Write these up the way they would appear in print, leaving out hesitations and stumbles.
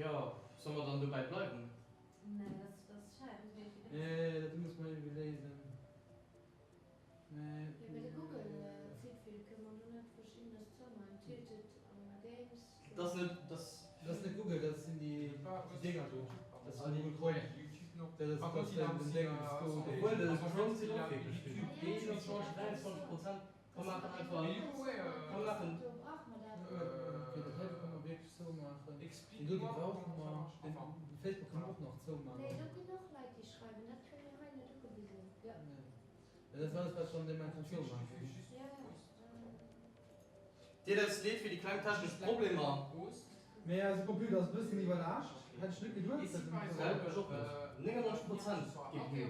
Jo, solle mer dann dobäi bleiwen? Nee, dat muss mer iergendwéi léisen. Mee. Dat ass net, dat. Dat ass net Google, dat sinn déi Dénger do. Dat ass Google Chrome. Dat ass dat ass den Déng do. Obwuel de Chrome zitt och wierklech vill. 21, 23 Prozent. Komm maachen einfach, komm maachen. Okay, dat heite kann mer wierklech zoumaachen. Deen do, dee brauche mer. Den Facebook kann mer och nach zoumaachen. Nee. Dat ass alles, wat ech an deem Moment kann zoumaachen. Deet eis leed fir déi kleng technesch Problemer. Mee eise Computer ass e bëssen iwwerlaascht. Hätt ech net geduecht, dat en esou. Gell, ech och net. 99 Prozent geet null.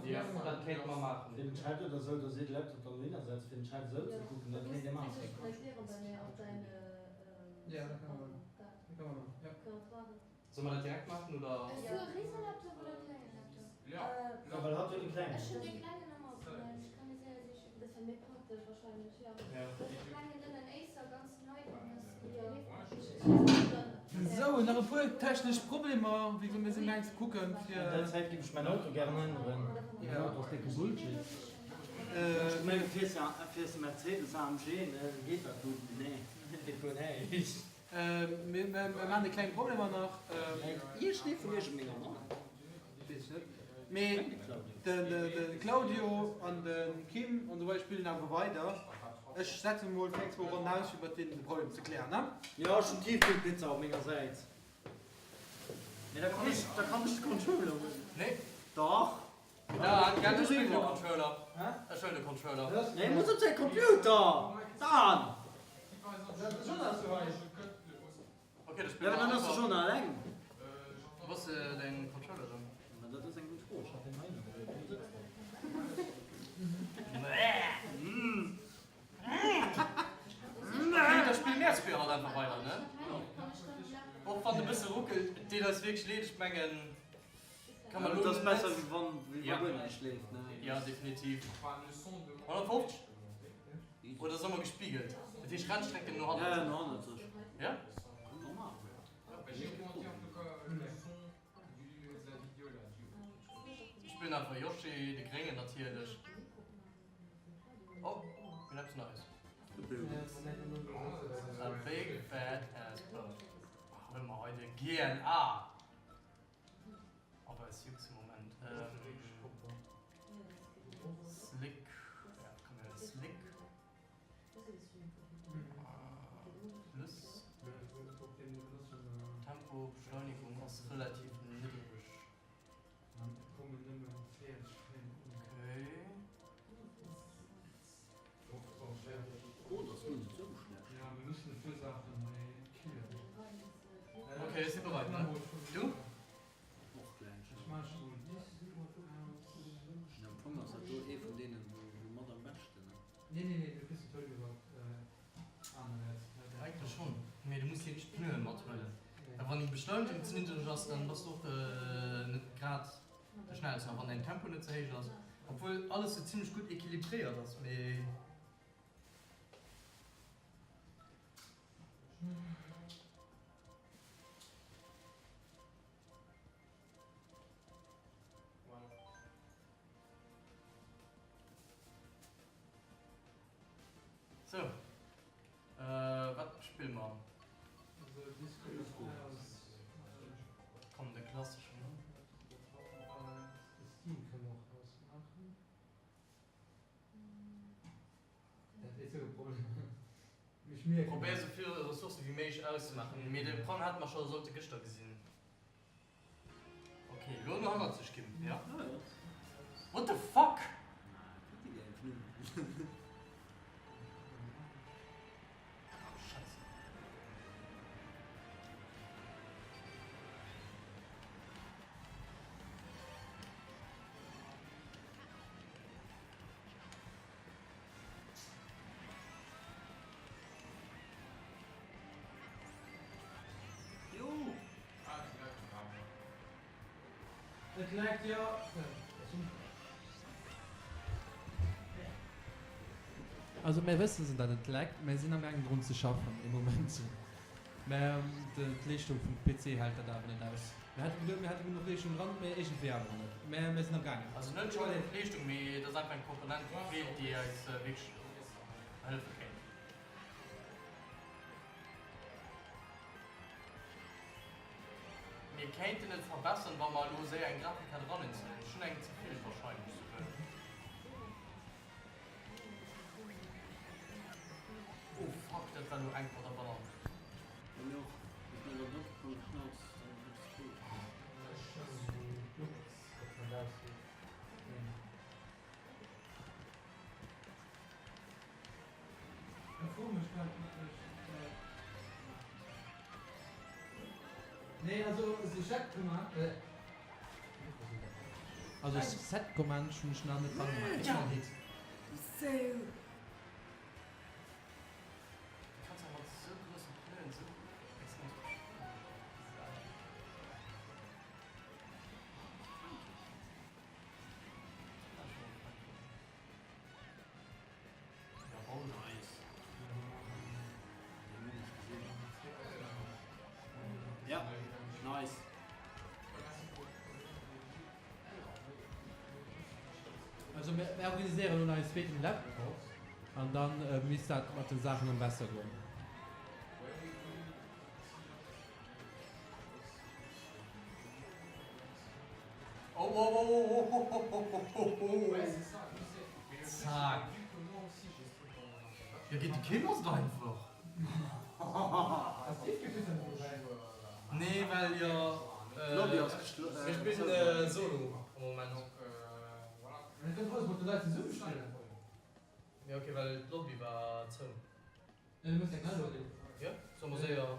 Jo, dat kéinte mer maachen. Fir den Chat oder sou, do seet de Laptop dann dohinner setzt fir den Chat esou ze kucken, dat kéint ee maachen. Solle mer dat direkt maachen oder? Jo, well hatt huet e klengen. Sou, nach e puer technesch Problemer, wéi gesot, mir sinn amgaang ze kucken fir. An der Zäit giff ech mäin Auto gären änneren. Mäin Auto ass décke Bullshit. Ech mengen, fiers fiers de Mercedes AMG, ne, geet dat gutt, mee nee, geet guer näischt. Mir maachen e kleng Problemer nach. Iergendee vun iech e menger Mamm? Weess ech net. Mee de Claudio an de Kim an esou weider spillen awer weider. Ech setzen emol fir eng zwou Ronnen aus, fir mat deenen de Problem ze klären, ne? Jo, ech hunn Tiefkühlpizza op menger Säit. Mee da kann ech, da kann ech de Controller huelen. Nee. Dach. Dan, gell, ech huelen de Controller. Ech huelen de Controller. Nee, muss op säi Computer! Dan! Ok, da spille mer einfach. Dann ass de Jonah eleng. Wou ass däin Controller dann? Ma dat ass eng gutt Fro. Ech hat deen hei nach, mee do sëtzt en. Ok, da spille mir zwee halt einfach weider, ne? Och wann e bësse ruckelt, et deet eis wierklech leed, ech mengen. Kann man Et ass besser wéi wann wéi wa guer näischt leeft, ne? Ja, definitiv. 150? Oder soll mer gespiegelt? Dat heescht Rennstrecken no hannert? Ja, no hannert sech. Ja? Normal. Ech spillen einfach Yoshi, de Gréngen natierlech. Oh, mir hunn eppes Neies. A big fat ass boat. Huele mer hei de GNA. Aber es juckt Moment. Slick. Ja, komm her, Slick. Plus. Tempo, Beschleunigung ass relativ niddreg. Okay. Oh, dat ass guer net sou schlecht. Ok, ech si bereit, ne? Du? Och gläich. Am Fong ass dat do ee vun deenen, wou mat am beschten. Eigentlech schonn, mee du muss déi richteg Pneuen mathuelen, well wann déi Beschleunigung ze niddreg ass, dann bass du och net grad de schnellsten, a wann däin Tempo net ze héich ass, obwuel alles sou zimlech gutt equilibréiert ass, mee. Sou, wat spille mer? Komm, de klasseschen, ne? Probéier sou vill Ressourcen wéi méiglech auszemaachen, mee de Problem hate mer scho sollte gëschter gesinn. Ok, lo no hannerzeg ginn, ja? What the fuck? Et läit jo. Also mär wëssen datt et leckt, mär sinn am gaangen drun ze schaffen ee Moment, mä d'Leeschtung vum PC hält dat awer net aus. Mir hate geduet mir hätte genuch Leeschtung dran, mä iergendwéi awer net, mä mir sinn am gaangen. Also net onbedéngt d'Leeschtung, mee et ass einfach eng Komponent déi feelt, déi eis wierklech hëllefe kéint. Mir kéinten et verbessern, wa mer elo séier eng Grafikkaart eran installéieren. Ech hunn eng ze vill wahrscheinlech souguer. Oh fuck, dat war elo enk mat der Banann. Bei mir och. Bis mir dann opgekommen Schnauz, dann huet es wéi. Ech froe mech grad wierklech. Nee, also se Set Command, Also Set Command hunn ech nach net dran gemaach. Ja. Hit. Du kanns awer mat sou groussen Pneuen sou extrem Ja, nice. Also mir organiséieren elo eis zweeten Laptop an dann misst dat mat den Saachen dann besser goen. Oh oh oh oh oh oh oh oh oh Zack. Jo geet de Kim ass et einfach. Nee well jo D'Lobby ass geschloss. Ech spillen solo am Moment. Jo ok well d'Lobby war zou. Jo soll mer séier.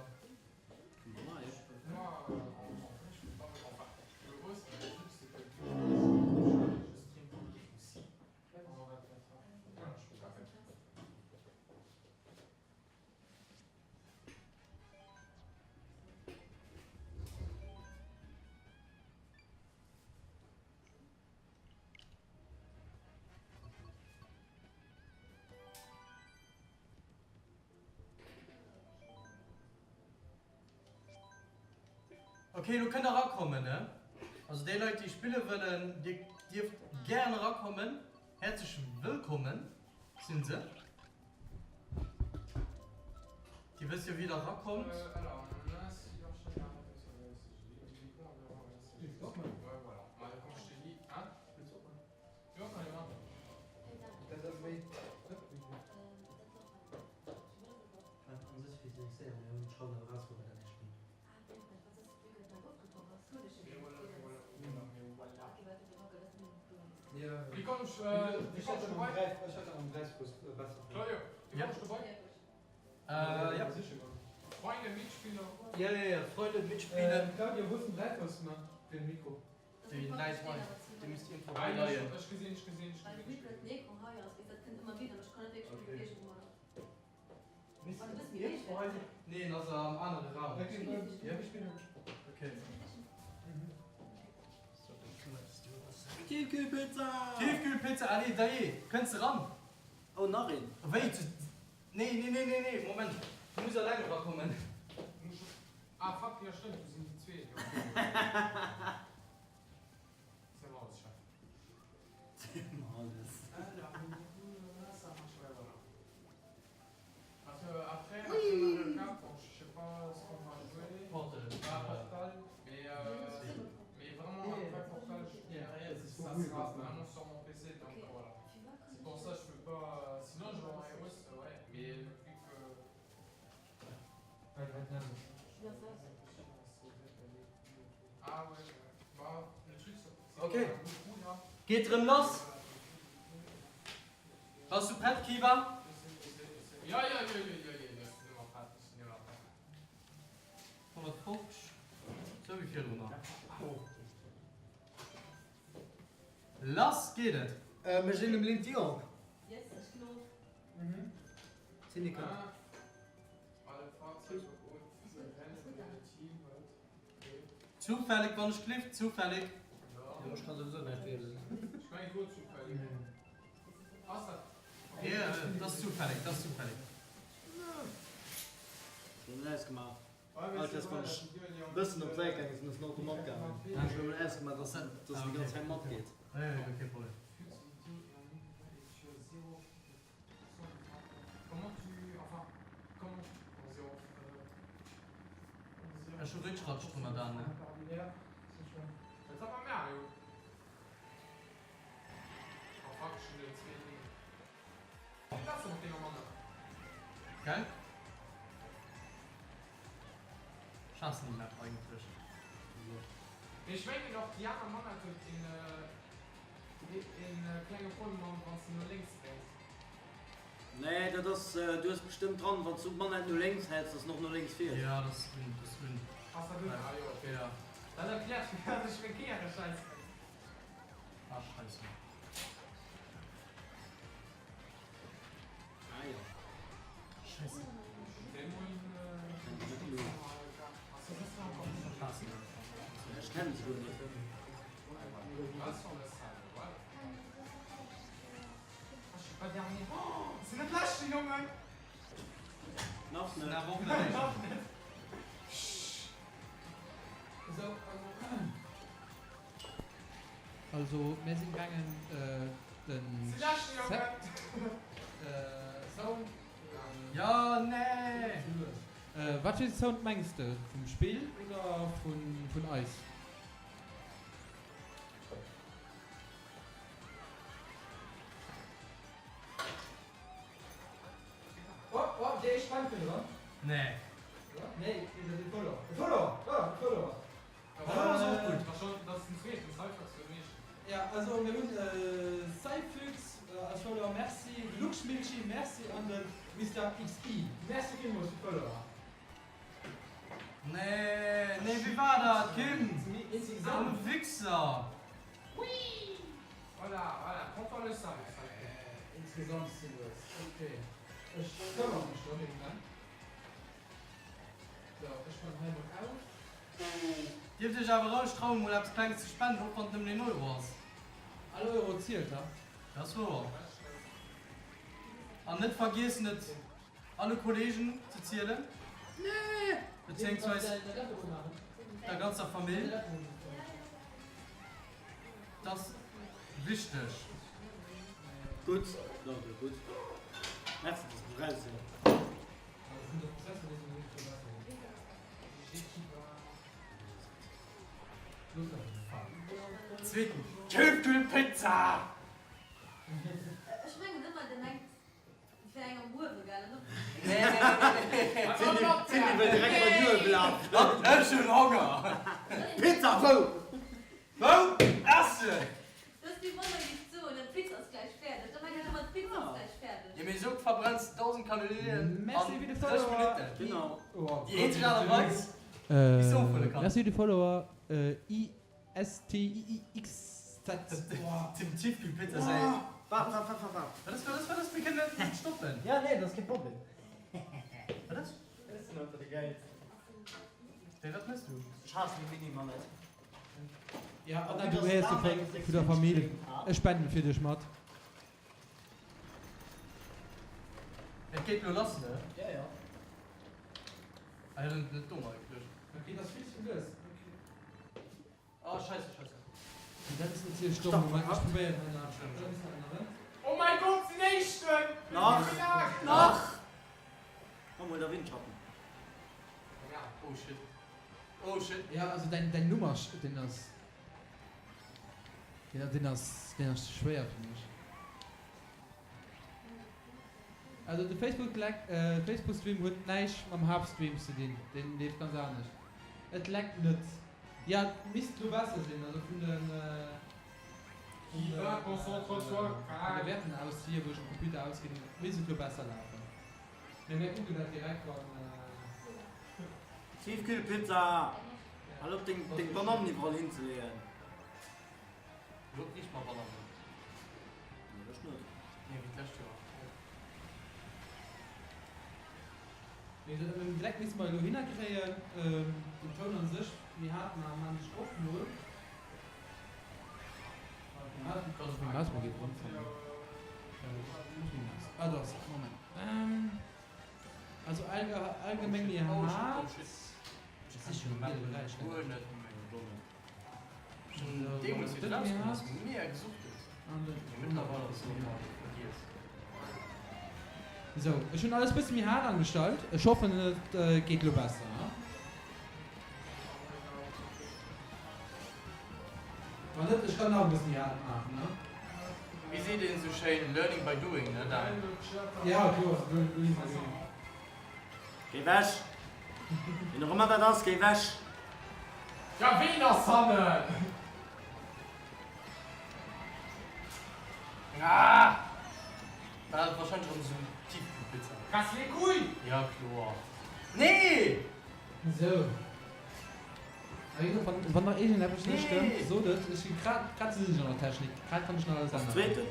Ok, lo kënnt der erakommen, ne? Also déi Leit déi spille wëllen, dir dierft gären erakommen. Häerzlech wëllkommen sinn se. Dir wësst jo wéi der erakommt. Nee, en ass am anere Raum. Okay. Tiefkühlpizza! Tiefkühlpizza, allez, dajee, kënns de ran? Oh, nach een! Wéi? Nee, nee, nee, nee, nee, Moment, du muss alleng erakommen. Ah, fuck, jo stëmmt, do sinn déi zwee, jo. Zéi mer alles, Chef. Zéi mer alles. Ok, geet rëm lass. Bass du prett, Kiva? 150, sou wéi virdrunner. Lass geet et! Mir sinn um Lynn Dion. Cindy kënnt. Zufällig, wann ech gelift, zufällig. Jo, ech kann souwisou näischt wielen. Ech mengen et wor zufällig. Ass dat? Jo, et ass zufällig, et ass zufällig. Ech hunn en ausgemaach. All Kéiers wann ech e bëssen op d'Säit gaange sinn, ass den Auto matgaangen. Dann hunn ech emol ausgemaach, dass dass déi ganz Zäit matgeet. Jo, jo, kee Problem. Ech hu Ritschratsch drënner dan, ne? Gell? Ech haassen déi Map eigentlech. Mee ech mengen och déi aner Manette huet een klenge Problem wann s de no lénks dréins. Nee, dat ass, du hues bestëmmt dran, wann s du d'Manette no lénks häls, dass en och no lénks fiert. Jo, dat ass un, dat ass un. Ass dat un? Ah jo, ok. Jo. Dat erkläert firwat ech meng Kéiererschäiss hunn. Ah, scheisse. Ah jo. Scheisse. Ech kennen se guer net. Nach net. Nach net. Also mir sinn gaangen den Sound. Jo nee! Wat fir Sound mengs de? Vum Spill oder vun eis? Oh, oh, déi éischt Spend kënnt eran. Nee. Nee, dat e Follower. E Follower! Voilà, e Follower. Follower ass och gutt. Ja, also mir hunn Cyphyx als Follower, merci, de Luxmilchi, merci an de Mister XI. Merci villmools fir d'Follower. Nee, nee, wéi war dat, Kim? Du Wichser! Voilà, voilà, prends-toi le 5, Insgesamt ze lues. Ok, ech këmmere mech drëm ee Moment. Sou, ech man hei mol aus. Dierft iech awer roueg trauen mol eppes klenges ze spenden, och wann et nëmmen een Euro ass. All Euro zielt, ha? Dat ass wouer. An net vergiessen et alle Kollegen ze zielen, bezéiungsweis der ganzer Famill. Dat ass wichteg. Gutt, Claudio, gutt. Merci, dass du raus sinn. Zweeten Tiefkühlpizza! Ech mengen ëmmer, de mengt et wär eng am Uewe, gell? An op. Nee, nee, nee, nee. D'Cindy wëll direkt bei den Uewe lafen. Ech hunn Honger! Pizza wou? Wou? Essen! Dass déi Wonner géif soen, d'Pizza ass gläich fäerdeg, da mengen ech ëmmer, d'Pizza ass gläich fäerdeg. Jo, mee esou verbrenns de 1000 Kalorien an Merci fir de 30 Follower. Minutten. Genau. Déi eenzeg Aart a Weis, wéi s de ofhuele kanns. Merci fir de Follower ISTIIXZ. Dem Tiefkühlpizza säi. Waart, waart, waart, waart. Wat ass, wat ass, wat ass? Mir kënnen net stoppen. Ja, nee, dat ass kee Problem. Wat ass? Ech sinn einfach de Gäilsten. Wéi, wat mëss du? Ech haassen déi Mini-Manette. Ja, Anna, du gehéiers jo vun der Famill. Ech spenden fir dech mat. Et geet lo lass, ne? Ja, ja. Ah jo, net domm eigentlech. Ok, dat ass vill ze lues. Ok. Oh, scheisse, scheisse. Dat ass natierlech domm. Moment, ech probéieren hei nach eppes ze änneren. Oh mäi Gott, sinn Éischten! Nach! Nach! Komm, hol der Windschatten. Oh shit. Oh shit. Ja, also däin, däin Numm ass, deen ass, deen, deen ass, deen ass ze schwéier fir mech. Also de Facebook leckt, Facebook Stream huet näischt mam Haaptstream ze dinn, deen leeft ganz anescht. Et leckt net. Ja, et misst lo besser sinn, also vun den, vun de, vun de Wäerten aus hier, wou ech um Computer ausginn, misst et lo besser lafen. Mee mir kucken dat direkt wann. Tiefkühlpizza! Hal op deng deng Banannen iwwerall hinzeleeën. Lo riicht mer Banannen. Nee, ech net. Nee, wéi d'lescht Joer. Mee dat mam Gleck misste mer elo hinnerkréien. Den Toun an sech, mir haten am maan ech och mol. Meng Maus mol géif erëmfannen. Ah do ass se, Moment. Also allgemeng mir hat. Sou, ech hunn alles bësse méi haart angestallt. Ech hoffen et geet lo besser. Wann net, ech kann nach e bësse méi haart maachen. Wéi seet een esou schéin, learning by doing, ne Dan? Ja, kloer, learning by doing. Géi wech! Ween och ëmmer dat ass, géi wech! Ja ween ass hannen? Ah! War wahrscheinlech erëm esou Tiefkühlpizza. Casse les couilles! Ja kloer. Nee! Sou. Wann nach iergendeppes net stëmmt, sot et. Ech si grad grad ze sicher an der Technik. Grad kann ech nach alles Ass änneren. zweeten.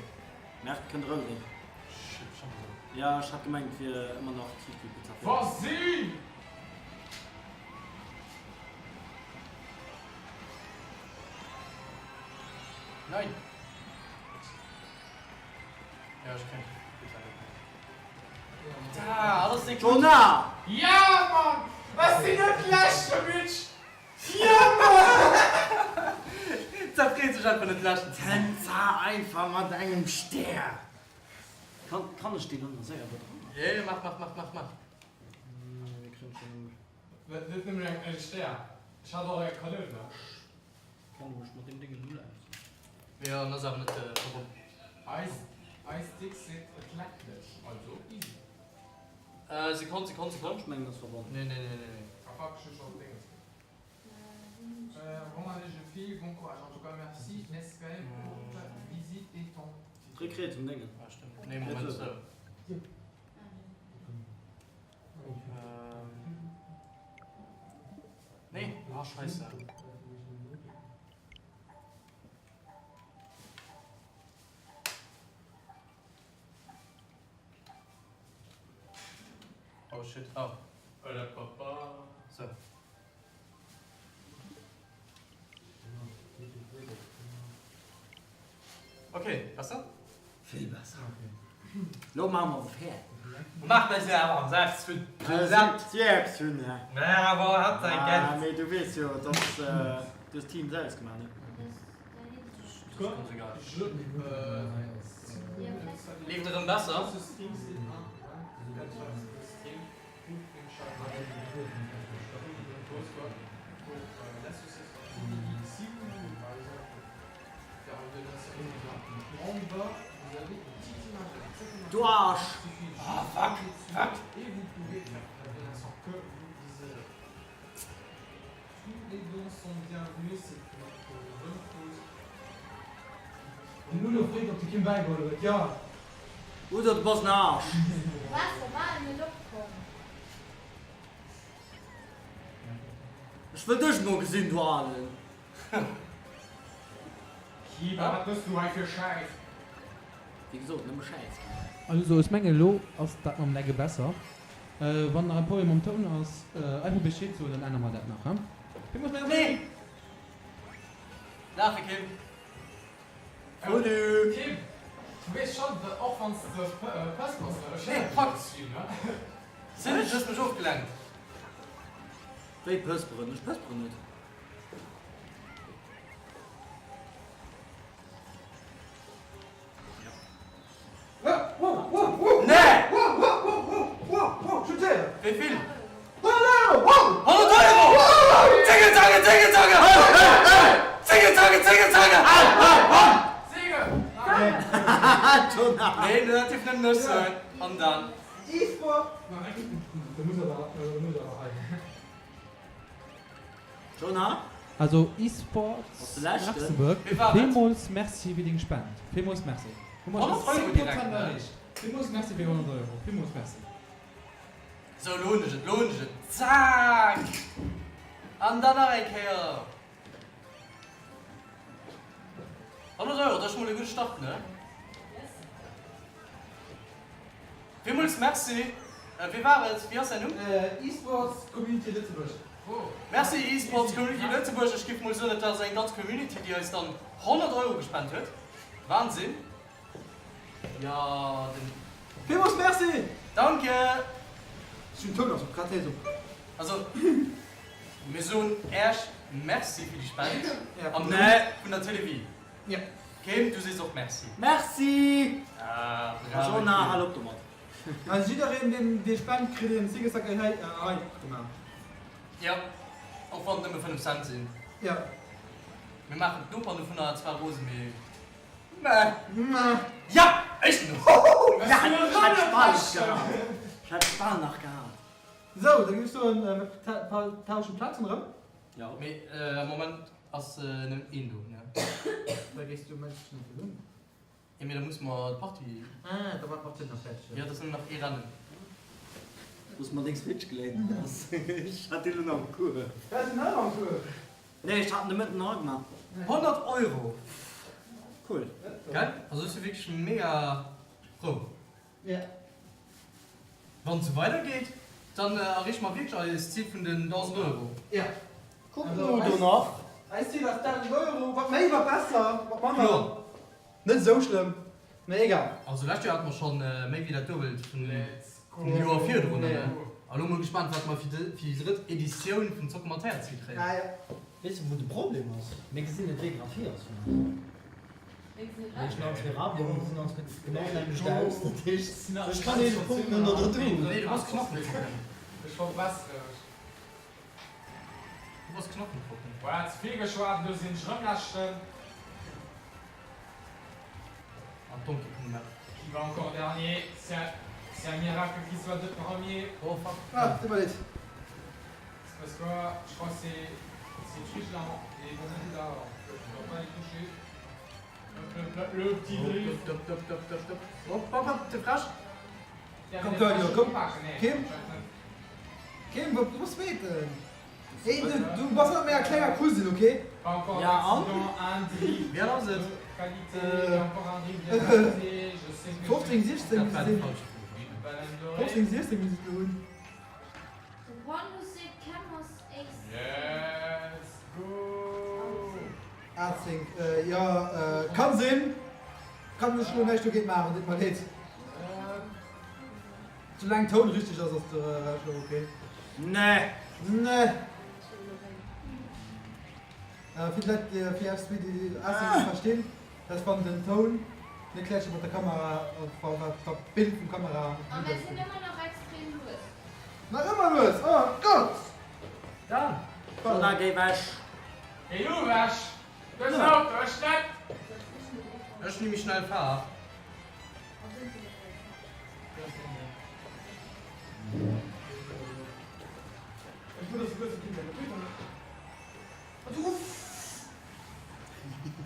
Merkt kënnt erëm sinn. Shit, schon erëm. Ja, ech hat gemengt et wier ëmmer nach Tiefkühlpizza fir. Vas-y! Nein! Ja, ech kréien d'Pizza net méi. Da, alles déck gutt. Jonah! Ja Mann! Ech sinn net leschte Bitch! Ja Mann! Da freet sech einfach net leschten ze sinn. Tänzer einfach mat engem Stär! Kann, kann ech deen dann séier do dran maachen? Jo, jo, mach, mach, mach, mach, mach. Mir kréien schon. Net nëmmen eng Stär, ech hat och eng Kanoun. Kenne mech mat deem Déngen null aus. Jo, en ass awer net verbonnen. Eis eis Dick seet et leckt lech, also easy. Sekonn, Sekonn, Sekonn. Ech mengen ass verbonnen. Nee, nee, nee, nee, nee. Ah fuck, ech hu schon Dinges. Bon allez je file, bon courage en tout cas merci SKM pour ta visite et ton. Dréck riets um Déngen. Ah stëmmt. Nee, Moment, sou. Nee, ah scheisse. Oh shit, oh. So. Okay, besser? Vill besser. Lo maache mer se fäerdeg. Maach mech awer am Saz vun Jackson. Awer hat säi Geld. Mee du weess jo, dass du hues Team Sales gemaach, ne? Leeft erëm besser? Du Arsch! Ah fuck, fuck! Den Nuno freet op de Kim bäigeholl huet. Jo! Oder du bass en Arsch! Ech wëll dech mol gesinn, du Alen! Kiba, wat mëss du hei fir Schäiss? Wéi gesot, nëmme Schäiss ginn. Also ech mengen elo ass dat mam Lagge besser. Wann nach e Problem mam Toun ass, einfach Bescheed soen, dann ännere mer dat nach. Villmools Merci! Nee! Laache Kim! Salut! Kim, du weess schon, dat och wanns de pëss bass, ech Nee, fuck! Sinn ech, hues mech ofgelenkt. Wéi pësperen? Ech pësperen net. Wéi vill? 100 Euro! Zénge Zange, zénge Zange! Zénge Zange, zénge Zange! Nee, dat dierf nëmmen ech soen. An dann? Jonah? Also eSports Luxembourg, villmools Merci fir deng Spend. Villmools Merci. Hu mer scho 10 Prozent erreecht. Villmools Merci fir 100 Euro. Villmools Merci. Sou, lo hunn ech et, lo hunn ech et. Zack! An dann nach eng Kéier. 100 Euro, dat ass scho mol e gudde Start, ne? Villmools Merci. Wie war et? Wéi ass säin Numm? Esports Community Lëtzebuerg. Merci Esports Community Lëtzebuerg. Ech géif mol soen, et ass eng ganz Community, déi eis dann 100 Euro gespent huet. Wahnsinn! Jo, den. Villmools Merci! Danke! Ech hunn Toun ass op grad héi esou. Also, mir soen Äerch Merci fir déi Spend am Numm vun der Télévie. Kim, du sees och Merci. Merci! Ah, brave Jona, Kim. hal op domat. Also jiddereen deen dee spent kritt een Single-Sack hei hei gemaach. Jo, och wann et nëmme 5 Cent sinn. Jo. Mir maachen d'Noperen dovunner zwar rosen, mee meh. Meh. Ja, ech sinn do! Ech hätt bal nach gehat. Ech hätt bal nach gehat. Sou, da géif ech soen, mir tauschen d'Plazen erëm. Jo. Mee am Moment ass nëmmen een do, ne? Da géifs du mech net gesinn. Jo, mee da musse mer d'Partie. Ah, da war d'Partie nach fäerdeg. Jo, et ass nëmmen nach ee Rennen. Wou s mer deng Switch geléint hues. Ech hat déi lo nach am Kuerf. Hues de nach am Kuerf? Nee, ech hat en de Mëtten eragemaach. 100 Euro! Cool. Gell? Also ech si wierklech mega frou. Ja. Wann et sou weider geet, dann erreeche mer wierklech eist Zil vun den 1.000 Euro. Ja. Kuck no do nach. Eist Zil ass 1.000 Euro. Wat méi, wat besser, wat manner. Kloer. Net esou schlëmm, mee egal. Also lescht Joer hate mer schonn méi wéi dat Duebelt vun dem Joer virdrun. A lo mol gespaant, wat mer fir déi drëtt Editioun vun Zocke mat Häerz kréien. Ah ja. Weess de wou de Problem ass? Mir gesinn net wee grad vir ass vun eis. Mir sinn all zwee Rabioen, mir gesinn all zwee genau d'selwecht aus, dat heescht ech kann een Punkt net oder du. Nee, du bass Knochentrocken. Ech verbessere mech. Du bass Knochentrocken. Voilà, ze vill geschwat, elo sinn ech erëm leschten. An Donkey Kong Map. Qui va encore dernier? C'est un miracle qu'il soit de premier. Oh fuck. Ah, tut mer leed. C'est parce que je crois que c'est c'est Twitch là, les bonbons là, je dois pas les toucher. Le petit drift. Top, top, top, top, top. Hop, hop, hop, te frech. Komm Claudio, komm. Kim. Kim, du bass Zweeten. Ey, du, du bass net méi a klenger Cousine, ok? Ja, an? Wéi al ass et? Äh, 15, 16 Dat war déi misst falsch Fro wahrscheinlech. 15, 16 misst ech elo hunn. The one who said Camus ace. Let's go! 18, äh, jo, äh, kann sinn. Kann ech elo näischt dogéint maachen, deet mer leed. Soulaang Toun richteg ass, ass de Rescht och ok. Nee. Nee. Fir d'Leit déi fir F-Speed déi Async net verstinn, dat ass wann den Toun net gläich mat der Kamera, wat dat Bild vum Kamera. A mir sinn ëmmer nach extrem lues. Nach ëmmer lues, oh Gott! Dan! Donna, géi wech! Géi du wech! Dësen Auto, ech net! Ech ni méi schnell fahr.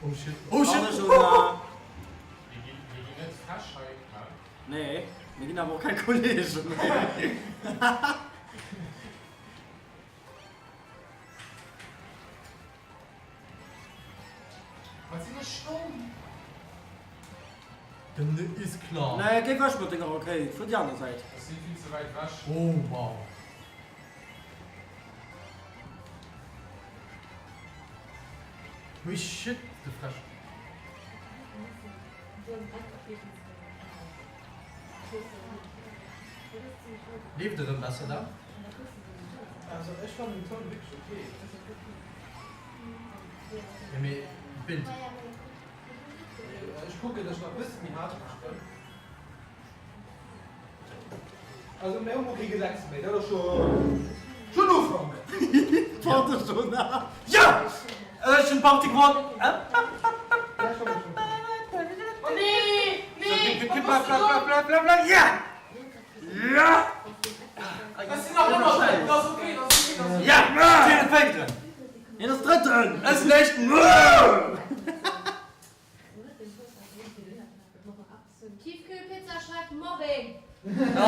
Oh shit. Oh shit. Mir ginn net frech hei, hä? Nee, mir ginn awer och keng Kolleegen méi. Wat sinn ech domm? Den is klar. Nee, géi wech mat denger Rakéit, fuer déi aner Säit. Ech sinn vill ze wäit wech. Oh wow. Hui shit, de Fräsch. Leeft erëm besser da? Also ech fannen den Toun wierklech ok. Jo mee d'Bild. Ech kucken dass ech nach e bësse méi haart spëllen. Also mir hu mol kee Gesetz méi, dat ass scho schonn Ufank. Warte schon ab. Jo! Ech hunn d'Partie gewonnen! Oh nee! Nee! Wat bass du domm? Ja! Ja! Ech sinn nach ëmmer schnell! Dat ass ok, dat ass ok, dat ass ok. Ja! Zeen Fénkten! Hien ass Drëtten! Ech sinn Éischten! Tiefkühlpizza schreift Mobbing!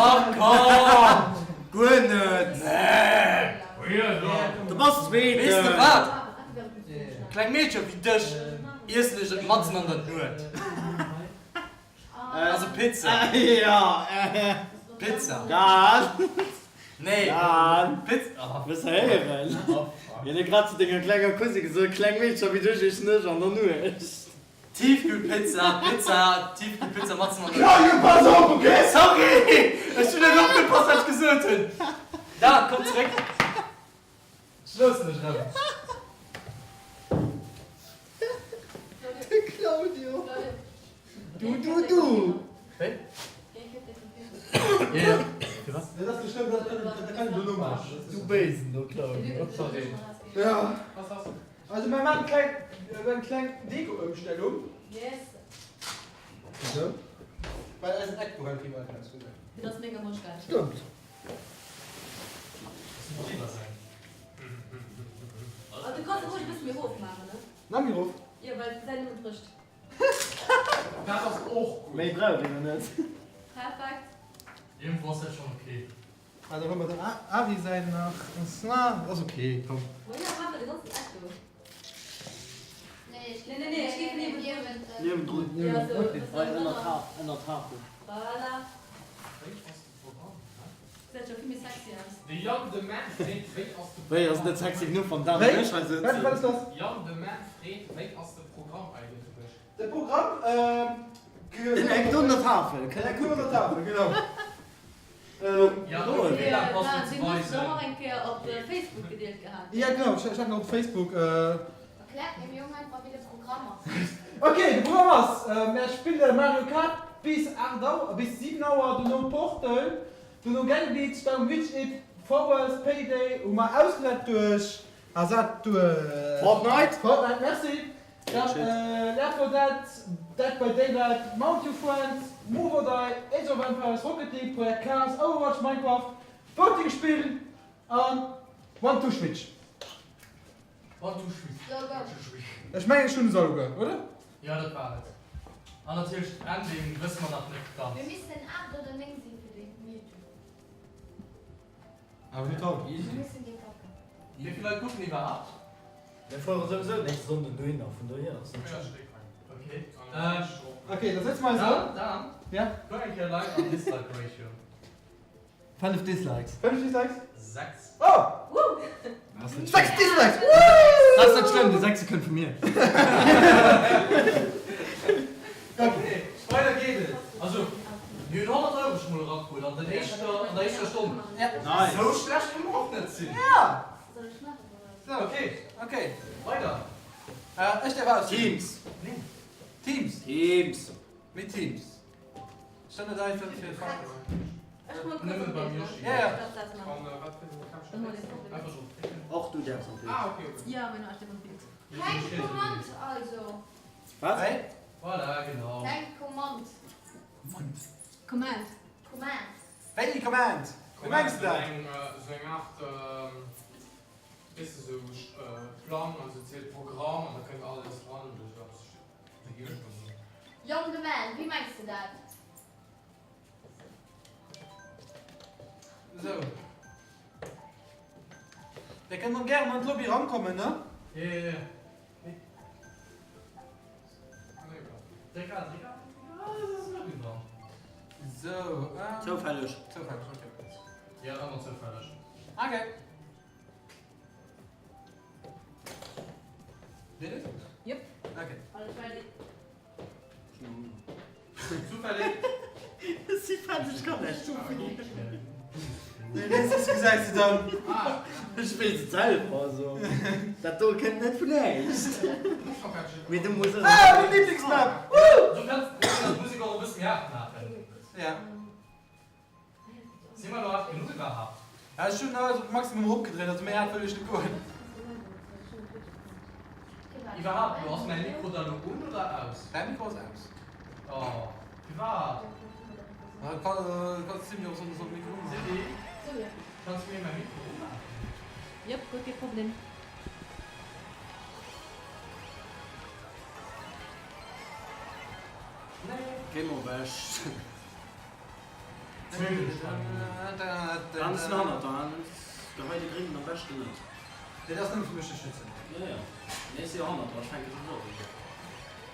Ach komm! Guer net! Nee! Du bass Zweeten! Weess de wat? Kleng Meedcher wéi dech iessen ech et matzen an der Nuet. Also Pizza. Ja. Pizza. Dan. Nee. Dan. Pizza. Wëss héieren. Hien huet grad zu denger klenger Cousine gesot, kleng Meedcher wéi dech iessen ech an der Nuecht. Tiefkühlpizza, Pizza, Tiefkühlpizza matzen an der. Claudio, pass op, ok? Sorry! Ech hunn net opgepasst, wat ech gesot hunn. Dan, komm zeréck. Ech loossen dech erëm. De Claudio. Du, du, du. Wéi? Jo, jo. Firwat? Dat ass bestëmmt, dat kann een dono maachen. Du Béisen do, Claudio. Sorry. Ja. Was ass? Also mir maachen kleng, eng kleng Deko-Ëmstellung. Yes. Wieso? Well eisen Eck do relativ einfach ausgesäit. Dat ass mega moschgäil. Stëmmt. Oh, du kanns roueg e bësse méi rof maachen, ne? Nach méi rof? Jo, well d'Säit nëmmen drécht. Dat ass och gutt. Méi brauch een jo net. Perfekt. Iergendwou ass dat schonn ok. Ah, da hu mer dem Ari säin nach. Na, ass ok, komm. Moien, haat mer de ganzen Eck do. Nee, nee, nee, ech géif niewendrun. Niewendrun. Ja, sou e bëssen Hei ënner. ënner d'Tafel. Voilà. Wéi ass de Programm, hä? Gesäit scho vill méi sexy aus. De Yann de Man freet, Wéi ass de Wéi, ass et net Programm? sexy genuch, wann d'Dame Wéi? en ech hei Wat, sëtzen? wat ass lass? Yann de Man freet, Wéi ass de Programm eigentlech? De Programm, ähm, Den Eck do un der Tafel. Den Eck do un der Tafel, genau. Ja, do WLAN Passwuert ze weisen. Och eng Kéier op Facebook gedeelt gehat. Ja genau, ech hat nach op Facebook. Erkläert dem Jong einfach wéi de Programm ass. Ok, de Programm ass, mär spille Mario Kart bis 8 Auer, bis 7 Auer, dono Portal, dono Gang Beasts, dann Witch It, Forest, Payday, hu mer ausgelet duerch, ersat duerch Fortnite. Fortnite, merci. Dann Left 4 Dead, Dead by Daylight, Mount Your Friends, Move or Die, Age of Empires, Rocket League, Projekt Cars, Overwatch, Minecraft, Voting Spill an One Two Switch. One Two Switch. Go go. Ech mengen ech hunn se alleguer, oder? Jo dat war et. An natierlech d'Ending wësse mer nach net ganz. Mir missten 8 oder 9 sinn fir den Youtube. Awer net haut. Mir mussen dee packen. Wéi vill Leit kucken iwwerhaapt? Mir fuere souwisou nächste Sonnden dohinner, vun dohier ass net schlëmm. Okay. Ok, da setze mer eis an. Dan, Ja? kuck eng Kéier Like an Dislike Ratio. 5 Dislikes. 5 Dislikes? 6. Oh! Ass net 6 schlëmm. Dislikes! Ass net schlëmm, de sechste kënnt vu mir. Ok, weider geet et. Also, mir hunn 100 Euro scho mol erakrutt an den éischter, an der éischter Stonn. Nice. Sou schlecht kënne mer och net sinn. Ja! Soll ech maachen oder? So, Ok, ok. weider. Ech däerf auswielen. Teams. Nee. Teams. Teams. Méi Teams. Stand et einfach fir Ech mol kurz Nëmmen op beim Bild, Yoshi. ne? Ja, ja. Ich darf das machen. An wat fir eng Dann hol ich op Bild. Einfach sou. Och du däerfs an d'Bild. Ah, okay, okay. Ja, mä ech op Bild. Keng Command also. Wat? Wéi? Voilà, genau. Keng Command. Command. Command. Wéini Command? Wéi mengs de dat? Esou eng Aart, weess de, esou Plang, also zielt Programm an da kënnt alles dran oder esou eppes. Wéi geet dat dann? Jon de Man, wéi mengs de dat? Sou. Dir kënnt och gären an d'Lobby rankommen, ne? Jo, jo, jo. Dréck A, dréck A, dréck A, ah, se ass eriwwer. Sou, ähm. Zoufälleg. Zoufälleg, okay. Jo, ëmmer zoufälleg. Okay. Did it? Yep. Okay. Alles ready. Zufällig. Si fändeg kann näischt zufällig. Nee, das gesäis de dann. Ech weess et selwer, also dat do kënnt net vun näischt. Mee du muss Ah, meng Lieblingsmap! Woo! Du kanns d'Musek och e bësse méi haart maachen. Ja. Si mer elo haart genuch iwwerhaapt? Ja, ech hunn alles op Maximum eropgedréit, also méi haart wëll ech net goen. Iwwerhaapt elo, ass mäi Mikro da elo un oder aus? Däi Mikro ass aus. Oh, firwat? Du kanns zimlech och soss op Mikro un. Sylvie, kanns du mir mäi Mikro umaachen? Jop, guer kee Problem. Nee. Géi mol ewech. Ganz no hannert der Gehei de Gréngen am beschten net. Nee, dat ass nëmmen fir mech ze schützen. Jo jo, mee ech si jo hannert der, ech fänke souwisou un.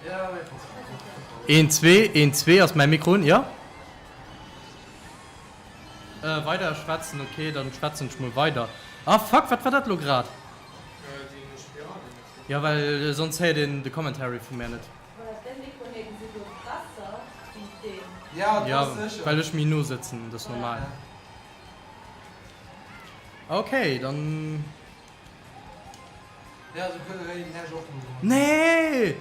Ja, mee trotzdem. Een, zwee, een, zwee, ass mäi Mikro un? Jo? Weider schwätzen, ok, dann schwätzen ech mol weider. Ah fuck, wat war dat lo grad? Jo, well soss héiert een de Commentary vu mär net. Ja, Ja, well ech méi no sëtzen, dat ass normal. Ok, dann. Ja, sou kënne wéi den Här och mol soen. Nee!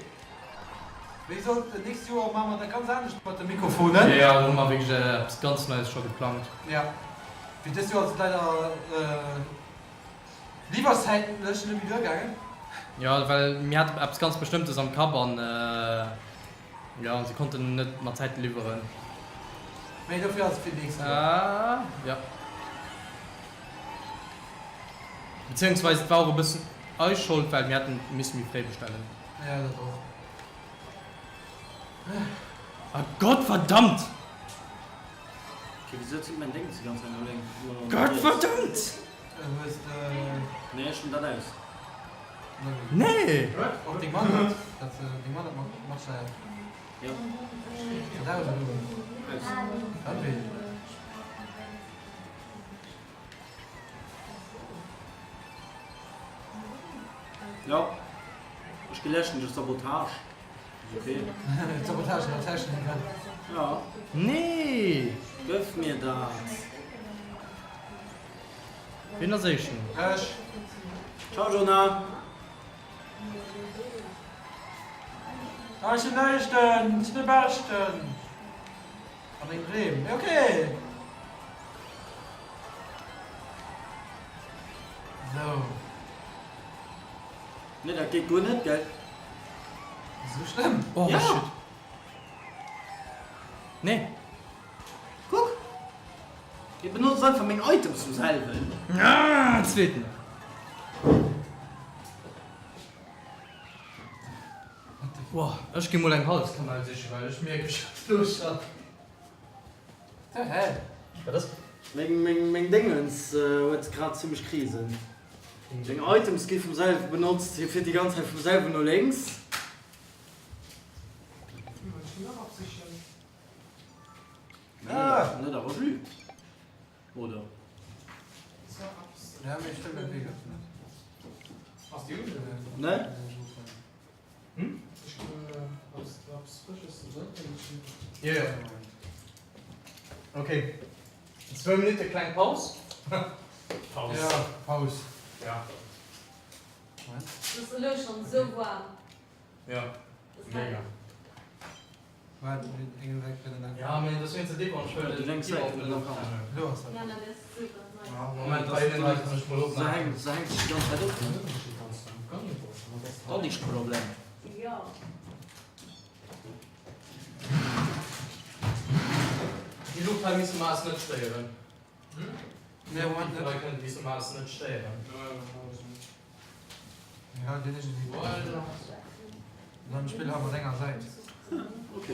Wéi gesot, d'nächst Joer maache mer dat ganz anescht mat de Mikrofonen. Jo, do hu mer wierklech eppes ganz Neies scho geplangt. Ja, fir dëst Joer ass et leider liwwerzäitlech net méi duergaangen. Jo, well mir hate eppes ganz Bestëmmtes am Kapp an jo, se konnten net mat Zäite liwweren. Mee dofir ass et fir d'nächst Joer. Ah, jo. Beziehungsweise et war och e bëssen eis Schold, well mir hätten misse méi fréi bestellen. Ja, dat och. Ah Gott verdammt! Okay, wisou zitt mäin Déngens déi ganz Zäit no lénks? Gott verdammt! Hues de. Nee, ech hunn dat aus. Nee! Och deng Mann huet dat, deng Mann huet matsteiert. Jo. Dat aus oder un? Aus. Dat wéi? Jo, ech gi läschen duerch Sabotage. Ass ok. Sabotage an der Technik, he? Jo. Nee! Gëff mir dat! Wien ass éischten? Ech. Ciao Jonah! Ah, ech sinn éischten! Ech sinn de Beschten! An mengem Dreem. Mee okay. Sou. Nee, dat geet guer net, gell? Sou schlëmm? Oh Ja. shit. Nee. Kuck! Hie benotzt einfach meng Items zum selwen. Ah, zweeten. Boah, ech gi mol eng Halskamell sichen, well ech mierke ech hab Duuscht. The hell? Wat ass? Meng, meng, meng Déngens huet grad zimmlech Krisen. Meng Items gi vum selwe benotzt, hie fiert déi ganz Zäit vum selwen no lénks. Ah! Net awer Jus, oder? Ja, mee ech stëmmen net wierklech net. Ne? Jo, jo. Ok. Zwou Minutte kleng Paus. Paus. Ja, Paus. Ja. Et ass elo schonn esou waarm. Ja, mega. Wat, eng Säit kënnen dat. Ja, mee dat ass wéinst der Deko an ech wëll Déi lénk Säit vun der Kamera. Elo ass dat. Ja, dat ass super nice. Moment, bei deenen hei kann ech mol Se opmaachen. hänkt, se hänkt sech déi ganz Zäit op, ne? Dat is Problem. Jo. Déi Luucht hei misse mer eis net stéieren. Nee, Moment net. Hei kënnt misse mer eis net stéieren. Ja, deen ech Dann spill awer enger Säit. Ok.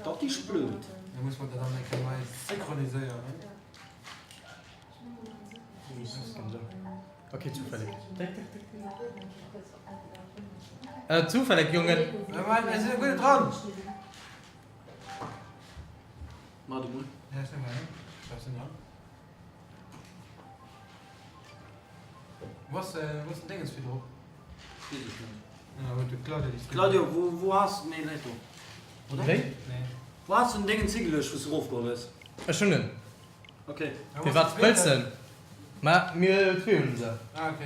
Dat is blöd. Da muss man dat dann eng Kéier nei synchroniséieren. Ok, zufälleg. Äh, zufälleg, Jongen. Moment, mir sinn guer net dran. Mach du mol. Ja, ech sinn dran. Ech sinn dran. Wou ass wou ass den Déngens fir drop? Weess ech net. Ja, huet de Claudio déi Claudio, wou wou has de nee net do. Oder? Wéi? Nee. Wou has de den Déngens higeluecht wou s de erofgeholl hues? Ech hunn en. Ok. Fir wat d'Pëlzen? Ma mir zwee hunn se. Ah, ok.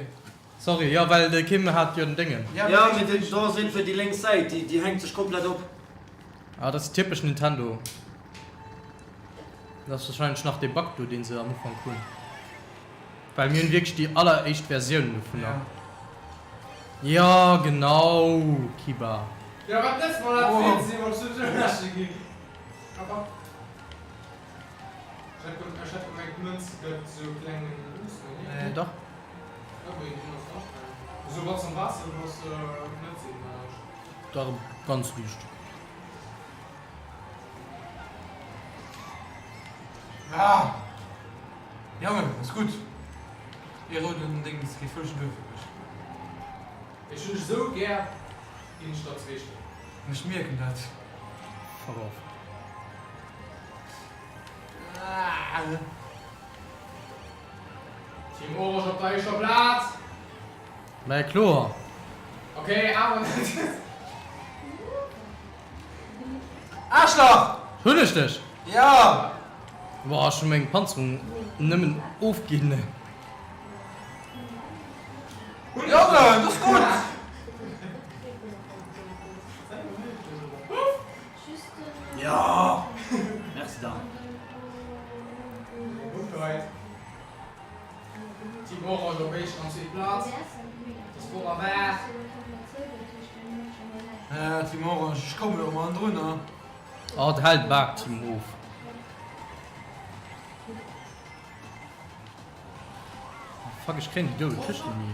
Sorry, jo well de Kim hat jo den Déngen. Ja, mee den do ass een fir déi lénks Säit, déi déi hänkt sech komplett op. Ah, dat ass typesch Nintendo. Dat ass wahrscheinlech nach dee Bug do, deen se am Ufank hunn. Well mir hunn wierklech déi alleréischt Versioun dovunner. Jo, genau, Kiba. Jo, wat nëtzt mer dat WC, wann ech souwisou läsche ginn? Ech hat gemengt d'Mënz gëtt sou kleng luuss, mee nee. Dach. Esou wann s am Waasser bass, net sinn ech. Dach, ganz liicht. Ah! Jongen, ass gutt. Ee rouden Dings geet völleg duer fir mech. Ech hunn dech esou gär, ginn ech der zweechten. Ech mierken dat. Fuck off. Team Orange op der éischter Plaz! Mä kloer. Ok, awer net. Aarschlach! Hunn ech dech? Jo! Boah, ech hunn meng Panzerung nëmmen ofginn. Jongen, dat ass gutt! Jo! Merci Dan. Team Orange op éischter an zweet Plaz. Das wor a war. Äh, Team Orange, ech kommen elo mol drun, ne? Oh, et hält baak Team of. Oh, fuck, ech kréien déi doudeg Këschten ni.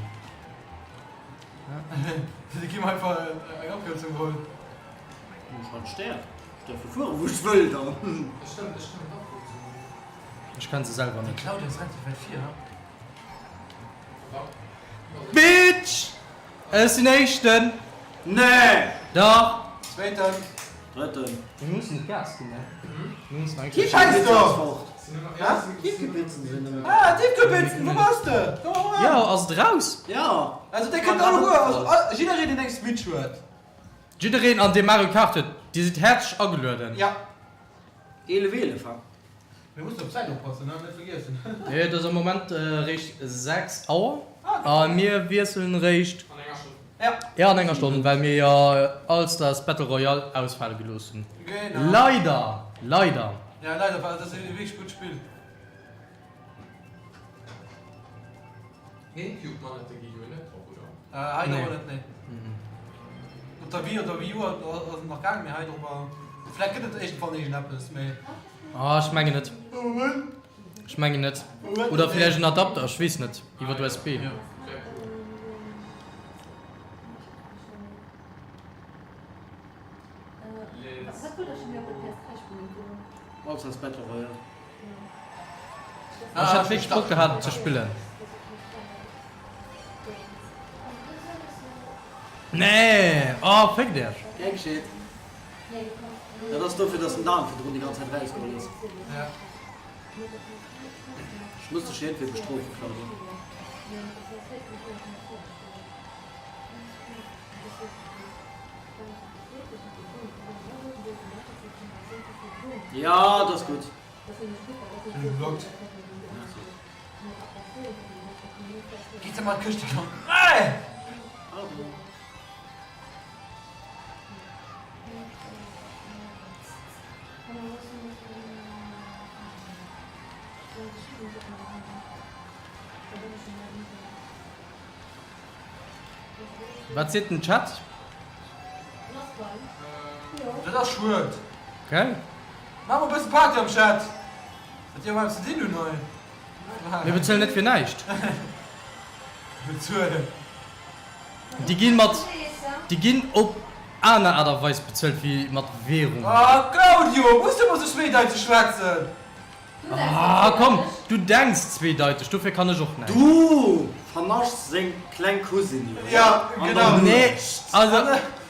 Déi gi mer einfach eng Abkürzung geholl. Ech han Stär. Ech däerf jo fueren, wou ech wëll dann. Ech stëmmt, ech kënnt d'Abkürzung. Ech kennen se selwer Déi net. Claudia ass relativ wäit vir, ne? Bitch! Ech sinn Éischten! Nee! Dach! Zweeten. Drëtten. Mir mussen et Gas ginn, ne? Mir mussen Qui eigentlech. scheißt do? Tiefkühlpizzen sinn nëmmen. Ah, Tiefkühlpizzen, wou bass de? Komm mol Jo, eran! ass et raus? Ja! Also dir kënnt alleguer, also all, jiddereen deen eng Switch huet. Jiddereen an dee Mario Kart huet, dir sidd häerzlech agelueden. Ja. 11 11, ha? Mir mussen op d'Zäit oppassen, ne? Net vergiessen. Nee, et ass am Moment eréischt 6 Auer a mir wiesselen eréischt. An enger Stonn. Ja. Ja, an enger Stonn, well mir jo All Stars Battle Royale ausfale gelooss hunn. Genau. Leider! Leider! Ja, leider, well dat ass e wierklech gutt Spill. Gamecube-Manette gi jo net drop, oder? Hei dorobber net, nee. Op der Wii oder Wii U ass et nach gaangen, mee hei dorobber. Vläicht gëtt et iergendwann iergendeppes, mee. Ah, ech mengen net. Ech mengen net. Oder vläicht en Adapter, ech weess net, iwwer USB. All-Stars Battle Royale. Ech hätt wierklech Bock gehat et ze spillen. Nee! Oh, féckt iech! Gär geschitt. Dat ass dofir, dass den Dan virdrun déi ganz Zäit erausgeholl ass. Ech muss dech iergendwéi bestrofen, Claudio. Ja, dat ass gutt. Geet se mat Këschte klauen? Nee! Wat seet den Chat? Dat ass schued. Okay. Maach mol bëssen Party am Chat. Wat déi och eppes ze dinn hunn hei. Mir bezuelen net fir näischt. Bezuelen. Déi ginn mat, déi ginn op aner Aart a Weis bezuelt wéi mat Währung. Ah Claudio, muss du ëmmer sou zweedeiteg schwätzen? Ah komm, du denks zweedeiteg, dofir kann ech och näischt. Du vernaschs seng kleng Cousine jo. Ja, genau. Nee, also.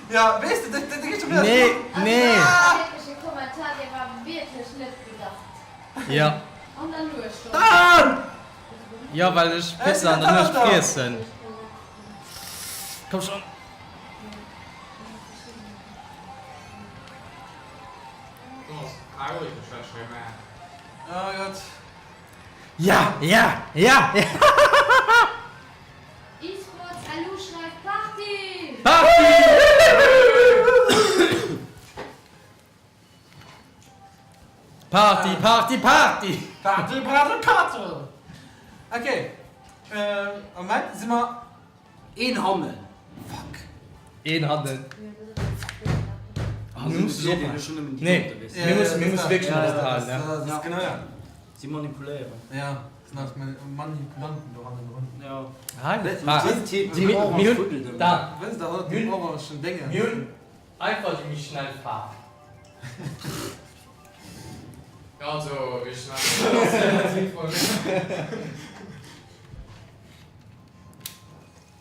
Ja, weess de, dat geet scho wieder. Nee, nee. Wierklech e Kommentar, dee war wierklech net gedacht. Ja. An der Nuecht. Dan! Jo, well ech Pizza an der Nuecht friessen. Komm schon. Oh Gott. Ja, ja, ja, ja. Esports LU schreift Party! Party! Party, Party, Party! Party, Party, Party! Okay, am Moment si mer. Een hannen. Fuck. Een hannen. Ah, mir mussen ophalen. Nee, mir mussen, mir mussen wierklech mol ophalen, ne? Das ist genau, ja. Si manipuléieren. Ja, das sind alles Manipulanten do hannendrun. Ja. Mir hunn, da, Wësst der, hatt den orangen Déngen. Mir hunn einfach déi méi schnell Faarf. Ja, also, wéi schnell.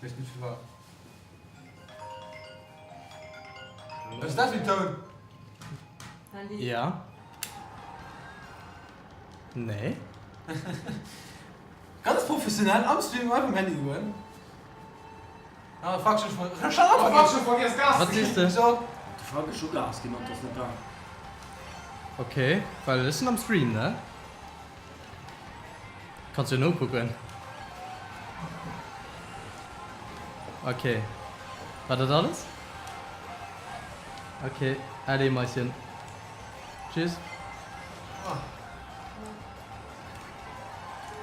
Wees net firwat. Wat ass dat fir en Toun? Ja. Nee. Ganz professionell am Stream einfach um Handy goen. Ah fuck, ech hun schon vergiess Gas Wat sees de? So. De fuck, ech hu Gas ginn, an 't ass net gaang. Ok, well ech sinn am Stream, ne? Kanns jo nokucken. Ok, war dat alles? Ok, allez Maischen. Tschüss.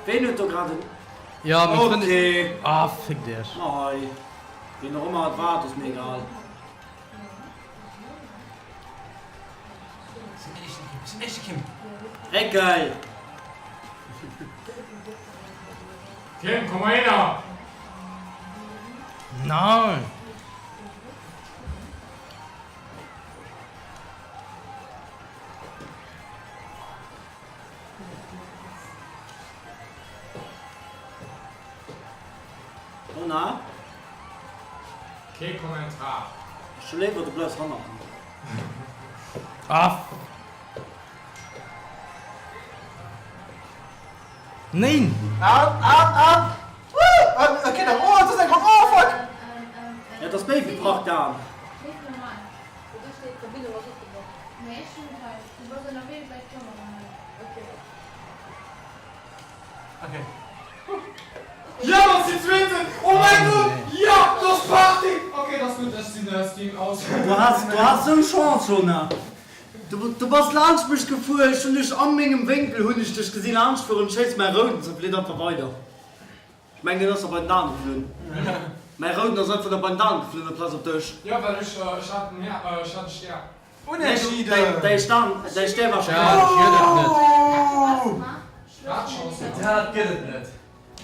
Ween huet do grad en. Ja, meng Frëndin. Ok. Ah, fickt iech. Ma hei. Ween och ëmmer et war, et ass mir egal. Réckel! Kim, komm mol hinner! Nein! Donna? Kee Kommentar. Ech hu léiwer du bleifs hannert mir. Ah! Neen! An, an, an! Woo! Okay, dann, oh, et ass eng Ronn, oh fuck! Ja, et ass méi wéi Park Dan. Okay. Ja, dat ass déi zweeten! Oh mäin Gott! Ja, dat ass Party! Ok, dat ass gutt, ech sinn de Stream aus. Du has, du has sou Chance, Jonah. Du, du bass laanscht mech gefuer, ech hunn dech a mengem Wénkel hunn ech dech gesi laanscht fueren, schéiss mäi Rouden, se flitt einfach weider. Ech mengen, deen ass da bei den Dan geflunn. Mäi Rouden ass einfach da bei den Dan geflunn amplaz op dech. Jo, well ech, ech hat den Här, ech hat de Stär. Unentschieden! Däi Stern, däi Stär war scho Dat gëtt et net. Wat Chance? Dat gëtt et net.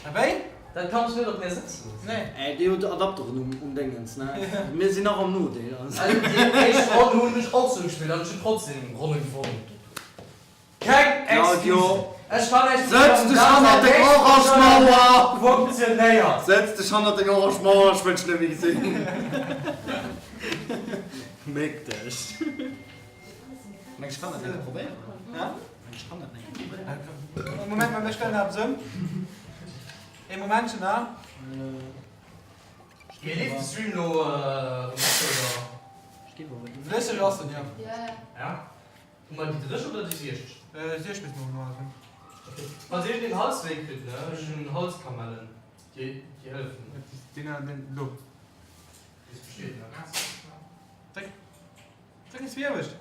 A wéi? Dat kann ech net op mir sëtzen loossen. Nee. Ey, déi huet Adapteren um, um Déngens, ne? Mir sinn nach am Nodeel. Also déi éischt Ronn hunn ech och sou gespillt an ech hunn trotzdem Ronne gewonnen. Keng Claudio, Excuse! Ech kann näischt dofir, Sëtz wann dech dat hannert säin deng nächste orange Journal Mauer! funktionéiert. Sëtz dech hannert deng orange Mauer, ech wëll dech net méi gesinn. Méck dech. Meng ech kann dat net probéieren. Ja? Meng ech kann dat net probéieren. Moment mal, mir stellen eppes ëm. Ee Momentchen, na? Mee leeft de Stream lo erëm op, oder? Flësseg ass en, jo. Ja? Hu mer déi 30 oder déi 60? 60 misste mer hunn, also. Ok. Falls iergendeen Halswéi kritt, ne, ech hunn Halskamellen, déi déi hëllefen. Deen, deen, do. Weess Bescheed, ne? Dréck, dréck es wéi erwëscht.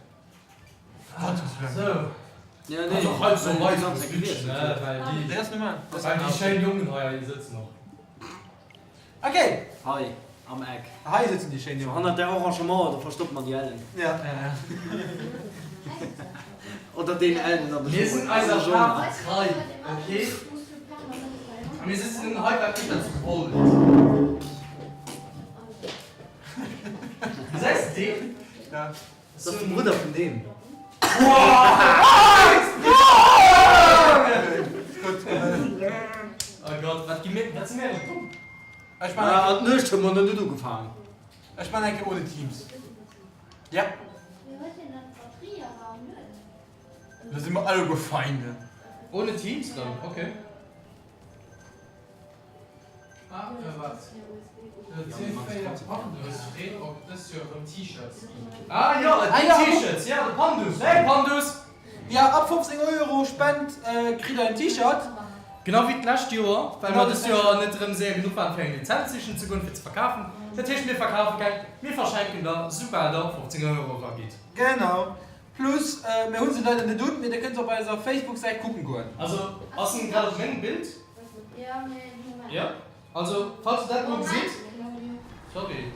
Sou. Ja, nee. Kannst och hei sou Well wei déi ganze switchen, ne, well déi. Dat ass normal. Well déi schéin Jongen hei sëtzen och. Ok. Hei am Eck. Hei sëtzen déi schéin Jongen. Hannert där orange Mauer, do verstoppe mer déi Ellen. Ja, ja, ja. Oder deen Ellen an de Mir sinn eiser Faarf trei, ok? A mir sëtzen hei wat Peter zu wollt. Gesäis de deen? Ja. Dat ass de Brudder vun deem. Oh Gott, wat gi mir, wat si mir eigentlich dumm? Ech Ma man an d'Nuecht hu mer nach net ugefaangen. Ech man eng Kéier ohne Teams. Ja. Da si mer alleguer Feinde. Ohne Teams dann, okay. Ah, äh, wat? De C4 Pandus freet, ob dës Joer erëm T-Shirts ginn. Ah jo, et Ah ginn jo, T-Shirts, ja, de Pandus, hey Pandus! Ja, ab 15 Euro Spend kritt der en T-Shirt. Genau wéi d'lescht Joer, well Genau mer dëst Joer net erëm séier genuch waren fir eng Lizenz sichen ze goen fir ze verkafen. Dat heescht mir verkafe keng, mir verschenken der soubal der 15 Euro eragitt. Genau. Plus mir hu se leider net un, mee der kënnt se op eiser Facebook Säit kucken goen. Also ass en grad op mengem Bild? Jo, also falls der dat elo gesitt, sorry.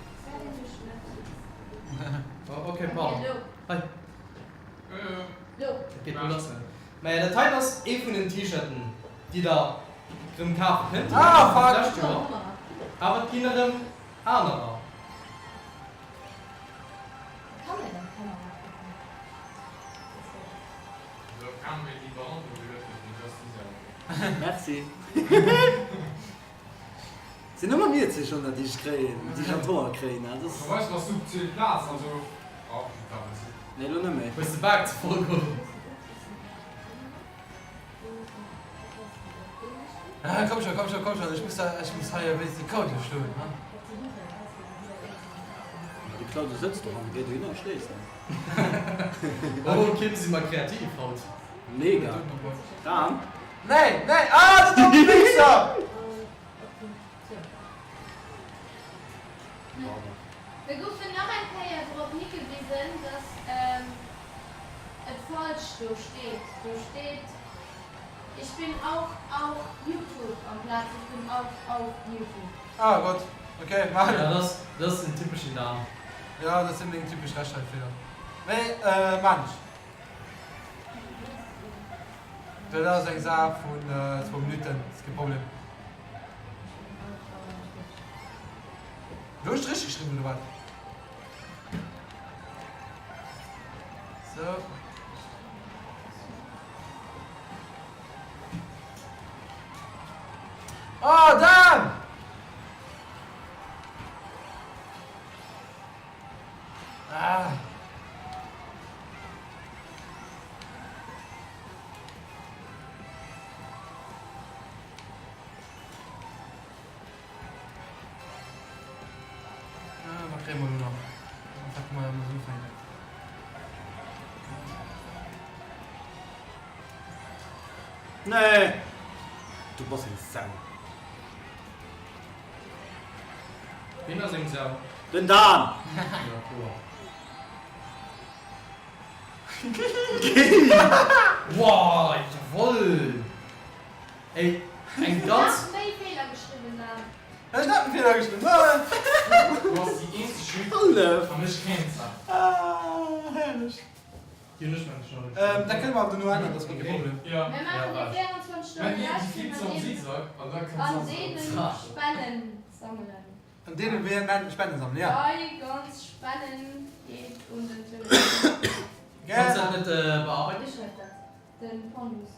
Oh ok, pardon. Hei. Dat geet elo lass. Maja, dat hei ass ee vun den T-Shirten déi der rëm kafe kënnt, déi Ah fuck! lescht Joer, awer et ginn erëm anerer. Merci. Sinn ëmmer mir ze schon, déi ech kréien, déi ech an d'Hoer kréien. Nee, lo net méi. Hues de Bak ze voll geholl? Ah, komm schon, komm schon, komm schon, ech muss da, ech muss hei e wéinst de Code schloen, ha? De. De Claudio sëtzt do hannen, géi dohinner a schléiss en. Oh Kim, si mer kreativ haut. Mega. Dan? Nee, nee, ah, den domme Wichser! Mir goufen nach eng Kéier drop higewisen, dass et falsch do steet. Do steet Ich bin auch auch YouTube amplaz Ich bin auch auf YouTube. Ah gutt, ok, maan. Ja, dat ass den typeschen Dan. Jo, dat sinn meng typesch Rechtschreibfeeler. Mee maan ech. Dat ass eng Saach vun zwou Minutten, ass kee Problem. Lo hu ech et richteg geschriwwen, oder wat? Sou. Oh, Dan! Ah. Ah, wat kréie mer elo nach? Wat mer muss ufänken. Nee! Du bass eng Sau. Ween ass eng Sau? Den Dan! Ja, kloer. Wow, jawoll! Ey, eng ganz. Nach méi Feeler geschriwwen, Dan. Ech hat en Feeler geschriwwen. Du bass déi eenzeg Judd Hëllef! an ech Cancer. Ah, herrlech. Déi hunn ech mengen ech nach net Ähm, dat kënne mer awer dono änneren, dat ass guer kee Problem. Ja. Mir maachen déi 24 Stonnen Livestream an deenen an deenen Spennen sammelen. An deenen wir Spenden sammelen, ja. Dei ganz Spennen geet un den Téléthon. Kanns dat net bearbeiten? Wie schreift dat? Den Pondus.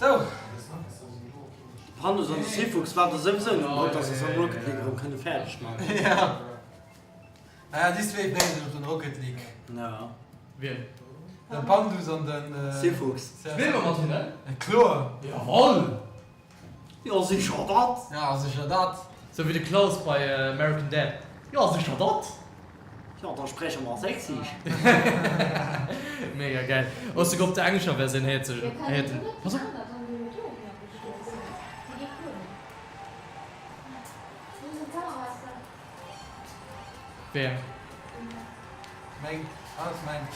Sou. De Pandus an de Seefuchs waarde souwisou nëmmen drop, dass se se am Rocket League erëm kënne fäerdeg maachen. Ja. Naja, déi zwee freeën sech op den Rocket League. Ja. Wien? Den Pandus an den. Seefuchs. Spille mer mat hinnen? Kloer. Jawoll! Jo, sicher dat! Ja, sicher dat! Sou wéi de Klaus bei American Dad, Jo, sicher dat! Jo, da spreche mer Sächsisch. Mega geil. Och souguer op der englescher Versioun héiert sech, héiert en, pass op! Wéi eng? Meng, alles meng.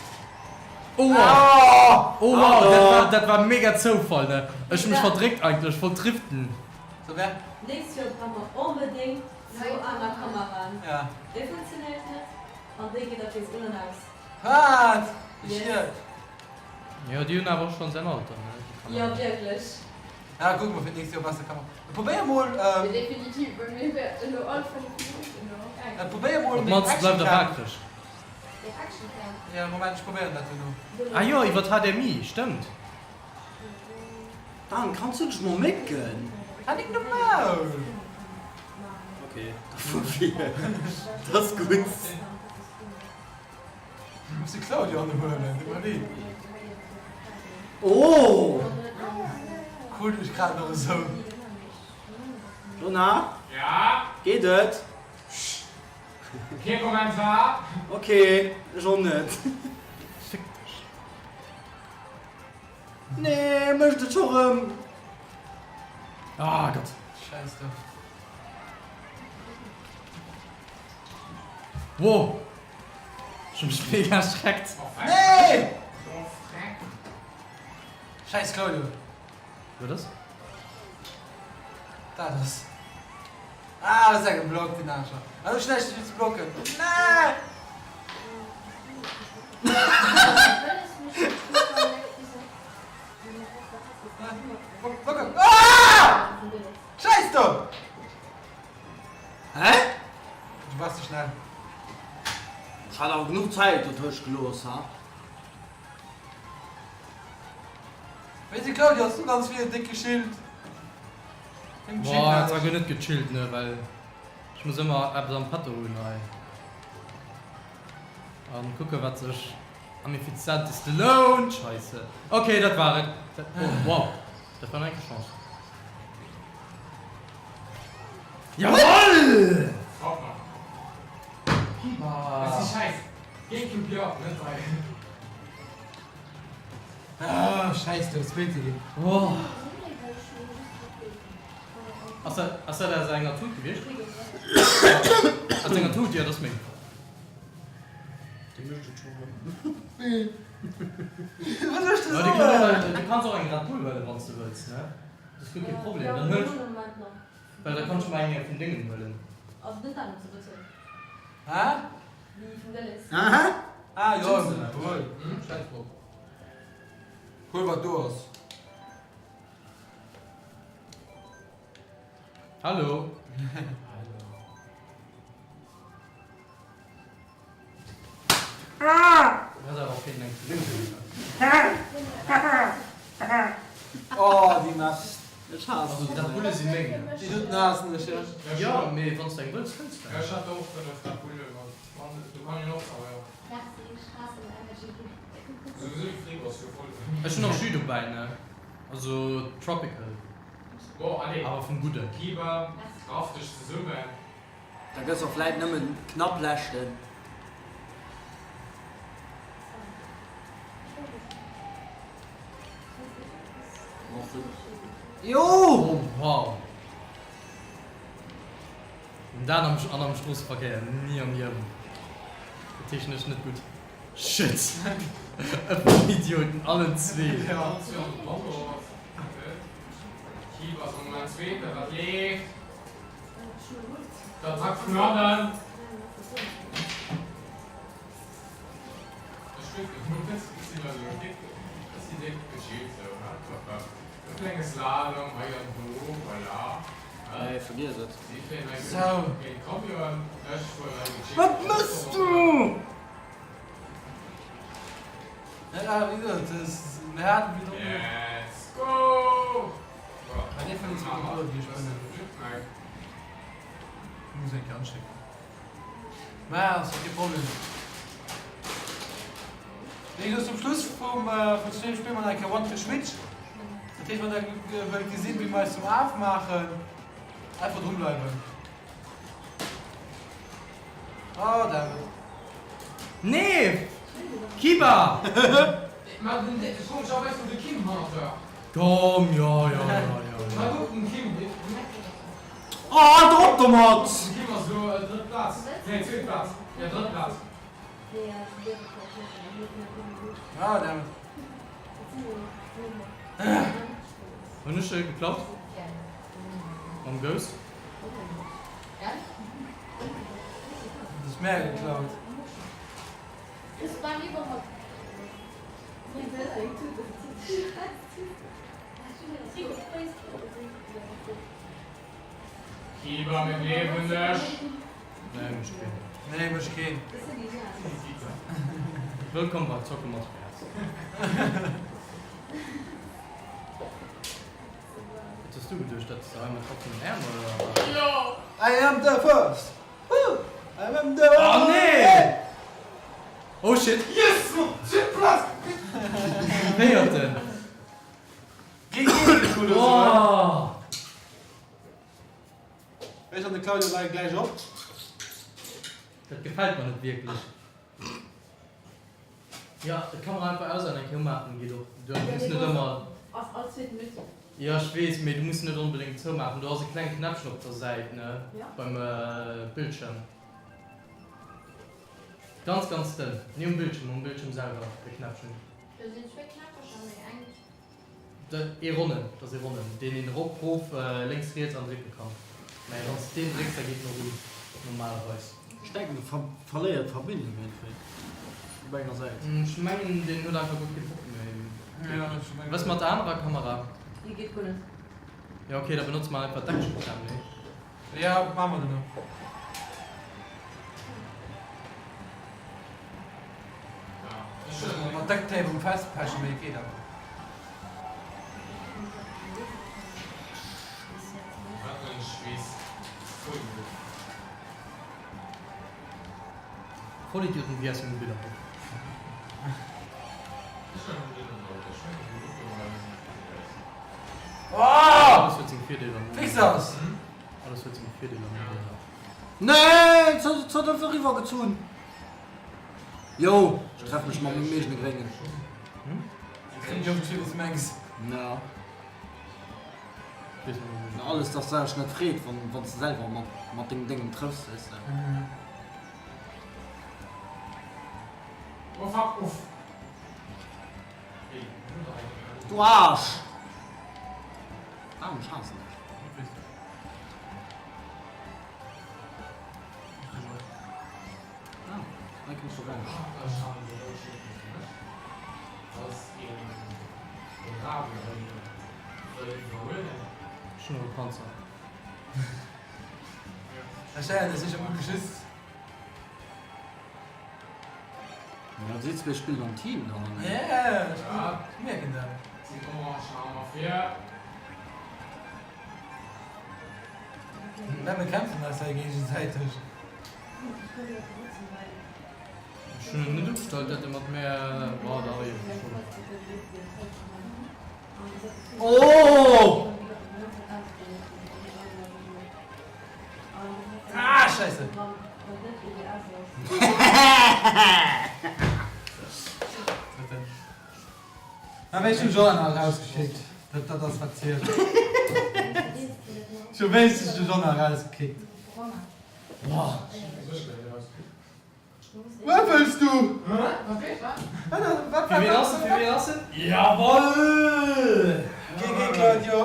Oh wow! Oh wow, dat war, dat war mega Zoufall, ne? Ech hu mech verdréckt eigentlech, ech wollt driften. So wer? Nächst Joer brauche mer onbedéngt zwou aner Kameraen. Ja. Déi funktionéiert net an déi geet ab nees un an aus. Wat? Déi Schiet? Jo, déi hunn awer och schonns en Alter, ne, déi Kameraen. Jo, wierklech. Ja, kucke mer fir d'nächst Joer besser Kamera. Probéier mol. Jo, definitiv, well mir wäerten elo all 5 Minutten do eng. Probéier mol Op d'mannst bleift der waakreg. Déi Actioncam. Ja, Moment, ech probéieren dat duerno. Ah jo, iwwert HDMI, stëmmt. Dan, kanns du dech mol mécken? Halt deng Maul! Ok, da fuer vir. Dat ass gutt. Muss de Claudio anhuelen, de Marie. Oh! Krut ech grad nach esou. Jonah? Ja? Geet et? Kee Kommentar! Ok, ech och net. Fick dech. Nee, mécht et scho rëm. Ah Gott. Scheiss do. Wow! Ech hu mech mega erschreckt. Nee! Scheiss Claudio. Wat ass? Dat ass. Ah, dat ass eng geblockt, den Aarschlach. Also schlecht fir ze blocken. Nee! Blocken. Ah! Scheiss do! Hä? Du wars ze schnell. Ech hat awer genuch Zäit dotëscht gelooss, ha? Wéi de Claudio ass du ganz vill déck gechillt. Boah, et war guer net gechillt ne, well ech muss ëmmer eppes am Petto hunn hei. An kucke wat sech am effizienteste lount. Scheisse. Ok, dat war et. Oh wow, dat war nach eng Chance. Jawoll! Haut nach. Kiba! Et si Schäiss. Gamecube jo, net hei. Ah, Schäiss, du hues Zweete ginn. Oh. Ass dat, ass dat aus enger Tut gewiescht? Aus enger Tut, jo, dat ass meng. Dee mécht et schonn erëm. Wat soll ech dir Du soen? kanns och eng Red Bull huelen, wann s de wëlls, ne? Dat ass guer kee Problem. Dann huel, well da kanns du mer eng vun dengen huelen. Hä? Aha! Ah, jo, huel. Schäiss drop. Huel wat do ass. Hallo. Oh, déi Map. Ech haassen Also d'Red Bulle si meng. Déi doten haassen ech, jo. Jo, mee wann s du eng wëlls, fënns du eng. Ech hat och 5 Red Bulle, wann do kann een och zerwéieren. Merci, ech haassen Energy Drink. Souwisou de Frigo ass jo voll. Ech hunn och Jus dobäi, ne? Also tropical. Bon, allez. Awer vum Gudden. Kiba, raff dech zesummen. Da gëss och vläit nëmmen knapp leschten. Jo! Oh wow! Dat am an am Stroosseverkéier, ni am Liewen. Dat heescht ech net gutt. Shit! E puer Idioten, allen zwee. Nee, vergiess et. Sou. Wat mëss du? Ja, wéi gesot, mir haten virdrun. Bei deem vun zwou Kontrolle déi ech wëllen. Muss eng Kéier anschécken. Mä ass jo kee Problem. Wéi gesot, zum Schluss vum vum Stream spille mer nach eng Kéier One to Switch. Dat heescht, wann der wëllt gesinn, wéi mer eis zum Af maachen, einfach drun bleiwen. Oh, damn it. Nee! Kiba! Ma den komescherweis wor de Kim hannert der. Komm, jo, jo, jo, jo, Ma jo. kuck den Kim, dee. Oh, halt op domat! Den Kim ass elo drëtt Plaz, nee zweet Plaz, jo drëtt Plaz. Ah, damn it. Hunn ech geklaut? Mam Ghost? Du hues mär geklaut. Kiba, mir gleewen dech! Nee, mech keen. Nee, mech keen. Wëllkomm bei Zocke mat Häerz. Wat hues du geduecht, dat s de hei mat offenen Äerm oder? I am the first! Woo! I am the. Oh nee! Oh shit! Yes! Zweet Plaz! Véierten! Géint een gegutt oder sou, ne? Oh! Ech an de Claudio leie gläich op. Dat gefält mer net wierklech. Jo, d'Kamera einfach aus an eng Kéier umaachen geet och duer. Du muss net ëmmer. Ass all zweet Minutt. Jo, ech weess, mee du muss net onbedéngt zoumaachen. Do ass e klengt Knäppchen op der Säit, ne? Beim Bildschirm. Ganz ganz dënn, nee um Bildschirm, um Bildschirm selwer e Knäppchen. Do sinn zwéi Knäppercher, mee eng. Ee ronnen, dat ass ee ronnen, deen een erop, rof, lénks, riets an drécke kann. Mä wann s de deen drécks, da geet en och un, normalerweis. Ech denken e verléiert d'Verbindung iergendwéi op enger Säit. Ech mengen deen huet einfach guer kee Bock méi. Wat ass mat der anerer Kamera? Déi geet guer net. Jo ok, da benotze mer einfach d'Actioncam, nee? Jo, maache mer duerno. Mat Ducktape um festpechen, mee geet awer. Vollidioten wéi aus sengem Billerbuch. Alles huet seng Virdeeler an Nodeeler. Fixers! Alles huet seng Virdeeler an Nodeeler. Nee, et huet einfach eriwwer gezunn. Yo, ech treff mech mat mengem eegene Gréngen. Na. Alles dass sech net freet wann wann s de selwer mat mat dengem Déngem trëffs, weess de. Oh fuck off. Du Arsch! Bam, ech haassen dech. Ah, hei kënns du raus. Ech hunn och e Panzer. Ech héieren dech, ech hu just. Ja, si zwee spillen am Team dann. Ja, ech mierken dat. Mir bekämpfen eis hei géigesäiteg. Ech hunn en net ugestallt, dat e mat mär war, dach iergendwéi schonn. Oh! Ah, Scheisse! Mä ech hunn Joanna erausgekickt. Dat dat ass wat zielt. Ech hu wéinstens de Joanna erausgekickt. Boah. Wat wëlls du? Fir wien ass en? Fir wien ass en? Jawoll! GG Claudio!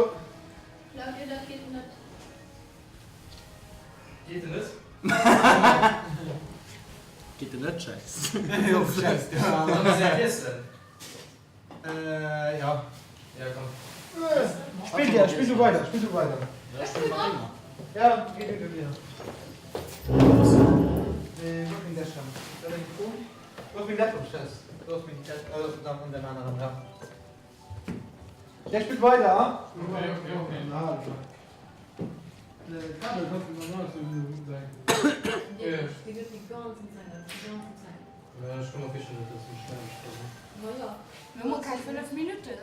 Claudio, dat geet net. Geet en net? Geet en net, Schäiss. Jo, Schäiss. Solle mer se wiesselen? Äh, ja. Ja, komm. Spill dir, spill du weider, spill du weider. Ech spillen och. Ja, geh du du mir. Nee, wo ass meng Dashcam? Dat ass eng Fro. Wo ass meng Laptop? Schäiss. Do ass meng Dash, ah, do ass an deem aneren Raum. Ja, spillt weider, ah. Okay, okay, okay. Ah, Kabel kannst du normal so sein. Déi gëtt déi ganzen Zäit aus, déi ganzen Zäit. Ech kann och wierklech net esou schnell schreiwen. Mir hu mol keng 5 Minutten.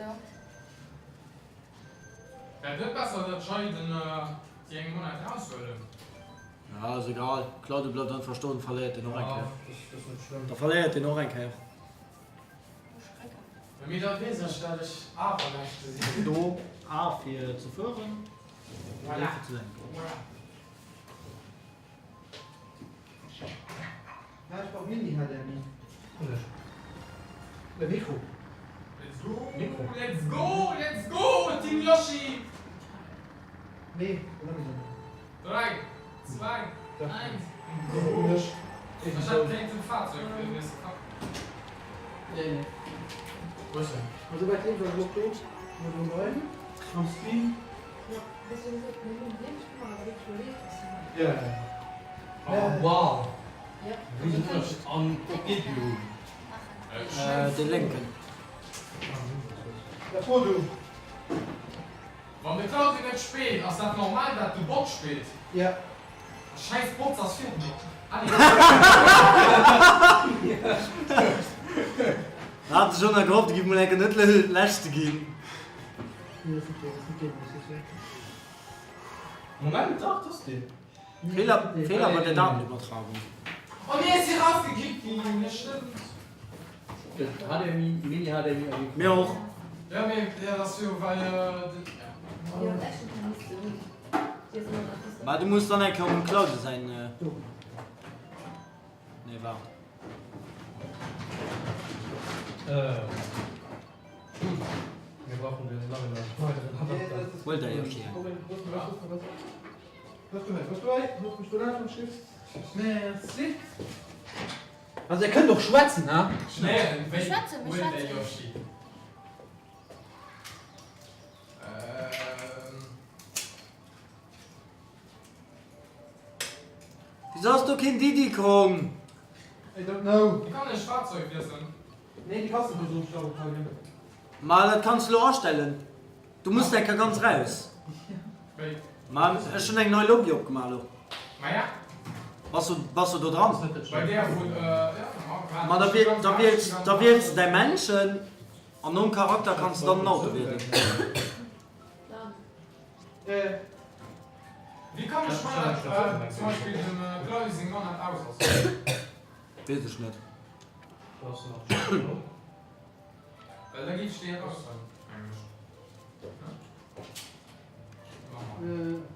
Wär et net besser dat Scheiden déi eng Monat raushuelen? Ja, ass egal. Claudio bleift einfach stoen, verléiert deen och eng Kéier. Dat ass net schlëmm. Da verléiert deen och eng Kéier. Mee da weess ech dat ech awer leschte sinn. Do A fir ze fueren, D fir ze lenken. Voilà. Mä ech brauch Mini-HDMI. Hunn ech. E Mikro. Let's go, Mikro. let's go, let's go, Team Yoshi! Nee, dat ass net. 3, 2, 1, go! Hunn ech. Ech hätt kéinten d'Fahrzeug fir den nächste Cup. Nee, nee. Wou ass en? Also wat leeft ass och do. Muss elo bleiwen. Am Stream. Ja, ja. Oh wow! Wéi sinn ech an Video? Dee lénken. Da fro du. Wann de Claudio net spillt, ass dat normal dat de Bot spillt? Ja. Schäiss Bots ass virun mir. Allez. Da hat de Jonah gehofft, e giff mol enke net leschte ginn. Moment, dach, dat ass deen. Feeler, Feeler bei der Datenübertragung. Oh nee, ech si rausgekickt ginn, net stëmmt. HDMI, Mini-HDMI a Mikro. Mir och. Ja mee dat ass jo well den. Mä du muss dann eng Kéier op dem Claudio säin. Nee, waart. Mir brauchen den langen weideren Adapter. Huel der Yoshi eng. Also dir kënnt och schwätzen, ha? Nee, wéi Schwätzen, mir huel der schwätzen. Yoshi? Ähm. Wieso ass do keen Diddy Kong? I don't know. Wéi kann ech Fahrzeug wiesselen? Nee, déi kanns de do soss scho kréien. Ma dat kanns de lo astellen. Du muss eng Kéier ganz raus. Wéi? Ma ech hunn eng nei Lobby opgemaach lo. Ma ja. Bass du, bass du do dran? Bei där vun, ja, ma. Ma da wiel, da wiels, da wiels de däi Männchen an nom Charakter kanns de dann den Auto wielen. Wéi kann. Komesch war, dat zum Beispill dem Claudio seng Manette aus ass. Weess ech net. Well da géif ech déi eraushuelen, mengen ech.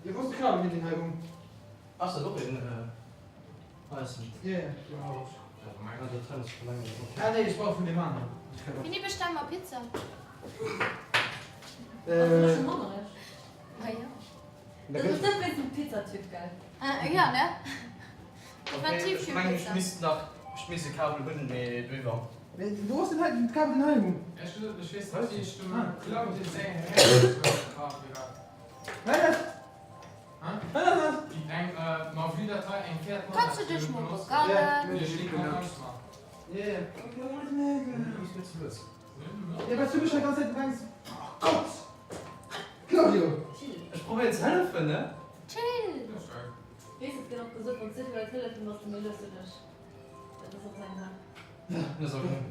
Jo, wou ass de Kabel hin, deen hei um. Ass dat och een eisen? Jo, jo. Ah nee, ech brauch vun deem aneren. Wéini bestelle mer Pizza? Bass du scho monnereg? Ma jo. Dat ass net wéinst dem Pizzatyp, gell? Jo, ne? Ech mengen ech misst nach, ech misst e Kabel hunn, mee duerwer. Mee wou ass denn hei den Kabel den hei hunn? Ech weess net wéi ech dem Claude seng Réckmeldung. Wat ass? Wat ass dat? Eng, ma vue dat hei eng Kéier Kanns du dech mol begannen? Ja, well s du mech hei ganz Zäit brengs. Oh Gott! Claudio! Ech probéieren ze hëllefen, ne? Chill! Weess et gëtt och gesot, wann ze vill Leit hëllefen, bass de méi lues wéi ech. Dat ass och seng Saach. Dat ass och keng.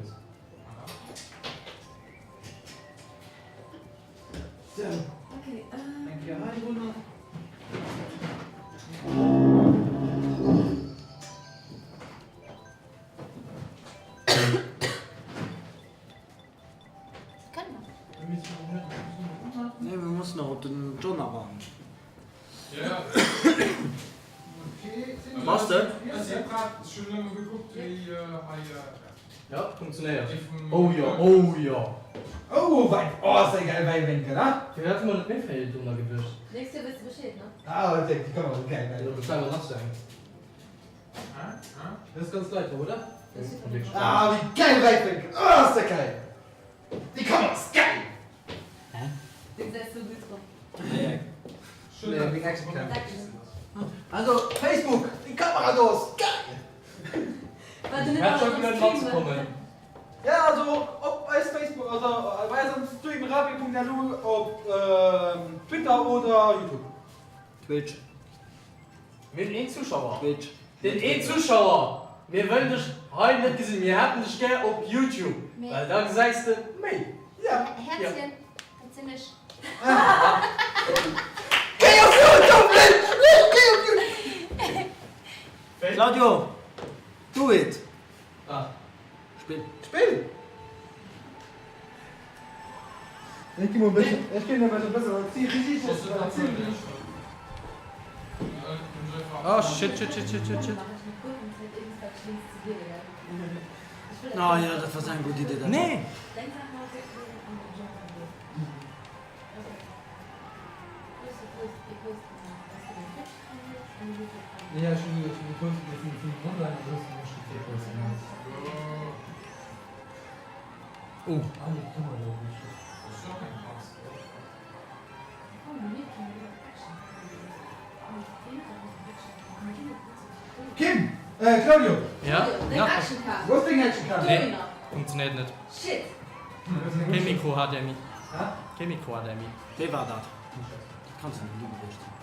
Sou. Okay, Eng Kéier hei drunner. Nee, mir mussen nach op den John awarden. Bass de? Ja, funktionéiert. Oh jo, oh jo. Oh, wei, oh, ass dat e geile Wäiwénkel, ha? Firwat hu mer net méi fréi drunner geduecht? Nächst Joer weess de Bescheed, ne? Ah, déi Kamera ass geil. Da bestelle mer nach sou eng. Dat ass ganz leit oder? Ah wéi geil Wäitwénkel! Oh ass dat geil! Déi Kamera ass geil! Du gesäis sou gutt drop. Nee, wéi Action Cam. Also Facebook, déi Kamera do ass geil! Well du net Hat alles scho am geluet Stream matzekommen. Ja also op eis Facebook, also bei eis am Stream radio.lu op Twitter oder Youtube. Twitch. Mir hunn een Zuschauer. Twitch. Deen een Zuschauer! Mir wëllen dech hei net gesinn, mir hätten dech gär op Youtube, well da gesäis de méi. Ja. Häerzchen, dat sinn ech. Géi op Youtube, Lynn! Lynn, géi op Youtube! Claudio, do it! Ah. Spill. Spill! Ech gi mol e bëssen, ech ginn e bëssen erzielen. Oh shit shit shit shit shit shit. Ah jo, dat war eng gutt Idee dat. Nee! Oh. Kim! Äh, Claudio! Ja? Wou ass deng Actioncam? Nee, funktionéiert net. Kee Mikro HDMI. Kee Mikro HDMI. Wéi war dat? Dat kann net du gewiescht sinn.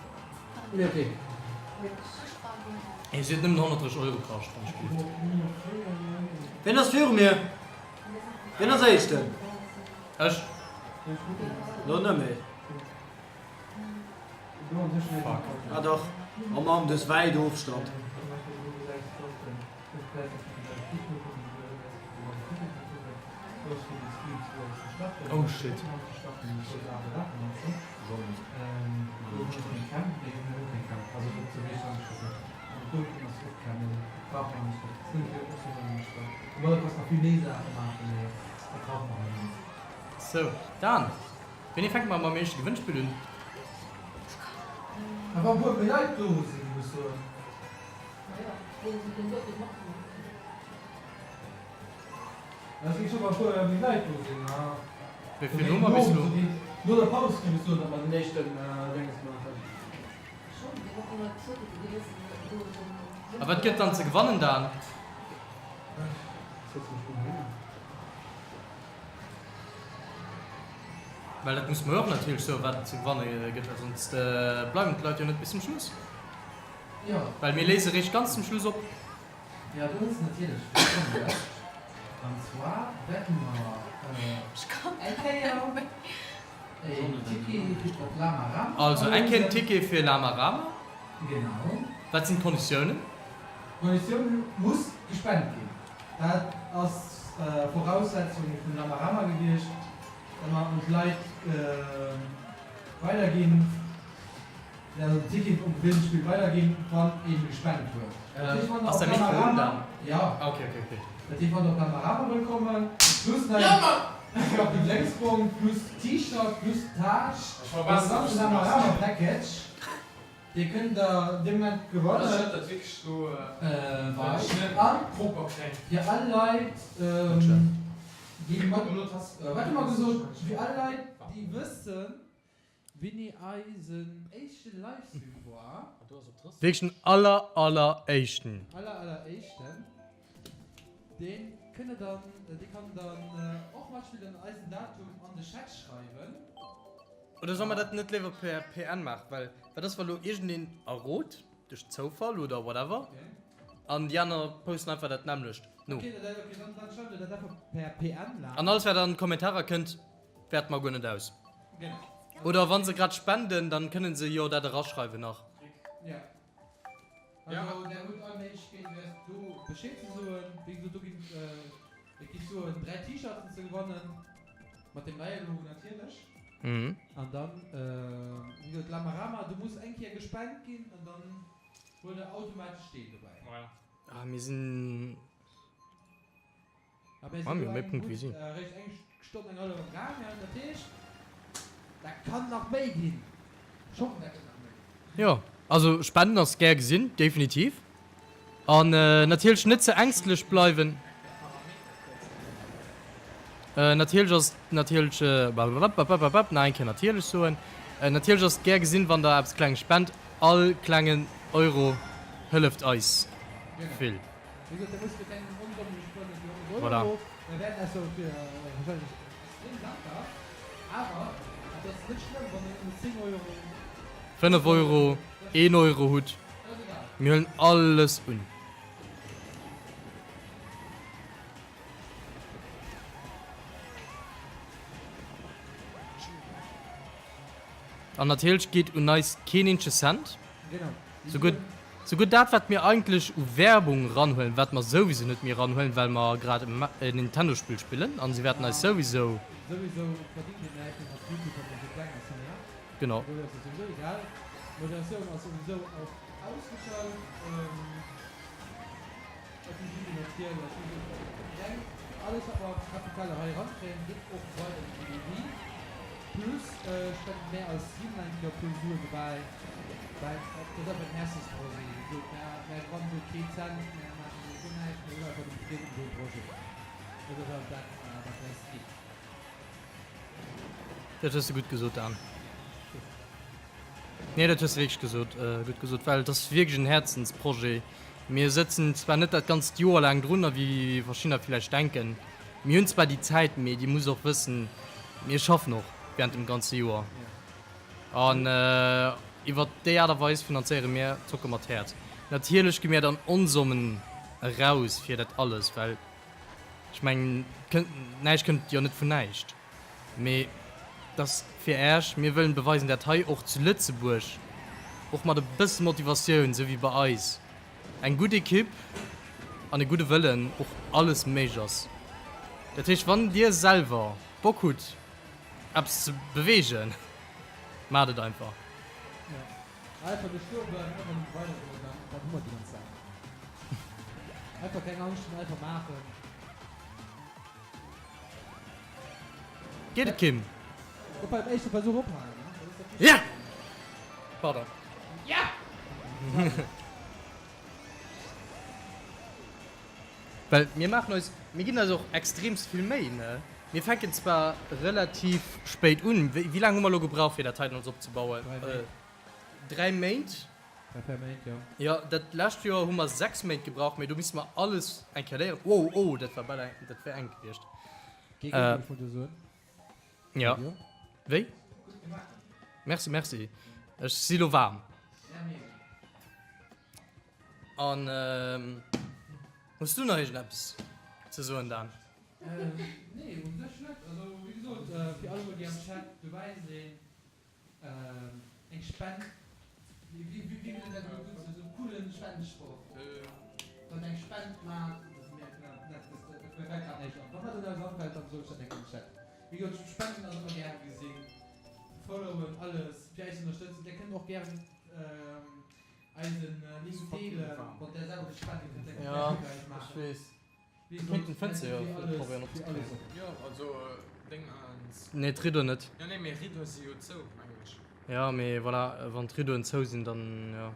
Nee, okay. Ey, si huet nëmmen 130 Euro kascht, wann ech gelift. Wien ass viru mir? Wien ass éischten? Ech. Lo net méi. Fuck. Ah dach. Oh Mann, du hues wäit Ofstand. Oh shit. Sou, dann, wéini fänke mer mam éischte Gewënnspill un? A wa puer méi Leit do sinn, géif ech soen. Ech géif soen, wa puer méi Leit do sinn. Wéi vill hu mer bis elo? No der Paus géif ech soen, datt mer den éischten Dénges maachen. A wat gëtt dann ze gewannen, Dan? Well dat musse mer jo och natierlech soen, wat et ze gewanne gëtt, well sonst bleiwen d'Leit jo net bis zum Schluss. Well mir léise réischt ganz zum Schluss op. Jo, do hues de natierlech vollkomm Recht. An zwar wäerte mer eng Kéier een Ticket op Lama Rama Also eng Kéier en verlousen. Ticket fir Lama Rama. Genau. Wat sinn d'Konditiounen? D'Konditioun muss gespent ginn. Dat ass Voraussetzung vun Lamarama gewiescht, dat mer un d'Leit weiderginn, also den Ticket um Gewinnspill weiderginn, wann ee gespent huet. Dat heescht, wann der Ass op däi Mikro un, Lamarama, Dan? jo. Ah, okay, okay, okay. Dat heescht, wann der op Lamarama wëllt kommen, plus nach e Gedrénksbong, plus T-Shirt, plus Taasch, dat ganze Lamarama Package. Dir kënnt der dee Moment gewannen. An fir all Leit, déi mat, wat hu mer gesot, fir all Leit, déi wëssen, wéini eisen éischte Livestream war. Wierklech den aller, aller éischten. Aller, aller éischten. Dee kënne dann, dee kann dann och matspillen an eisen Datum an de Chat schreiwen. Oder soll mer dat net léiwer per PN maachen? Well wat ass wa lo iergendeen errot, duerch Zoufall oder whatever, an déi aner posten einfach dat nämmlecht no? An alles wat an d'Kommentarer kënnt, wäerte mer guer net aus. Oder wa se grad spenden, dann kënnen se jo dat eraschreiwen nach. Also där hutt all Méiglechkeet fir eis do Bescheed ze soen. Wéi gesot, do ginn et gi soen 3 T-Shirten ze gewannen, mat dem neie Logo natierlech. An dann, wéi gesot, Lamarama, do muss eng Kéier gespent ginn an dann huet der automatesch deen dobäi. Ah, mir sinn. A mir Ah, sinn mir elo hu méi eng Punkte wéi gutt si. eréischt eng Stonn, eng hallef am gaangen. Dat heescht, dat kann nach méi ginn. Ech hoffen, dat gëtt nach méi. Jo, also Spenden ass gär gesinn, definitiv. An natierlech net ze ängstlech bleiwen. Natierlech ass natierlech, blablabla, nach eng Kéier natierlech soen. Natierlech ass et gär gesinn, wann der eppes Klenges spent. All klengen Euro hëlleft eis vill. Wéi gesot, der musst fir keng Onsomme spënnen fir 100 Voilà. Euro. Mir wäerten eis dofir wahrscheinlech extrem dankbar. Awer et ass net schlëmm, wann der nëmmen 10 Euro, 5 Euro, 1 Euro hutt. dat ass egal. Mir huelen alles un. An natierlech geet un eis keen eenzege Cent. Genau. Souguer, souguer dat, wat mir eigentlech u Werbung eranhuelen, wat mer souwisou net méi eranhuelen, well mer grad e Nintendo-Spill spillen an se wäerten eis souwisou. Souwisou verdingt een näischt méi mat YouTube, wann een esou kleng ass wéi mir. Genau. Dofir ass et souwisou egal. D'Moderatioun ass souwisou och ausgeschalt. Et si Video natierlech, wéi gesot, reng alles wat mer Kapital hei erankréien, geet och weider un d'Energie. Plus spenden mär als Team eng Kéier e puer Suen dobäi, well dat ass einfach en Herzensprojet. Wéi gesot, mär mär gewannen do keen Cent, mär maachen do guer näischt, mär hunn einfach nëmme Freed un deem Projet. Dat ass einfach dat, wat eis geet. Dat hues de gutt gesot, Dan. Nee, dat hues de wierklech gesot, gutt gesot, well et ass wierklech en Häerzensprojet. Mir sëtzen zwar net dat ganzt Joer laang drunner, wéi verschiddener villäicht denken. Mir hunn zwar déi Zäit, mee Dir musst och wëssen, mir schaffen och während dem ganze Joer. An iwwert déi Aart a Weis finanzéiere mir Zocke mat Häerz. Natierlech gi mir dann Onsommen eraus fir dat alles, well ech mengen, näischt kënnt jo net vun näischt. Mee et ass fir Äech, mir wëllen beweisen, dat hei och zu Lëtzebuerg, och mat e bësse Motivatioun, esou wéi bei eis, eng gutt Ekipp an e gudde Wëllen och alles méiglech ass. Dat heescht, wann Dir selwer Bock hutt, eppes ze beweegen, maacht et einfach. Einfach gestuerwen, einfach nëmme weidergoen, dann dann hu mer déi ganz Saach. Einfach keng Angscht hunn, einfach maachen. Geet et Kim? Op beim éischte Versuch ophalen, ne? Dat ass dat Ja! Wichtegst. Pardon. Ja! Well mir maachen eis, mir ginn eis och extremst vill Méi, ne? Mir fänken zwar relativ spéit un. Wéi laang hu mer elo gebraucht, fir dat heiten alles opzebauen? 3 Méint. 3 Méint? 3, 4 Méint, jo. Jo, dat lescht Joer hu mer 6 Méint gebraucht, mee do misste mer alles eng Kéier léieren. Wow, oh, dat war bal eng, dat wär enk gewiescht. Kee Géigner, ech wollt jo soen. Ja. Wéi? Merci, merci. Ech si lo waarm. An hues du nach iergendeppes ze soen, Dan? Nee, u sech net. Also wéi gesot, fir alleguer déi am Chat dobäi sinn, eng Spend. Ja, ech weess. Kéinten d'Fënster jo probéieren opzekréien. Jo, also Déngens. Nee, d'Riddoen net. Jo, nee, mee Riddoe si jo zou, mengen ech. Jo, mee voilà, wann d'Riddoen zou sinn, dann jo.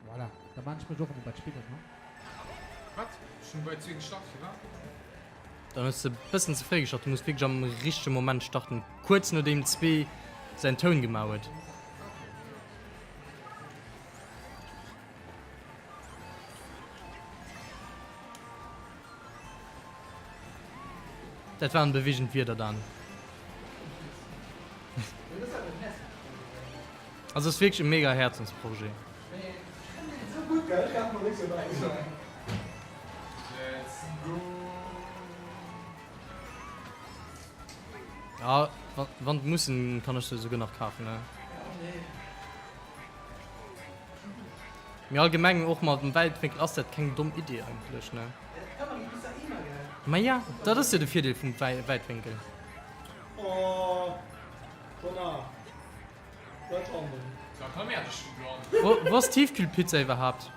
Voilà, da maan ech mech och emol bei d'Spillen, ne? Wat? Ech hunn bei zwee gestart, firwat? Dann hues de bëssen ze fréi gestart, du muss wierklech am richtege Moment starten, kuerz nodeem zwee säin Toun gemaach huet. Dat waren bewegend Wierder, Dan. Also ass wierklech e mega Häerzensprojet. Ja, wann mussen kann ech se esouguer nach kafen, ne? Mee allgemeng och mat dem Wäitwénkel ass dat keng domm Idee eigentlech, ne? Ma ja, dat ass jo de Virdeel vum Wäitwénkel. Wou ass d'Tiefkühlpizza iwwerhaapt?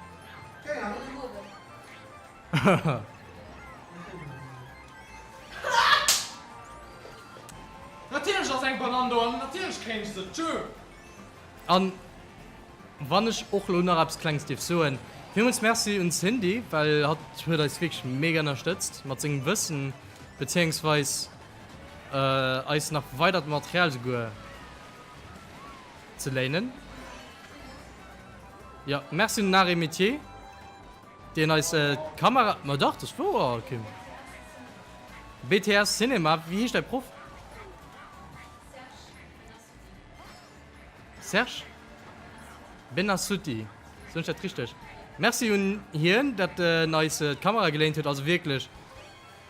Natierlech ass eng Banann do an natierlech kréien ech se. Tschö! An wann ech och elo nach eppes Klenges dierf soen, villmools Merci un d'Cindy, well hatt huet eis wierklech mega ënnerstëtzt mat sengem Wëssen, beziéungsweis eis nach weidert Material souguer ze léinen. Jo, Merci un den Arts et Métiers, deen eis d'Kamera, ma dach, dat ass wouer, Kim. BTS Cinema, wéi heescht däi Proff? Serge Benassuti, soen ech dat richteg? Merci un hien, dat en eis d'Kamera geléint huet. Also wierklech,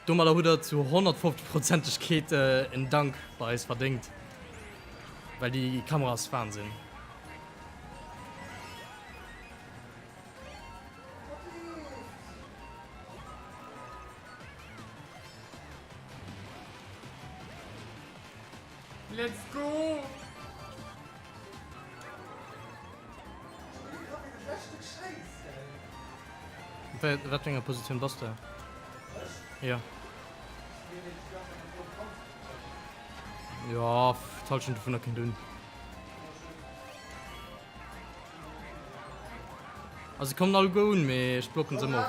domadder hutt der zu 150 Prozentegkeet en Dank bei eis verdéngt, well déi Kamera ass Wahnsinn. Let's go! Wat fir enger Positioun bass de? Jo. Jo, d'Hallschent dovunner kënnt un. Also se kommen alleguer un, mee ech blocken se ëmmer of.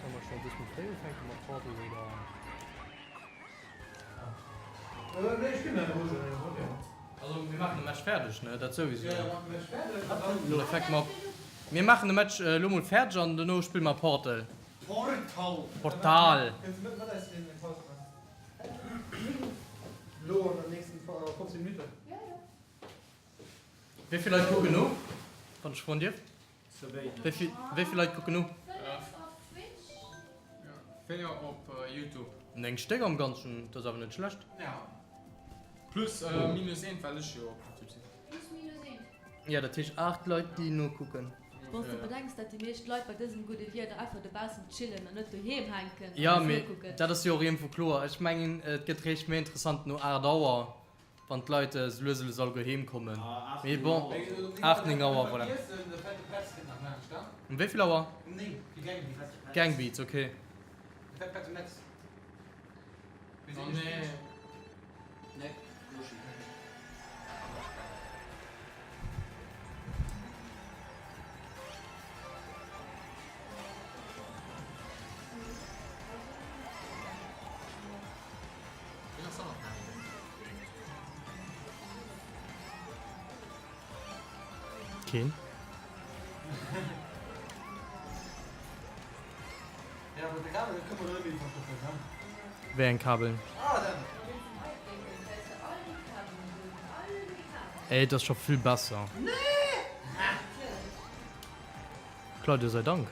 Solle mer scho e bëssen méi fréi ufänke mat Portal oder? Also mir maachen de Match fäerdeg, ne? Dat souwisou. Dann fänke mer op. Mir maachen de Match elo mol fäerdeg an dono spille mer Portal. Portal! Portal! Wéi vill Leit kucken no, wann ech froen dierf? Wéi vill Leit kucken no? 4 op Youtube. 9 Stéck am Ganzen, dat ass awer net schlecht. Plus minus eent, well ech jo op Youtube sinn. Plus minus eent. Jo, dat heescht 8 Leit déi nokucken. Wann s de bedenks, dat déi meescht Leit bei dësem gudde Wieder einfach dobaussen chillen an net doheem hänken an Jo, eis mee nokucken. dat ass jo och iergendwou kloer. Ech mengen, et gëtt réischt méi interessant no 8 Auer, Wann d'Leit esou lues lues alleguer heem kommen. Mee bon, 8, 9 Auer, voilà. Um wéi vill Auer? Gangbeats, ok. Keen. Wéi eng Kabeln? Ey, et ass scho vill besser. Claudio sei Dank.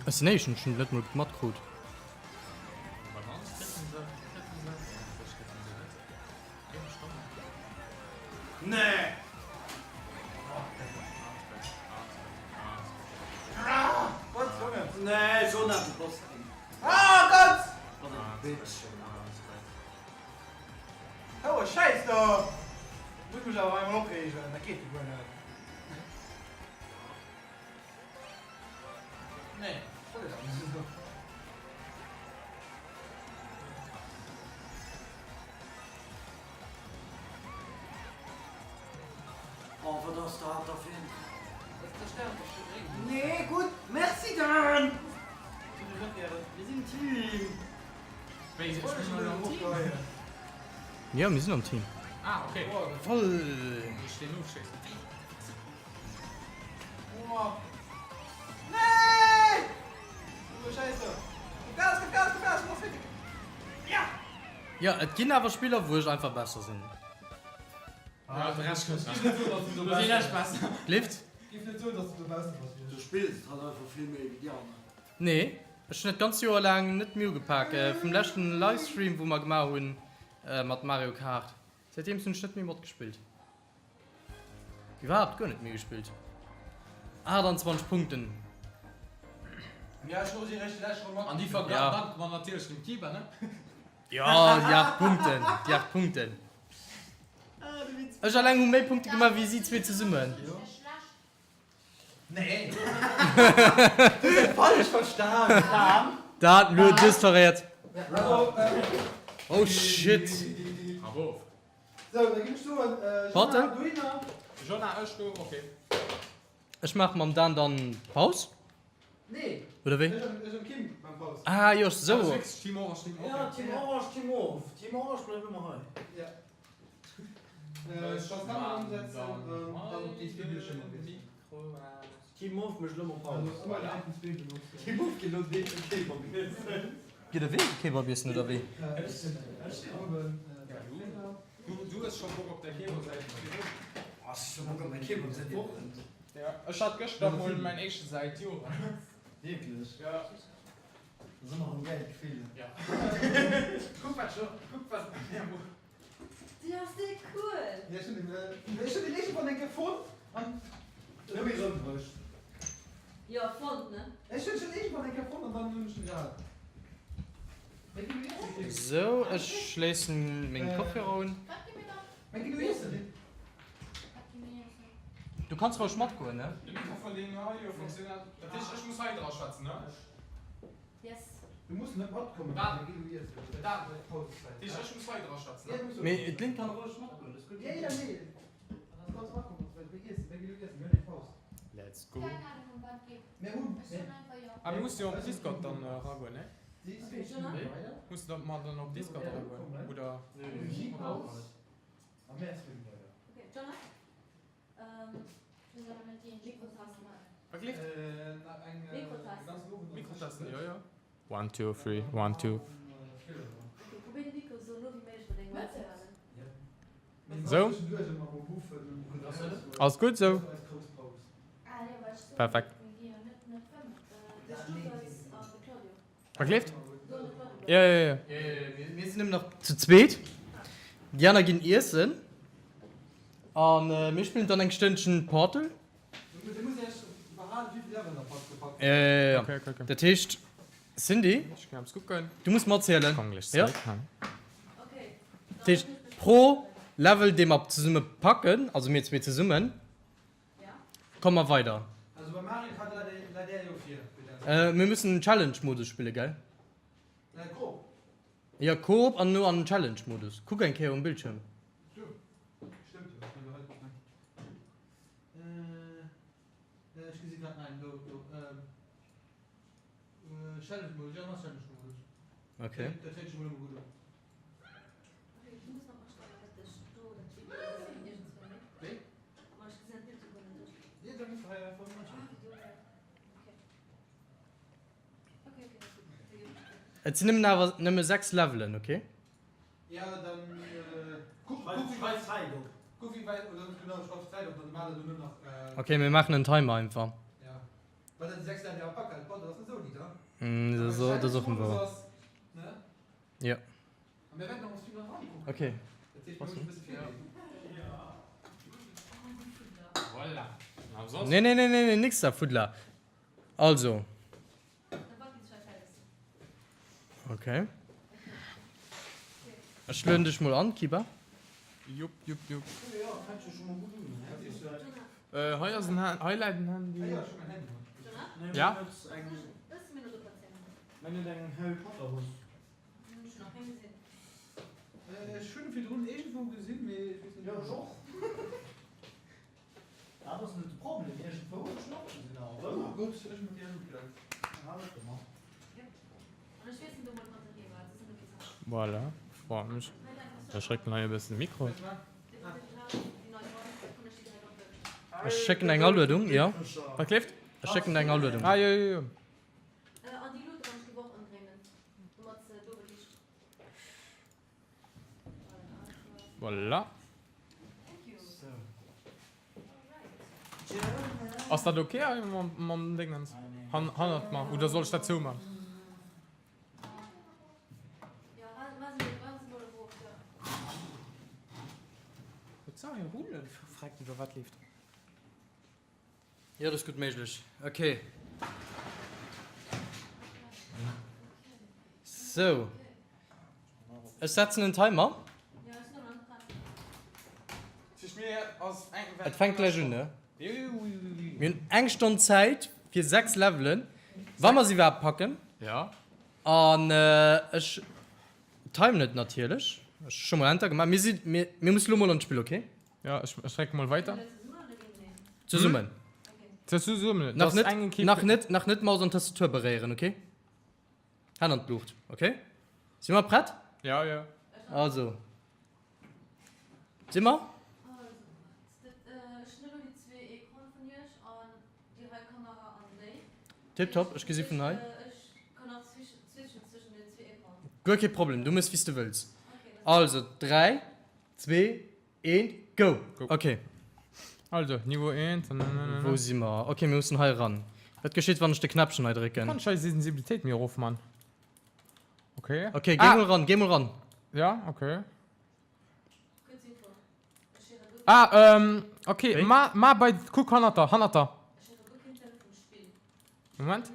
Ech sinn éischten, ech hunn et net mol matkrut. Oh Schäiss do! Muss mech awer einmal opreegen, dat geet jo guer net. Nee, dat ass net esou. Oh, wat ass dat da fir en Dreck? Nee, gutt, merci Dan! Mir sinn Team! Jo, mir sinn am Team. Ah, okay. Voll. Jo, et ginn awer Spiller, wou ech einfach besser sinn. Gleeft. Du spills halt einfach vill méi wéi déi aner. Nee, ech hunn dat ganz Joer laang net méi ugepak. Vum leschten Livestream wou mer gemaach hunn mat Mario Kart, säitdeems hunn ech net méi matgespillt. Iwwerhaapt guer net méi gespillt. 28 Punkten. Ja, ech hunn och déi lescht Ronn An déi verdanke mer natierlech dem Kiba, ne? Jo, déi 8 Punkten, déi 8 Punkten. Ech alleng hu méi Punkte gemaach wéi si zwee zesummen. Nee. Du hues et falsch verstan. Dan. Dat lo dës verréiert. Oh shit. Bravo. Sou, da ginn ech soen, Warte. Jonah, dohinner. Jonah, ech do, ok. Ech maach mam Dan dann Paus. Nee. Oder wéi? Ech an, ech an Kim maan Paus. Ah jo, sou. Ah, fix, Team Orange, Team, ok. Ja, Team Orange, Team Mauve. Team Orange bleift ëmmer hei. Ja. Ech kann d'Kamera umsetzen an dann op déi zwee Bildschiermer wiesselen. Team Mauve mécht elo mol Paus. Team Mauve geet elo direkt e Kebab iessen. Geet e wéi Kebab iessen oder wéi? Du hues scho Bock op däi Kebab säit wéi Ech hu Bock op mäi Kebab säit Wochen. Ech hat gëschter mol mäin éischte säit Joren. Wierklech? Jo. Dat ass ëmmer erëm gäil Gefill. Jo. Kuck wat scho, kuck wat Déi ass déi cool! Ja, ech hunn ech hunn déi iergendwann eng Kéier fonnt an erëm erëmbruecht. Jo, fonnt, ne? Ech hunn schonn iergendwann eng Kéier fonnt an dann hunn ech en gehat. Wéi ginn du iessen, Kim? Sou, ech schléissen meng Kopfhörer un. Wat gi mir dann? Wéi ginn du iessen? Wat gi mir iessen? Du kanns roueg matgoen, ne? De Mikrofon deen hei jo funktionéiert, dat heescht ech muss hei dra schwätzen, ne? Yes. Du muss net matkommen, Dan, wéi ginn du iessen? Dan, dat heescht ech muss hei dra schwätzen, ne? Mee d'Lynn kann roueg matgoen, dat ass guer Ja, keen ja, Problem. nee. Du kanns matkommen, well mir iessen. Wéi ginn du iessen? Mir hunn eng Paus. Let's go. Keng Ahnung ëm wat geet. Mir hunn. Ech soen einfach jo. Ah, mir musse jo op Discord dann eragoen, ne? Déi zwee stinn weider. Musse da mer dann op Discord eragoen, oder? Regie-Paus a mär spillen weider. Okay, Jonah? Wat gleeft? Mikrotesten, jo jo. One two three, one two. Sou? Alles gutt sou? Perfekt. Wat gleeft? Jo jo jo. Mir sinn nëmmen nach zu zweet. Déi aner ginn iessen. A mir spillen dann eng Stënnchen Portal. Jo, dat heescht, Cindy, du muss matzielen. Jo. Dat heescht, pro Level, dee mer zesumme packen, also mir zwee zesummen, komme mer weider. Mir müssen den Challenge-Modus spille, gell? Jo, Koop an no an den Challenge-Modus. Kuck eng Kéier um Bildschierm. Ech gesi grad nein, do, do. Challenge Modus, jo, mach Challenge Modus. Okay. Dat héiert sech mol ëmmer gutt un. Wéi? Nee, da muss de hei einfach matschreiwen. Et sinn nëmmen awer nëmme 6 Levelen, okay? Ja, dann kuck, kuck, Schreif Zäit op. Ok, mir maachen en Timer einfach. Dat ass och wouer. Jo. Ok. Nee, nee, nee, nee, nix da, Fuddler. Also. Ok. Ech lueden dech mol an, Kiba. Jupp, jupp, jupp. Äh, hei ass en Handy, hei läit en Handy. Ja? Ech hunn virdrun iergendwou gesinn, mee ech weess net wou. Dat ass net de Problem, iergendwou hunn ech en och gesinn, awer wou? Oh Gott, ech mat dir ugeklärt. Voilà, bon, ech ech réckelen hei e bëssen de Mikro. Ech schécken eng Aluedung, jo. Wat kleeft? Ech schécken eng Aluedung. Ah, jo, jo, jo. Voilà. Ass dat ok hei mam Dingens hannert mer oder soll ech dat zouman? Wat leeft? Jo, dat ass gutt méiglech. Ok. Sou. Ech setzen en Timer. Et fänkt gläich un, ne? Mir hunn eng Stonn Zäit fir 6 Levelen, wa mer se iwwerhaapt packen. An ech timen et natierlech. Ech hu scho mol Enter gemaach. Mir si, mir musse lo mol an d'Spill, ok? Ja, ech, ech drécke mol weiter. Zesummen. Zesummen. Nach net, nach net, nach net Maus an Tastatur beréieren, okay? Hänn an d'Luucht, okay? Si mer prett? Ja, ja. Also. Si mer? Tiptop, ech gesi vun hei. Guer kee Problem, du mëss wéi s de wëlls. Also, 3, 2, 1, go! Ok. Also, Niveau 1. Wou si mer? Ok, mir mussen hei eran. Wat geschitt, wann ech de Knäppchen hei drécken? Kann ech hei Sensibilitéit méi erof man? Ok. Ok, géi mol eran, géi mol eran. Ja, ok. Ah, ähm, ok, ma, ma bei, kuck hannert der, hannert der. Moment.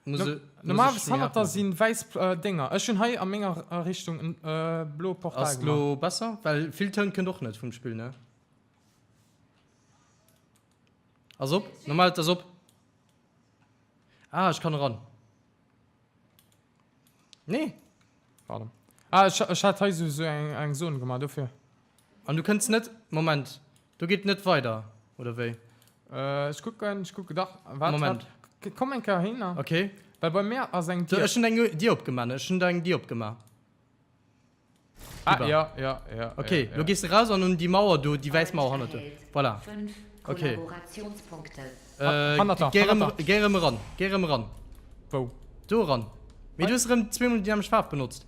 Normalerweis hannert der sinn wäiss Dénger. Ech hunn hei a menger Richtung en bloe Portal gemaach. Ass lo besser? Well vill Toun kënnt och net vum Spill, ne? Ass op? Normal, et ass op. Ah, ech kann eran. Nee. Pardon. Ah, ech, ech hat hei sou, sou eng, eng Zone gemaach, dofir. An du kënns net, Moment, do geet net weider, oder wéi? Äh, ech kucken, ech kucken, dach, waart, Moment. waart, komm eng Kéier hinner. Okay. Well bei mär ass eng Dier. Ech hunn eng Dier opgemaach, ne? Ech hunn der eng Dier opgemaach. Ah, ja, ja, ja. Okay, ja, lo gees de raus an un déi Mauer do, déi wäiss Mauer hannert dir. Voilà. Okay. Äh, géi erëm, géi erëm eran, géi erëm eran. Wou? Do eran. Mee du hues erëm zweemol déi nämmlecht Faarf benotzt.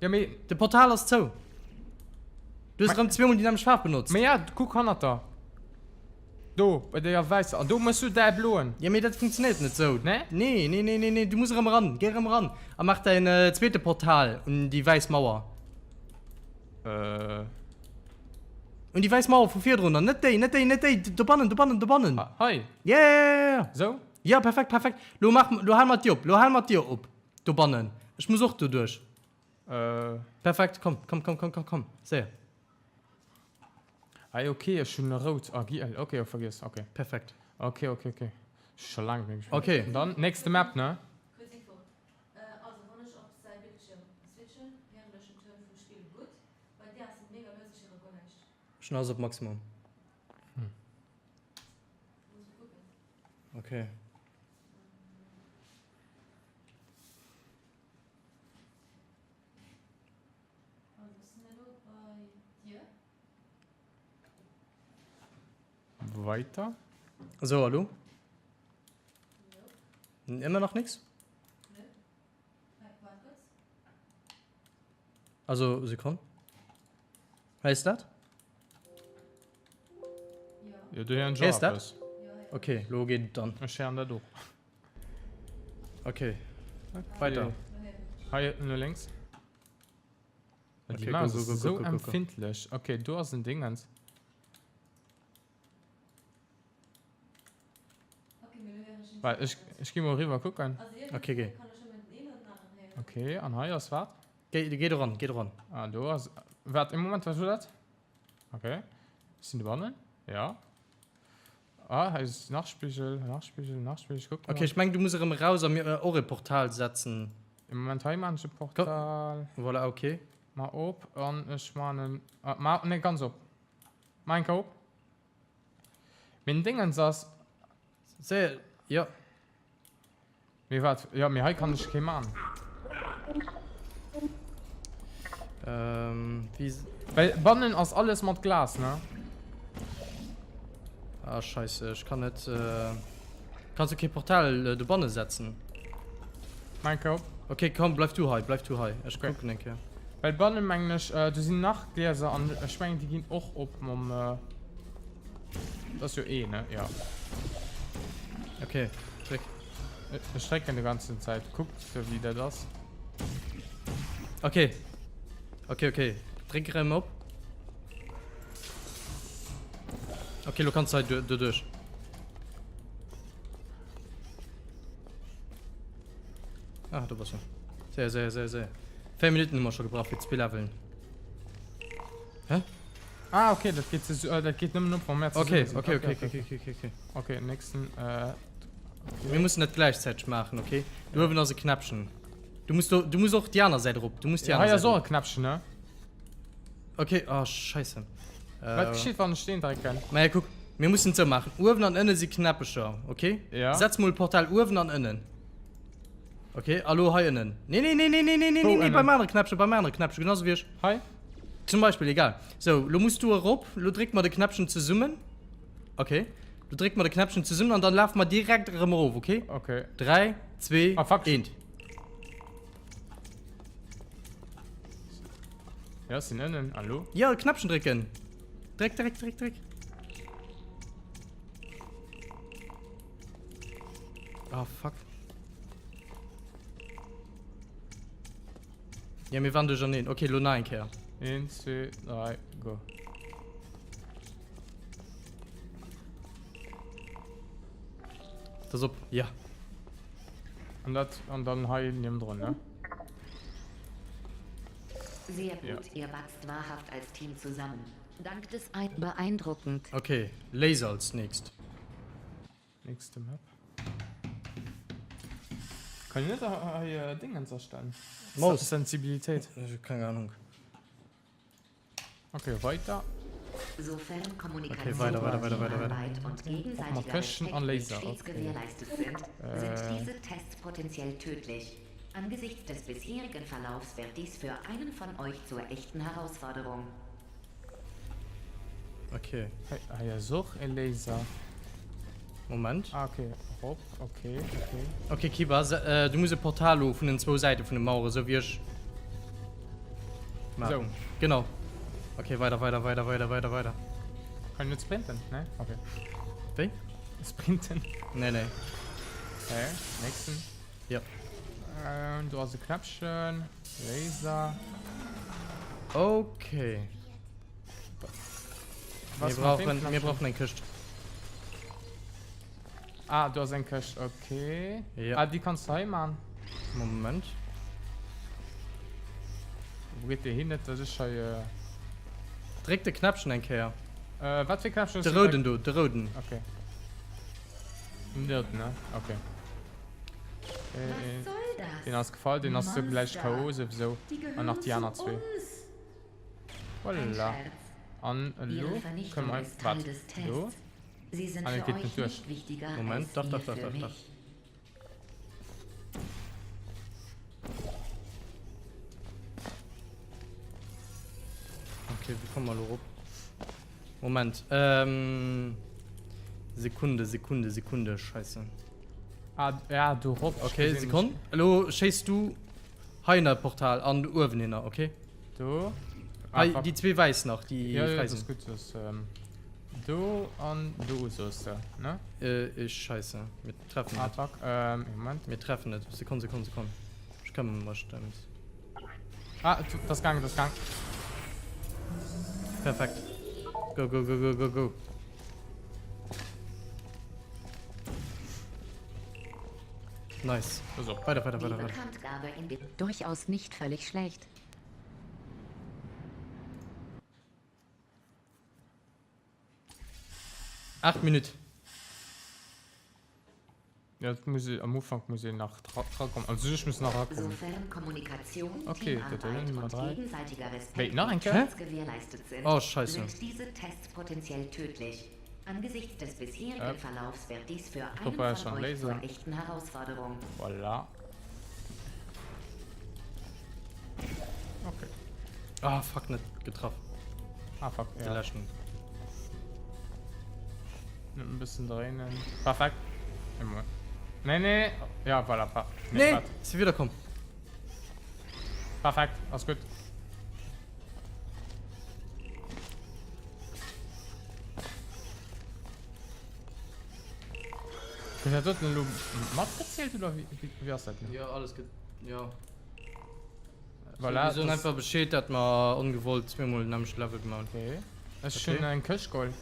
Ja, mee. De Portal ass zou. Du hues erëm zweemol déi nämmlecht Faarf benotzt. Mee ja, kuck hannert der. Do, bei deeër wäisser. An do mëss du däi bloen. Ja, mee dat funktionéiert net sou. Nee? Nee, nee, nee, nee, nee, du muss erëm eran. Géi erëm eran a maach däin zweete Portal un déi wäiss Mauer. Äh. Un déi wäiss Mauer vu virdrun. Net déi, net déi, net déi. Dobannen, dobannen, dobannen. Hei? Ja, ja, ja, ja, ja. Sou? Ja, perfekt, perfekt. Lo maach, lo hal mer d'Dier op. Lo hal mer d'Dier op. Dobannen. Ech muss och doduerch. Äh. Perfekt, komm, komm, komm, komm, komm, komm. Séier. Ah ok, ech hunn rout a giel. Ok, oh vergiess, ok. Perfekt. Ok, ok, ok. Ech hu scho laang net méi gespillt. Ok. Dann nächste Map, ne? Kuerz Info, Also wann ech op säi Bildschierm switchen, héieren ech den Toun vum Spill gutt, bei dir ass en mega lues, ech héiere guer näischt. Ech hunn alles op Maximum. Muss mol kucken. Ok. Also ech sinn elo bei dir. Weiter. So, hallo? Immer noch nix? Also, Sekonn. Wat is dat? Jo, do héieren ech och Héiers dat? eppes. Ok, lo geet et dann. Ech héieren dat och. Ok, weider. Hei no lénks. Ok, Déi go, Maus go, ass go, go, esou go, go, go. empfindlech. Ok, do ass en Dingens. Well ech, ech gi mol eriwwer kucken. Ok, géi. Ok, an hei ass wat? Géi, géi doran, géi doran. Ah, do ass. Waart, e Moment, wat war dat? Ok, ech sinn dobannen, ja. Ah, hei ass nach Spigel, nach Spigel, nach Spigel, ech kucke Ok, mol. ech meng du muss erëm eraus a mir och e Portal setzen. E Moment, hei maan ech e Portal. Voilà, ok. Ma op, an ech maan en, ah, ma, nee, ganz op. Ma eng Kéier op. Mee den Dingens ass. Séier, jo. Mee wat, jo, mee hei kann ech kee man. Ähm, wéi. Well bannen ass alles mat Glas, ne? Ah, scheisse, ech kann net. Äh, kanns du kee Portal äh, dobanne setzen? Mein Koup. Okay, komm, bleif du hei, bleif du hei. Ech Okay. kucken eng Kéier. Well bannen mengen ech, äh, do sinn nach Glieser an ech mengen déi ginn och op mam. Äh, dat ass jo ee, ne? Ja. Okay, dréck. Ech drécken de ganzen Zäit. Kuckt wéi dat ass. Okay. Okay, okay. Dréck erëm op. Okay, lo kanns du hei doduerch. Ah, do bass du. Séier, séier, séier, séier. 4 Minuten hu mer scho gebraucht fir ze leveln. Hä? Ah, okay, dat geet, äh, dat geet nëmmen op, wa mer Okay, zesumme sinn. okay, okay, okay, okay, okay, okay. Okay, nächsten, äh, Mir mussen dat gläichzäiteg maachen, okay? Do uewen ass e Knäppchen. Du muss do, du muss och déi aner Säit erop. Du muss déi aner Hei ass Säit och e erop. Knäppchen, ne? Okay, oh, scheisse. Wat Äh, geschitt, wann ech deen drécken? Maja, kuck, mir mussen et sou maachen. Uewen an ënne si Knäppecher, okay? Ja. Setz mol Portal uewen an ënnen. Okay, a lo hei ënnen. Nee, nee, nee, nee, nee, nee, nee, Wou nee, nee, ënnen? beim anere Knäppchen, beim anere Knäppchen, genau sou wéi ech. Hei? Zum Beispill, egal. Sou, lo muss du erop, lo dréck mer de Knäppchen zesummen. Okay. Lo dréck mer de Knäppchen zesummen an dann lafe mer direkt erëm erof, okay? Okay. 3, 2, Ah, fuck. 1. Ja, ech sinn ënnen. A lo? Ja, Knäppchen drécken. Dréck, dréck, dréck, dréck. Ah, fuck. Ja, mir waren duercherneen. Okay, lo nach eng Kéier. 1, 2, 3, go. Dat ass op, ja. An dat, an dann hei niewendrun, ne? Sehr gut, ja. ihr wachst wahrhaft als Team zusammen. Dank des ein Beeindruckend. Okay, Laser als nächst. Nächste Map. Kann ich net hei äh, Dingens erstellen? Maus. Sensibilität. Keine Ahnung. Okay, weiter. Sofern Kommunikation, Okay, weiter, weiter, weiter, weiter, weiter. Teamarbeit und gegenseitiger Auch mal Köchen an Respekt Laser, stets okay. gewährleistet sind, Äh. sind diese Tests potenziell tödlich. Angesichts des bisherigen Verlaufs wird dies für einen von euch zur echten Herausforderung. Okay. Hei, hei ass och e Laser. Moment. Ah, okay. Erop, okay, okay. Okay, Kiba, se, äh, du muss e Portal lo vun den zwou Säite vun de Mauere, sou wéi ech. Maachen. Sou. Genau. Okay, weider, weider, weider, weider, weider, weider. Kann ich net sprinten? Nee? Okay. Wéi? Sprinten. Nee, nee. Okay, nächsten. Ja. Ähm, do ass e Knäppchen. Laser. Okay. Was Mir mat deem brauchen, mir Knäppchen? brauchen eng Këscht. Ah, do ass eng Këscht, okay. Ja. Ah, déi kanns du hei man. Moment. Wou geet déi hin? Net, dass ech hei. Äh, Dréck de Knäppchen eng Kéier. äh, wat fir Knäppchen? De rouden do, de rouden. Okay. Den rouden, ne? Okay. Äh, Was soll das? Den ass gefall, den ass sou gläich K.O. souwisou. Die gehören An nach déi zu aner zwee. uns. Ein Voilà. Scherz. An elo Ihre kënne Vernichtung mer ist Teil wat? des Do? Tests. Sie sind Ah, für dat geet euch net duerch. nicht wichtiger Moment, als dach, ihr dach, dach, für dach, dach. mich. Okay, wéi komme mer elo erop? Moment, ähm, Sekunde, Sekunde, Sekunde, Scheisse. Ah, ja, do rop. Okay, Sekonn. Elo schéiss du hei ënner d'Portal an uewen hinner, okay? Do. Ah, Hei, fuck. déi zwee wäiss nach, déi Ja, ja, fräi dat ass sinn. gutt, dat ass, ähm. Do an do soos de, ne? Äh, Scheisse, mir treffen net. Attack, ähm, Moment. Mir treffen net. Sekonn, Sekonn, Sekonn. Ech këmmer mech drëms. Ah, et ass gaang, et ass gaang. Perfekt. Go, go, go, go, go, go. Nice. Pass op. Weider, weider, Die weider, weider. Bekanntgabe in durchaus nicht völlig schlecht. 8 Minuten. Ja, dat muss ee, am Ufank muss een nach dra drakommen. Also ech muss nach erakommen. Sofern Kommunikation, Okay, dat Teamarbeit Nummer und 3. gegenseitiger Respekt Wait, nach eng nicht Kéier? stets gewährleistet sind, Oh, Scheiße. sind diese Tests potenziell tödlich. Angesichts des bisherigen Äh. Verlaufs wird dies für einen Probéier von schon euch léisen. zur echten Herausforderung. Voilà. Okay. Ah, fuck, net getraff. Ah, fuck, De ja. leschten. Net e bëssen dréinen. Perfekt. Ee Moment. Nee, nee. Ja, voilà. Pa Nee, nee, si wieder komm. Perfekt, ass gutt. Gëtt dat doten elo matgezielt oder wéi, wéi, wéi ass dat? Ja, alles gëtt, ja. Voilà, Wir soen das- einfach Bescheed, dat mer ongewollt zweemol den nämmlechte Level gemaach hunn. Okay. Ech Okay. hunn eng Këscht geholl.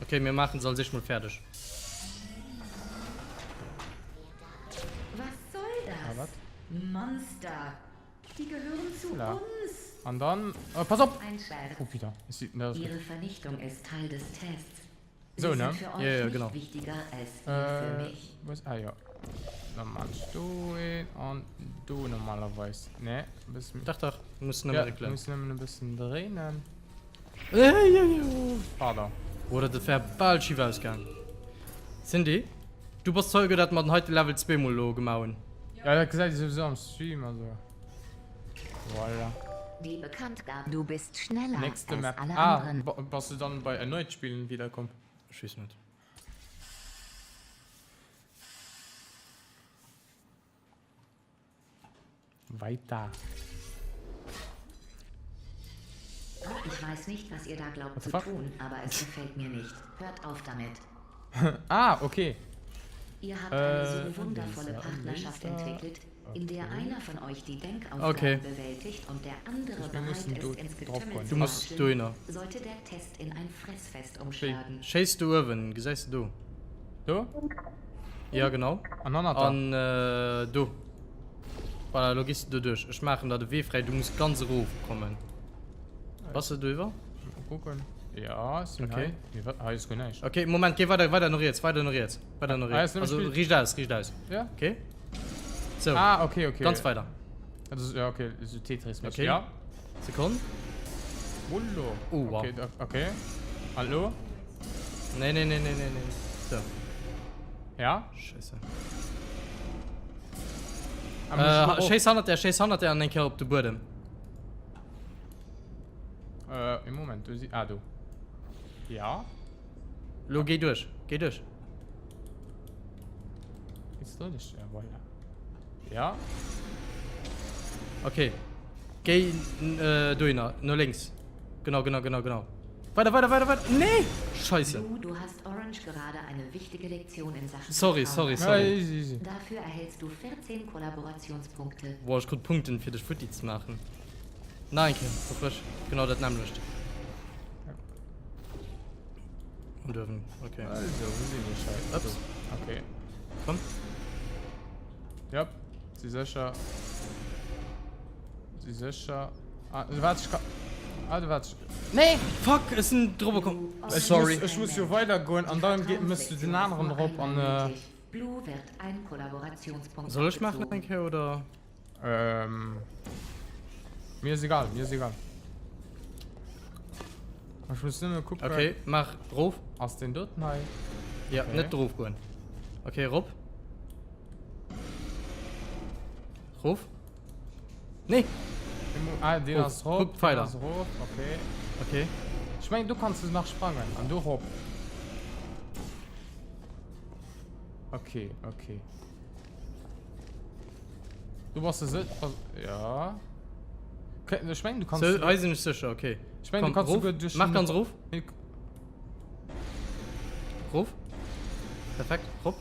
Okay, mir maachen se als éischt mol fäerdeg. Was soll das? Ah, wat? Monster! Die gehören zu Voilà. uns! An dann. Oh, pass op! Ein Scherz. Oh, wieder. Ist die, ne, das ist gut. Ihre Vernichtung ist Teil des Tests. Sie So, ne? sind für euch Ja, ja, nicht genau. wichtiger als ihr für Äh, mich. wo ist, ah ja. Dann machst du een an du normalerweise. Ne, ein bisschen. Dach, dach, muss nëmme Ja, réckelen. muss nëmmen e bëssen dréinen. Äh, ja, ja. Pardon. Oder dat wär bal schief ausgaang. Cindy, du bass Zeuge, dat mer den heite Level zweemol elo gemaach hunn. Ja, dat gesäit ee souwisou am Stream, also. Voilà. Die Bekanntgabe. Du bist schneller Nächste als Map. alle Ah, anderen. ba- bass du dann bei erneut spielen wiederkomm? Ech weess net. Weiter. Ich weiß nicht, was ihr da glaubt What the zu fuck? tun, aber es gefällt mir nicht. Hört auf damit. Ah, okay. Ihr habt eine Äh, so wundervolle Lisa, Partnerschaft Lisa. entwickelt, in der einer von euch die Denkaufgaben Okay. bewältigt und der andere Wir bereit müssen ist, do ins drauf Getümmel kommen. zu Du musst watscheln, dohinner. sollte der Test in ein Fressfest umschlagen. Schéiss do uewen, gesäis de do? Do? Ja, genau. An hannert der? An do. Voilà, elo gees de do duerch. Ech maachen der de Wee fräi. Du muss ganz erof kommen. Bass de doiwwer? Mal kucken. Ja, ech sinn Okay. hei. Mee wat? Hei ass guer näischt. Okay, Moment, géi weider, weider no riets, weider no riets, weider no Ah, riets. ass nëmme Also Spill. riicht aus, riicht aus. Ja. Okay. So, Ah, okay, okay. ganz weider. Dat ass, ja, okay, esou Tetris-mäßig. Okay. Ja. Sekonn. Wullo. Oh, wow. Okay, da, okay. Hallo? Nee, nee, nee, nee, nee, nee. So. Ja? Scheisse. Ah, Äh, schéiss hannert der, schéiss hannert der an eng Kéier op de Buedem. Äh, e Moment, do si, ah, do. Ja? Lo géi duerch, géi duerch. Jetzt drin ist, ja, voilà. Ja? Okay. Géi äh, dohinner, no lénks. Genau, genau, genau, genau. Weider, weider, weider, weider. Nee! Scheisse. Blue, du hast Orange gerade eine wichtige Lektion in Sachen Sorry, Vertrauen sorry, sorry. Ja, easy, easy. Dafür erhältst du 14 Kollaborationspunkte. Boah, ech krut Punkten fir dech futti ze maachen. Nach eng Kéier, verfrësch. Genau dat nämmlecht. Und dürfen, okay. Also, wo sinn ech hei? Ups. Okay. Komm. Jop, si sécher. Si sécher. Ah, waart, ech kann. Ah, du waart. Nee! Fuck, ech sinn drop komm. Ech Sorry. Muss, ech muss jo weidergoen an dann mëss du den aneren drop an. Äh, Blue wird ein Kollaborationspunkt Soll ech maachen abgezogen. eng Kéier oder? Ähm, mir ass egal, mir ass egal. Ech muss nëmme kucken. Okay, maach rof. Ass den doten hei? Ja, Okay. net rof goen. Okay, rop. Rof. Nee! Ah, den Rof. ass rop. Guck, Pfeiler. Den ass rop, okay. Okay. Ech mengen, do kanns du nach sprangen. An do rop. Okay, okay. Du bass se ja. Ech mengen du kanns So, hei sinn ech sécher, okay. Ech mengen du Komm, kanns rof. souguer duerch Mach den ganz rof. Nee. Perfekt, rop.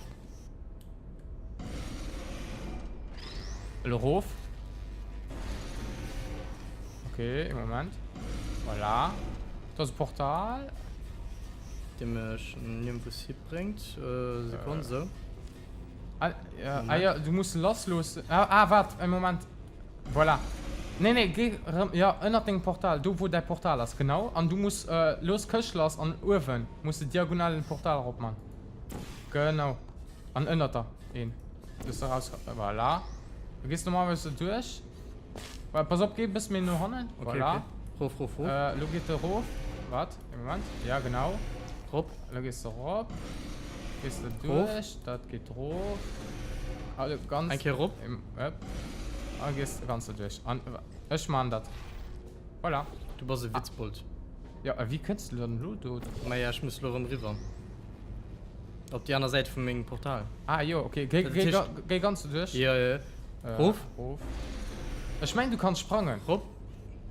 Elo rof. Okay, ee Moment. Voilà. Do ass e Portal. Dee mech niergendwous hibréngt. Sekonn, sou. Ah, ah jo, du muss lassloossen. Ah, ah, waart, e Moment. Voilà. Nee, nee, géi erëm, jo, ënnert dengem Portal, do wou däi Portal ass, genau. An du muss, looss d'Këscht lass an uewen muss de diagonal en Portal erop man. Genau. An ënnert der een. Dass de raus, voilà. Du gees normalerweis do duerch. Voilà, pass op, géi e bësse méi no hannen. Okay, Voilà. okay. Rof, rof, rof. Elo geet e rof. Waart, e Moment. Ja, genau. Rop. Elo gees de rop. Gees de duerch. Dat geet rof. Also ganz. Eng Kéier rop. Upp. A gees ganz do duerch. An ech man dat. Voilà. Du bass e Witzbold. Ja, a wéi kënns du dann elo do? Maja, ech muss elo erëm riwwer. Op déi aner Säit vu mengem Portal. Ah jo, okay. Géi, géi, géi ganz do duerch. Jo, jo. Rof. Rof. Ech meng, du kanns sprangen. Rop.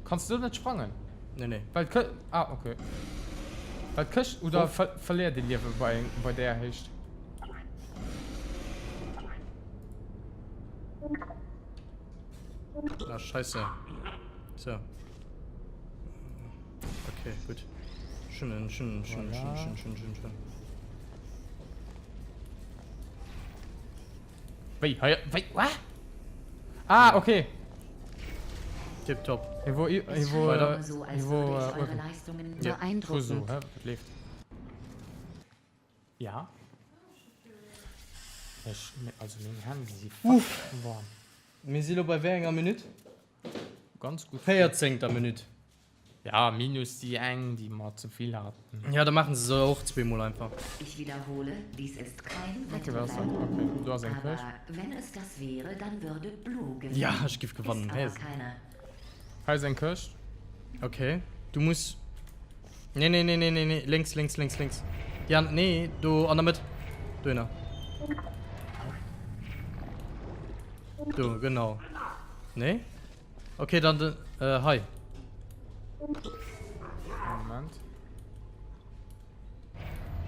Kanns du do net sprangen? Nee, nee. Well d'Kë, ah, okay. Well d'Këscht, oder ver, verléiert ee Liewe bei, bei där Héicht? Ah, scheisse. So. Okay, gutt. Schön, schön, schön, schön, schön, schön, schön, schön. Wéi, hei, wéi, what? Ah, okay. Tipptopp. Hie wor, hie Es wor, scheint aber so, als hie wor, würde ich eure uewen. Leistungen Ja. Fuso, beeindruckend. hä? Dat leeft. Ja. Ech, also meng Hänn si fucking warm. Mir si lo bei wéi enger Minutt? Ganz gutt. 14. Minutt. Ja, minus déi eng, déi mer ze vill haten. Ja, da maachen se se och zweemol einfach. Ich wiederhole, dies ist kein Okay, wat ass dat? Wettbewerb. Okay, do ass eng Këscht. Aber wenn es das wäre, dann würde Blue gewinnen. Ja, ech giff gewannen. Ist aber keiner. Hei ass eng Këscht. Okay, du muss. Nee, nee, nee, nee, nee, nee, lénks, lénks, lénks, lénks. Déi an, nee, do an der Mëtt. Dohinner. Do, genau. Nee? Okay, dann de, äh, hei. Moment.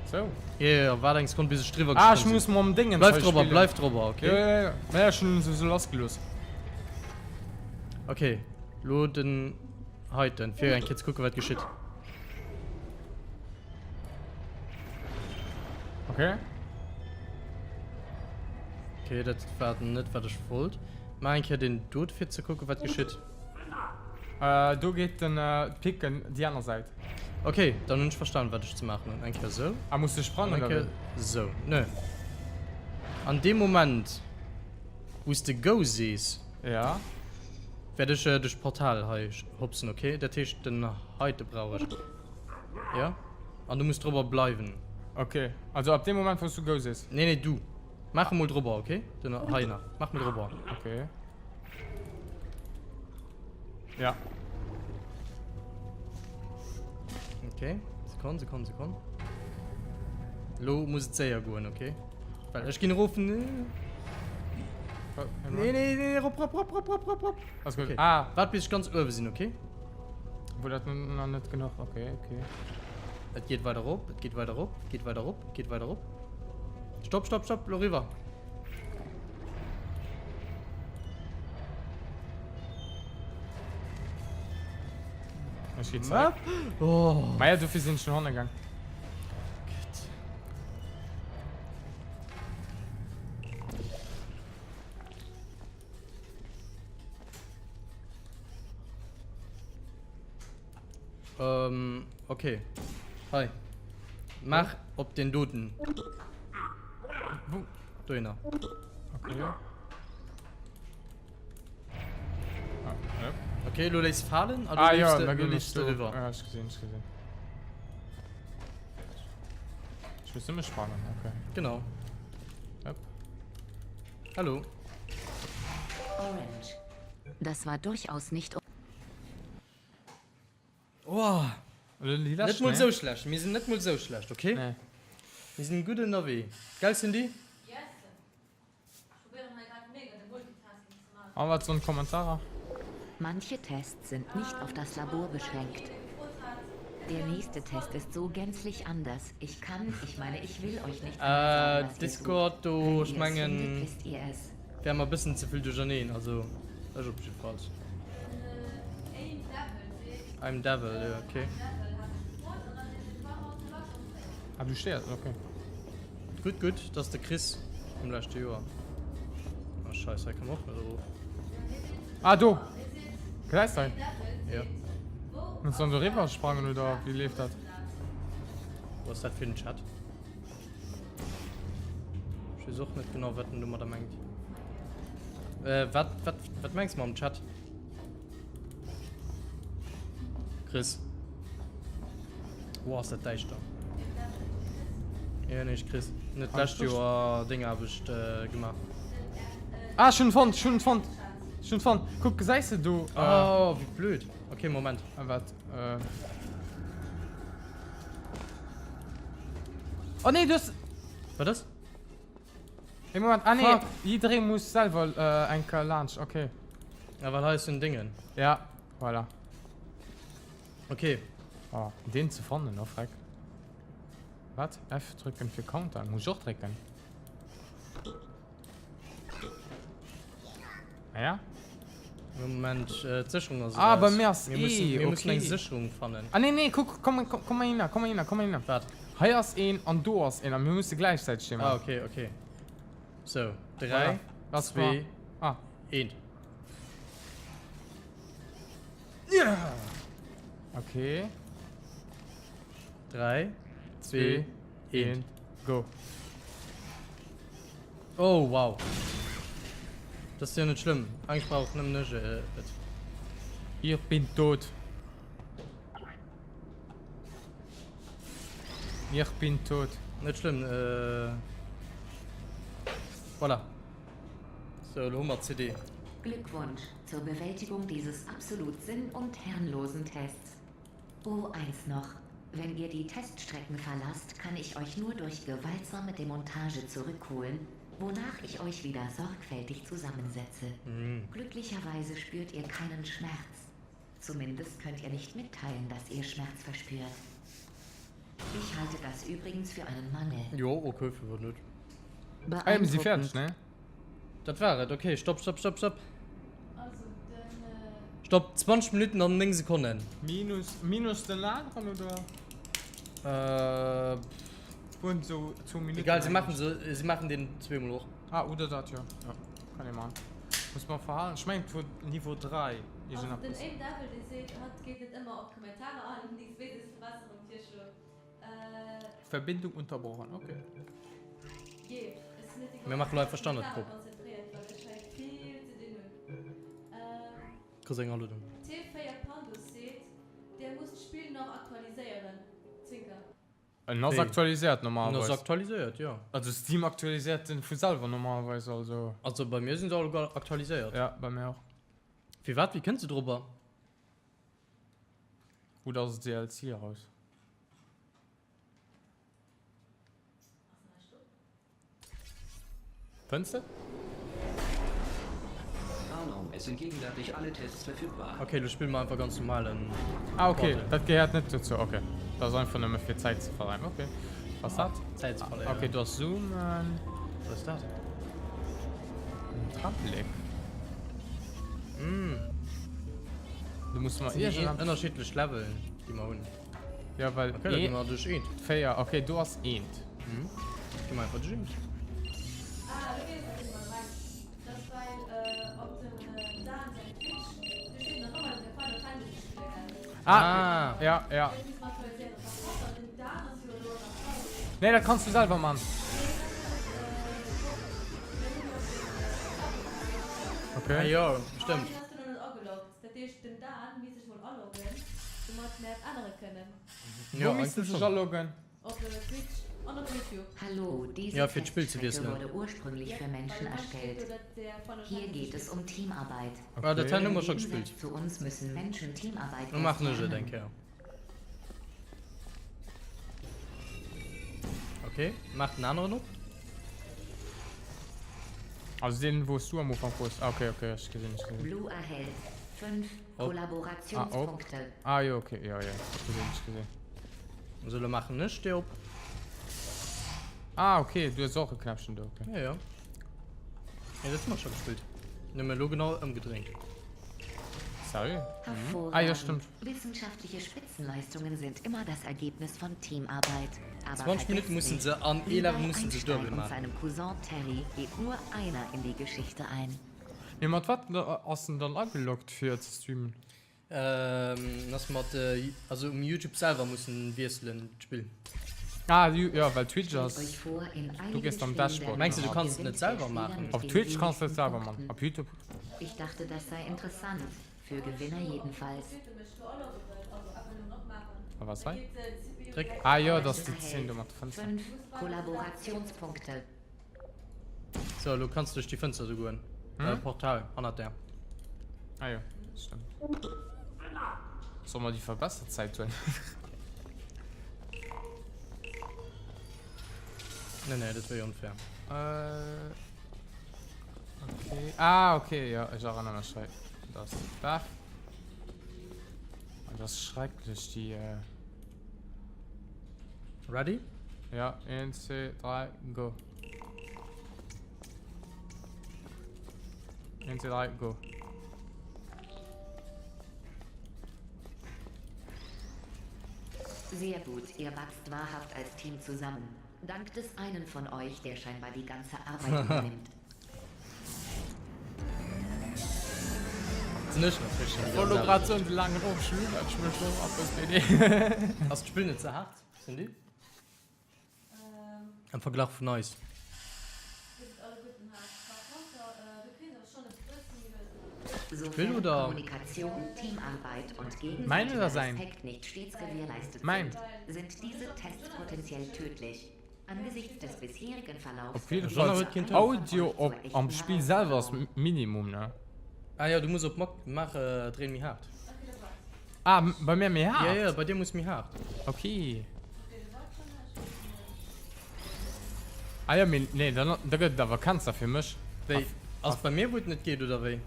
So. Ja, ja, ja, waart eng Sekonn, bis ech driwwer Ah, ech gesprong sinn. muss mam Dingens Bleif hei drobber, spillen. bleif drobber, okay? Ja, ja, ja. Naja, ech hunn sowieso lassgelooss. Okay, lo den heiten, fir eng Kéier ze kucken, wat geschitt. Okay. Okay, dat war net, wat ech wollt. Maach eng Kéier deen dot fir ze kucken wat geschitt. Äh, do geet den d'Picken déi aner Säit. Okay, dann hunn ech verstan wat ech ze maachen hunn. Eng Kéier sou. Ah, muss de sprangen Eng oder Kéier wéi? sou. Nö. An deem Moment wou s de Go sees. Ja. Wäert ech duerch d'Portal hei hopsen, okay? Dat heescht den heite brauch ech. Ja. An du muss drobber bleiwen. Okay, also ab deem Moment wou s du Go sees. Nee, nee, du. Maach emol drobber, okay? Den hei nach. Maach mol drobber. Okay. Ja. Okay. Sekonn, Sekonn, Sekonn. Lo muss et séier goen, okay? Well ech ginn erof. Nee, nee, nee, nee, rop, rop, rop, rop, rop, rop, rop. Alles gut. Okay. Ah. Waart bis ech ganz uewe sinn, okay? Wou dat nach net genuch. Okay, okay. Et geet weider rop, et geet weider rop, et geet weider rop, et geet weider rop. Stopp, stopp, stopp, lo riwwer. Ech gi zeréck. Oh. Maja, dofir sinn ech no hanne gaang. Gott. Ähm, okay. Hei. Maach op den doten. Wo? Dohinner. Okay. Ah, ja. Okay, lo léiss falen a Ah lo ja, leefs de, da lo ginn leefs ech de do. riwwer. Ja, ech gesinn, ech gesinn. Ech muss nëmme sprangen, okay. Genau. Hopp. Hallo. Orange. Das war durchaus nicht Oh, Net net mol sou schlecht. Mir sinn net mol sou schlecht, okay? Nee. Mir sinn gutt ënnerwee. Gell, Cindy? Yes. Ech probéieren hei grad mega de Multitasking ze maachen. A wat soen d'Kommentarer? Manche Tests sind nicht auf das Labor beschränkt. Der nächste Test ist so gänzlich anders. Ich kann, ich meine, ich will euch nicht einmal sagen, was ihr sucht. Discord do, Wenn ech ihr es mengen, findet, wisst ihr es. wär mer bëssen ze vill duercherneen, also ech op jiddefalls. I'm Devil, jo ok. Ah du stees, ok. Gutt, gutt, dat ass de Chris vum leschte Joer. Oh Scheiss, hei kann och net erof. Ah do! Gesäis de? Jo. Muss dann do riwwer sprangen oder wéi leeft dat? Wou ass dat fir den Chat? Ech weess och net genau wat en domadder mengt. Äh, wat, wat, wat mengs mam Chat? Chris. Wow, ass dat däischter. Ja, nee, ech kriss net d'lescht Joer Déngaarbecht äh, gemaach. Ah, ech hunn en fonnt, ech hunn en fonnt. Ech hunn en fonnt. Kuck, gesäis de do? Äh, oh, wéi blöd. Okay, Moment. Ah, wat? Äh. Oh nee, du hues. Wat ass? Ee Moment, ah nee, Fuck. jidderee muss selwer äh, eng Kéier laanscht, okay. Ja, well hei ass en Déngen. Ja, voilà. Okay. Oh, deen ze fannen, oh freck. Wat? F drücken fir Countdown, muss ech och drécken? Ah ja? Moment, äh, d'Sécherung ass Ah, eraus. bei mir ass Mir müssen, E, mir müssen eng okay. Sécherung fannen. Ah nee, nee, kuck, komm, komm, komm mal hinner, komm mal hinner, komm mal hinner. Wat? Hei ass een an do ass een a mir musse gläichzäiteg dee Ah, maachen. okay, okay. So, 3, Voilà. Lass 2, mal. Ah. 1. Okay. 3, 2, 2, 1. 1, go. Oh, wow. Dat ass jo net schlëmm. Eigentlich brauch nëmmen ech et. Ich bin tot. Ich bin tot. Net schlëmm. Äh, voilà. So, elo hu mer d'CD. Glückwunsch zur Bewältigung dieses absolut sinn und herrenlosen Tests. Oh, eins noch. Wenn ihr die Teststrecken verlasst, kann ich euch nur durch gewaltsame Demontage zurückholen, wonach ich euch wieder sorgfältig zusammensetze. Mhm. Glücklicherweise spürt ihr keinen Schmerz. Zumindest könnt ihr nicht mitteilen, dass ihr Schmerz verspürt. Ich halte das übrigens für einen Mangel. Jo, okay, firwat net? Ah, mir si fäerdeg, ne? Dat war et, okay, stopp, stopp, stopp, stopp. Stopp, 20 Minutten an 9 Sekonnen. Minus, minus den aneren, oder? Äh, Wurden so 2 Minuten. Egal, sie machen, se, sie machen den zweemol och. Ah, oder dat, jo. Ja, kann ee man. Muss mer verhalen. Ech mengen, et wor Niveau 3. Also den Iergendeppes. Aim Devil dee seet, hatt geet net ëmmer op d'Kommentarer an, déi zweet ist Verbesserung Virschlo. Verbindung unterbrochen, ok. Mir maachen elo einfach Standardgrupp. Kriss eng Aluedung. En ass aktualiséiert En ass normalerweis. aktualiséiert, jo. Also Steam aktualiséiert en vu selwer normalerweis, also. Also bei mir sinn se alleguer aktualiséiert. Ja, bei mir och. Firwat? Wéi kënns de dorobber? Oder ass et DLC eraus? Fënns de? Warnung, es sind gegenwärtig alle Tests verfügbar. Okay, lo spille mer einfach ganz normal en Ah okay, Portal. dat gehéiert net dozou, okay. Dat ass einfach nëmme fir Zäit ze verreimen, okay. Was dat? Zäit ze verléieren. Okay, do ass Zoomen. Wat ass dat? En Trampolin. Mm. Du muss mer Dat sinn déi iergendepps. ënnerschiddlech Leveln, déi mer hunn. Ja, well Okay, da gi mer duerch eent. 4, okay, do ass eent. Mhm. Gi mer einfach duerch eent. Ah, lo weess ech, wéi mer mengt. Dat ass well op dem Dan säin Twitch, do steet nach ëmmer, datt mir Final Fantasy spille gell? Ah, ja, ja. Dat misst mer aktualiséieren. Par contre, den Dan ass jo elo an der Paus. Nee, dat kanns du selwer man. Nee, dat ass mir hunn jo op den Tablet gesinn. Okay. Ah jo, Ah, stëmmt. hien ass do nach net ageloggt. Dat heescht den Dan misst sech mol aloggen, domat mär et ännere kënnen. Wou misst en sech aloggen? Op Twitch an op Youtube. Hallo, diese Ja, fir d'Spill ze Teststrecke wiesselen. wurde ursprünglich für Menschen Well hei steet erstellt. jo, dat der Final Hier Fantasy geht es spillt. um Teamarbeit. Ah, dat Okay. hu Im mer scho Gegensatz gespillt. zu uns müssen Menschen Teamarbeit Lo erst maachen ech et eng lernen. Kéier. Okay, maach den aneren op. Also deen wous du am Ufank wors. Ah okay, okay, ech gesinn, ech gesinn. Blue erhält 5 Op. Kollaborationspunkte. Ah, op. Ah jo, okay, jo, jo, ech gesinn, ech gesinn. Sou, lo maachen ech déi op. Ah, okay, du hues och e Knäppchen do, okay. Ja, ja. Ja, dat hu mer scho gespillt. Nëmme elo genau ëmgedréint. Seriö? Ah, jo, stëmmt. Wissenschaftliche Spitzenleistungen sind immer das Ergebnis von Teamarbeit. Aber 20 Minuten vergesst mussen nicht, se an wie ee bei Level mussen se Einstein duebel und maachen. seinem Cousin Terry geht nur einer in die Geschichte ein. Mee mat wat ass en dann ageloggt fir ze streamen? Ähm, ass mat, also um Youtube selwer mussen wiesselen d'Spill. Ah, jo, well Twitch Stellt ass, euch vor, in du einigen gees am Spielen der Dashboard. Mengs du, du Welt kanns et net gewinnt der selwer Spieler maachen? mit Op den Twitch kanns du et wenigsten selwer man, Punkten. op Youtube. Ich dachte, das sei interessant, für Gewinner jedenfalls. A was hei? Dréck. Ah jo, dat ass déi Zeen do mat der Fënster. 5 Kollaborationspunkte. So, elo kanns du duerch déi Fënster do goen. Hm? Portal hannert der. Ah jo, stëmmt. Solle mer déi verbessert Zäit huelen? Nee, nee, dat wär jo onfair. Äh. Okay. Ah, okay, jo, ech erënnere mech hei. Dat ass de Bach. Ah, dat ass schrecklech, déi. Äh Ready? Ja, 1, 2, 3, go. 1, 2, 3, go. Sehr gut, ihr wachst wahrhaft als Team zusammen. Dank des einen von euch, der scheinbar die ganze Arbeit übernimmt. Sinn ech natierlech schon Ech wollt lo grad soen, de laangen Ofschluss, dat schmëscht och ab bis BD. Ass d'Spill net ze haart, Cindy? Am Verglach vun eis. Spill Sofern oder? Kommunikation, Teamarbeit und Mäin gegenseitiger oder säin? Respekt nicht stets gewährleistet Mäin. sind, sind diese Tests potenziell tödlich. Angesichts des bisherigen Verlaufs Op jidde wird Fall Jeanne huet keen Toun. Audio op am Spill selwer ass Minimum ne? Ah jo, du muss op Mac, maach dréin méi haart. Ah bei mir méi haart? Jo jo, bei dir muss méi haart. Ok. Ah jo mee nee dann da gëtt et awer Cancer fir mech. Wéi, ass bei mir wou et net geet oder wéi?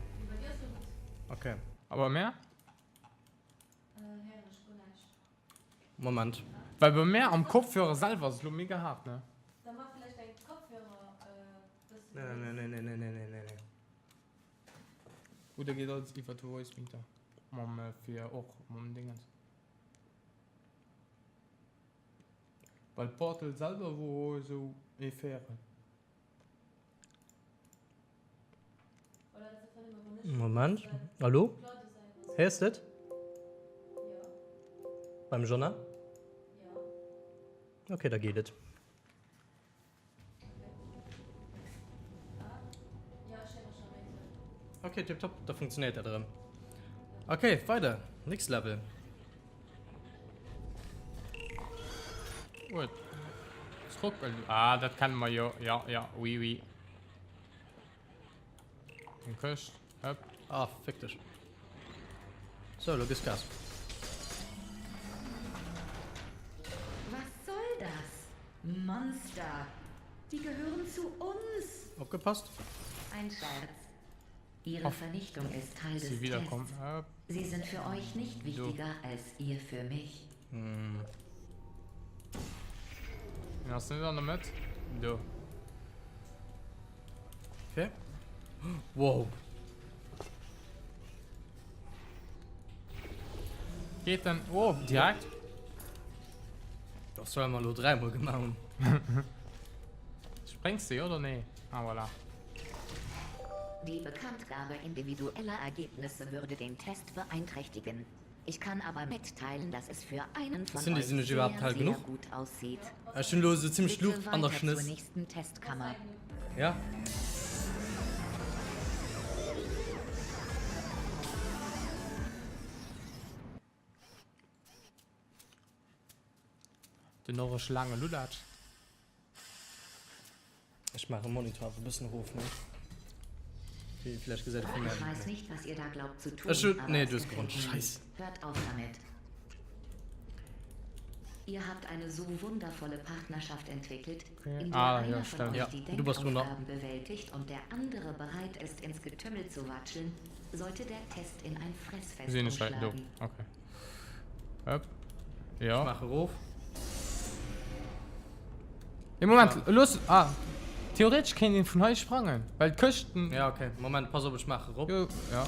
Ok. A bei mär? Moment. Well bei mär am Kopfhörer selwer ass et lo mega haart ne? Nee nee nee nee nee nee nee. Oder geet alles iwwer de Voice Meter mam fir och mam Dingens? Well Portal selwer wor esou ee fairen. Moment, hallo? Héiers de et? Beim Jonna? Ok, da geet et. Ok, tiptop, da funktionéiert dat erëm. Ok, weider, nächst Level. What? Zruck. Ah, dat kenne mer jo. Ja, ja, oui, oui. Eng Këscht. Hëpp. Ah, fick dech. So, lo gëss Gas. Was soll das? Monster! Die gehören zu uns! Opgepasst. Ein Scherz. Ihre Vernichtung ist Teil des Sie wiederkommen. Tests. Sie sind für euch nicht wichtiger als ihr für mich. Hm. Ass net an der Mëtt. Do. Okay. Wow. Geht dann. Oh, direkt. Das soll man nur dreimal gemacht. Sprengst du, oder nee? Ah, voilà. Die Bekanntgabe individueller Ergebnisse würde den Test beeinträchtigen. Ich kann aber mitteilen, dass es für einen von Cindy, euch sinn ech sehr, iwwerhaapt hell sehr genuch? gut aussieht. Ech hunn elo esou zimmlech Bitte Luucht an der weiter zur Schnëss. nächsten Testkammer. Ja. Den Norweg laange Lulatsch. Ech maache Monitor einfach e bëssen erof, ne? Okay, vielleicht gesäit e vun Ich mir. weiß nicht, was ihr da glaubt zu tun, Ech hun, aber nee, es du hues gefällt gewonnen. mir nicht. Scheiß. Hört auf damit. Ihr habt eine so wundervolle Partnerschaft entwickelt, Okay. in der Ah, einer ja, von stimmt. euch Ja, die du bass drunter. Denkaufgaben bewältigt und der andere bereit ist, ins Getümmel zu watscheln, sollte der Test in ein Fressfest Sinn ech hei, do. umschlagen. Okay. Hëpp. Ja. Ech maache erof. Ee Moment, looss, ah, theoretesch kéint een vun hei sprangen, well d'Këschten. Ja, okay, Moment, pass op, ech maache rop. Jo, ja.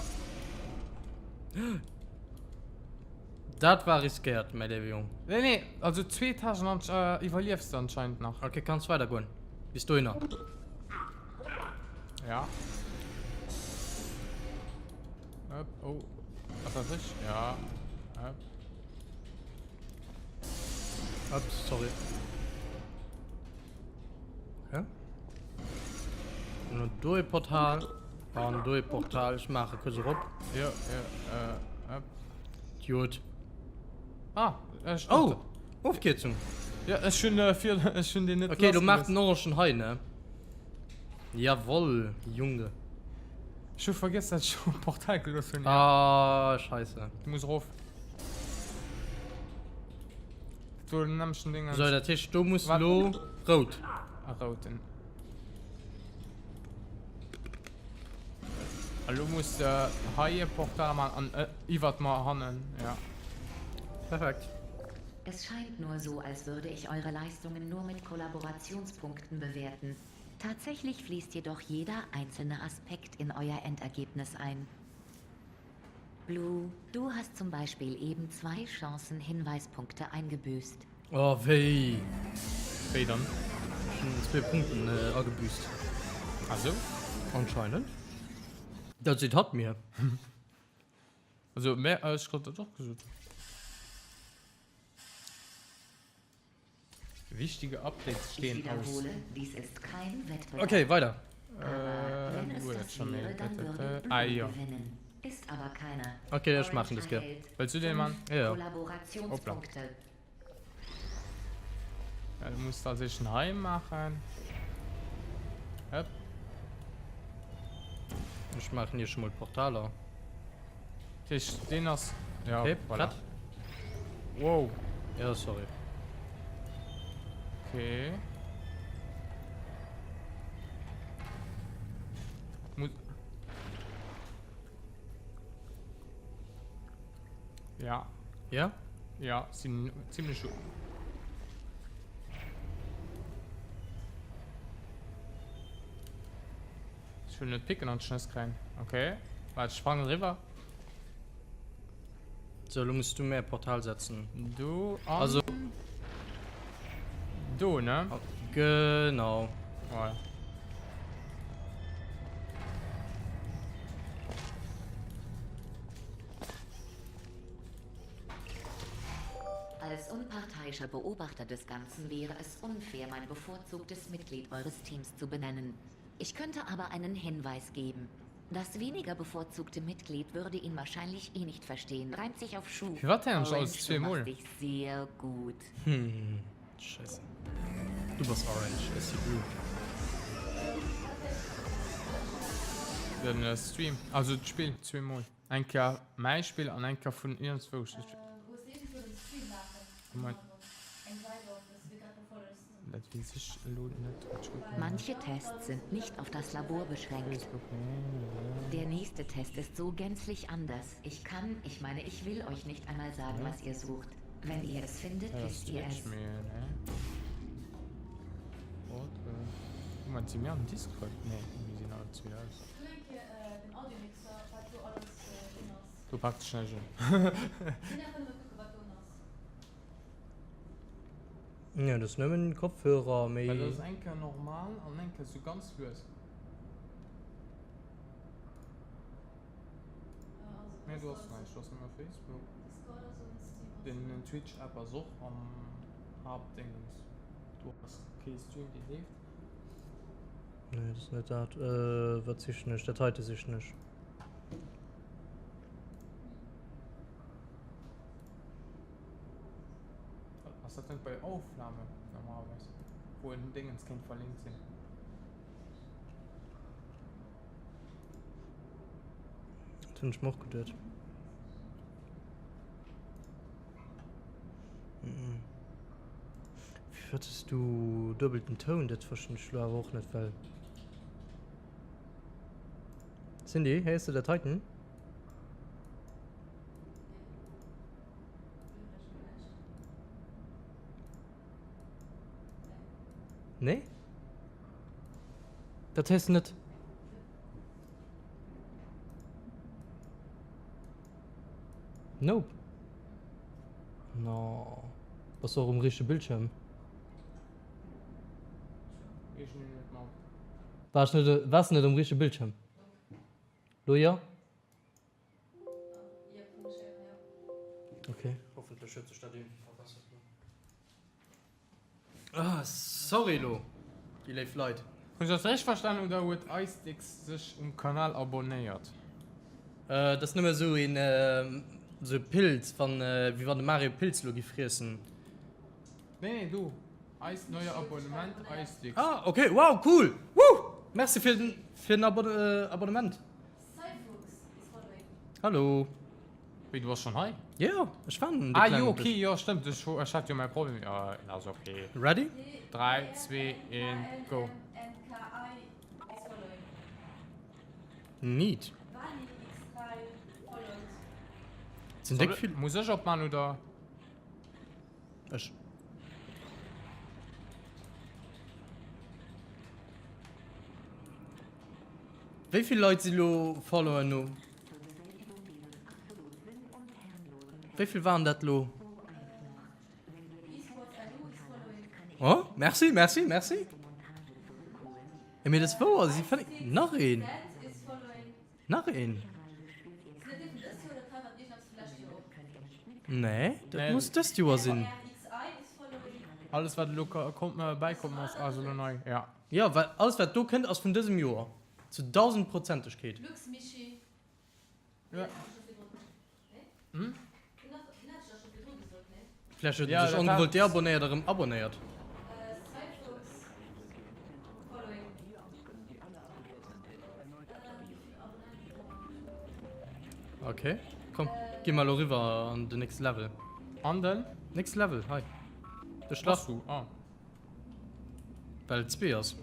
Dat war riskéiert, mäi léiwe Jong. Nee, nee, also zwee Etagen an, iwwerliefs de anscheinend nach. Okay, kanns weider goen. Bis dohinner. Ja. Upp, oh. Ass dat richteg? Ja. Upp. Ups, sorry. Okay. Und do e Portal. An do e Portal. Ich mache kurz erop. Ja, ja, äh, up. Jut. Ah, äh, oh, Ofkierzung. Ja, ech hun äh, fir, ech hun den net Okay, du machst den Orangen hei, ne? Jawoll, Junge. Ech hu vergiess, dat ech um Portal gelooss hun. Ah, scheisse. Du muss erof. Dat wor den nämlechten Ding. So, dat heescht, do muss lo rout. A routen. A lo muss de hei e Portal man an äh, iwwert mer hannen, ja. Perfekt. Es scheint nur so, als würde ich eure Leistungen nur mit Kollaborationspunkten bewerten. Tatsächlich fließt jedoch jeder einzelne Aspekt in euer Endergebnis ein. Blue, du hast zum Beispiel eben zwei Chancen Hinweispunkte eingebüßt. Oh wéi! Wéi dann? Ech hunn zwee Punkten agebüßt. Ah sou? Anscheinend. Dat seet hatt mir. Also mä ech krut dat och gesot. Wichtige Updates stehen Ich aus. wiederhole, dies ist kein Wettbewerb. Okay, weider. Aber wenn es das wäre, dann würde Blue Ah jo. gewinnen. Ist aber keiner. Okay, ech maachen des Kéier. Wëlls du deen man? Ja, ja. Kollaborationspunkte. Ja, du musst als éischten hei maachen. Hëpp. Ech maachen hier scho mol d'Portaler. Dat heescht, deen ass. Ja, Okay, voilà. prett. Wow. Ja, sorry. Okay. Muss. Ja. Ja? Ja, sinn ziemlech gut. Ech wëll net picken an d'Schnëss kréien. Okay. Waart, ech sprangen eriwwer. So, lo muss du mär e Portal setzen. Do an. Also. Do, ne? Genau. Voilà. Als unparteiischer Beobachter des Ganzen wäre es unfair, mein bevorzugtes Mitglied eures Teams zu benennen. Ich könnte aber einen Hinweis geben. Das weniger bevorzugte Mitglied würde ihn wahrscheinlich eh nicht verstehen. Reimt sich auf Schuh. Firwat héieren ech alles Orange, du zweemol? machst dich sehr gut. Hm, scheisse. Du bass Orange, ech si Blue. Den Stream, also d'Spill zweemol. Eng Kéier mäi Spill an eng Kéier vun iergendzwou. Dat weess ech elo net. Ech kucken. Manche Tests sind nicht auf das Labor beschränkt. Der nächste Test ist so gänzlich anders. Ich kann, ich meine, ich will euch nicht einmal sagen, was ihr sucht. Wenn ihr es findet, wisst ihr es. Moment, si mir am Discord? Nee, mir sinn alle zwee aus. Do packt sech näischt un. Jo, dat ass nëmmen Kopfhörer, méi. Well dat ass eng Kéier normal an eng Kéier sou ganz lues. Nee, do ass näischt, do ass nëmme Facebook. Den Twitch App ass och am Haaptdéngens. Do ass kee Stream dee leeft. Nee, dat ass net dat. Wat sichen ech? Dat heite sichen ech. Ass dat net bei Aufnahme normalerweis, wou en Dingens kéint verlinkt sinn? Dat hunn ech mer och geduet. Firwat hues du duebelten Toun? Dat verstinn ech lo awer och net, well. Cindy, héiers du dat heiten? Nee? Dat hues de net. Nope. No. Bass du och um richtege Bildschirm? War ech net, waars de net um richtege Bildschirm? Lo jo? Okay. Hoffentlech huet sech dat iergendwéi verbessert lo. Ah, sorry lo, déi léif Leit. Hunn ech dat richteg verstanen oder huet Icedix sech um Kanal abonnéiert? Dat ass nëmme sou een sou e Pilz, wann wéi wann de Mario e Pilz lo giff friessen. Nee nee do, Eis neuer Abonnement Icedix. Ah ok, wow cool, woo! Merci fir den fir den Abonnement. Hallo. Wéi, du bass schon hei? Jo, ech war an de Ah jo, ok, jo stëmmt, ech ech hat jo mäi Problem, jo ass ok. Ready? 3, 2, 1, go. Neat. Sinn déck vill. Muss ech opman oder? Ech. Wéi vill Leit si lo Follower no? Wéi vill waren dat lo? Oh, merci, merci, merci. Ey, mee dat ass wouer, si fënn nach een. Nach een. Nee, dat muss dëst Joer sinn. Alles wat elo bäikomm ass, ass elo nei, ja. Jo, well alles wat do kënnt ass vun dësem Joer. Zu dausendprozentegkeet. Vläch huet en sech ongewollt deabonnéiert a rëm abonnéiert. Ok, komm, gi mer elo riwwer an den nächste Level. An den? Nächste Level, hei. De Schlach. Ah. Well et zwee ass.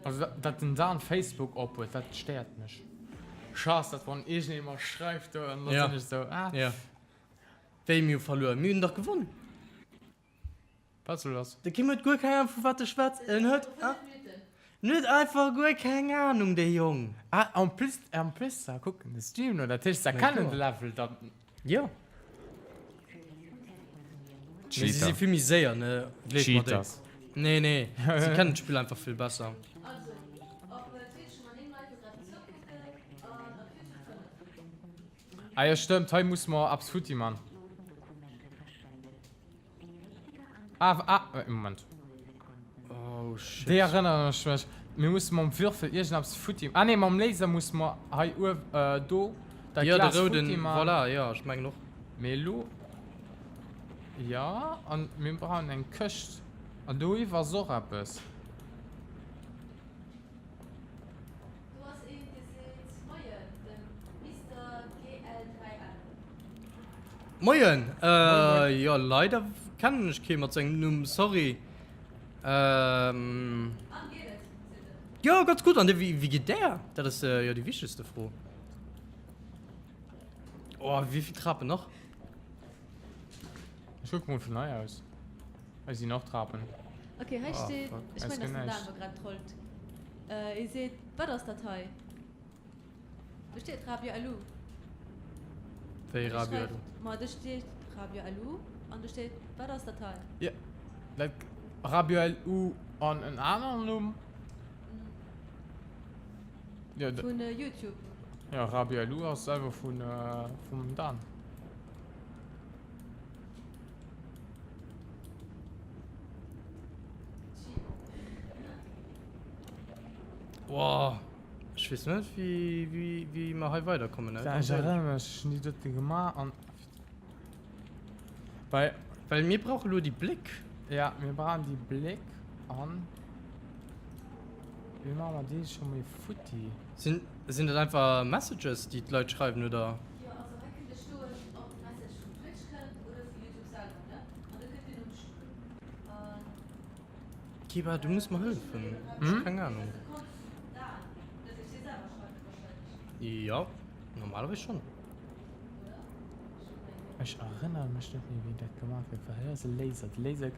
Also dat den Dan Facebook op huet, dat stéiert mech. Ech haass dat wann iergendee mer schreift do an da sinn ech esou ah. Ja. Wéi mir hu verluer? Mir hunn dach gewonn. Wat soll das? De Kim huet guer keng Ahnung vu wat e schwätzt. En huet en huet einfach guer keng Ahnung dee Jong. Ah en plus en plus se kucken de Stream no, dat heescht se kennen de Level dann. Jo. Mee si si vill méi séier ne, gleef mer déi. Cheaters. Nee nee, si kennen d'Spill einfach vill besser. Ah jo stëmmt, hei musse mer eppes futti man. Ah, ah, äh, Moment. Oh shit. Déi erënneren ech mech. Mir musse mam Würfel iergendeppes futti. Ah nee, mam Laser musse mer hei uew, äh, do dat Ja, de Glas rouden, futti man. voilà, ja, ech mengen och. Mee elo, ja, an mir brauchen eng Këscht. An doiwwer ass och eppes. Do ass een dee seet Moien, den Mister GL3N. Moien, jo leider kennen ech kee mat sengem Numm, sorry. An geet et, seet en. Jo ganz gutt, an dir, wéi geet där? Dat ass jo déi wichtegste Fro. Oh wéivill Trapen nach? Ech kucke mol vun hei aus. Hei sinn och Trapen. Ok, hei steet, Oh, fuck. ech mengen, dass den Dan do grad trollt. Hie seet, Wat ass dat hei? Do steet Rabia Alou. Wéi Rabia Alou? Ma do steet Rabia Alou an do steet, Wat ass dat hei? Jo, dat Rabia Alou an en aneren Numm. Jo, Vun YouTube. Jo, Rabia Alou ass selwer vun, vum Dan. Boah, ech weess net wéi wéi wéi mer hei weiderkommen. Ja, ech erënnere mech, ech hunn déi dote gemaach an well Well mir brauche lo déi Bléck. Ja, mir brauchen déi Bléck an wéi maache mer déi scho méi futti? Sinn sinn dat einfach Messages déi d'Leit schreiwen oder? Jo, also hei kënnt Dir stoen, ob d'Message vun Twitch kënnt oder vu Youtube selwer, ne? An do kënnt Dir nom an. Kiba, du muss mer hëllefen. Ech hu keng Ahnung. Jo, normalerweis schonn. Ech erënnere mech net méi wéi dat gemaach gëtt. Well hei ass e Laser. De Laser,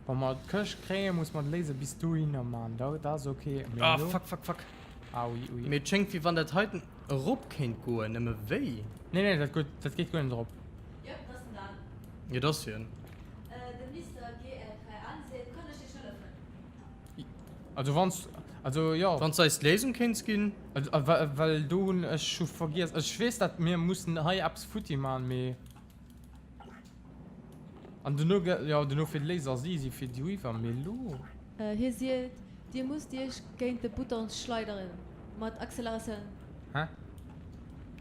wa mer d'Këscht kréien, muss mer de Laser bis dohinner man. Da, da ass ok. Mee Ah, elo. fuck, fuck, fuck. Ah, ui, ui. Mee et schéngt wéi wann dat heiten erop kéint goen. Nëmme wéi? Nee, nee, dat gutt, dat geet guer net erop. Jop, dat ass den Dan. Jo, dat ass hien. De Mister GLKN seet, Kann ech Iech hëllefen? Also wann s, also jo. Wann s eis d'Léisung kéints ginn. Well do hunn ech scho vergiess, ech weess dat mir mussen hei eppes futti man, mee an dono jo dono fir de Laser ass easy fir déi riwwer, mee elo. Hie seet, Dir musst Iech géint de Button schleideren, mat Acceleratioun. Hä?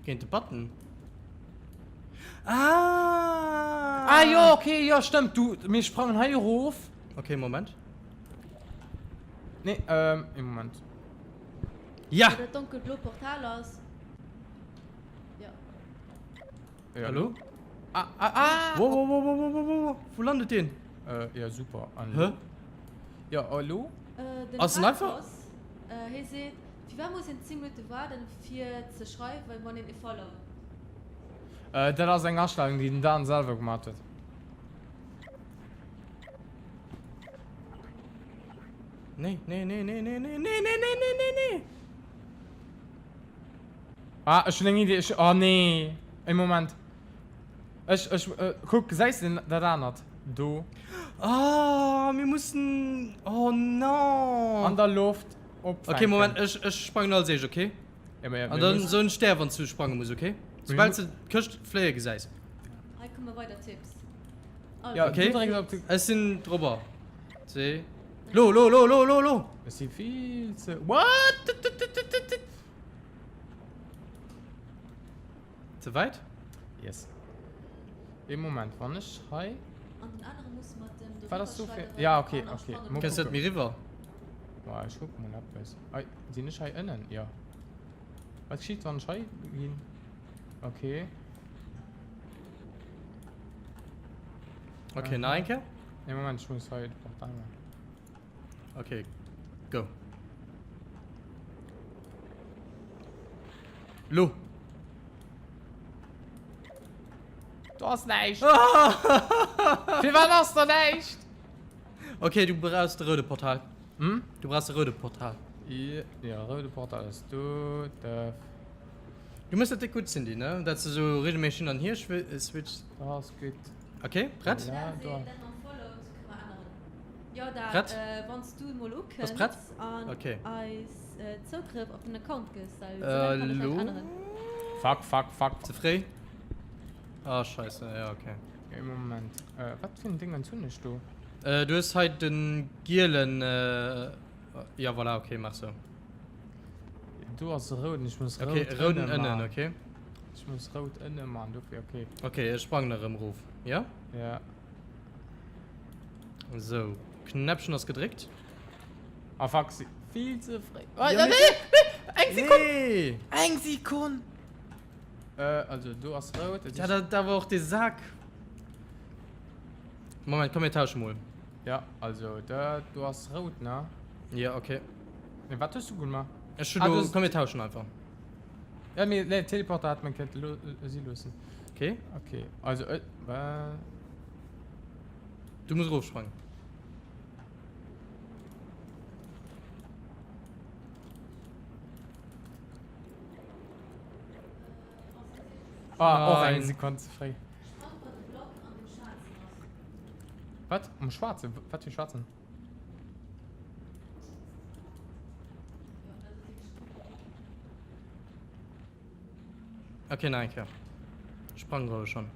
Géint de Button? Ah! Ah jo, ok, jo stëmmt, du, mir sprangen hei erof. Ok, Moment. Nee, ähm, ee Moment. Ja! Wou dat donkelblo Portal ass. Jo. Ja. Hallo? Ah, ah, ah! Wow, wow, wow, wow, wow, wow, wow. Wou landet deen? Äh, ja, super. An Hä? Ja, hallo? Äh, den Ass en einfach? Marcos, äh, hie seet, Firwat muss een 10 Minutte waarden fir ze schreiwen, wann een e followt? Äh, dat ass eng Astellung, déi den Dan selwer gemaat huet. Nee, nee, nee, nee, nee, nee, nee, nee, nee, nee, nee, nee. Ah, ech hunn eng Idee. Ech, oh nee. E Moment. Ech, ech, äh, kuck, gesäis de dat anert? Do. Ah, mir mussen, oh no. An der Loft opfänken. Okay, Moment, ech, ech sprangen als éischt, okay? Ja, mä, An dann so en Stär, wann s du sprange muss, okay? Soubal s de d'Këscht fléie gesäis. Hei komme weider Tipps. Ja, Okay. du drécks op de. Ech sinn drobber. Zwee. Lo, lo, lo, lo, lo, lo! Ech si vill ze. What? Ze wäit? Yes. Ee Moment, wann ech hei. An den anere muss mat dem Wat ass do fir. Ja, okay, okay. Mol Kënns net kucken. méi riwwer? Ma ech kucke mol eppes. Ei, sinn ech hei ënnen? Jo. Wat geschitt, wann ech hei ginn? Okay. Okay, nach eng Kéier? Nee, Moment, ech muss hei de Portal maachen. Okay, go. Lo! Do ass näischt! Firwat ass do näischt? Okay, du brauchs de roude Portal. Hm? Du brauchs de roude Portal. Ja, roude Portal ass do. Def. Du mëss dat déck gutt, Cindy, ne? Dat s de sou regelméisseg hin an hier switchs. Do ass gutt. Okay, prett? Ja, do. Jo, dat, Prett? wann s du emol Bass prett? ukënns an Okay. eis Zougrëff op den Account gëss, well soulaang kann ech Elo? näischt änneren. Fuck, fuck, fuck. Ze fréi? Ah, scheisse, ja, okay. Ee Moment. Wat fir en Dingens hunn ech do? Du hues hei den gielen, ja voilà, okay, maach sou. Do ass e rouden, ech muss rout Okay, rouden ënne ënnen, man. okay. Ech muss rout ënne man, dofir, okay. Okay, ech sprangen erëm erof, ja? Ja. Sou, Knäppchen ass gedréckt. Ah fuck, si vill ze fréi. Oh, Ja, nee, mee- nee, eng Sekonn! Nee! Eng Sekonn! Äh, also do ass rout. Ja, dat, dat war och dee Sak. Moment, komm mir tausche mol. Ja, also da, do ass rout, ne? Ja, okay. Nee, wat hues du gemaach? Ech hun Ah, do, du hast- komm mir tauschen einfach. Ja, mee, nee, Teleporter hat man kéinte lo, äh, si loossen. Okay. Okay, also, äh, wa- Du muss erofsprangen. Ah, och eng Nein. Sekonn ze fréi. Wat? Um schwarzen? Wat fir schwarzen? Okay, nach eng Kéier. Sprang soll schon.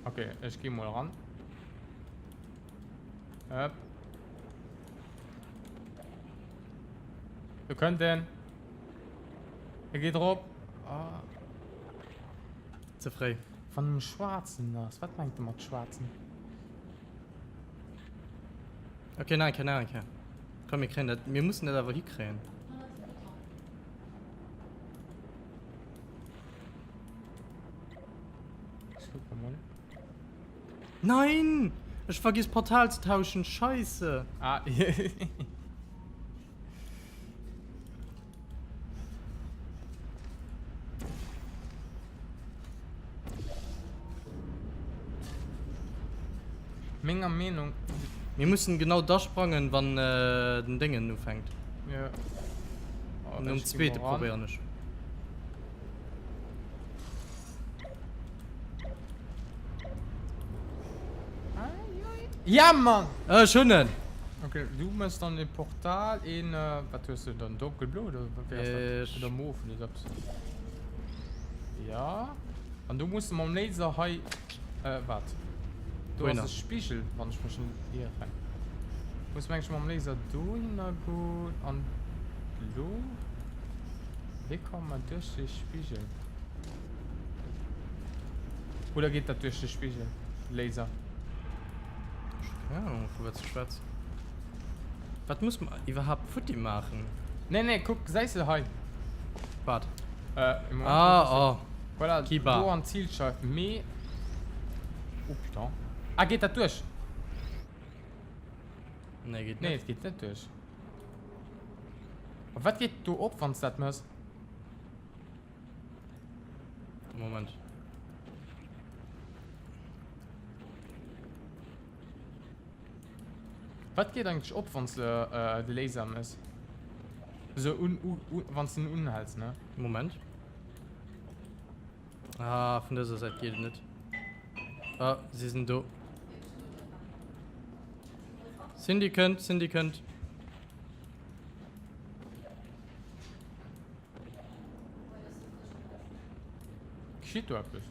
Okay, ech gi mol ran. Hop. Du könnt den. Er geht drop. Ah. Ze fréi. Van dem schwarzen ass. Wat mengt e mat schwarzen? Okay, nach eng Kéier, nach eng Kéier. Komm, mir kréien dat, mir mussen dat awer hikréien. Ech kucke mol. Nein! Ech vergiss Portal ze tauschen, scheisse! Ah. Menger Meenung. Mir mussen genau da sprangen, wann den Déngen ufänkt. Jo. Nom zweete probéieren ech. Ja Mann! Ech hunn en! Ok, du mëss dann e Portal, een, wat hues du dann, donkelblo oder wéi ass dat? Oder mof oder sou eppes. Ja. An du muss mam Laser hei, wat? Do ass e Spigel, wann ech mech net ieren. Muss meng ech mam Laser dohinner goen an lo? Wéi komme mer duerch de Spigel? Oder geet dat duerch de Spigel, Laser? Ech hu keng Ahnung vu wat s du schwätz. Wat muss mer iwwerhaapt futti maachen? Nee nee, kuck, gesäis de hei? Wat? Äh, Moment, Ah, oh. Voilà, Kiba. do an d'Zilscheif, mee. Oh putain. Ah, geet dat duerch? Nee, geet net. Nee, et geet net duerch. A wat geet do op, wann s dat mëss? Moment. Wat geet eigentlech op, wann s de de Laser mëss? Esou un, u, u, wann s den unhäls, ne? Moment. Ah, vun dëser Säit geet et net. Ah, si sinn do. Cindy kënnt, Cindy kënnt. Geschitt do eppes?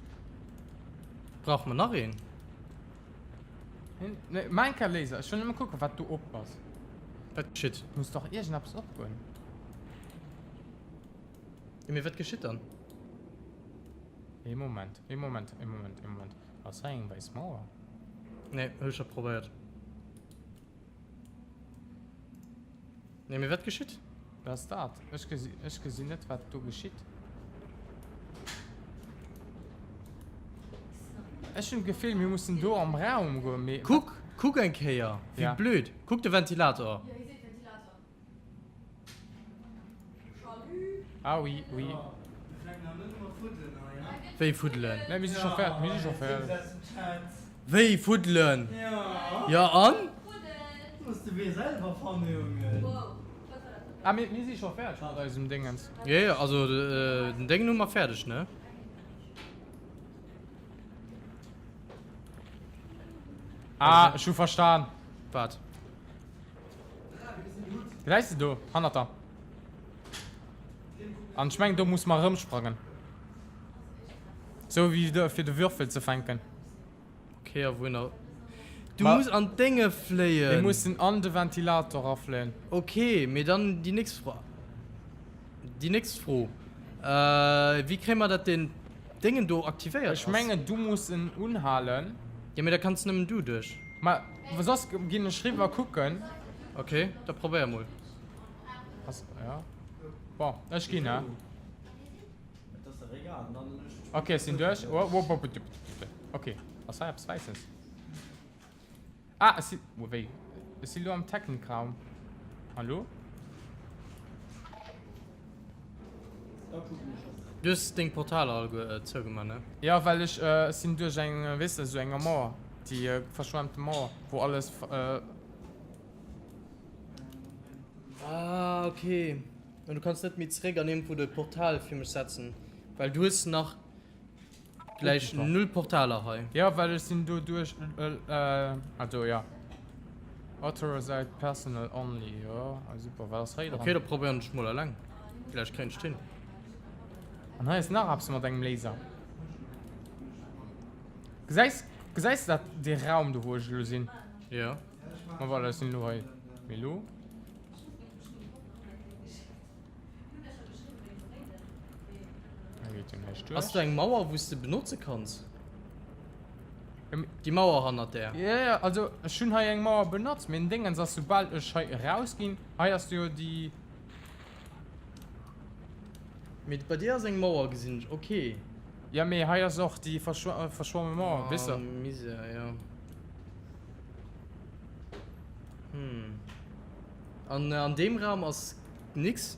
Brauche mer nach een? Nee, mein kein Laser. Ech wëll nëmme kucken, wat do op ass. Wat geschitt? Muss dach iergendeppes opgoen. Jo, mee wat geschitt dann? Ee Moment, ee Moment, ee Moment, ee Moment. Ass hei eng wäiss Mauer? Nee, hu ech scho probéiert. Nee, mee wat geschitt? Wat ass dat? Ech gesi, ech gesinn net, wat do geschitt. Ech hunn d'Gefill, mir mussen do am Raum goen, mee. Kuck, kuck eng Kéier, wéi Ja. blöd. Kuck de Ventilator. Ah oui, oui. Wéi fuddelen? Nee, mir si scho fäerdeg, mir si scho fäerdeg. Wéi fuddelen? Jo an? Ah, mir, mir si scho fäerdeg mat eisem Déngens. Jo, jo, also den Déngen hu mer fäerdeg, ne? Ah, ech hu verstan. Wat? Gesäis de do, hannert der. An ech mengen do muss mer erëmsprangen. Sou wéi de, fir de Würfel ze fänken. Okay, a wouhinner? Du Ma- muss an d'Dénge fléien. Mir mussen an de Ventilator erafléien. Okay, mee dann déi nächst Fro. Déi nächst Fro. Wéi kréie mer dat den Déngen do aktivéiert Ech ass? mengen du muss en unhalen. Jo, mee da kanns nëmmen du duerch. Ma soss ginn ech riwwer kucken. Ok, da probéier mol. Ass, ja. Bon, ech ginn, he. Ok, ech sinn duerch. Ok, ass hei eppes Wäisses? Ah, ech si, wéi? Ech si lo am Technikraum. Hallo? Du hues deng Portaler alleguer zougemaach, ne? Jo, well ech, ech sinn duerch eng, weess de, esou enger Mauer, déi verschwemmte Mauer, wou alles. Ah, ok. An du kanns net méi zeréck an iergendwou de Portal fir mech setzen, well du hues nach gläich null Portaler hei. Jo, well ech sinn do duerch, also jo. Authorized personnel only, jo, super, wat ass hei dran? Ok, da probéieren ech mol eleng, villäicht kréien ech et hin. An hei ass nach eppes mat engem Laser. Gesäis, gesäis de dat, dee Raum do wou ech elo sinn? Jo. Ma voilà, ech sinn elo hei. Mee elo? Ass do eng Mauer wous de benotze kanns? Déi Mauer hannert där? Jo jo, also ech hunn hei eng Mauer benotzt, mee den Déngens ass soubal ech hei eraus ginn, hei ass jo déi. Mee bei dir ass eng Mauer gesinn ech, ok. Jo mee hei ass och déi verschwomme Mauer, weess de. Ah Misär, jo. Hm. An an deem Raum ass nix?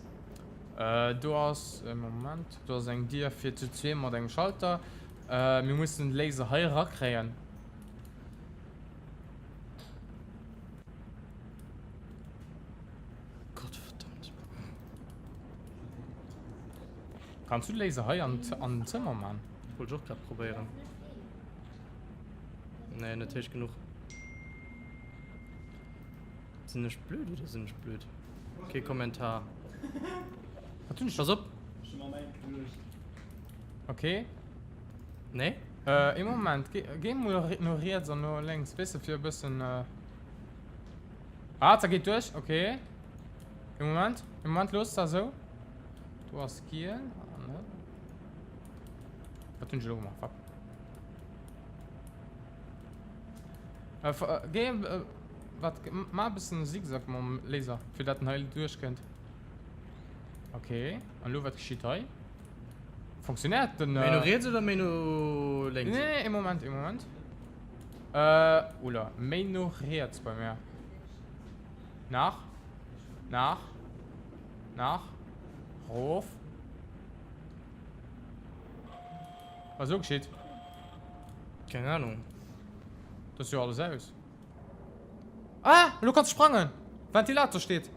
Do ass, Moment, do ass eng Dier fir zu zwee mat engem Schalter. Mir mussen de Laser hei erakréien. Kanns du de Laser hei an an den Zëmmer man? Wollt ech och grad probéieren. Nee, net héich genuch. Sinn ech blöd oder sinn ech blöd? Kee Kommentar. Wat hunn ech? Pass op! Okay. Nee? Äh, ee Moment, ge geh mol no riets an no lénks, weess de, fir e bëssen. Äh... Ah, da geet duerch, okay. Ee Moment, ee Moment, looss da sou. Do ass giel. Ah, ne. Wat hunn ech elo gemaach? Fuck. Äh, äh, geh, äh, wat, ma e bëssen Zigzag mam Laser, fir dat en hei duerch kënnt. Okay, an elo wat geschitt hei? Funktionéiert den. Méi no riets oder méi no lénks? Nee, nee, ee Moment, ee Moment. Äh, oula, méi no riets bei mir. Nach. Nach. Nach. Rof. Was elo geschitt? Keng Ahnung. Dat ass jo alles aus. Ah, elo kanns du sprangen! Ventilator steet.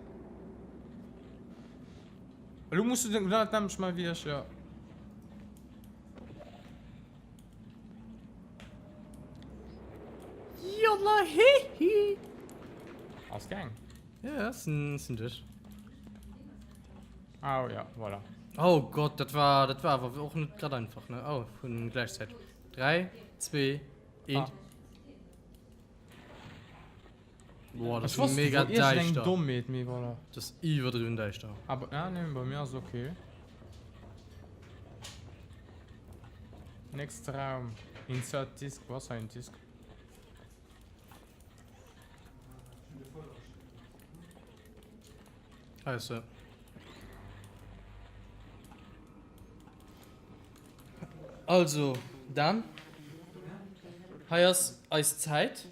Elo muss du den dat nämlech mal wéi ech, jo. Jalla hihi. Ass gaang. Ja, sinn sinn duerch. Ah oh, ja, voilà. Oh Gott, dat war dat war awer och net grad einfach, ne? Oh, vun gläichzäiteg. 3, 2, 1. Ah. Boah, das Ech ist wosst, mega wor iergendeng däischter. Dommheet, mee voilà. Das ist iwwerdriwwen däischter. Aber, ah, nee, bei mir ass okay. Nächster Raum. Insert Disk. Wo ass hei en Disk? Hei ass se. Also, Dan, hei ass eis Zäit.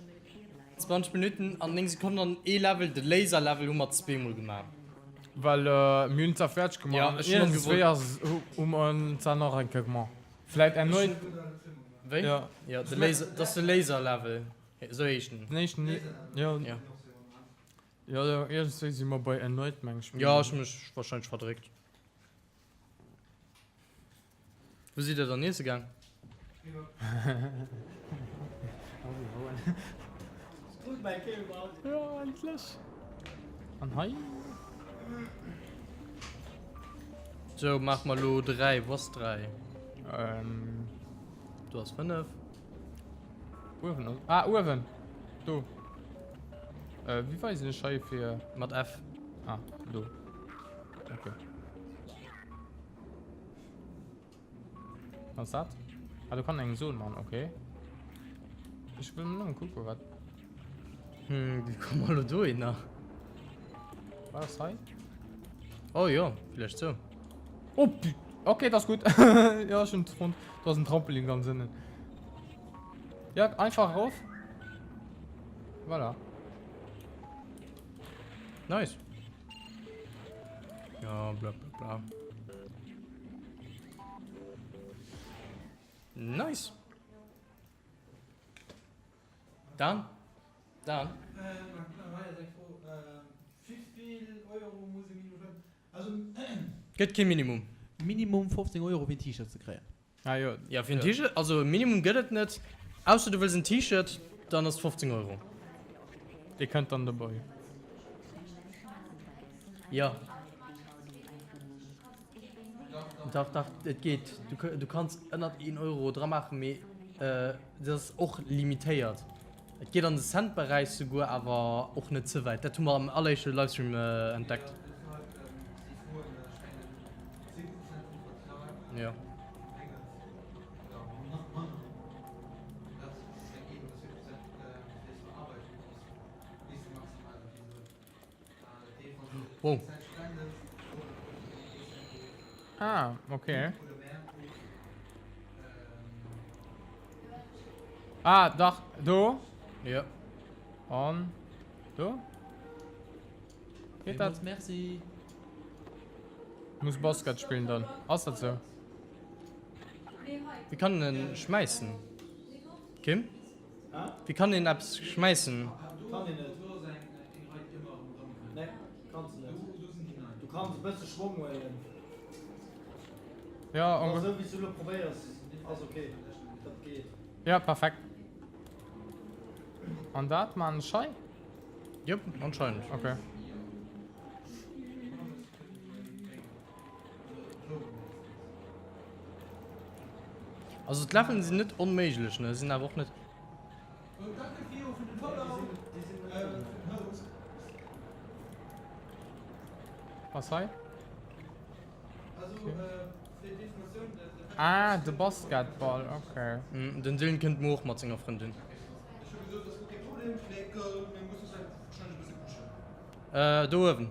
20 Minutten an 9 Sekonnen an ee Level, de Laser Level hu mer zweemol gemaach. Well mir hunn zwar fäerdeg gemaach, Ja, ech hunn och iergendswéi gewollt. ass hu mer en zwar nach eng Kéier gemaach. Vläit erneut. Wéi? Ja. Ja, de Laser, dat ass de Laser Level, esou heescht en. Den éischten, jo. Ja. Jo, jo, iergendswéi si mer bei erneut, meng ech. Jo, ech hu mech warscheinlech verdréckt. Wou sidd der dann iesse gaang? Jo, endlech! An hei? Sou, maache mer elo 3. Wou ass 3? Ähm. Do ass 5. Uewen ass. Ah, uewen! Do. Äh, wéi weisen ech hei fir. Mat F. Ah, do. Okay. Was dat? Ah, du kann eng Sohn machen, okay. Ich will nur gucken, was. Hm, wie kommen wir lo do hin? War das hei? Oh ja, vielleicht so. Oh, okay, das ist gut. ja, schon rund. Du hast ein Trampolin ganz innen. Ja, einfach rauf. Voilà. Nice. Ja, bla bla bla. Nice. Dan? Dan? Gëtt kee Minimum. Minimum 15 Euro fir en T-Shirt ze kréien. Ah jo. Ja, fir en T-Shirt, also Minimum gëtt et net, ausser du wëlls en T-Shirt, dann ass et 15 Euro. Dee kënnt dann dobei. Jo. Dach, dach, et geet. Du, du kanns ënnert 1 Euro dra maachen, mee dat ass och limitéiert. Et geet an de Cent-Beräich souguer, awer och net ze wäit. Dat hu mer am alleréischte Livestream entdeckt. Jo. Wow. Ah, okay. Ah, dach, do. Ja. An do. Geht dat? Merci. Muss Basket spillen dann. Ass dat sou? Wie kann en schmäissen? Kim? Wéi kann een eppes schmäissen? Kann een net. Nee, kanns de net. Du kanns e bësse Schwong huelen. Ja, Esou wéi s du elo probéiers, ass ok. Dat geet. Ja, perfekt. An dat maan ech hei? Jop, anscheinend. Ok. Also d'Leveln sinn net onméiglech, ne, sinn awer och net. Was hei? Ah, de Basketball, okay. Den Dylan kënnt muer och mat senger Frëndin. Do uewen.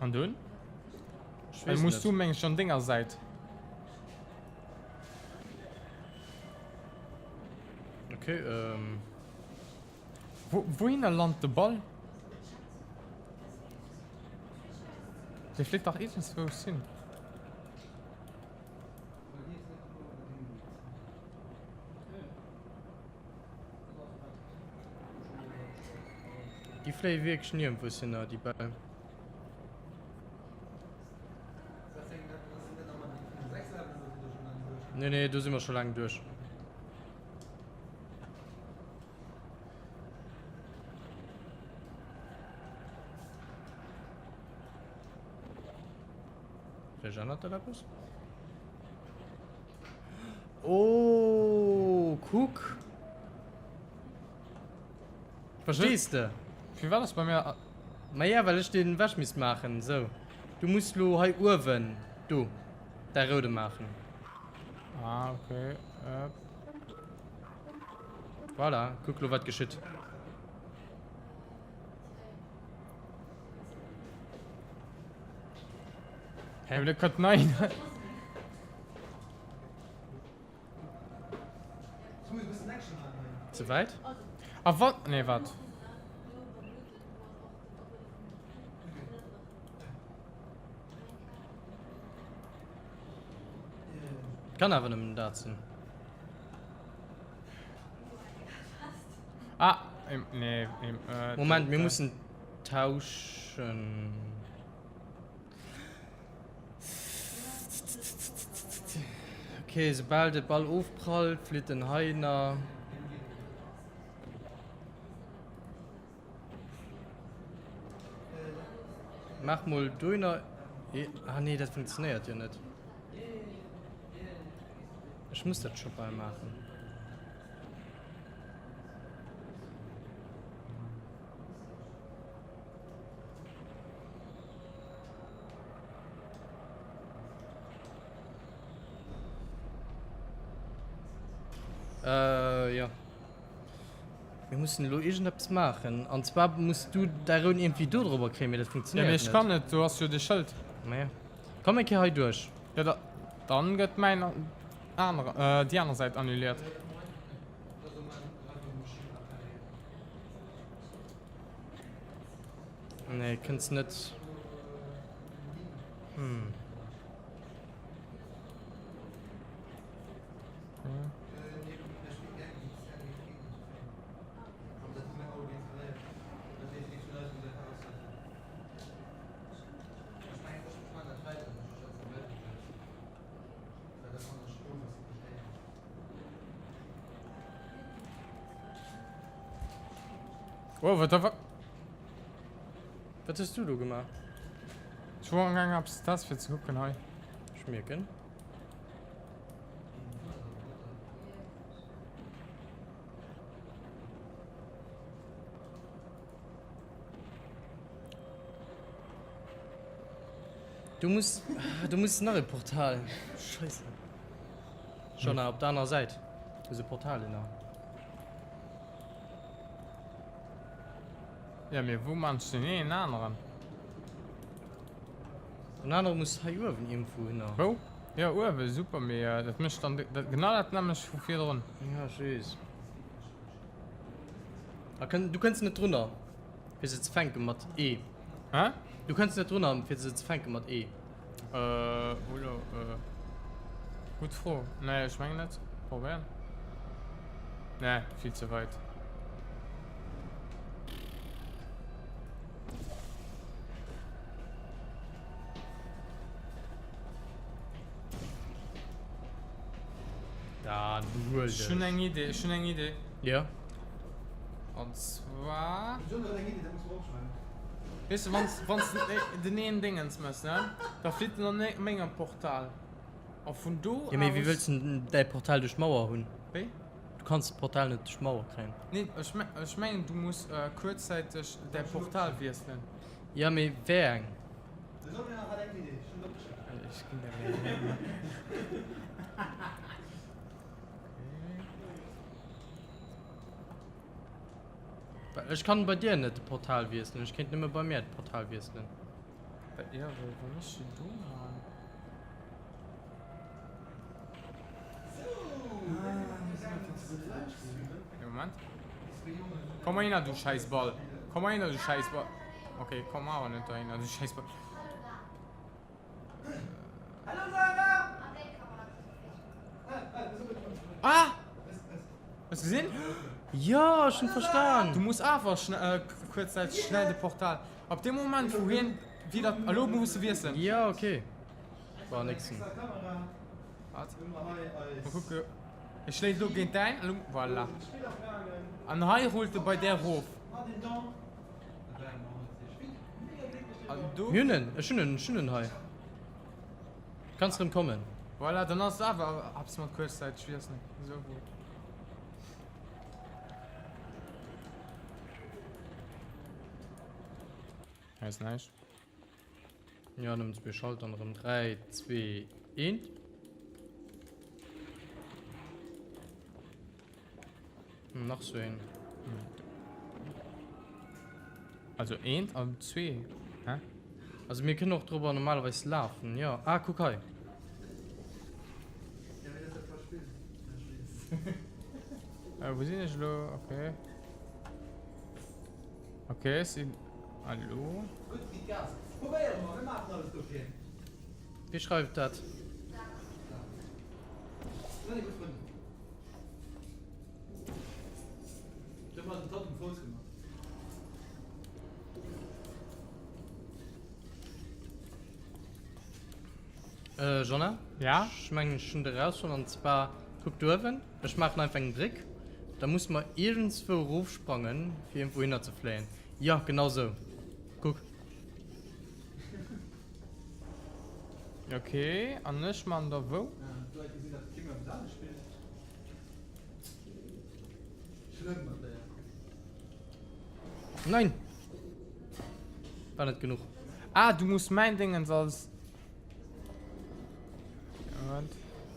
An dunn? Muss du meng ech an denger Säit. Okay, ähm. Wouhinner lant de Ball? Dee flitt dach iergendzwousch hin. Déi fléie wierklech niergendwous hinner, déi Bäll. Nee, nee, do si mer scho laang duerch. Vläicht ännert dat eppes? Oh, kuck! Verstees de? Firwat ass bei mir. Maja, well ech deen ewech misst maachen. Sou, du muss lo hei uewen do däi roude maachen. Ah, okay. Äh. Voilà, kuck lo wat geschitt. Hä, aber der kommt nein. Ze wäit? Ah, wat? Nee, wat? Kann awer nëmmen dat sinn. Ah, ähm, nee, ähm, äh, Moment, mir mussen tauschen. Okay, soubal de Ball ofprallt, flitt en heihinner. Maach mol dohinner. Ah nee, dat funktionéiert jo net. Ech muss dat scho bal maachen. Äh, jo. Mir mussen elo iergendeppes maachen. An zwar muss du däi Roun iergendwéi do drobber kréien, mee dat Ja, mee funktionéiert ech net. kann net, do ass jo de Schëld. Maja. Komm eng Kéier hei duerch. Ja, da, dann gëtt mäin anere, äh, déi aner Säit annuliert. Nee, kënns net. Hm. Oh, what the fuck? Wat hues du do gemaach? Ech wor am Gaang eppes ze testen fir ze kucken hei. Ech mierken. Du muss, du muss nach e Portal. Scheisse. Schon op der aner Säit. Du se Portal hinner. Ja, mee wou man ech den een aneren? Den anere muss hei uewen iergendwou hinner. Wou? Ja, uewen, super, mee dat mécht dann genau dat nämmlecht vu virdrun. Ja, ech weess. A kënn, du kënns net drunner, fir se ze fänke mat E. Hä? Du kënns net drunner, fir se ze fänke mat E. Äh, wou lo? Äh, gutt Fro. Nee, ech mengen net. Probéieren. Nee, vill ze weit. Dan, behuel Ech hunn dech. eng Idee, ech hunn eng Idee. Jo. An zwar. Den John huet eng Idee, dat muss mer opschreiwen. Weess de, wanns, wanns de den een Dingens mëss, ne, da flitt en an mengem Portal. A vun do Jo, mee wéi aus. wëlls de denn däi Portal duerch d'Mauer hunn? Wéi? Du kanns d'Portal net duerch d'Mauer kréien. Nee, ech, ech mengen, du muss kuerzzäiteg däi Portal wiesselen. Jo, mee wéi eng? De John hat eng Idee, ech hunn et opgeschriwwen. Ech ginn der meng Idee. Well ech kann bei dir net de Portal wiesselen, ech kéint nëmme bei mär d'Portal wiesselen. Jo, well wann ech se do man. Ee Moment. Komm mol hinner, du scheiß Ball. Komm mol hinner, du scheiß Ball. Okay, komm awer net dohinner, du scheiß Ball. Ah! Hues du gesinn? Jo, ech hunn verstan. Du muss awer kuerzzäiteg schnell de Portal. Ab deem Moment wou hien wieder. Elo muss de wiesselen. Jo, okay. War nixen. Wat? Mal kucke. E schléit elo géint däin. Elo, voilà. An hei rullt e bei där rof. An do. Mir hunn en, ech hunn en, ech hunn en hei. Kanns rëm kommen. Voilà, dann ass et awer eppes mat kuerzzäiteg wiesselen. Esou gutt. Hei ass näischt. Jo, nëmmen zwee Schalter an erëm 3, 2, 1. Nach sou een. Also eent an zwee, hä? Also mir kënnen och drobber normalerweis lafen, jo. Ah, kuck hei. Äh, wou sinn ech elo? Okay. Okay, ech sinn. Hallo? Gutt, gitt Gas. Probéiere mer, mir maachen alles dofir. Wie schreift dat? Mir sinn gutt Frënn. Ech hu mer den Tatt um Fouss gemaach. Äh, Jonna? Ja? Ech mengen, ech hunn et erausfonnt. An zwar, kuck do uewen, ech maachen einfach eng Bréck. Da musse mer iergendswou erofsprangen, fir iergendwou hinner ze fléien. Jo, genau sou. Kuck. Ok, an ech man da wou? D'Leit gesinn, datt d'Kim eppes anescht spillt. Schlëmm mat der. Nein! War net genuch. Ah, du muss mäin Dingens als. Moment.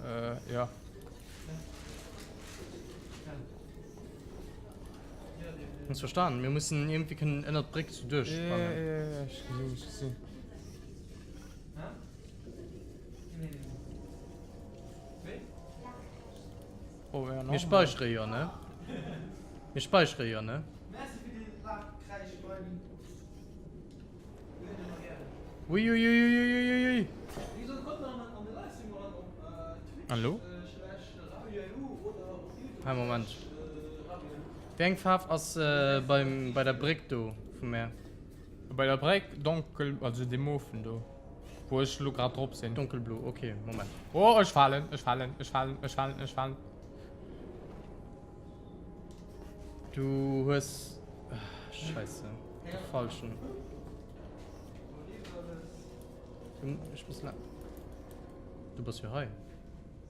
Äh, ja. Hues verstan? Mir mussen iergendwéi kënnen ënnert d'Bréck sou duerchsprangen. Ja, ja, ja, ech gesinn, ech gesinn. Oh, ja, Mir späichere jo, ne? Mir späichere jo, ne? Uiuiuiuiuiui. Hallo? Hei, Moment. Wéi eng Faarf ass beim, bei der Bréck do vum Meer? Bei der Bréck donkel, also dee Mofen do, wou ech elo grad drop sinn. Donkelblo, ok, Moment. Oh, ech falen, ech falen, ech falen, ech falen, ech falen. Du hues, Scheisse, de falschen. Ech muss la. Du bass jo hei.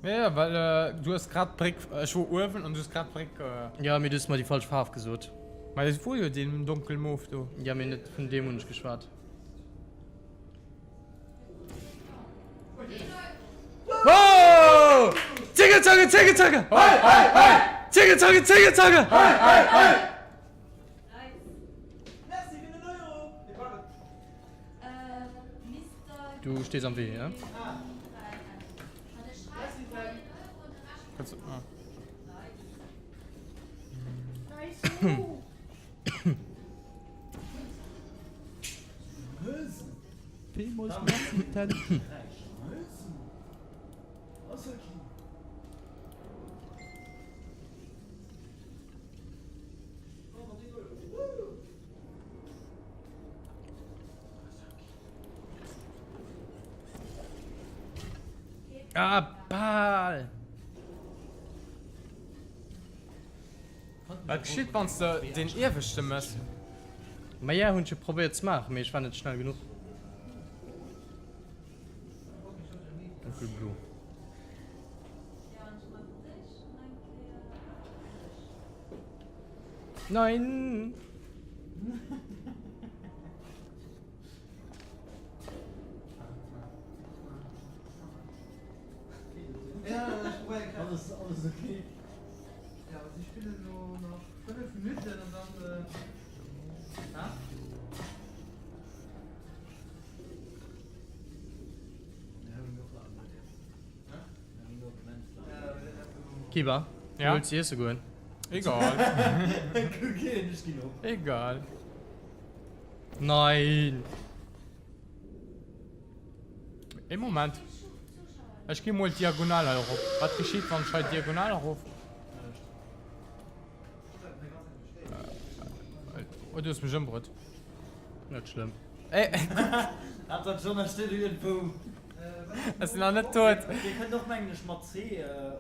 Ja, ja, well du hues grad d'Bréck, ech wor uewen an du hues grad d'Bréck. Ja, mee du hues mer déi falsch Faarf gesot. Ma et wor jo deen donkelmof do. Ja, mee net vun deem hunn ech geschwat. Whoa! Zicke zacke zicke zacke! Hei hei hei! Zicke zacke zicke zacke! Hei hei hei! Du stees am Wee, ne? Kannst du, ah. Villmools Merci Ted. Ah, bal! Wat geschitt wann s de deen ieweschte mëss? Maja, hunn ech jo probéiert ze maachen, mee ech war net schnell genuch. Donkelblo. Nein! Alles, alles okay. Ja, si spillen elo nach 5 Minutten an dann. Hä? Kiba, du Ja? wëlls iesse goen? Egal. Egal. Nein! Ee Moment. Ech gi mol diagonal hei erop. Wat geschitt wann ech hei diagonal erof? Oh, du hues mech ëmbruet. Net schlëmm. Ey. Haaptsaach d'Jonna steet iergendwou. Ech sinn nach net dout. Dir kënnt och mengen ech mat C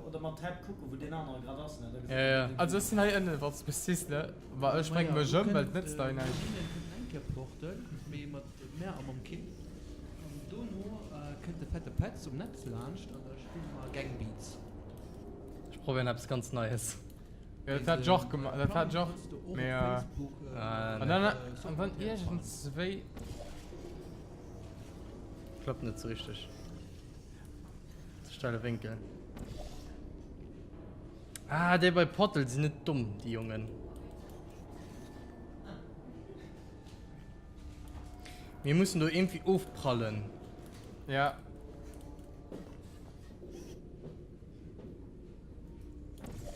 oder mat Tab kucken wou deen anere grad ass ne. Ja ja. Also ech sinn hei ënnen, wann s de mech sichs ne. Ma ech brénge mech ëm, well et nëtzt dei näischt. Mir kënnen eng Kéier porten, mee mat mär a mam Kim. An dono kënnt de fette Petz um Netz laanscht an da spille mer Gang Beats. Ech probéieren eppes ganz Neies. Jo, dat hat ech och gemaach, dat hat ech och, mee an dann an dann iergendswéi. Klappt net sou richteg. Ze steile Wénkel. Ah, déi bei Portal sinn net domm, déi Jongen. Mir mussen do irgendwie ofprallen. Ja.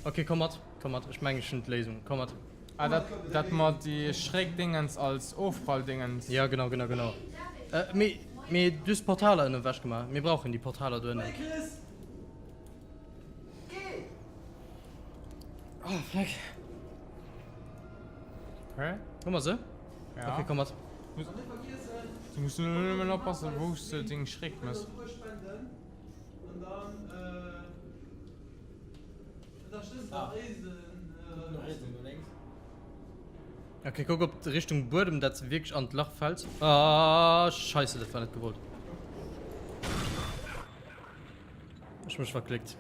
Okay, komm mat, komm mat. Ech mengen, ech hunn d'Léisung. Komm mat. Ah, dat, dat mer déi schräg Dingens als Ofpralldingens. Ja, genau, genau, genau. Äh, mee, mee du hues d'Portaler ënne ewech gemaach. Mir brauchen déi Portaler do ënnen. Oh, fuck. Hä? Hu mer se? Ja. Okay, komm mat. Du muss nur nëmmen oppassen, wou s de deng Schräg mëss. Okay, kuck op Richtung Buedem, dat se wierklech an d'Lach fällt. Ah, scheisse, dat war net gewollt. Ech mech verklickt.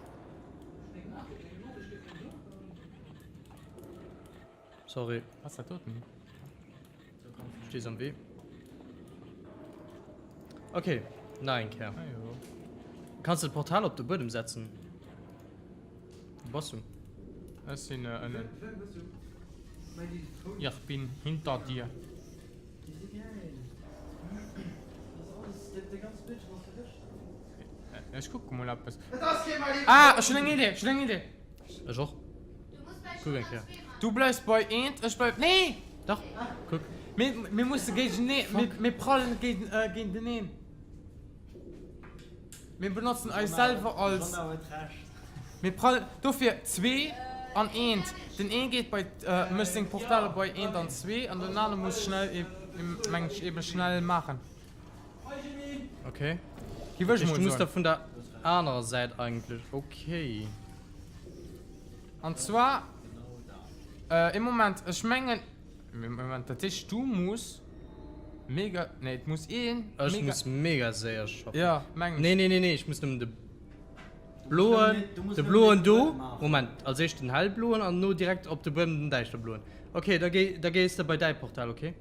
Sorry. Was dat doten? Stees am Wee. Okay, nach eng Kéier. Ah, jo. Kanns du d'Portal op de Buedem setzen? Wou bass du? Ech sinn äh, ënnen. Ich bin hinter dir. Ech kucke mol eppes. Ah, ech hunn eng Idee, ech hunn eng Idee. Ech och. Kuck eng Kéier. Du bleifs bei eent, ech bleif. Nee! Dach, kuck. Mir, mir musse géigenee, mir, mir prallen géint, äh, géinteneen. Mir benotzen eis selwer als. Mir prallen, dofir zwee an eent. Den een geet bei, äh, mécht seng Portale bei eent an zwee an den anere muss schnell, e, meng ech, eben schnell maachen. Okay. Gi wëll ech Du mol muss da soen. vun der anerer Säit eigentlech. Okay. An zwar, äh, ee Moment, ech mengen, Moment, dat heescht du muss mega, nee, et muss een Ech mega, muss mega séier schaffen. ja, mengen ech. Nee, nee, nee, nee, ech muss nëmmen de bloen, de bloen do, Moment, als éischt den hellbloen an no direkt op de Buedem den däischterbloen. Okay, da géi, da gees de bei däi Portal, okay?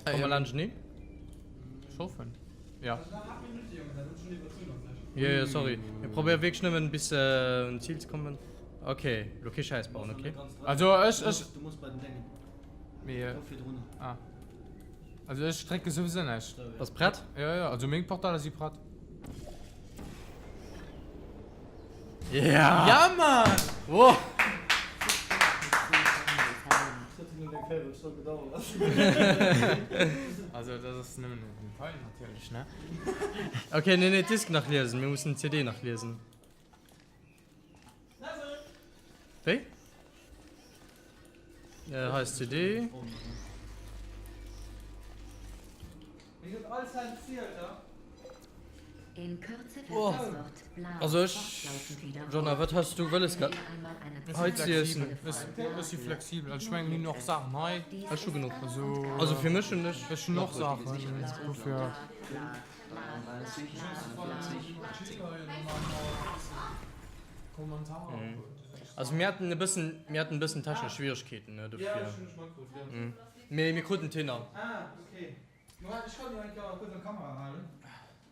Komm mer laanschteneen. Ech hoffen, ja. Jo, jo, sorry. Mir probéiere wierklech nëmmen bis un d'Zil ze kommen. Ok, lo kee Schäiss bauen, ok? Also ech, ech. Mee, ah. Also ech drécke souwisou näischt. Bass prett? Jo, jo, also meng Portaler si prett. Ja! Ja, Mann! Wow! Also dat ass nëmmen en Detail natierlech, ne? Ok, nee, nee, d'Disk nach liesen. Mir mussen d'CD nach liesen. Wéi? Äh, hei ist d'CD. In Kürze wird das Wort bla Also ech, fortlaufend wiederholt. Jonah, wat has du wëlles Wenn gehat ihr einmal eine hei ze iessen? Ech si flexibel, also ech mengen mir hunn och Saachen hei. Ech hu genuch. Also Also fir mech hunn ech ech hunn och nach Brötchen. Saachen dofir. Also mir haten e bëssen, mir haten e bëssen technesch Schwieregkeeten, ne, dofir. Mee mir kruten et hin an.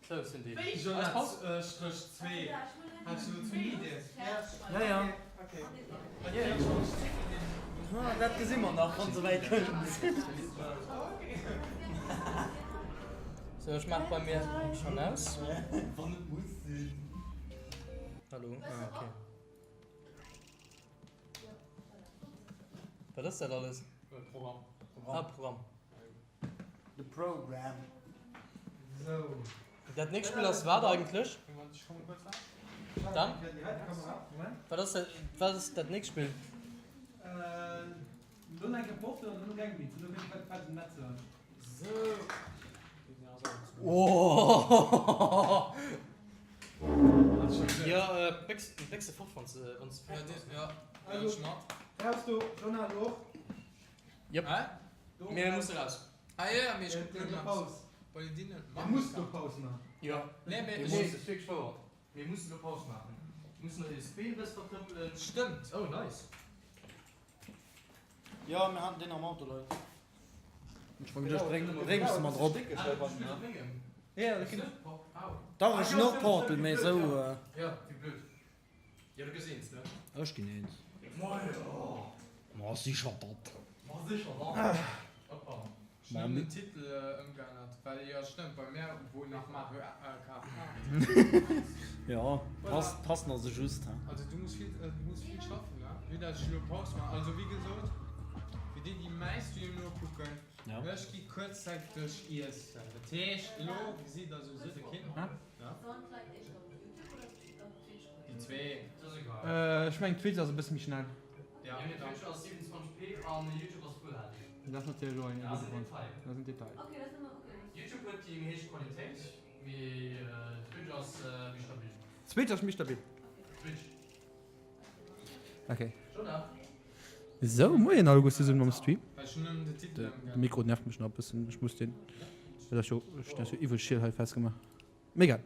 Klaus, sind déi. Eis Paus? Dat gesi mer nach, wann se wäit kënnt. Sou, ech maach bei mir schon aus. Wann et muss sinn. Hallo, ah okay. Wat ass dat alles? Programm. Ah, Programm. The Program. Sou. Dat nächst Spill ass wat eigentlech? Dan? Wat ass dat, wat ass dat nächst Spill? Oh! Jo, béchs, béchs se fort, wann s de, wann s de fäerdeg bass. Brauchs du, Jonah, du och? Jep. Mir musse raus. Ah jo, jo, mee ech kucken elo nach bei den Dinen. Mir mussen do Paus maachen. Jo, nee, mee ech. Nee, dat ass wierklech wouer. Mir mussen do Paus maachen. Mir mussen nach eis Been e bësse vertrëppelen. Stëmmt. Oh, nice. Jo, mir haten deen am Auto leien. Ech hu geduecht, bréng, bréngs de mer drop. Dach, ech hunn och Portal, mee esou. Jo, wéi blöd. Jo, du gëss eens, ne? Ech ginn eens. Ma jo! Ma sicher dat. Ma sicher dat. Hoppa. Ech hunn den Titel ëmgeännert, well jo stëmmt, bei mär wor nach Mario Kart 8. Jo, passt, passt nach sou just, he? Also du muss vill, du muss vill schaffen, ne? Vue dat ech elo Paus maachen. Also wéi gesot, fir déi déi mäi Stream nokucken, ech gi kuerzzäiteg iessen. Dat heescht, elo gesitt der souwisou de Kim, ne? Déi zwee. Ech mengen Twitch ass e bësse méi schnell. Ja, mee Twitch ass 27p an Youtube ass Full HD. Dat ass natierlech och en gudde Grond. Dat ass en Detail. Youtube huet déi méi héich Qualitéit, mee Twitch ass méi stabil. Twitch ass méi stabil. Twitch. Ok. Jonah. Sou, moien alleguer zesummen am Stream. De Mikro nervt mech nach e bëssen, ech muss deen, dat ass jo, ech hunn dat jo iwwel schiel hei festgemaach. Mee egal.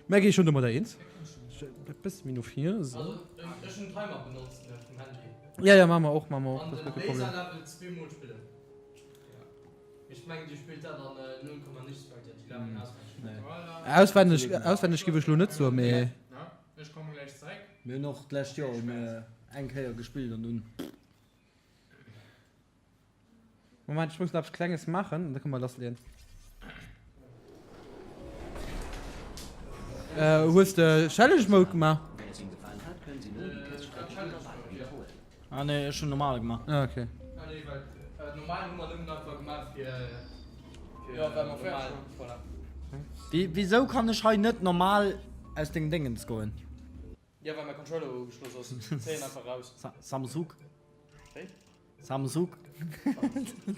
Mär gi schon domadder eens. E bësse méi no vir. Esou. Also ech hunn Timer benotzt ne vum Handy. Ja, ja, maache mer och, maache mer och. An Dat ass den guer kee Problem. Laser Level zweemol spillen. Ech mengen dir spillt dat an 0, nichts well dir déi Leveln auswenneg kennt. Auswenneg, auswenneg giff ech lo net soen, mee. Ech komme gläich zeréck. Mir hunn och d'lescht Joer hu mir eng Kéier gespillt an dunn. Moment, ech muss nach eppes Klenges maachen an da kënne mer lassleeën. Äh, hues de Challenge Mode gemaach? Wenn es Ihnen gefallen hat, können Sie nun die Teststrecke in der Wahl wiederholen. Ah nee, ech hunn normal gemaach. Ah, okay. Ah nee, well normal hu mer nëmmen einfach gemaach fir, fir Ja, well mer fäerdeg normal, waren. voilà. Wéi, wisou kann ech hei net normal aus dengem Déngens goen? Ja, well mäi Controller ugeschloss ass. Zéien einfach raus. Samsung. Wéi? Samsung.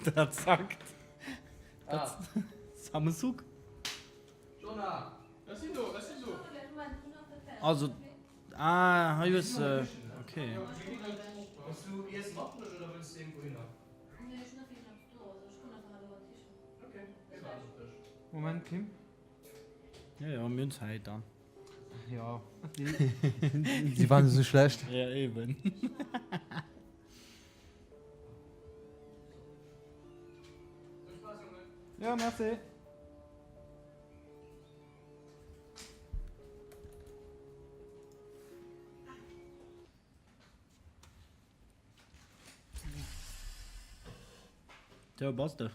Dat zackt. Ah. Samsung. Jonah! Ech sinn do, ech sinn do. Also, ah, hei hues de, okay. Hues du Iesse matbruecht oder wëlls de iergendwou hinner? Nee, ech hunn nach wierklech eppes do, also ech kommen einfach elo an d'Kichen. Okay, mir waarden op dech. Moment, Kim. Jo, jo, mir hunn Zäit dann. Jo. Si waren esou schlecht. Ja, eben. Ja, merci. Tjo, bass de?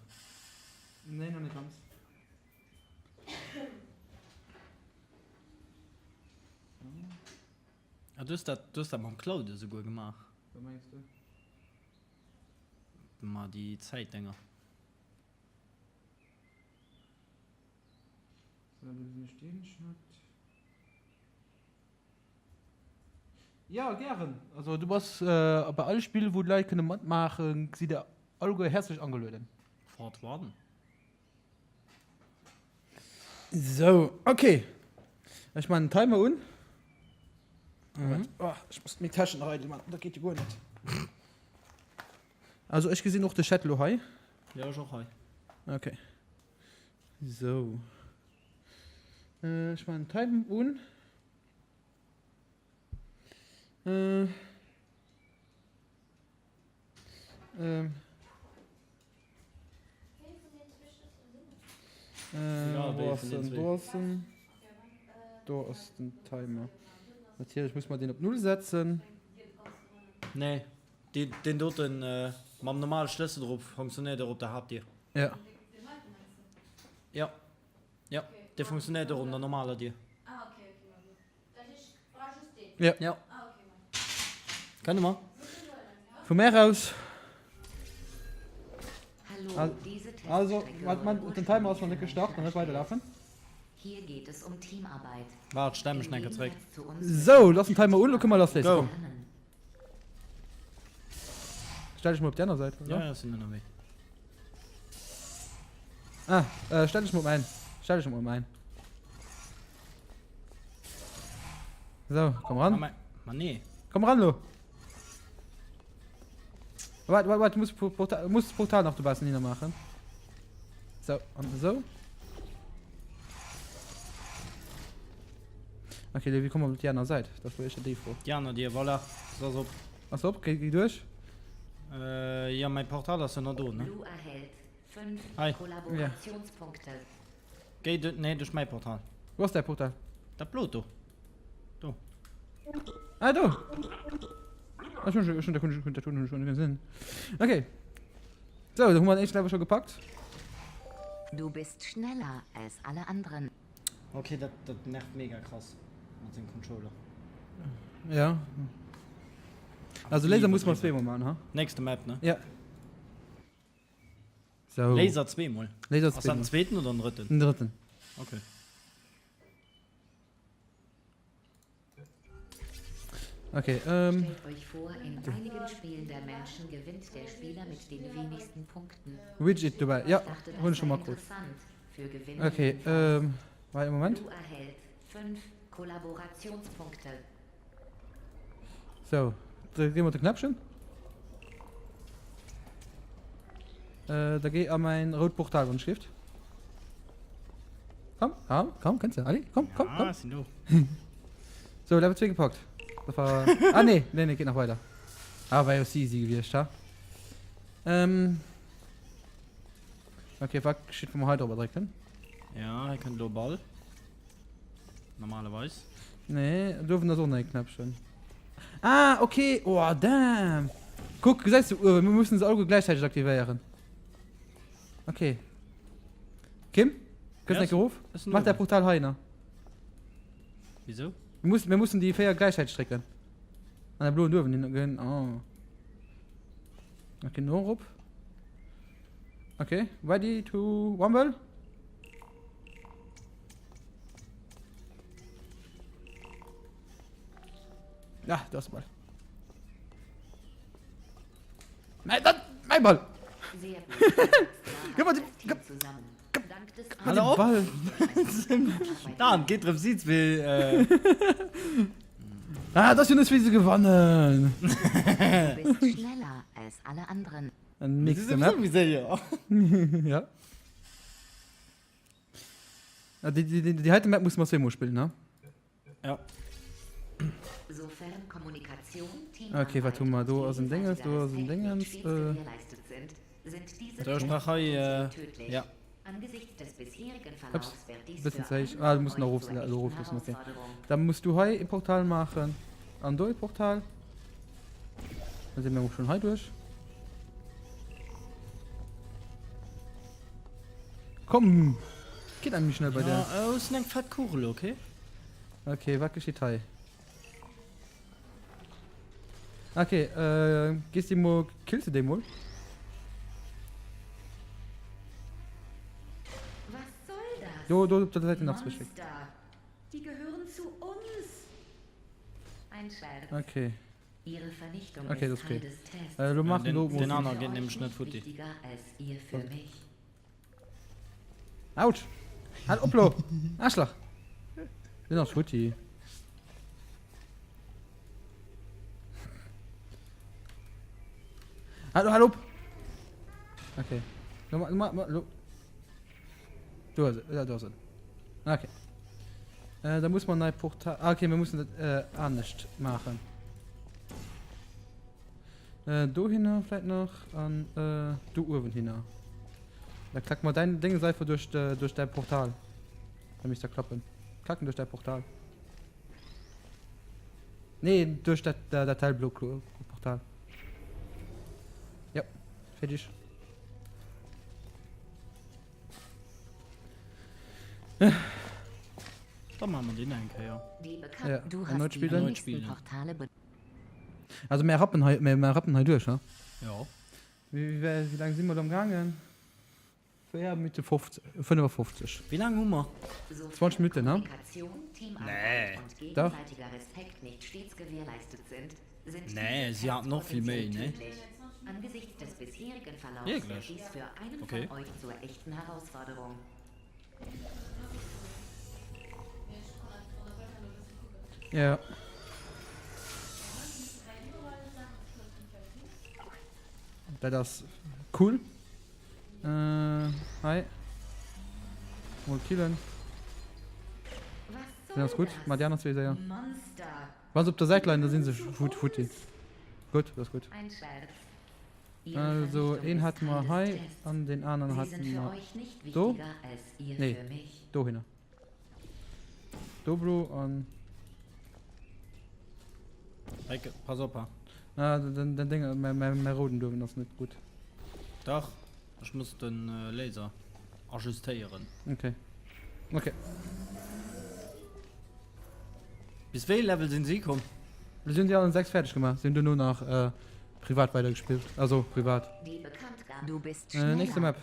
Nee, nach net ganz. Ah, du hues dat, du hues dat mam Claude esouguer gemaach. Wat mengs du? Ma déi Zäitdénger. So, do gesinn ech deen Chat. Jo, gären. Also du bass bei all Spill wou d'Leit kënne matmaachen, sidd der alleguer häerzlech angelueden. Fort one. Sou, ok. Ech man den Timer un. Moment. Oh, ech muss meng Täschen nach eidel man, dat geet jo guer net. Also ech gesinn och de Chat lo hei. Jo, ech och hei. Okay. Sou. Ech man den Timer un. Äh. Ähm. Äh, wo ass den? Do ass den. Do ass den Timer. Natierlech muss mer deen op Null setzen. Nee, deen, deen doten äh, mam normale Schlëssel drop funktionéiert och op der Haaptdier. Ja. Ja. Ja, dee funktionéiert och op der normaler Dier. Ja. Ja. Kënne mer. Vu mär aus. Also, wart mal, den Timer ass nach net gestart, nach net weiderlafen. Hier geht es um Teamarbeit. Waart, stell mech enke zréck. Sou, lass den Timer un, lo kënne mer lassleeën. Go. Stell dech mol op déi aner Säit. Ja, ja, sinn ënnerwee. Ah, äh, stell dech mol op mäin. Stell dech mol op mäin. So, komm ran. Ma, ma nee. Komm ran lo. Warte, warte, warte, du musst Portal, musst das Portal nach dobaussen hinner machen. So, an so. Okay, wéi komme mer op déi aner Säit? Dat war éischter déi Fro. Déi aner Dier, voilà. Se ass op. Ass op? Géi duerch. Äh, jo, mäi Portal ass jo nach do, ne? Blue erhält 5 Hei. Kollaborationspunkte. Géi du, nee, duerch mäi Portal. Wou ass däi Portal? Dat blot do. Do. Ah, do! Ech hunn schon, dat hunn ech, dat hunn ech schon gesinn. Okay. So, da hu mer den éischten Level scho gepackt. Du bist schneller als alle anderen. Ok, dat, dat nervt mega krass mat sengem Controller. Ja. Also Laser muss man zweemol machen, ha? Nächste Map, ne? Ja. So. Laser zweemol. Laser Ass dat zweemol. den zweeten oder den drëtten? Den drëtten. Okay. Okay, ähm. Stellt euch vor, in einigen Spielen der Menschen gewinnt der Spieler mit den wenigsten Punkten. Widget dobäi, ja, Ich dachte, das hunn ech scho sei mal krut. interessant für Gewinner Okay, jedenfalls. ähm, warte e Moment. Du erhältst 5 Kollaborationspunkte. So, da gi mer de Knäppchen. Äh, da géi a mäin rout Portal, wann ech gift. Komm, komm, komm, kënns de. Allez, komm, komm, komm. Ja, sinn do. So, Level 2 gepackt. Dat war. Ah, nee, nee, nee, geet nach weider. Ah, war jo si easy gewiescht, ha? Ähm. Okay, wat geschitt, wa mer hei drop drécken? Ja, hei kënnt elo e Ball. Normalerweis. Nee, do uewen ass och nach ee Knäppchen. Ah, okay. Oh, damn. Kuck, gesäis du uewen, mir mussen se alleguer gläichzäiteg aktivéieren. Okay. Kim, kënns Ja, enke erof? ech sinn Mach däi uewen. Portal hei nach. Wisou? Mir mussen, mir mussen déi 4 gläichzäiteg drécken. An der bloen uewen hin, ginn. Oh. Okay, no erop. Okay, ready to rumble? Ja, do ass de Ball. Mäi, dat, mäi Ball! Gëff mer de, gëff, gëff mer de Ball! Dan, geet drëm, si zwee. Ah, dat ass jo net wéi se gewannen! Du bist schneller als alle anderen. Nächste Map. Wéi séier. Ja. Ah, déi, déi, déi heite Map musse mer zweemol spillen, ne? Ja. Sofern Kommunikation, Okay, wat hu mer? Do ass en Dinges, do ass en Dingens. stets Äh, gewährleistet sind, sind diese So, ech brauch hei, äh, tödlich. ja. Angesichts des bisherigen Ups, Verlaufs wird dies bëssen für ze héich. alle Ah, du von muss nach euch erof, zur elo echten erofloossen, okay. Herausforderung. Da muss du hei e Portal maachen an do e Portal. Da si mir och schonn hei duerch. Komm! Geet awer méi schnell bei der. Ja, oh, sinn eng fett Kugel, okay. Okay, wat geschitt hei? Okay, äh, gehst du mol, killst du den mol? Was soll das? Do, do, op der Seite nach zwischen. Monster. Die gehören zu uns. Ein Scherz. Okay. Ihre Vernichtung Okay, ist das ist Teil okay. des Tests. Äh, lo machen den- do den muss- aner geht nämlich net futti. Wichtiger als ihr für mich. Autsch! Halt op lo! Arschlach! Den ass futti. Hallo, hal op! Okay. Lo, ma, ma, lo. Do ass et, ja, do ass et. Okay. Äh, da muss man nei Portal. Ah, okay, mir mussen dat äh, anescht maachen. Äh, dohinner vläit nach an äh, do uewen hinner. Da klack mal dein Ding einfach durch, de, durch dein Portal. Da misst der klappen. Klacken durch dein Portal. Nee, durch dat, dat, dat hellblo Portal. Ja, fertig. Da maache mer deen eng Kéier. Ja, erneut spillen. Also mär rappen hei, mär rappen hei duerch, ne? Jo. Wéi, wéi laang si mer do am gaangen? 4 Minutte 50, 55. Wéi laang hu mer? 20 Minutten, ne? Nee. Dach. Nee, si haten och vill méi, nee? Wierklech? Okay. Ja. Dat ass cool. Äh, hei. Mol killen. Den ass gutt. Ma déi aner zwee séier. Wann se op der Säit leien, da sinn se fut futti. Gutt, dat ass gutt. Also, een hate mer hei an deen aneren hate mer do. Nee, dohinner. Do blo an. Heike, pass op, ha. Ah, den, den Ding, mä, mä, mä rouden duerwen ass net gutt. Dach, ech muss den Laser ajustéieren. Okay. Okay. Bis wéi ee Level sinn si komm? Si hunn déi allen 6 fäerdeg gemaach. Si hunn duerno nach äh, privat weidergespillt. Also privat. Äh, nächste Map.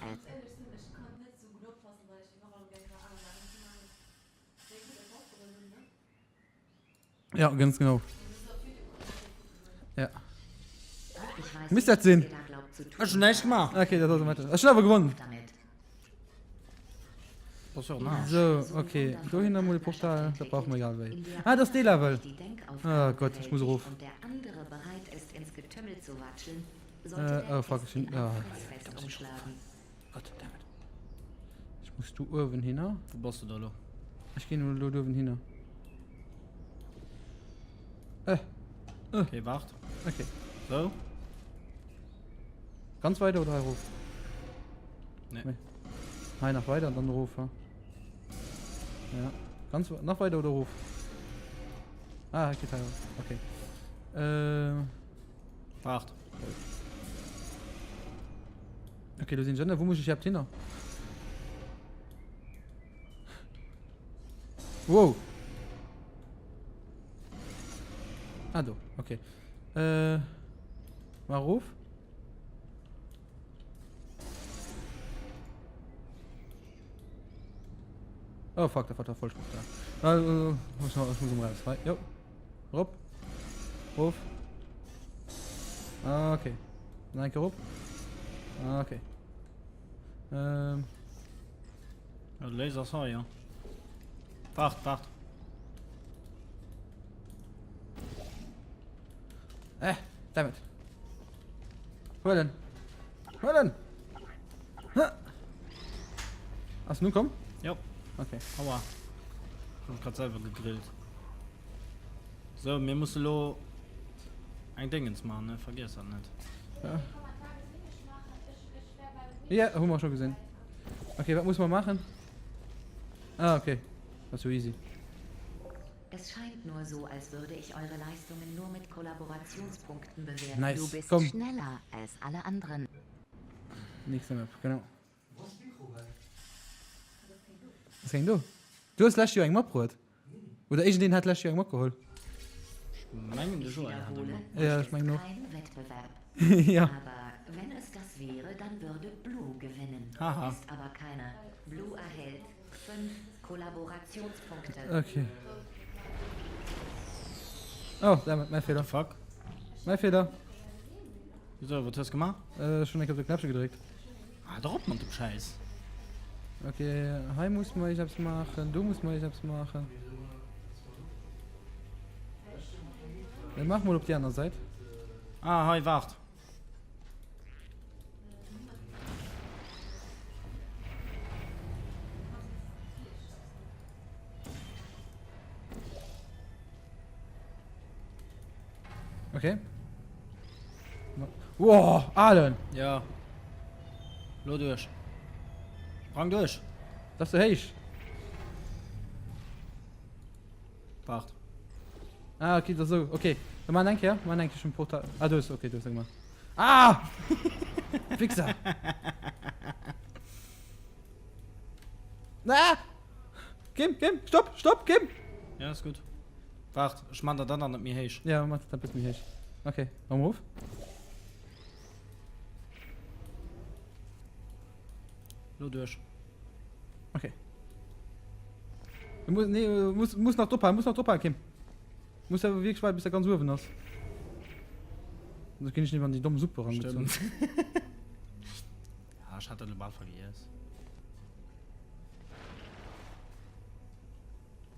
Ja, ganz genau. Ja. Misst dat sinn? Ech hunn näischt gemaach. Okay, dat ass am Ech hunn awer gewonnen. So, So, okay. Dohinner mol de Portal, dat brauche mer egal wéi. Ah, dat ass dee Level. Oh Gott, ech muss erof. Äh, oh fuck, ech hunn. Oh, da muss ech erof. Gott damn it. Ech muss do uewen hinner. Wou bass du da lo? Ech ginn elo do uewen hinner. Äh. Äh. Okay, waart. Okay. So. Ganz weider oder hei erof? Nee. Nee. Hei nach weider an dann erof, ha? Ja. Ganz nach weider oder erof? Ah, geht hei. Okay. Äh. Waart. Okay, do sinn ech ënner. Wou muss ech iwwerhaapt hinner? Wow. Ah, do. Okay. Äh, mal ruf. Oh fuck, dat war der falsch Portal. Ah, äh, muss, ich muss um raus. Hei, jo. Rop. Rof. Ah, okay. Nach eng Kéier rop. Ah, okay. Ähm. Ja, de Laser ass hei, ja. Waart, waart. Äh, damn it. Huelen. Huelen! Ha! Ass nu komm? Jo. Okay. Aua. Ech hu mech grad selwer gegrillt. So, mir musse lo eng Dingens maachen, ne? Vergiess dat net. Ja. Ja, hu mer scho gesinn. Okay, wat muss mer maachen? Ah, okay. Dat ass jo easy. Es scheint nur so, als würde ich eure Leistungen nur mit Kollaborationspunkten bewerten. Nice. Du bist Komm. schneller als alle anderen. Nächste Map, genau. Ass keng do? Du hues d'lescht Joer eng matbruet. Oder iergendeen hat d'lescht Joer eng matgeholl. Ech mengen de Joël hat eng mat. Ja, ech mengen och. Kein Wettbewerb. Ja. Aber wenn es das wäre, dann würde Blue gewinnen. Haha. Ist aber keiner. Blue erhält 5 Kollaborationspunkte. Okay. Oh, damn it, mäi Feeler. Fuck. Mäi Feeler. Wieso, wat hues gemaach? Ech hunn eng Kéier op de Knäppche gedréckt. Hal dach op mat dem Schäiss. Okay, hei muss mer iergendeppes maachen, do muss mer iergendeppes maachen. Dann maach mol op déi aner Säit. Ah, hei, waart. Okay. Wow, Alen! Ja. Lo duerch. Sprang duerch. Dat ass ze héich. Waart. Ah, okay, dat ass esou. Okay. Da maan eng Kéier. Maan eng Kéier schon Portal. Ah, do ass, okay, do ass eng gemaach. Ah! Wichser! Ah! Kim, Kim, stopp, stopp, Kim! Ja, ass gutt. Waart, ech man der dann nach net méi héich. Ja, mach dat e bëssen méi héich. Okay, erëm erof. Lo duerch. Okay. Du muss, nee, muss, muss nach drop halen, muss nach drop halen, Kim. Muss awer wierklech waarden, bis der ganz uewen ass. Sonst ginn ech nämlech an déi domm Suppe erangezunn. Stimmt. Ja, ech hat dat elo bal vergiess.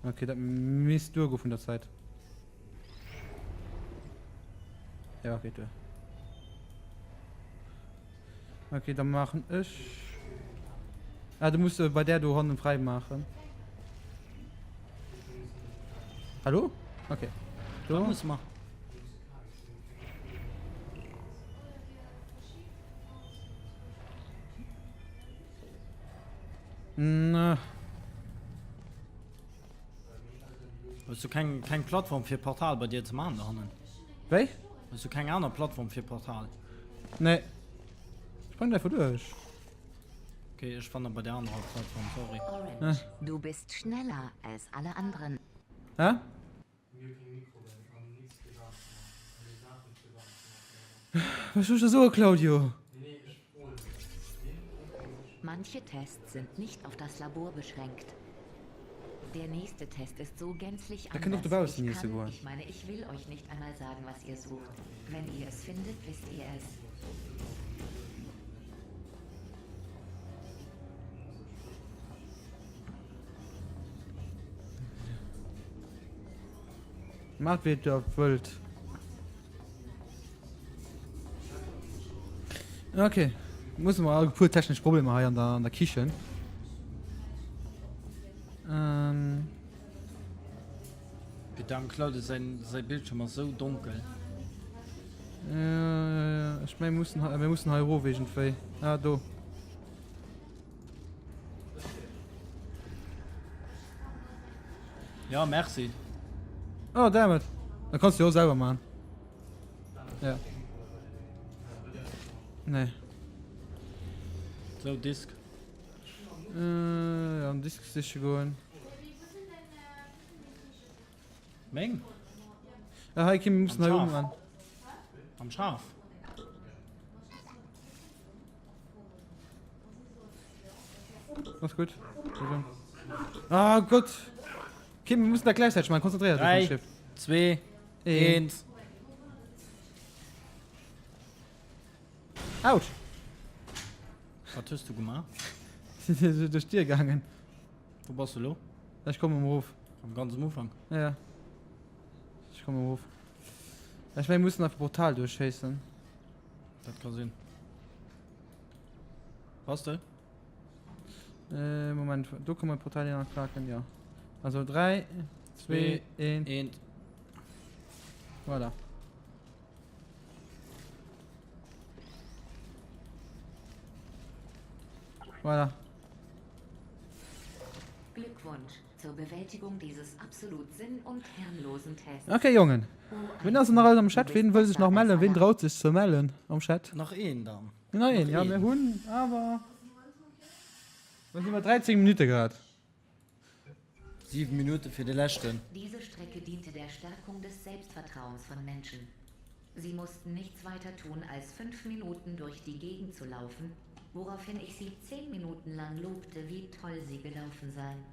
Okay, dat misst duergo vun der Zäit. Ja, geet duer. Okay, da maachen ech. Ah, du musst äh, bei der do hannen frei maachen. Hallo? Okay. Do muss man. Na. Hues du keng, keng Plattform fir Portal bei dir ze man do hannen? Wéi? Hues du keng aner Plattform fir Portal? Nee. Sprang einfach duerch. Okay, ech fannen bei der anerer Plattform, sorry. Orange, du bist schneller als alle anderen. Hä? Was soll ech da soen, Claudio? Manche Tests sind nicht auf das Labor beschränkt. Der nächste Test ist so gänzlich Da kënnt och anders. dobaussen Ich iesse kann, goen. ich meine, ich will euch nicht einmal sagen, was ihr sucht. Wenn ihr es findet, wisst ihr es. Maacht wéi der wëllt. Okay, musse mer e puer technesch Problemer hei an der, an der Kichen. Ähm. Bitte am Claude säin, säi Bildschirm ass sou donkel. Äh, ech meng, mir mussen, mir mussen hei erof iergendwéi. Ah, do. Ja, merci. Oh, damn it. Da kannst du jo och selwer maachen. Ja. Nee. Sou, Disk. Äh, ja, an Disk siche goen. Meng? Ah, hei, Kim, wir müssen Am hei Schaf. oben ran. Am Schaf. Mach's gut. Ah Gott. Kim, wir müssen da gleichzeitig machen. Konzentriert dich. 3, 2, 1. Autsch. Wat hues du gemaach? Sinn duerch d'Dier gaangen. Wou bass du elo? Ech kommen erof. Am ganz am Ufank? Ja. Ech kommen erof. Ech meng, mir mussen einfach brutal duerchschéissen. Dat ka sinn. Bass de? Äh, Moment, do kann man Portal hier anklacken, ja. Also 3, 2, 1. 1. Voilà. Voilà. Glückwunsch zur Bewältigung dieses absolut sinn und herrenlosen Tests. Okay, Jongen. Wien ass nach alles am Chat? Wien wëll sech nach mellen? Wien traut sech ze mellen am Chat? Nach een dann. Nach een, ja, mir hunn awer. Mir si bei 13 Minutte grad. 7 Minute fir de leschten. Diese Strecke diente der Stärkung des Selbstvertrauens von Menschen. Sie mussten nichts weiter tun, als fünf Minuten durch die Gegend zu laufen, woraufhin ich sie zehn Minuten lang lobte, wie toll sie gelaufen seien.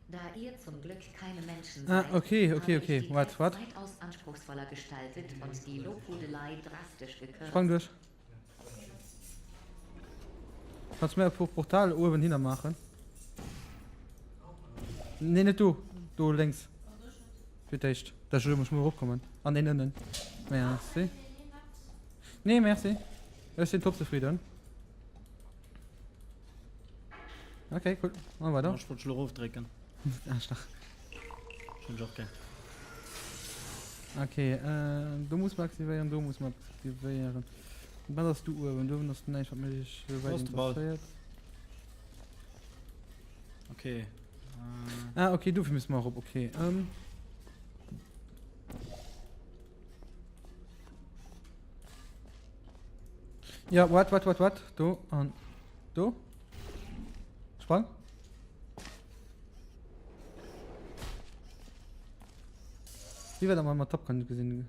Da ihr zum Glück keine Menschen Ah, seid, okay, okay, habe ich okay. die Wart, Tests wart. weitaus anspruchsvoller gestaltet und die Lobhudelei drastisch gekürzt. Sprang duerch. Kanns du mir e puer Portal uewen hinner maachen? Nee, net do. Do lénks. Fir d'éischt. Dat ech muss mol eropkommen. An deen ënnen. Merci. Nee, merci. Ech sinn top zefridden. Okay, cool. An weider. Ech wollt dech elo erofdrécken. Aarschlach. Hunn ech och gär. Okay, äh, do muss mer aktivéieren, do muss mer aktivéieren. Wat ass do uewen? Do uewen ass näischt, wat mech Wo weit ass de Ball? interesséiert. Okay. Äh, Ah, okay, dofir müssen mer erop. Okay. Ähm. Ja, wat, wat, wat, wat? Do an do. Sprang. Wie war da mal mat Top Gun gesinn?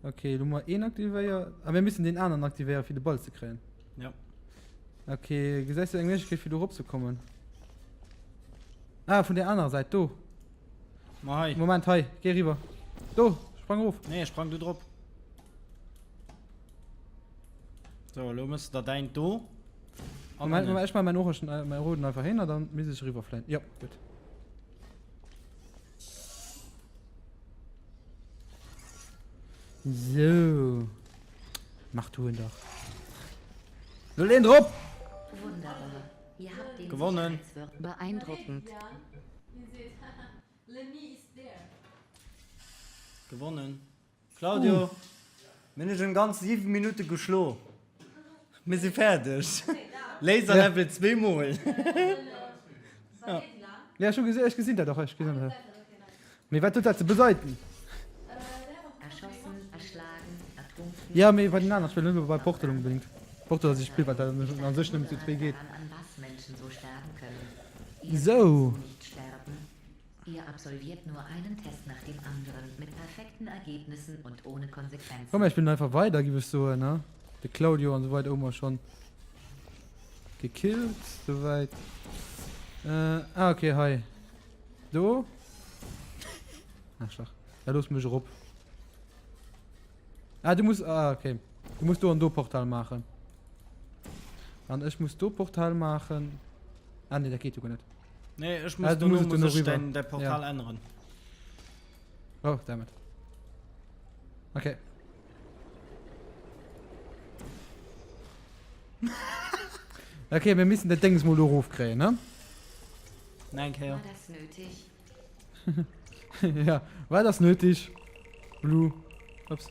Okay, lo mal een aktivéiert. Ah, wir müssen den anderen aktivéieren, fir de Ball ze kréien. Ja. Okay, gesäis du eng Méiglechkeet fir do rop ze kommen? Ah, vun der anerer Säit, do. Ma hei. Moment, hei, géi riwwer. Do, sprang erof. Nee, sprang du drop. So, elo mëss de der däint do. An Moment, Moment, ech maache mäin orangen, äh, mäi roden einfach hin, an dann misst ech eriwwerfléien. Jo, gutt. So. Mach du en dach. Lo leen drop! Wunderbar. Ihr habt den Gewonnen. Sicherheitswirt beeindruckend. Gewonnen. Claudio, mir hunn dech ëm ganz 7 Minutte geschlo. Mir si fäerdeg. Laser Level zweemol. Ja, ech hu gesinn, ech gesinn dat och, ech gesinn dat. Mee wat huet dat ze bedeiten? Ja, mee bei den aneren Spiller, net bei Portal onbedéngt. Portal ass e Spill, wat an sech nëmmen zu zwee geet. Sou. Komm, mir spillen einfach weider, giff ech soen, ne? De Claudio an esou weider hu mer schonn gekillt, souwäit. Ah, okay, hei. Do. Aarschlach. Da looss mech erop. Ah, du muss. Ah, okay. Du muss do an do Portal maachen. An ech muss do Portal maachen. Ah, nee, dat geet jo guer net. Nee, ech muss Ah, du dono muss et muss dono ech rüber. däin, däi Portal Ja. änneren. Oh, damn it. Okay. Okay, mir müssen dat Dings mol do erofkréien, ne? Nach eng Kéier. War das nötig? Ja, war das nötig? Blue. Ups.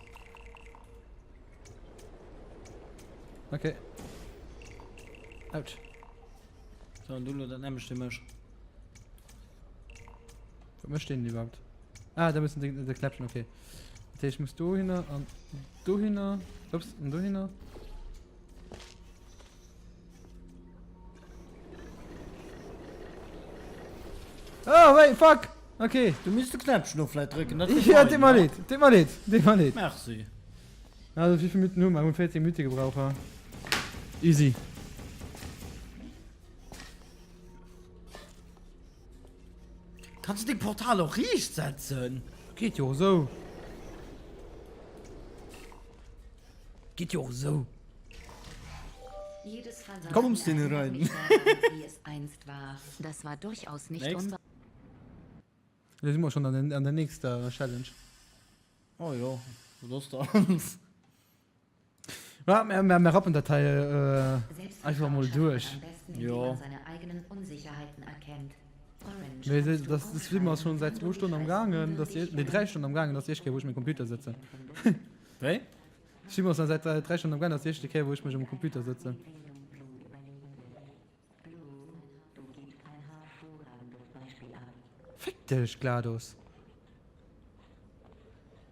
Okay. Autsch. So, an du lo dat nämlecht fir mech. Wat mécht deen iwwerhaupt? Ah, da müssen de, de Knäppchen, okay. Dat heescht, ich muss dohinner an dohinner. Ups, an dohinner. Oh, wait, fuck! Okay. Du misst de Knäppchen och vläit drécken, dat wier Ja, fein, deet mer ne? leed, deet mer leed, deet mer leed. Merci. Also, wéi vill Minutten hu mer? Mir hunn 14 Minutte gebraucht, ha. Easy. Kanns du deng Portal och riicht setzen? Geet jo och esou. Geet jo och esou. Jedes Versagen Kommst du erinnert rein? mich daran, wie es einst war. Das war durchaus nicht Next. unbe Lo si mer schon an der, an der nächster Challenge. Oh jo, wat ass da? Ja, mir, mir, mir rappen dat hei äh, einfach Selbstvertrauen mol schafft man duerch. am besten, indem Jo. man seine eigenen Unsicherheiten erkennt. Orange, Mee kannst du das, das si mer schon aufschreiben, säit wann zwou du Stonnen dich am als gaangen, dass unwürdig die, nee, 3 Stonnen am gaangen, dass déi éischt Kéier wou ech um Computer sëtzen. Wéi? Si mer schon säit 3 Stonnen am gaangen, dass déi éischte Kéier wou ech mech um Computer sëtzen. Fick dech, GLaDOS!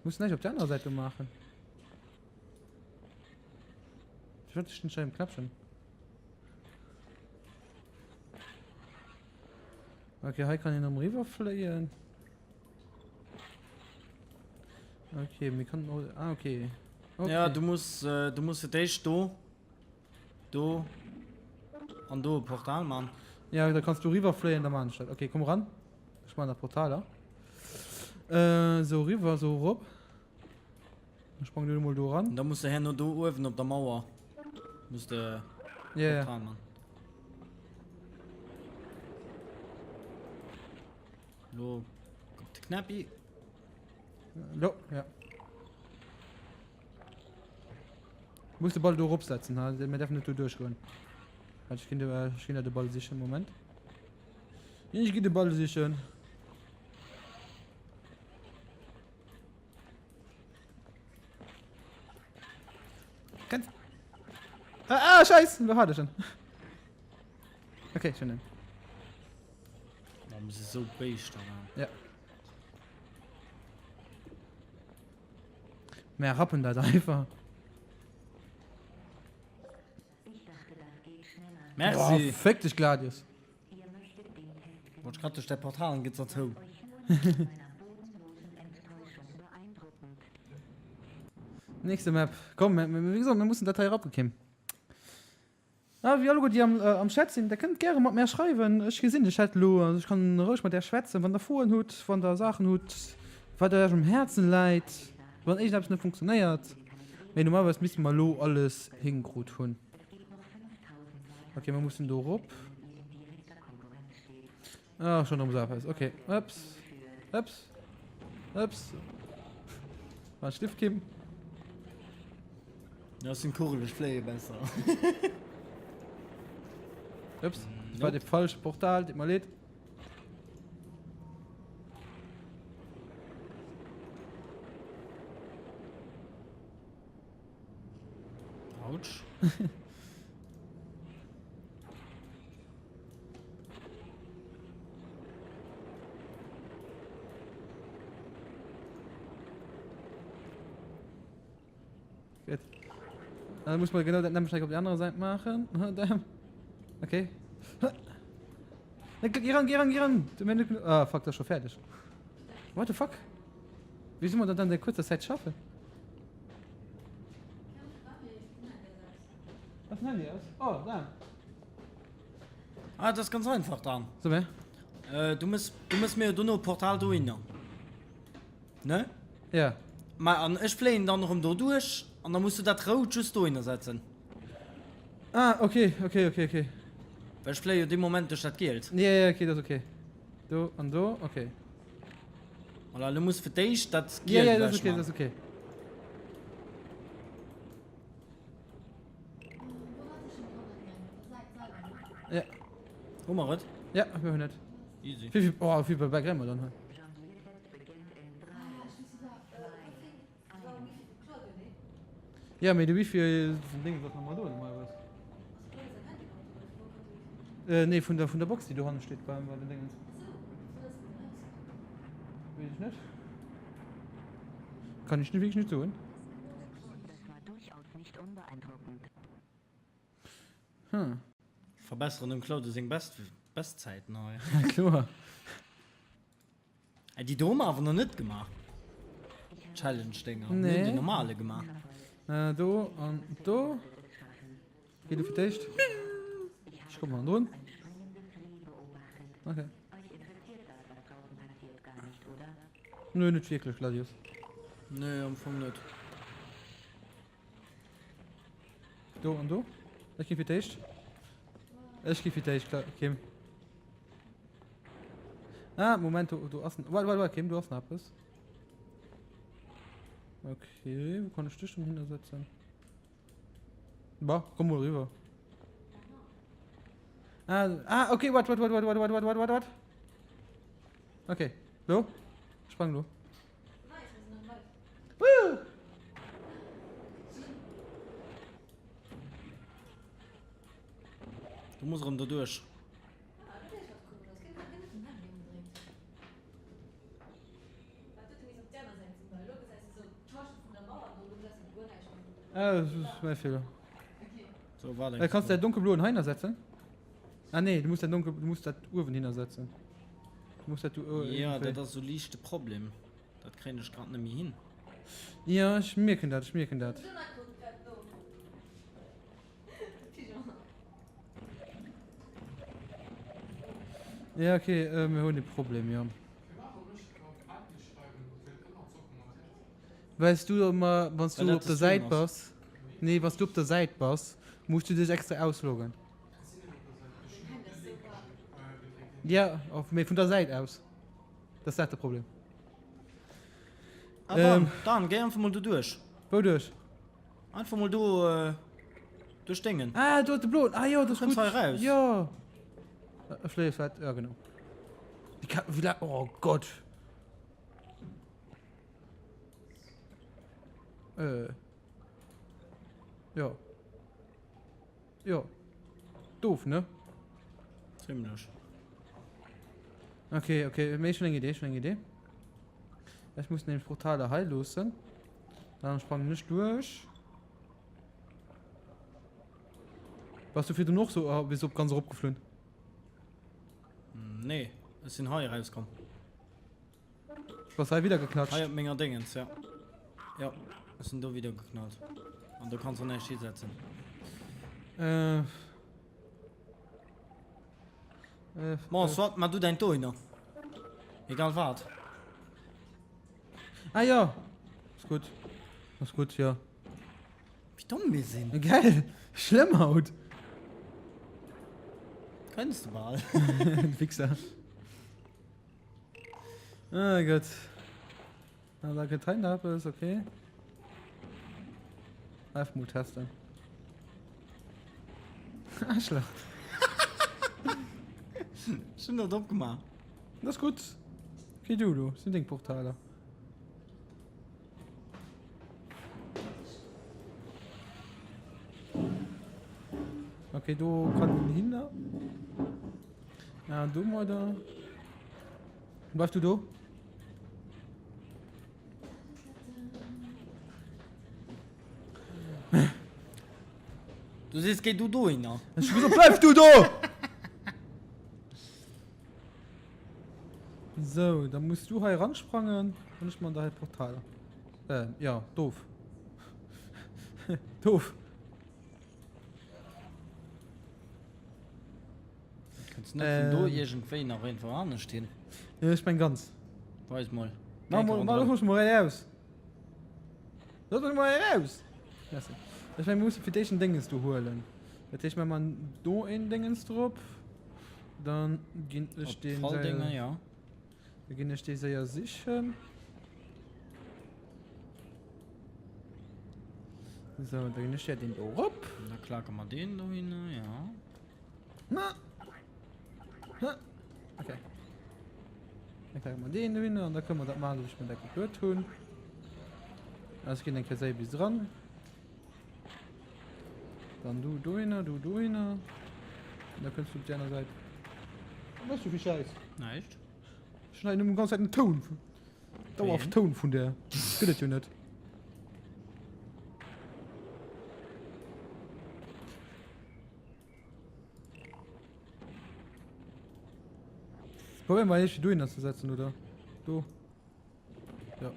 Muss näischt op der anerer Säit do maachen. Firwat ech net hei um Knäppchen? Okay, hei kann een erëm riwwer fléien. Okay, mir kann och, ah okay. okay. Ja, du muss, äh, du muss fir d'éischt do, do an do e Portal man. Ja, da kannst du riwwer fléien, da man ech dat. Okay, komm ran. Ech man dat Portal da. Äh, so riwwer, so rop. Dann sprang du mol do ran. Da muss du herno do uewen op der Mauer muss de Ja, ja. Portal man. Lo op de Knäppi. Lo, ja. Muss de Ball do erop setzen, ha? Mir dürfen net do duerchgoen. Warte, ich ginn de, ich ginn der de Ball sichen, Moment. Ich ginn de Ball sichen. Ganz. Ah, ah scheiß, wo hat er schon? Okay, schon hin. Warum ist es so beige da? Ja. Mehr rappen dat einfach. Merci. Boah, fick dich, Gladius. Wollt grad duerch däi Portal an geet se zou. Nächste Map. Komm, wéi gesot, mir mussen dat hei rappe, Kim. Ah, wéi alleguer déi am, am Chat sinn, der kënnt gäre mat mär schreiwen. Ech gesinn de Chat elo, also ech kann roueg mat där schwätzen, wann der Froen hutt, wann der Saachen hutt, wat iech um Häerzen läit, wann iergendeppes net funktionéiert. Mee normalerweis misste mer elo alles hinkrut hunn. Okay, mer mussen do erop. Ah, schon erëm esou eppes. Okay, ups, ups, ups. War Stift, Kim? Ja, sinn Kugel, ech fléie besser. Ups, das war de falsche Portal, tut mir leid. Autsch. Gut. Dann muss man genau dat nämlecht op der anderer Seite machen. Damn. Okay. Geh ran, geh ran, geh ran. Du mir net- Ah, fuck, das ist schon fertig. What the fuck? Wie soll man das dann in der kurzer Zeit schaffen? Was denn Handy aus? Oh, da. Ah, das ist ganz einfach dann. So, wer? Äh, du muss, du muss mir dono Portal dohinner. Ne? Ja. Ma an ech fléien dann erëm do duerch an da muss du dat rout just dohinner setzen. Ah, okay, okay, okay, okay. Well ech fléie jo dee Moment duerch dat gielt. Ja, ja, okay, dat ass okay. Do an do, okay. Voilà, lo muss fir d'éischt dat Ja, gielt ja, dat ass ewech okay, dat man. ass okay. Ja. Hu mer et? Ja, mir hunn et. Easy. Wéi vill, oh, wéi vill Bäck kréie mer dann hei? Ja, mee de Wifi vum Ding ass normal do normalerweis. Äh, nee, vun der, vun der Box, déi dohanne steet beim, bei den Dingens. Weess ech net. Kann ech net wierklech net soen. Hm. Ech verbesseren dem Claude seng Best Bestzäiten hei. Ja, kloer. Ey, déi do hu mer awer nach net gemaach. Challenge-Dénger. Mir hunn Nee. déi normale gemaach. Äh, do an do. Geh du fir d'éischt. Ech kommen hannendrun. Okay. Nö, net wierklech, Gladius. Nee, am Fong net. Do an do. Ech gi fir d'éischt. Ech gi fir d'éischt, Kim. Ah, Moment, do, do ass... Warte, warte, warte, Kim, do ass nach eppes. Okay, wo kann ich dich denn hinsetzen? Bah, komm mal rüber. Ah, ah, okay, warte, warte, warte, warte, warte, warte, warte, warte. Okay, lo. Sprang lo. Woo! Du muss erëm doduerch. Ah, das ist mein Fehler. So, warte. Äh, kannst du den dunkelblauen Heiner setzen? Ah nee, du musst den dunkel, du musst dat uewen hinner setzen. Du musst dat du Ja, irgendwie- dat ass sou liicht de Problem. Dat kréien ech grad net méi hin. Ja, ech mierken dat, ech mierken dat. Ja, okay, äh, mir hunn e Problem, ja. Weis du ëmmer, wann Well du dat op de der Stream Säit ass. bass, nee, wann du op der Säit bass, muss du dech extra ausloggen. Ja, auf, mee vun der Säit aus. Dat ass dat de Problem. Ah, Dan, Dan, géi einfach mol do duerch. Wou duerch? Einfach mol do duerch Déngen. Ah, do de bloen. Ah jo, dat ass gutt. Kënns hei raus. Jo. Ech léif dat, ja genau. Wéi ka, wéi la, oh Gott. Äh. Jo. Jo. Doof, ne? Zimmlech. Okay, okay, mee ech hunn eng Idee, ech hunn eng Idee. Ech muss nämlech Portaler hei loossen. Dann sprangen ech duerch. Warst du virdrun och so, oh, bist du op ganz eropgeflunn? Nee, ech sinn hei erauskomm. Bass hei wieder geklatscht? Hei op menger Dingens, ja. Ja, ech sinn do wieder geknallt. An do kanns du näischt hisetzen. Äh. Äh, Bon, soit, ma du däint dohinner. Egal wat. Ah ja. Ass gutt. Ass gutt, ja. Wéi domm mir sinn. Gell? Schlëmm haut. Kënns de bal. Wichser. Ah Gott. Ah, da gëtt hei nach eppes, okay. Einfach mol testen. Arschlach. Ech hunn dat opgemaach. Dat ass gutt. Okay, du lo, sinn deng Portaler. Okay, do kann een hin. Ah, do mol da. Bleif du do. Du sees géi du dohinner. Ech hu gesot, bleif du do! Sou, da muss du hei ransprangen an ech man da hei Portal. Äh, ja, doof. Doof. Kënns net vun do iergendwéi nach iergendwou anescht hin? Nee, ech meng ganz. Weis mol. Mach mol, mach, looss mech mol eraus. Looss mech mol eraus! Merci. Ech meng, mir musse fir d'éischt en Déngens do huelen. Dat heescht, mir man do een Déngens drop. Dann ginn ech deen séier, ja. Da ginn ech dee séier sichen. So, da ginn ech der deen do rop. Da klake mer deen dohinner, ja. Okay. Da klake mer deen dohinner an da kënne mer dat maachen, wat ech mir da geduet hunn. Also ginn eng Kéier séier bis dran. Dann du dohinner, du dohinner. Und da kënns du op déi aner Säit. Wat méchs du fir Schäiss? Näischt. Ech hunn hei nëmmen ganz Zäit den Toun. Dauerhaft Toun vun der. Gëtt et jo net. Probier mal hier dohinner zu setzen, oder? Do. Ja.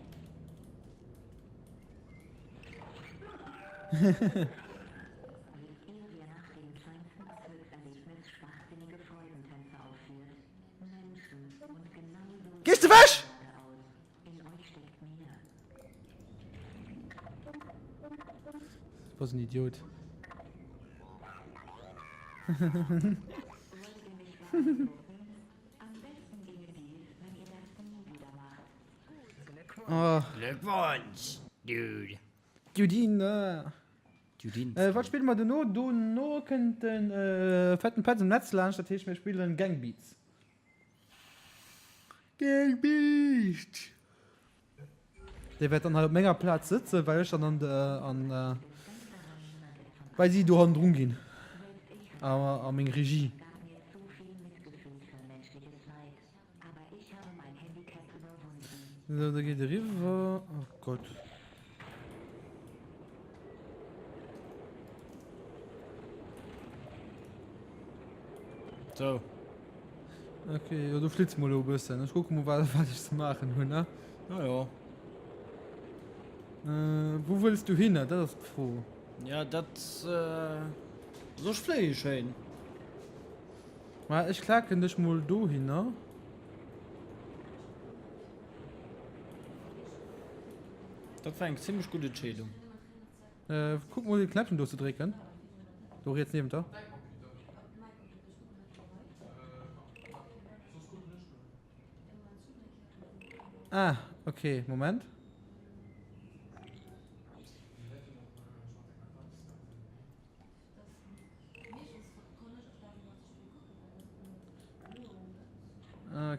Gehst du weg? Was ein Idiot. Oh. Glückwunsch, Dude. Dudine. Dudine. Äh, wat spille mer dono? Dono kënnt den äh, fetten Petz am Netz laanscht, dat heescht mir spillen Gang Beats. Gang Beasts! Dee wäert dann hei op menger Plaz sëtzen, well ech dann an de, an, well si do hannendrun ginn a, a meng Regie. Sou, da geet eriwwer. Oh Gott. Sou. Ok, jo du flitz mol elo e bëssen. Ech kucke mol wat wat ech ze maachen hunn, ne? Jo jo. Äh, wou wëlls du hin? Dat ass d'Fro. Ja dat äh, also ech fléie schéin. Ma ech klaken dech mol dohinner. Dat war eng zimmlech gutt Entscheedung. Äh, kuck mol de Knäppchen do ze drécken. Do riets niewent der. Ah, okay, Moment.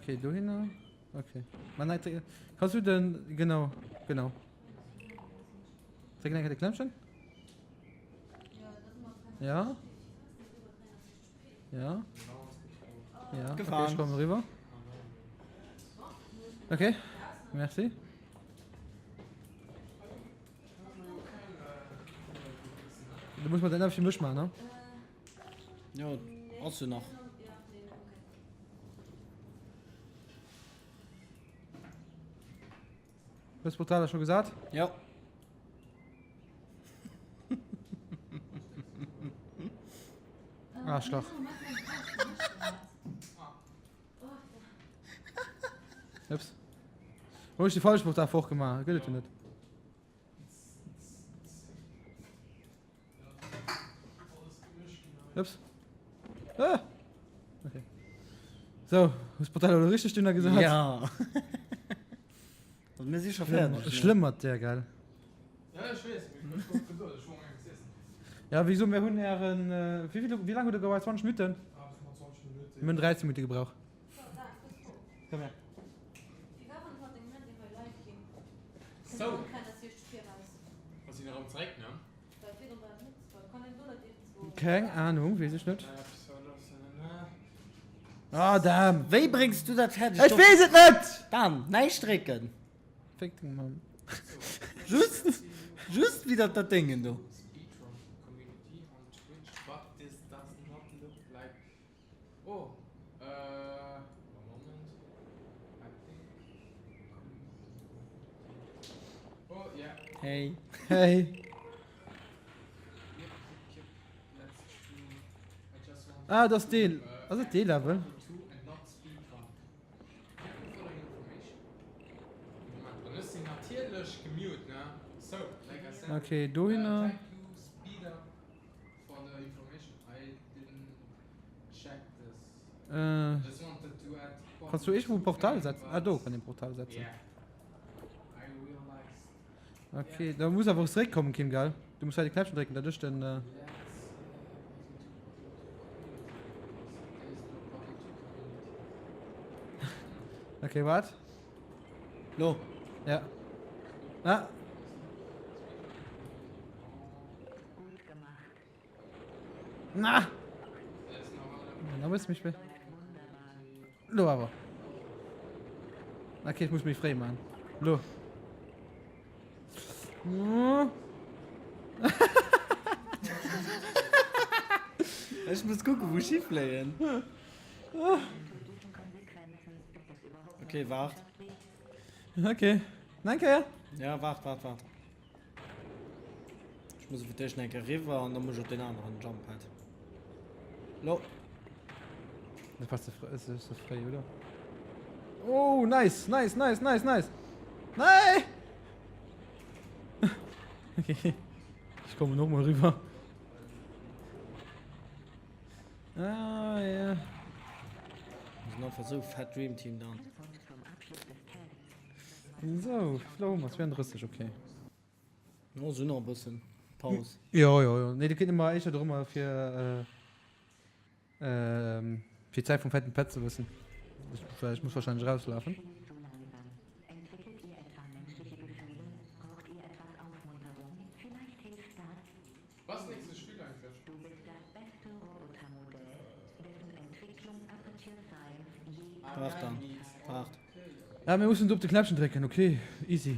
Okay, dohinner. Okay. Man, nein, drück- kannst du den, genau, genau. Drück eng Kéier de Knäppchen. Ja. Ja. Ja, okay, Gefahren. ech kommen eriwwer. Okay, merci. Du muss man den fir mech man ne? Jo, ass jo nach. Hues Portaler scho gesat? Jo. Arschlach. Ups. Hu ech déi falsch Portal fortgemaach? Gëtt et jo net. Ups. Ah. Okay. So, hues Portal elo richteg dunner gesat? Ja. Also mir si scho fäerdeg. Schlëmm mat där, gell? Ja, ech weess, mee ech gouf gesot, ech wor am gaangen z'iessen. Ja, wéi gesot, mir hunn ären, wéi vill, wéi laang huet e gedauert? 20 Minutten? Mir hunn 13 Minutte gebraucht. Komm her. Sou. Mer sinn erëm zeréck, ne? Keng Ahnung, weess ech net. Ah, damn. Wéi bréngs du dat fäerdeg? Ech weess et net! Dan, näischt drécken. Fick deng Mamm. Just, just widder dat Déngen do. Hey. Hey. Ah, dat ass dee, ass et dee Level? Okay, dohinner. Äh, kanns du iergendwou e Portal setzen? Ah, do kann een Portal setzen. Okay, da muss awer och zeréckkommen, Kim, gell? Du muss hei de Knäppchen drécken, dat ech den. Äh okay, waart. Lo. Ja. Ah. Na! Da muss mich Lo awer. Okay, ich muss mich fréi man. Lo. Ech muss kucken, wou ech hifléien. Okay, waart. Okay. Nach eng Kéier. Ja, waart, waart, waart. Ech muss fir d'éischt eng Kéier eriwwer an da muss ech op deen aneren Jump Pad. Lo. Dat war ze fréi, ze fréi, oder? Oh, nice, nice, nice, nice, nice. Nee! Okay. Ech kommen och mol riwwer. Ah, ja. Mir sinn einfach sou fett Dream Team dann. Sou, wéi vill Auer hu mer? 32, okay. No sou nach e bëssen Paus. Jo, jo, jo. Nee, dat geet ëmmer éischter dorëmmer fir fir d'Zäit vum fetten Pätt ze wëssen. Ech, ech muss wahrscheinlech erauslafen. Waart dann, waart. Ja, mir mussen do op de Knäppchen drécken, okay, easy.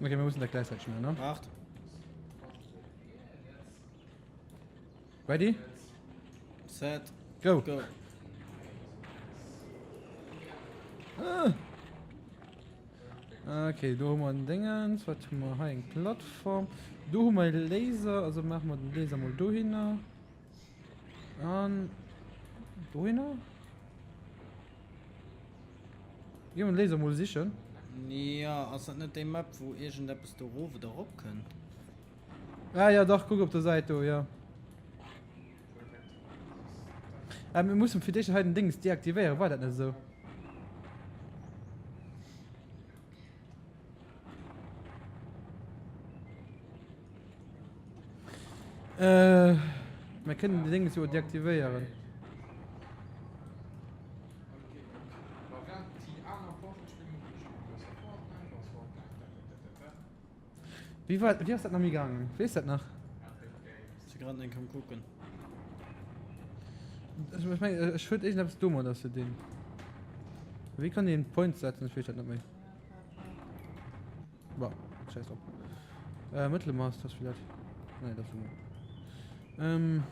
Okay, mir mussen dat gläichzäiteg maachen, ne? Waart. Ready? Set. Go. Go. Ah. Okay, do hu mer en Dingens. Wat hu mer hei? Eng Plattform. Do hu mer e Laser. Also maache mer den Laser mol dohinner. An dohinner. Gi mer den Laser mol sichen. Ja, ass dat net déi Map, wou iergendeppes do erof oder erop kënnt? Ah ja, dach, kuck op der Säit do, ja. Ah, mir mussen fir d'éischt hei den Dings deaktivéieren, war dat net esou? Äh, mir kënnen déi Dénges jo deaktivéieren. Wéi war, wéi ass dat nach méi gaangen? Weess dat nach? Si grad eng am kucken. Ech ech mengen, ech huet iergendeppes domadder ze dinn. Wéi kann een Points setzen? Ech weess dat net méi. Bah, scheiß drop. Äh, Mëttelmast ass vielleicht. Nee, das ist Ähm.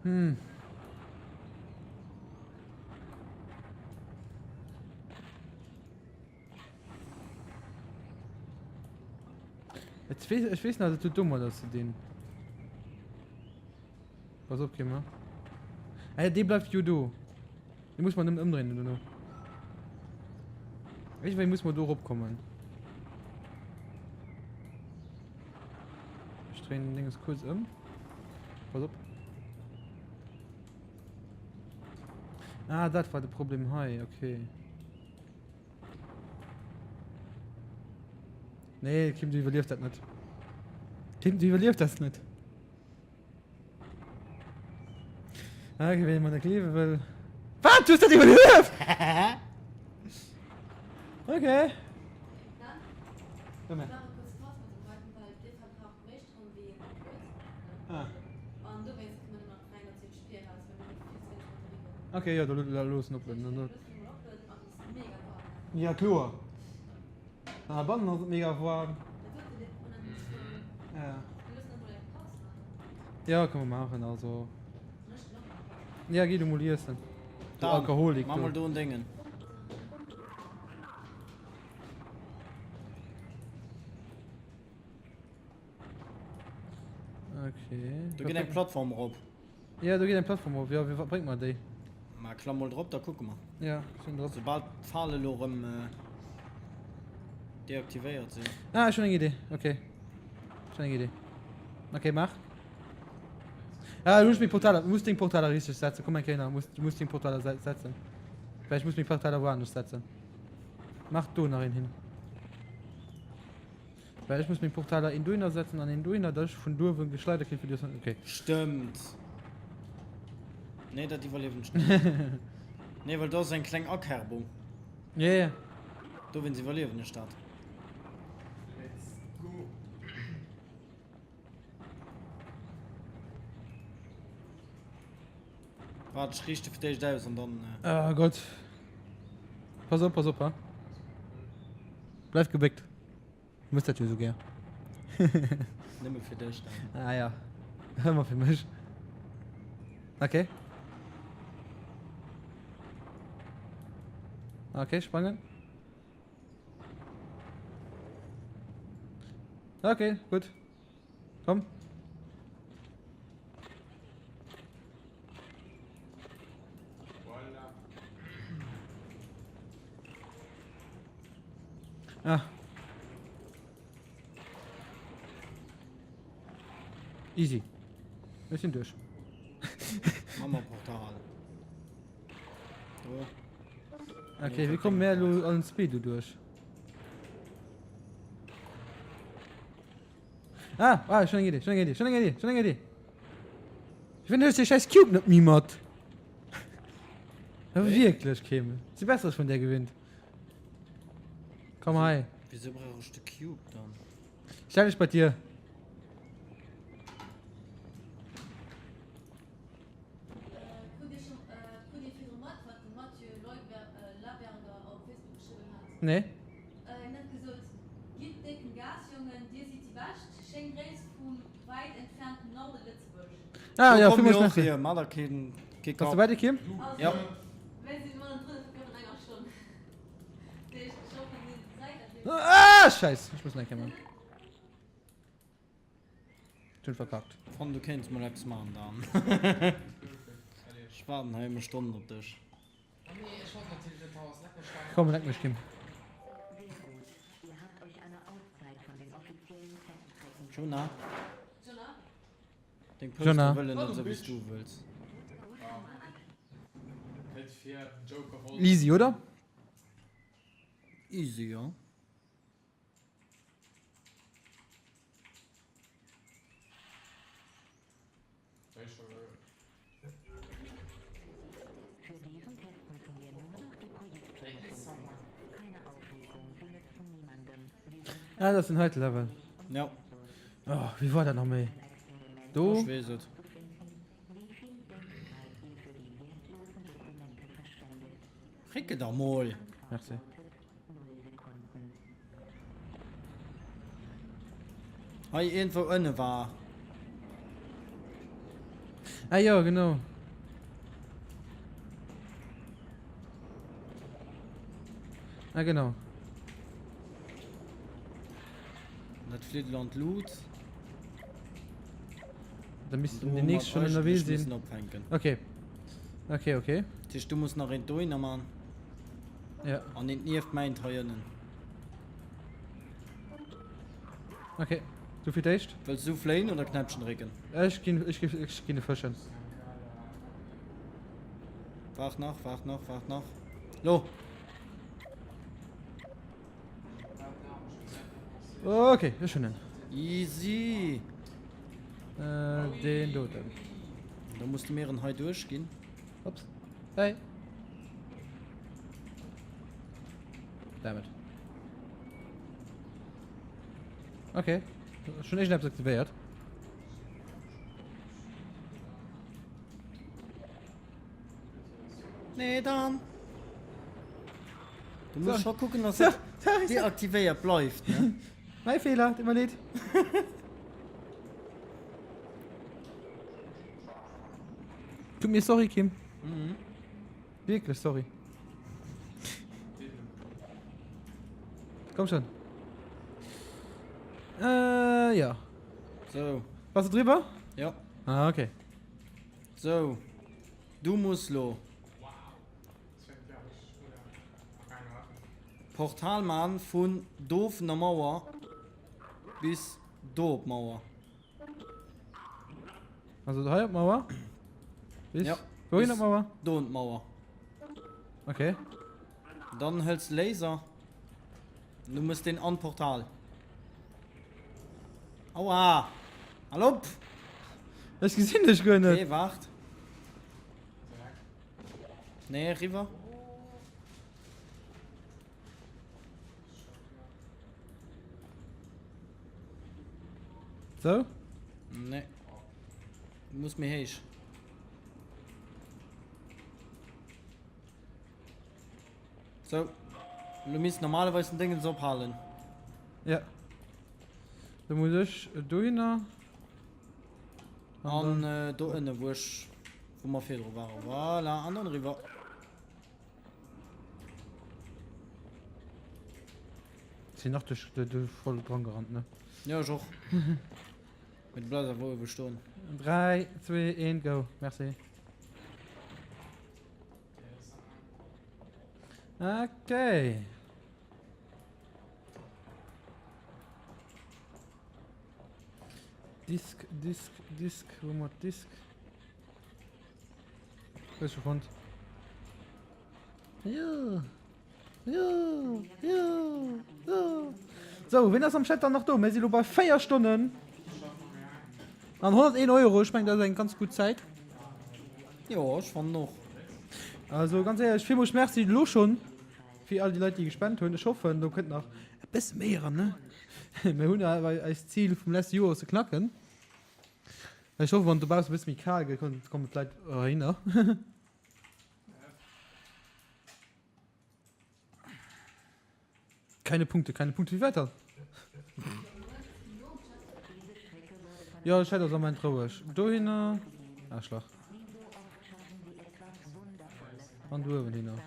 Hm. Jetzt wees, ech wees nach, dass du dummer dass du den. Pass op, Kimmer. Ah ja, dee bleift jo do. Dee muss man nëmmen ëmdréinen dono. Iergendwéi muss man do eropkommen. Ech dréinen den Dinges kuerz ëm. Pass op. Ah, dat war de Problem hei, okay. Nee, Kim, du iwwerliefs dat net. Kim, du iwwerliefs dat net. Okay, ween mer net gleewe wëll. Wat? Du hues dat iwwerlieft? Okay. Komm her. Ah. Okay, jo, da looss en oplueden. Ja, kloer. An heibannen ass et mega waarm. Ja. Ja, kënne mer maachen, also. Ja, gi du mol iessen. Du Alkoholik, du. Mach mol do en Déngen. Okay. Do geet eng Plattform erop. Ja, do geet eng Plattform erop. Ja, wéi bréngt mer déi? Ma klamm mol drop, da kucke mer. Ja, ech sinn drop. Soubal d'Fale lo erëm deaktivéiert sinn. Ah, ech hunn eng Idee. Okay. Ech hunn eng Idee. Okay, maach. Ah, du musst meng Portaler, du musst deng Portaler richteg setzen. Komm eng Kéier nach, du musst, du musst deng Portaler setzen. Well ech muss meng Portaler woanescht setzen. Mach do nach een hin. Well ech muss meng Portaler een dohinner setzen an een dohinner, dass ech vun duewen geschleidert kréien fir déi Okay. Stëmmt. Nee, dat iwwerliewen ech net. Nee, well do ass eng kleng Akerbung. Ja, ja. Dowéinst iwwerliewen ech dat. Let's go. Waart, ech riichte fir d'éischt aus an dann. Ah Gott. Pass op, pass op, ha. Bleif gebéckt. Du mëss dat jo esou gär. Nëmme fir dech dann. Ah ja. Ëmmer fir mech. Okay. Okay, sprangen. Okay, gutt. Komm. Voilà. Ah. Easy. Ech sinn duerch. Mammaportal. Do. Okay, wéi komme mir elo allen zwee do duerch? Ah, ah, schon eng Idee, schon eng Idee, schon eng Idee, schon eng Idee. Ich finde den scheiß Cube net méi mat. Aber wirklich, Kim. Si besseres vun der gewinnt. Komm hei. Wieso brauch ich de Cube dann? Stell dich bei dir. Nee. Hien huet gesot, Gitt décken Gas, Jongen, dir sidd déi Bescht. Schéin Gréiss vum wäit entfernten Norde Lëtzebuerg. Ah jo, jo, villmools villmools merci. Merci. Mat der keen kee Bass du Kapp. bei dir, Kim? Also, Jo. mir sinn mattendrun, et virun enger Stonn. Dat heescht, ech hoffen, dir säit dat net. Ah, Scheiss, ech muss nach eng Kéier man. Ech hunn verkackt. Fran, du kéints mol eppes man dann. Ech waarden hei ëm e Stonn op dech. Komm, leck mech, Kim. Jonah. Deng Poster wëllen net esou wéi s du wëlls. Easy, oder? Easy, jo. Ah, dat ass den heite Level. Ja. Oh, wéi war dat nach méi? Do? Ech weess et. Récke der mol. Merci. Hei iergendwou ënne war. Ah jo, genau. Ah genau. Dat flitt elo an d'Lut. Da missten déi nächst schon ënnerwee sinn. Okay. Okay, okay. Dat heescht, du muss nach eent dohinner man. Ja. An eent nieft mäint hei ënnen. Okay. Du fir d'éischt. Wëlls du fléien oder Knäppchen drécken? Ech ginn, ech ginn, ech ginn e fëschen. Waart nach, waart nach, waart nach. Lo! Okay, ech hunn en. Easy! Äh, deen doten. Da muss de mir en hei duerch ginn. Ups. Hey. Damn it. Okay. Schon irgendetwas aktiviert. Nee, dann. Du musst schon gucken, dass es deaktiviert bleibt. Ne? Mein Fehler, tut mir leid. Tut mir sorry, Kim. Mhm. Wierklech sorry. Komm schon. Äh, ja. So. Bass du driwwer? Ja. Ah, okay. So. Du muss lo. Portal man vun do vun der Mauer bis do op d'Mauer. Also hei op d'Mauer? Bis? Ja. Wouhin op d'Mauer? Do un d'Mauer. Okay. Dann hëls de Laser. Du muss den an d'Portal. Aua! Hal op! Ech gesinn dech guer net. Okay, waart. Nee, riwwer. Sou? Nee. Du muss méi héich. Sou. Lo misst normalerweis den Dingens ophalen. Ja. Da muss ech dohinner. An äh, do ënne wou ech wou mer virdru waren. Voilà, an dann eriwwer. Sinn nach duerch de, de voll dran gerannt, ne? Ja, ech och. Mee du bleifs awer uewe stoen. 3, 2, 1, go. Merci. Okay. Disk, Disk, Disk, wou hu mer d'Disk? Hues scho fonnt? Jo. Jo. Jo. Jo. Sou, ween ass am Chat dann nach do? Mir si lo bei 4 Stonnen an 101 Euro. Ech mengen, dat ass eng ganz gutt Zäit. Jo, ech fannen och. Also ganz éierlech, villmools Merci elo schonn fir all déi Leit, déi gespent hunn. Ech hoffen, do kënnt nach e bësse méi eran, ne? Mir hunn awer eist Zil vum leschte Joer ze knacken. Ech hoffen, wann et dobausse e bësse méi kal gëtt, kommen d'Leit erhinner. Keine Punkte, keine Punkte, wie weiter? Ja, de Chat ass am Ament roueg. Dohinner. Aarschlach. An do uewen hinner.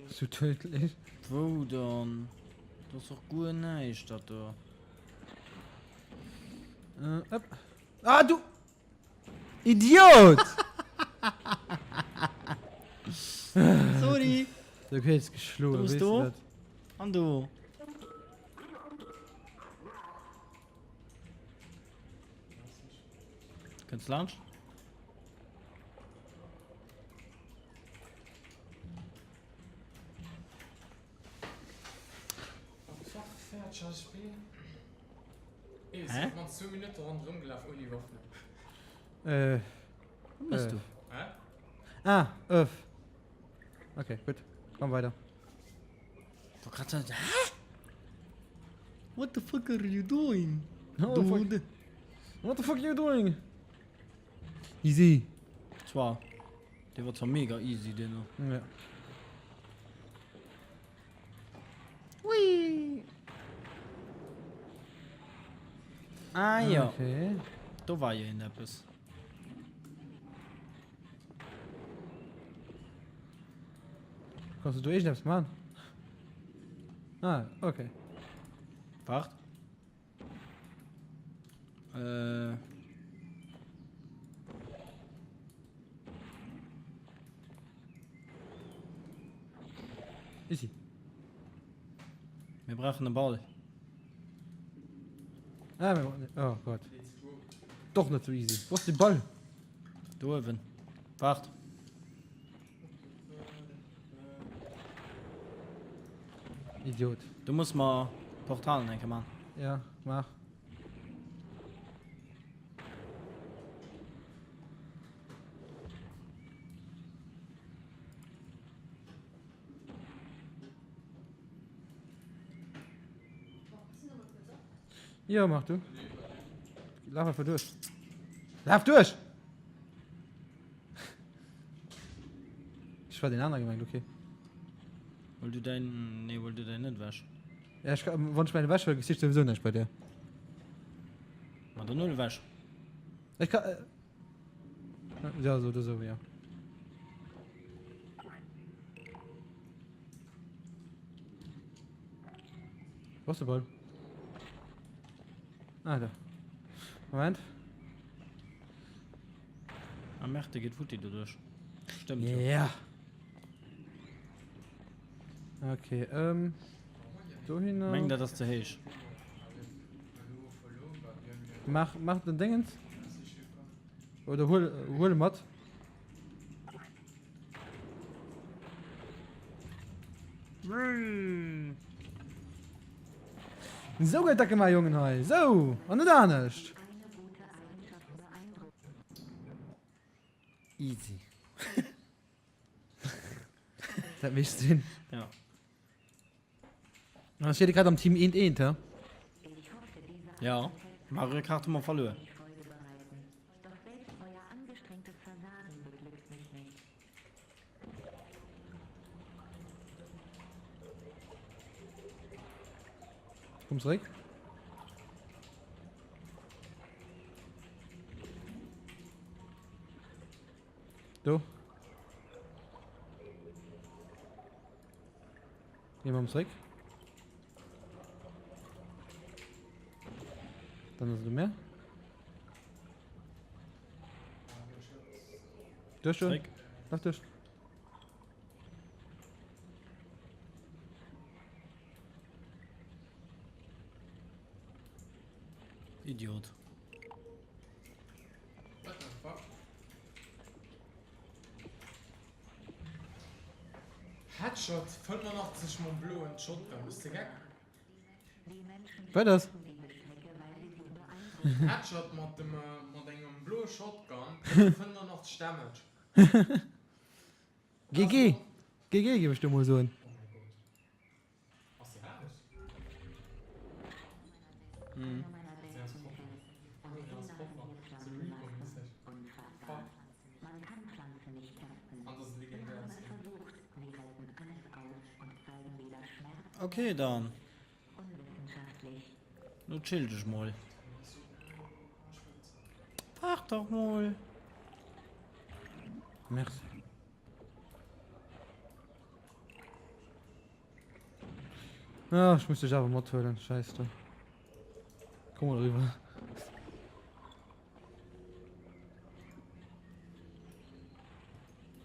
Sou tödlich. Wou dann? Do ass och guer näischt dat do. Äh, upp. Ah, du! Idiot! Sorry. Du kriss geschloen, Du bist weess du do. dat? An do. Kënns laanscht? Hä? Äh. Wo bist du? Ah, öff. Okay, gutt. Komm weider. Du grad hä? What the fuck are you doing? What the fuck? Dude. What the fuck are you doing? Easy. Zwar. Dee war zwar mega easy, deen do. Ja. Hui. Ah jo. Okay. Do war jo een eppes. Kanns du do iergendeppes man? Ah, okay. Wart. Äh. Easy. Mir brauchen e Ball. Ah, mir brauchen, oh Gott. Doch net sou easy. Wo ass de Ball? Do uewen. Waart. Idiot. Du muss mer Portalen enke man. Ja, maach. Jo, mach du. Laf einfach duerch. Laf duerch! Ech war den aner gemengt, okay. Huel du däin, nee, huel du däin net ewech. Ja, ech, wann ech mäin ewech huelen, geschitt souwisou näischt bei dir. Ma dann huel ewech. Ech kann, äh, ja, so oder so, ja. Wo ass de Ball? Ah, da. Moment. Ah merde, dee geet futti doduerch. Stëmmt jo. Ja. Okay, ähm. Dohinner. Meng dat ass ze héich. Mach, mach den Dingens. Oder huel, huel e mat. Esou gëtt dat gemaach, Jongen hei. Esou an net anescht. Easy. Dat mécht Sinn. Ja. Ass jede grad am Team eent eent, hä? Ja, Mario Kart hu mer verluer. Komm zeréck. Do. Geh mal zréck. Dann ass et u mir. Duerch schon. Zréck. Laf duerch. Idiot. What the fuck? Headshot 85 mam bloen Shotgun, bist de geck? Wat ass? Headshot mat dem mat engem bloe Shotgun bréngt 85 Damage. GG! GG géif ech do mol soen. Ass deen anescht? Okay dann. Lo chill dech mol. Waart dach mol. Merci. Ah, ech muss dech awer mathuelen, scheiß drop. Komm mol eriwwer.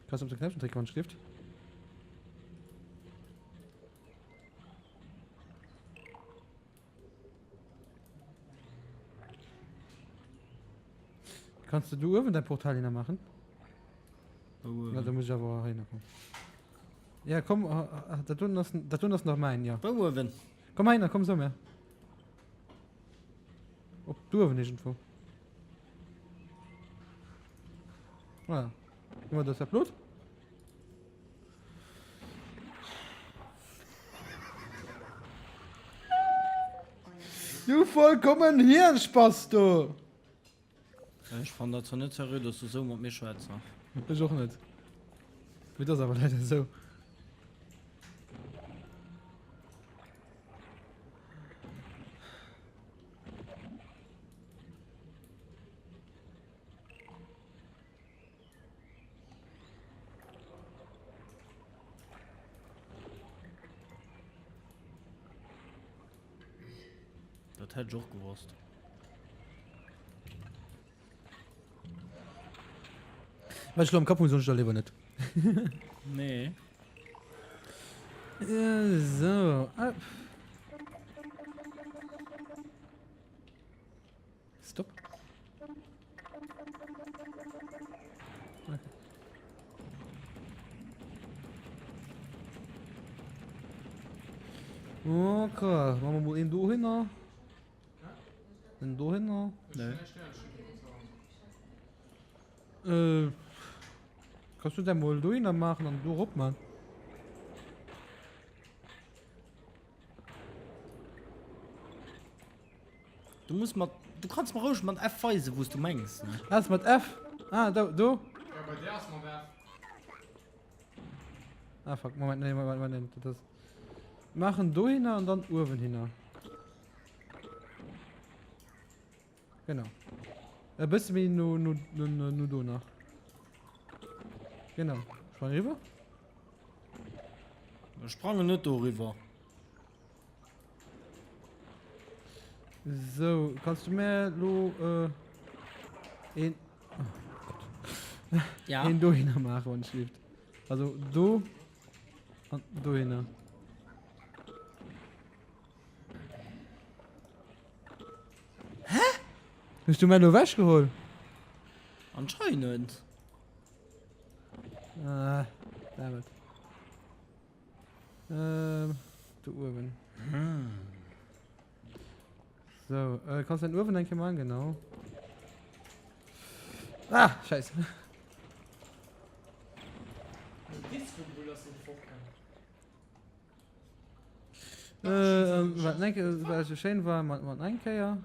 Kanns du op de Knäppchen drécken, wann et schlieft? Kanns du do uewen däi Portal hinner maachen? Wou Na, uewen? da muss ech awer heihinner kommen. Ja, komm, dat doen ass, dat doen ass nach mäin, ja. Wou uewen? Komm heihinner, komm zou mär. Op do uewen iergendwou. Voilà. Hu mer dat Upload? Du vollkommen Hirnspasto! Ech fannen dat zwar net seriö, dass du sou mat mir schwätz. Ech och net. Mee et ass awer leider sou. Dat hätt ech och gewosst. Wat ech lo am Kapp hunn, soen ech der léiwer net. Nee. Esou, ah. Stop. Okay. Okay, machen wir mal einen dohinner. Einen dohinner. Nee. Äh, kannst du den mal dohinner machen und du rop man? Du muss mat, du kanns mer roueg mat F weisen wous du mengs ne. Ah, ass mat F? Ah, do, do. Ja, bei där ass mat F. Ah, fuck, Moment, nee, Moment, Moment, dat ass. Maachen dohinner an dann uewen hinner. Genau. E bësse méi no, no, no, no, no do nach. Genau. Sprang riwwer. Ech sprangen net doriwwer. So, kannst du mir lo äh, een, oh Gott. Ja. een dohinner machen, wann schläft. Also do an dohinner. Hä? Hast du mir lo weggeholt? Anscheinend. Ah, damn it. Ähm, do uewen. So, äh, kannst du den uewen eng Kéier maachen? Genau. Ah, scheiße. Äh, wat eng Kéier, wat sou schéin war, mat, mat eng Kéier.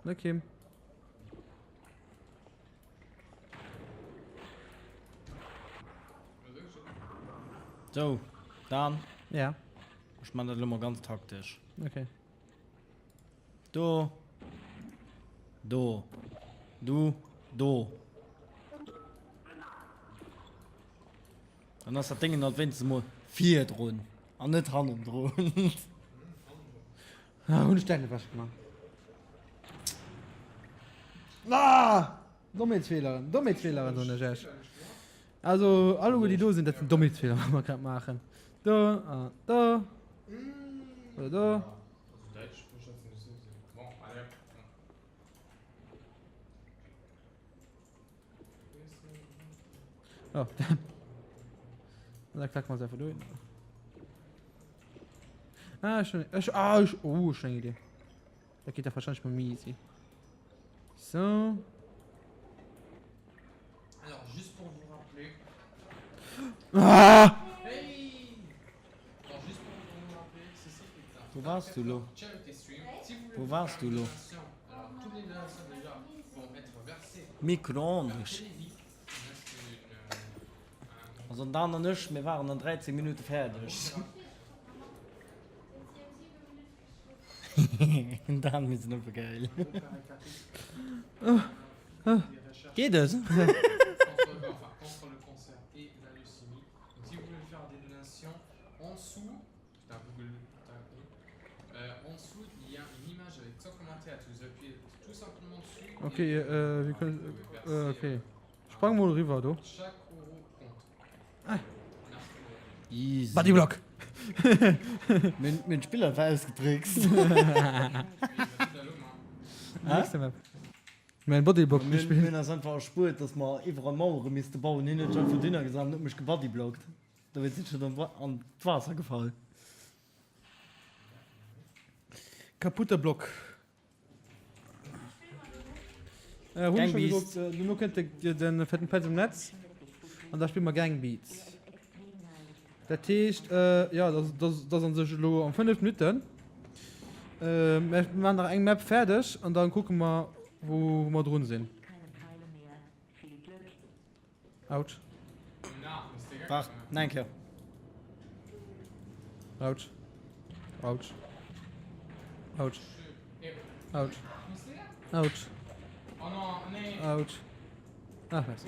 Ne, Kim? So, Dan. Ja. Ech man dat elo mol ganz taktesch. Okay. Do. Do. Du. Do. Dann ass dat Déngen alt wéinstens emol virdrun an net hannendrun. Ah, hunn ech däin ewech gemaach. Ah! Dommheetsfehleren, Dommheetsfehleren, soen ech Iech. Also, alleguer déi do sinn, dat sinn Dommheetsfehler, wat mer grad maachen. Do, an do. Oder do. Oh, da klacken wir uns einfach durch. Ah, schon. Ich, ah, ich, oh, schon eine Idee. Da geht der wahrscheinlich mal easy. So. Alors, juste pour vous rappeler. Ah! Hey Alors, juste pour vous rappeler, ceci est un Wo warst du, Lo? charity stream. Si vous voulez Wo warst du, Lo? Alors, toutes les donations déjà vont être versées Micro-ondes. Also den Dan an ech, mir waren an 13 Minute fäerdeg. Dan, mir sinn oppe geil. Geet et? Okay, äh, wir können, äh, okay. Sprang mol riwwer do. Easy. Bodyblock! Mir hunn d'Spiller einfach ausgetrickst. Nächste Map. Mir hunn Bodyblock gespillt. Mir hunn eis einfach erspuert, dass mer iwwerall Mauere misste bauen. Hien huet sech einfach dohinner gesat an huet mech gebodyblockt. Dowéinst sinn ech net an d'Waasser gefall. Kaputter Block. Äh, hun schon geguckt, äh, duerno kënnt de, den fetten Petz um Netz an da spille mer Gang Beats. Dat heescht, äh, ja, das, das, das an sech elo an 5 Minutten. Äh, mir maachen nach eng Map fäerdeg an dann kucke mer, wou, wou mer drun sinn. Autsch. Waart, nach eng Kéier. Autsch. Autsch. Autsch. Autsch. Autsch. Autsch. Ach, merci.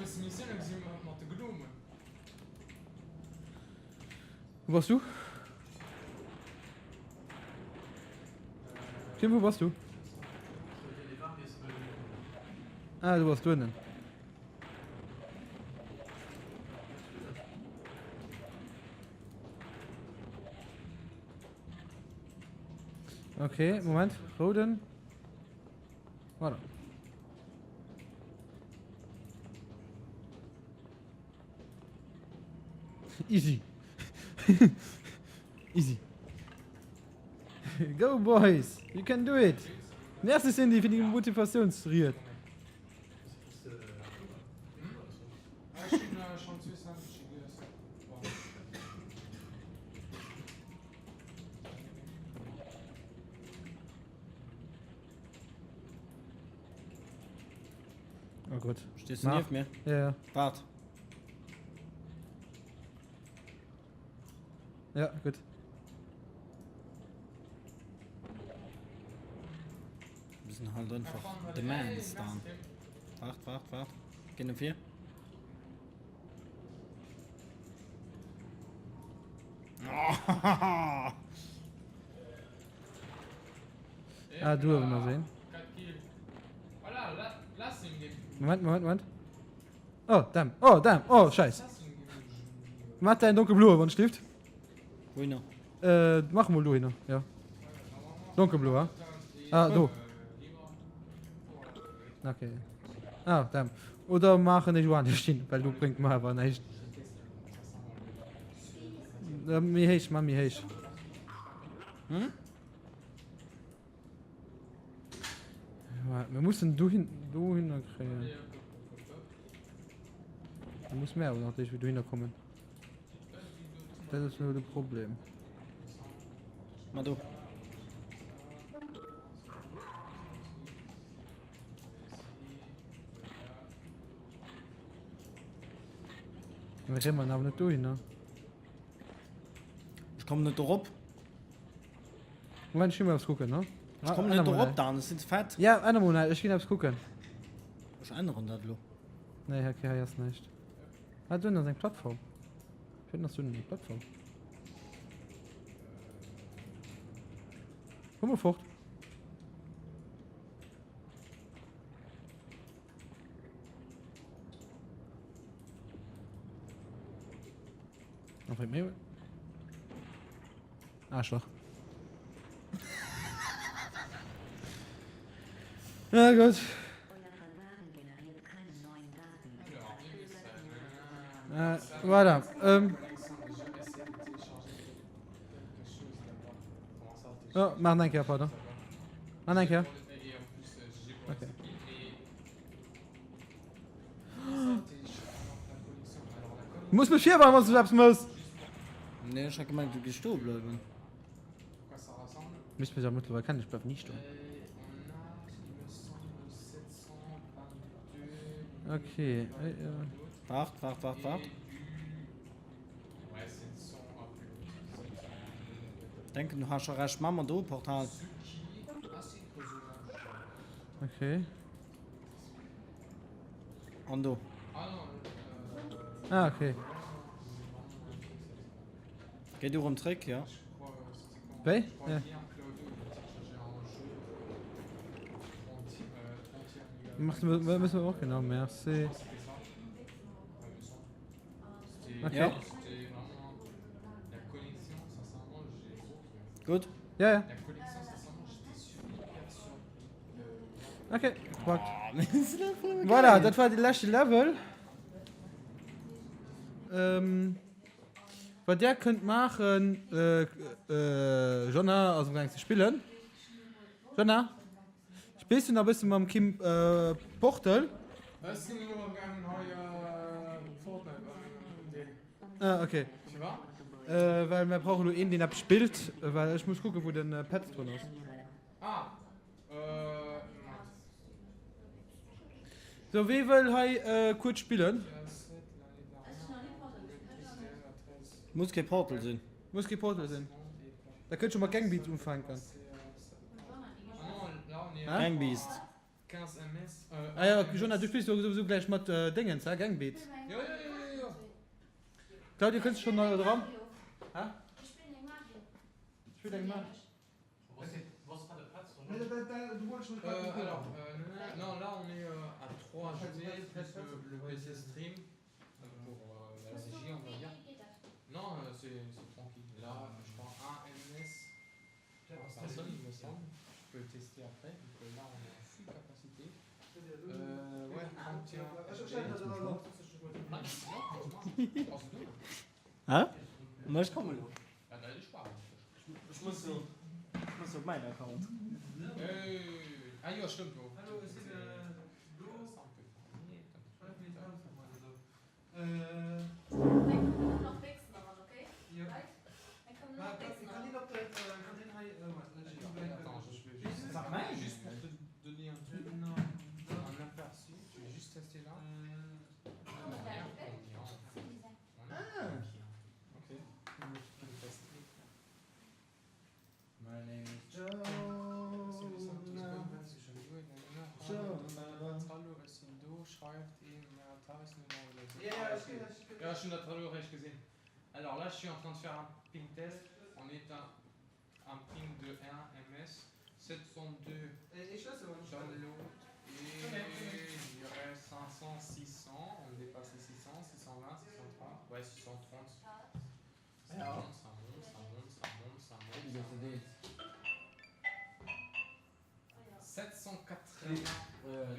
Wou bass du? Tim, wou bass du? Ah, du bass do ënnen. Okay, Moment. Roden. Voilà. Easy. Easy. Go boys, you can do it. Merci Cindy fir déi Motivatiounsried. Oh Gott. Stehst du nieft mir? Ja, ja. Wart. Ja, gutt. Wir sind halt einfach the Mans dann. Wart, wart, wart. Geh no vir. Ah, du huewen ass een. Moment, Moment, Moment. Oh, damn. Oh, damn. Oh, scheiß. Mach deinen dunkelbloe, wann schläft. Wohinner? Äh, mach mal du hin, ja. Dunkelbloe. Ah, do. Okay. Ah, damn. Oder maachen ech woanescht hin, well do bréngt mer awer näischt. Äh, méi héich, ma méi héich. Hm? Ja, wir mussen dohin, dohinner kréien. Da muss mehr awer nach wéi dohinner kommen. Dat ass nur de Problem. Ma do. Mir kréien awer net dohinner. Ech kommen net dorop. Moment, ech ginn mol eppes kucken, ne? Ech kommen net dorop, Dan, ech sinn ze fett. Ja, änder mol näischt, ech ginn eppes kucken. Ech änneren dat elo. Nee, okay, hei ass näischt. Ah, do ass eng Plattform. Wéi ass do eng Plattform? Komm mol fort. Arschloch. Ja, gut. Äh, voilà. Ähm. Oh, mach eng Kéier, pardon. Mach eng Kéier. Okay. Du muss mech virwarnen, wann du eppes mëss. Nee, ech hat gemengt, du géifs stoe bleiwen. Misst mech awer mëttlerweil kennen, ech bleif ni stoen. Okay. Waart, waart, waart, waart. Denken du has scho recht, ma mer do e Portal. Okay. An do. Ah, okay. Géi du rëm zréck, jo. Wéi? Ja. Machst du, müssen wir auch genau, merci. Okay. Gutt. Ja, ja. Okay, gepackt. Voilà, dat war de leschte Level. Ähm, wat där kënnt maachen, äh, äh, Jonna ass am gaang ze spillen. Jonna, spills du nach e bësse mam Kim äh, Portal? Ech sinn elo am gaangen hei Fortnite an deen. Ah, okay. Firwat? Äh, well mir brauchen elo een, deen eppes spillt, well ech muss kucken, wou den Petz drun ass. Ah, äh, Moment. Sou, wee wëll hei kuerz spillen? Muss kee Portal sinn. Muss kee Portal sinn. Da kënnt scho mat Gang Beasts ufänken. Gang Beasts. Ah jo, Jonah, du spills jo souwisou gläich mat Déngens, he? Gang Beasts. Claudio, kënns du schonn eran? Hä? Spillt eng Mario. Non, là on est à 3 GB plus le, le PC stream pour euh, la CJ on va dire. Non, euh, c'est tranquille. Là, je prends un MS par personne, il me semble. Je peux tester après. Donc euh, là, on est en full capacité. Euh, ouais, 31 Hä? Ma ech kommen elo. Ech muss jo, ech muss jo op mäin Account. Alors là, je suis en train de faire un ping test. On est un, un ping de 1 ms 702 download et je dirais 500, 600. On dépasse les 600, 620, 630, ouais 630. Ça monte, ça monte, ça monte, ça monte, ça monte. 780 euh,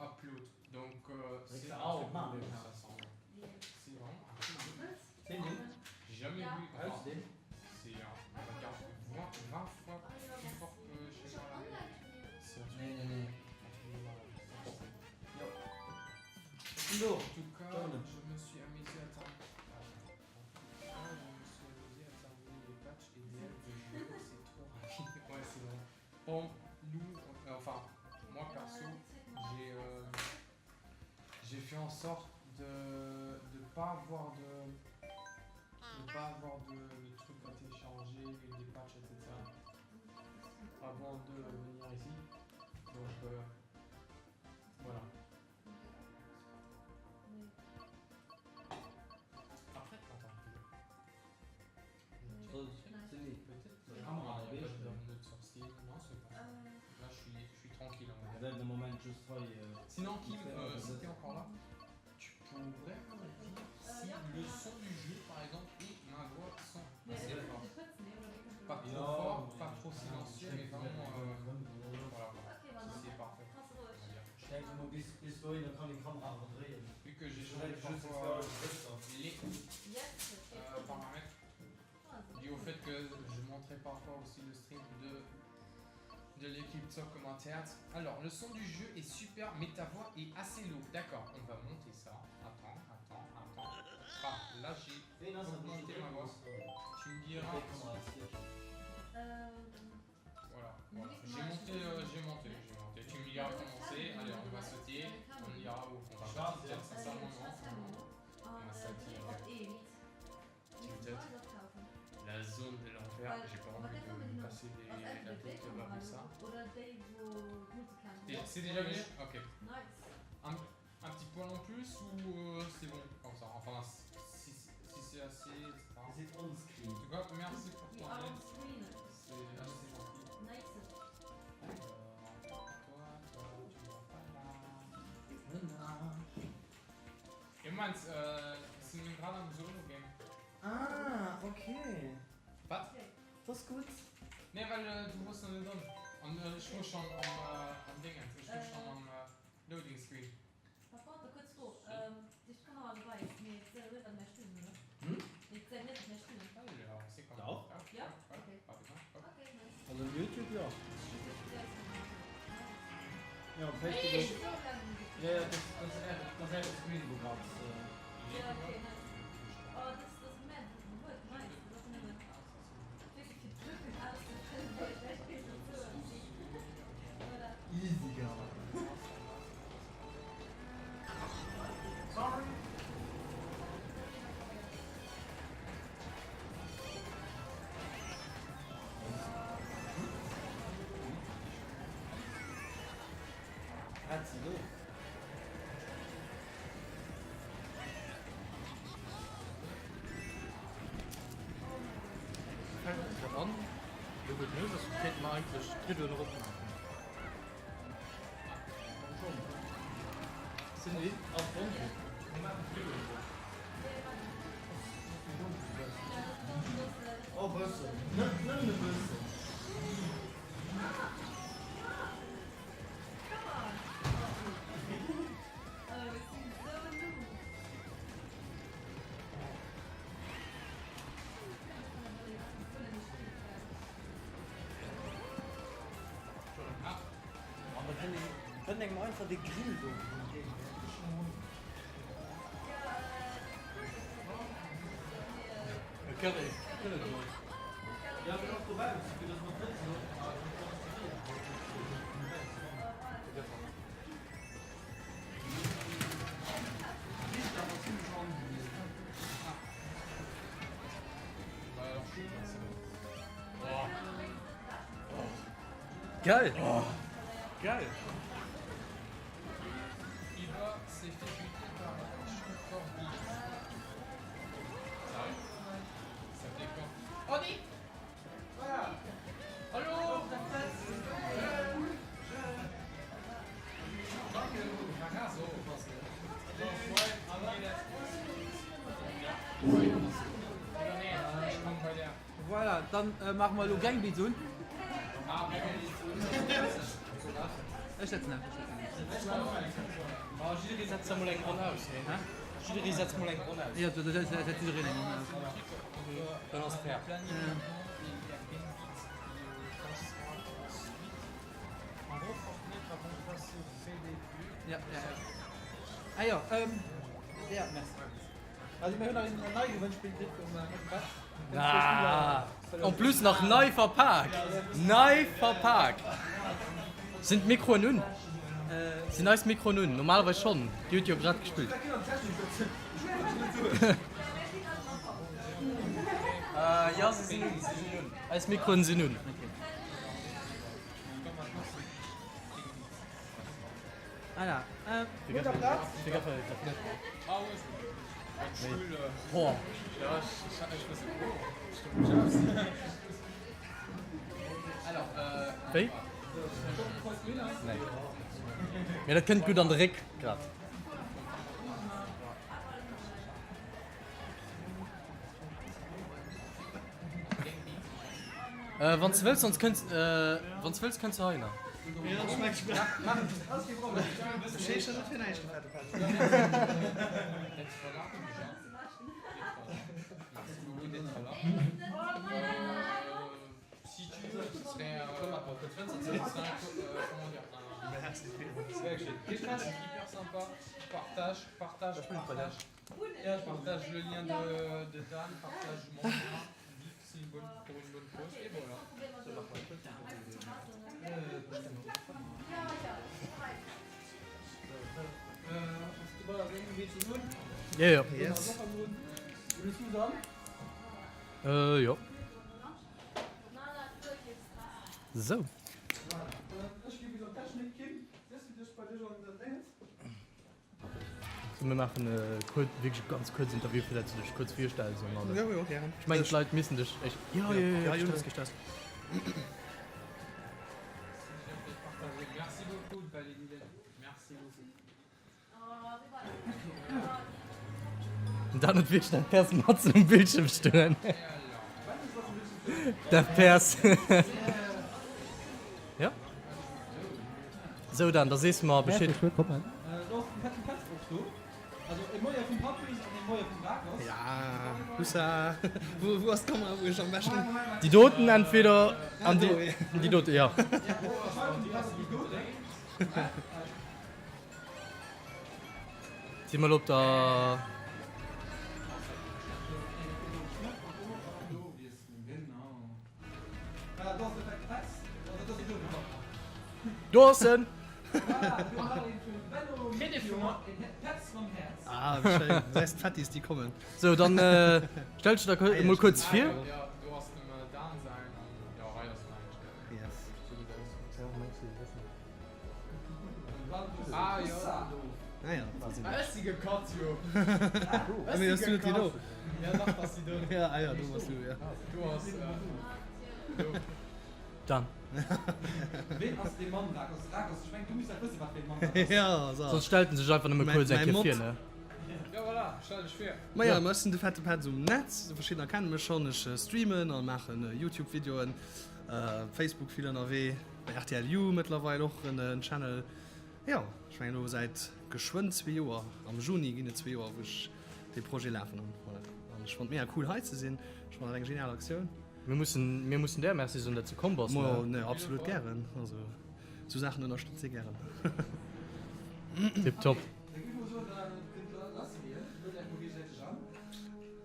upload. Donc euh, c'est un truc de ça sent. C'est vraiment un truc de J'ai jamais vu. Enfin, c'est un, on va dire 20, 20 fois plus fort que chez moi. C'est un truc, un truc de malade. En tout cas, je me suis amusé à terminer. Ah, je me suis amusé à terminer les patchs et DL de jeu, c'est trop rapide. Ouais, c'est vrai. Bon, nous, euh, enfin, moi perso, j'ai euh, j'ai fait en sorte de ne pas avoir de de pas avoir de, de trucs à télécharger, des patchs, etc. Avant de venir ici. Donc euh, voilà. Après, attends. Là, je suis, je suis tranquille. Sinon, Kim, euh, si t'es encore là, tu pourrais me dire si le son du jeu, par exemple, et ma voix sont assez forts. Pas trop fort, pas trop silencieux, mais vraiment. Euh, voilà, si c'est parfait. Vu que j'ai changé parfois les euh, paramètres, dû au fait que je montrais parfois aussi le stream de de l'équipe Top Commentaires. Alors, le son du jeu est super, mais ta voix est assez lourde. D'accord, on va monter ça. Attends, attends, attends. Ah, là j'ai augmenté ma voix. Tu me diras. Voilà, voilà. J'ai monté, euh, j'ai monté, j'ai monté. Tu me diras comment c'est. Allez, on va sauter. On ira où On va partir, sincèrement, non. On va sauter. Tilted. La zone de l'enfer, j'ai pas envie de me casser les, la tête avec ça. C'est déjà mieux Ok. Un, un petit poil en plus ou euh, c'est bon comme ça Enfin, si, si c'est assez, etc. En tout cas, merci pour ton aide. C'est assez gentil. Euh, toi, toi, tu vas pas là. Et Mans, euh, sinn grad am Solo-Game. Ah, ok. Wat? Dat ass gutt. Nee, well du wors nach net an. An ech wor schon am Dingens, ech wor schon am Loading Screen. Par contre, kuerz Fro, Duerch d'Kamera geweist, mee et gesäit net, wat mär spillen, oder? Nee, et gesäit net, wat mär spillen. Dach. Jo? Ok. Ok, nice. Also um Youtube jo. Jo, um Facebook. Ech. Jo, jo, dat ass dat ass äre Screen wou grad. Jo, ok, nice. Oh, dat ass dat mad, huet nice. Dat ass nëmmen wierklech fir d'Lücken auszefëllen, wéi ech vläicht weess, wat soen. Voilà. Easy girl. Sorry. Hat se do? Fällt mir grad an, lo wou et Nues ass, kéinte mer eigentlech d'Riddoen eropmaachen. Sinn déi ass donkel? Mir maachen d'Riddoen erop. Oh bëssen, net nëmmen e bëssen. An da kënnt engem, kënnt engem einfach de Grill do entgéint. E Curry, Currybrot. Ja, mee och dobaussen, fir dass mer d'Hëtzt och Richt awer zimlech angenehm. Geil! Geil! Voilà, dann maache mer elo Gang Beats un. Ech setzen af. Jidderee setzt da mol eng Ronn aus, nee? Jidderee setzt mol eng Ronn aus. Jo, da setzt jiddereen eng Ronn aus. Dann ass fair. Ja, ja, ja. Ah jo, ähm, ja, merci. Also mir hunn nach een nei Gewënnspill kritt vum Bett. Ah, en plus nach nei verpak. Nei verpak. Sinn d'Mikroen un? Sinn eis Mikroen un? Normalerweis schonn. Dir hutt jo grad gespillt. Jo, se sinn un, se sinn un. Eis Mikroen sinn un. Voilà. Hutt der Plaz? Wéi? Nee. Mee dat kënnt gutt an de Réck grad. Wann s de wëlls, sonst kënns, wann s de wëlls, kënns de heihinner. Jo, jo. Äh, jo. Sou. So, mir maachen e kuer, wierklech e ganz kuerz Interview, fir dat s du dech kuerz virstells an alles. Jo, jo, gären. Ech mengen, d'Leit missen dech echt. Jo, jo, jo, jo, gestresst, gestresst. Dan huet wierklech dat Päers matzen um Bildschirm stoen. Dat Päers. Ja. Sou Dan, da sees de mer Bescheed. Ja, hussa. Wou ass d'Kamera, wou ech am beschten. Déi doten entweder an déi déi doten, jo. Si mer elo op der. Do ass en! Ah, wéi schéin. Du gesäis d'Fettis, déi kommen. Sou, dann stell dech da emol kuerz vir. Dan. Soss stellt en sech einfach nëmme kuerz eng Kéier vir, ne? Maja, ech sinn de Fette Petz um Netz. Verschiddener kenne mech schonn. Ech streamen a maachen Youtube-Videoen, Facebook vill ënnerwee. Bei rtl You mëttlerweil och en Channel. Jo, ech mengen elo säit geschwënn zwee Joer, am Juni ginn et zwee Joer, wou ech dee Projet lafen hunn. Voilà. An ech fonnt mega cool hei ze sinn. Ech fannen dat eng genial Aktioun. Mir mussen, mir mussen där Merci soen, datt s de komm bass, ne? Ma ne, absolut gären. Also esou Saachen ënnerstëtze ee gären. Tiptop.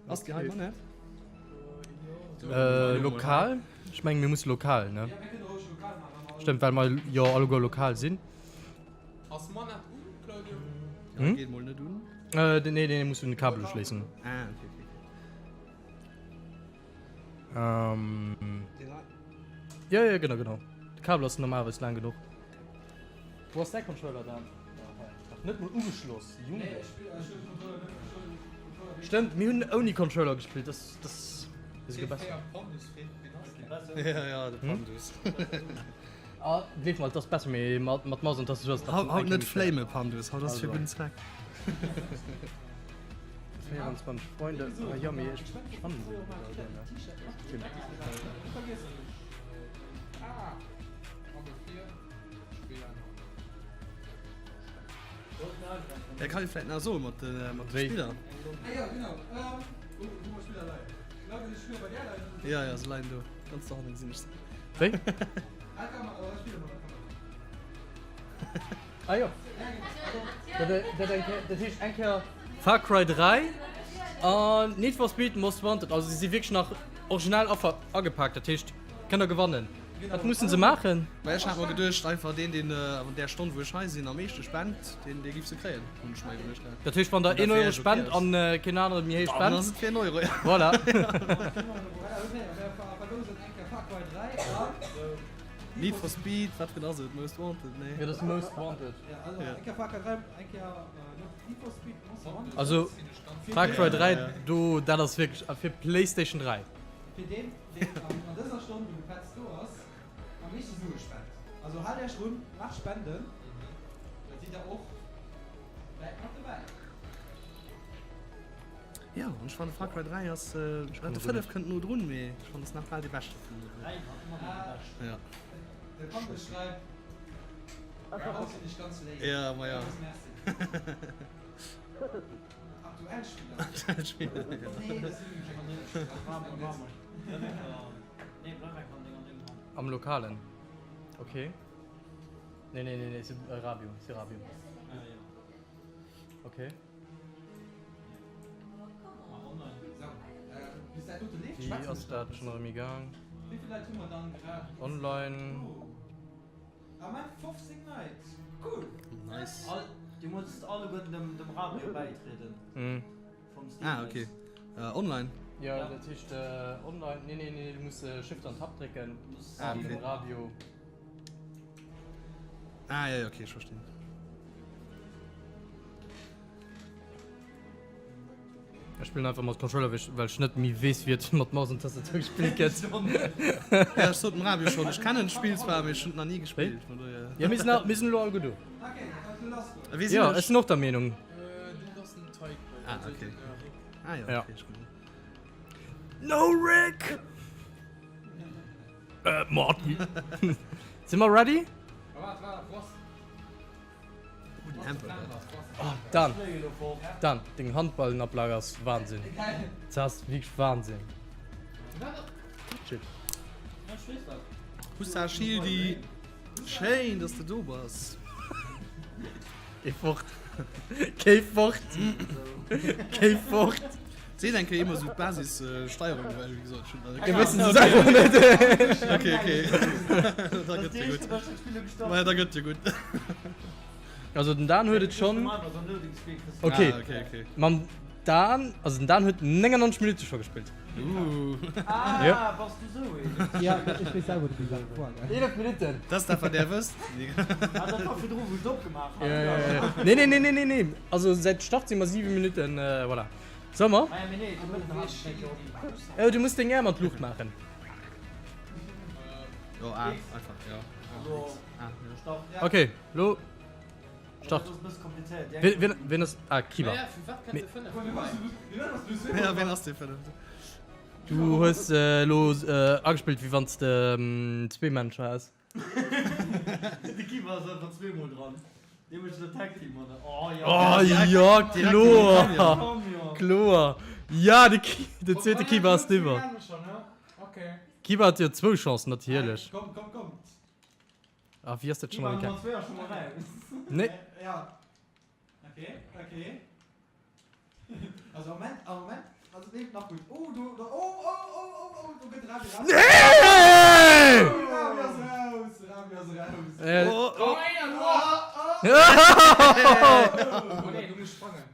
Ass déi hei Manette? Äh, lokal? Ech mengen, mir musse lokal, ne? Stëmmt, well mer jo alleguer lokal sinn. Ass Manette un, Claudio? Hm? Geet mol net un. Äh, nee, nee, muss un de Kabel uschléissen. Ah, okay, okay. Ähm. Ja, ja, genau, genau. De Kabel ass normalerweis laang genuch. Wou ass däi Controller, Dan? Nach net mol ugeschloss, Junge. Stëmmt, mir hunn ouni Controller gespillt, das, das ass esouguer besser. Ja, ja, de Pandus. Ah, gleef mer, et ass besser, mee mat, mat Maus an Tastatur ass et Haut, haut net flame, Pandus, haut ass fir gudden Zweck. 24 Freunde, ah jo, mee ech fannen se net. Ja, kann ich vielleicht nach so mat de, mat de Spiller. Ja, ja, se leien do. Ganz do hannen sinn ech se. Wéi? Ah jo. Dat, dat, eng Kéier, dat heescht eng Kéier Far Cry 3 an Need for Speed Most Wanted. Also se si wierklech nach original agepaakt. Dat heescht, kënnt der gewannen. Wat mussen se maachen? Mä ech hat mer geduecht, einfach deen, deen an där Stonn, wou ech hei sinn, am meeschte spent, deen, dee giff se kréien, hunn ech mer iwwerluecht gehat. Dat heescht, wann der een Euro spent an keen anere méi héich spent. Dann ass et fir een Euro, ja. Voilà. Need for Speed, wat fir en ass et? Most Wanted? Nee. Jo, dat ass Most Wanted. Also Far Cry 3, do, dat ass wierklech fir PlayStation 3. Fir deen, deen an dëser Stonn, wou de Petz do ass, am meeschte Sue spent. Also haalt Iech run, nach spenden, da sidd der och wäit mat dobäi. Jo, an ech fannen Far Cry 3 ass, de 5 kënnt no drun, mee ech fannen ass nach bal dee beschte vun den 3. Ja. De Campus schreift, Haut sinn ech ganz léif. Ja, ma ja. Merci. Aktuell Spiller. Aktuell Spiller, ja. Am Lokalen? Ok. Nee, nee, nee, nee, c'est Rabio, c'est Rabio. Ok. Wéi ass dat schonn erëm gaang? Online. Ament 15 Leit, cool! Nice. All, dir musst alleguerten dem, dem Rabio bäitrieden. Mhm. Vom Steam Ah, okay. Äh, online? Jo, dat heescht online. Nee, nee, nee, du muss Shift an Tab drécken. Ah, An okay. dem Rabio. Ah, ja, ja, okay, ech verstinn. Ech spillen einfach mat Controller, well ech net méi weess wéi et mat Maus an Tastatur gespillt gëtt. Ja, ech sot dem Rabio schonn, ech kennen d'Spill zwar, mee ech hunn et nach ni gespillt, von dohier. Ja, mir sinn mir sinn elo alleguer do. Wee sinn Jo, ech? ech sinn och der Meenung. Ah, okay. Ah jo, Ja. okay, ech gesinn. No Rick! Äh, Marty. Si mer ready? Oh, Dan, Dan, deng Handballenablage ass Wahnsinn. Dat ass wierklech Wahnsinn. Shit. Hussa Schildi, schéin, dass de do bass. Géi fort. Géi fort. Géi fort. Seet eng Kéier ëmmer sou d'Basis-Steierung, well wéi gesot, ech hunn Mir wëssen se selwer net. Okay, okay. Da gëtt jo gutt. Maja, da gëtt jo gutt. Also den Dan huet et schonn. Okay. Ah, okay, okay. Mam Dan, also den Dan huet 99 Minutte scho gespillt. Uh. Ah, Ja. bass du sou een? Ja, ech weess selwer net, wéi laang et war, gell? 11 Minutten. Dat ass dat, wat där wësst. Ah, dat war virdru, wou ech et opgemaach hat. Ja, ja, ja. Nee, nee, nee, nee, nee, nee. Also säit Start si mer 7 Minutten, voilà. Solle mer? Ah, ja, mee nee, de Mëtten hat ech eng Kéier op. Oh, du muss deng Äerm an d'Luucht maachen. Jo, A, einfach, jo. A, jo. Okay, lo Start. Dat ass e bësse komplizéiert. Wien, wien, wien ass. Ah, Kiba. Ja, wien ass dee fënnefte? Du hues elo agespillt, wéi wann s de zwee Männscher häss. De Kiba ass einfach zweemol dran. Dee mécht elo Tag Team mat. Oh jo. Oh jo, kloer. Kloer. Ja, de, den zweete Kiba ass driwwer. Kiba hat jo zwou Chancen, natierlech. Komm, komm, komm. Ah, wéi ass dat schon Kiba erëm Nummer gaang? 2 ass schon mal raus. Nee. Ja. Okay, okay. Also am Moment, am Moment, also nee, nach gut. Oh, do, do, oh, oh, oh, oh, oh, do gëtt Rabi raus. Nee! Rabi ass raus, Rabi ass raus. Äh. Oh, oh. Oh nee, du muss sprangen.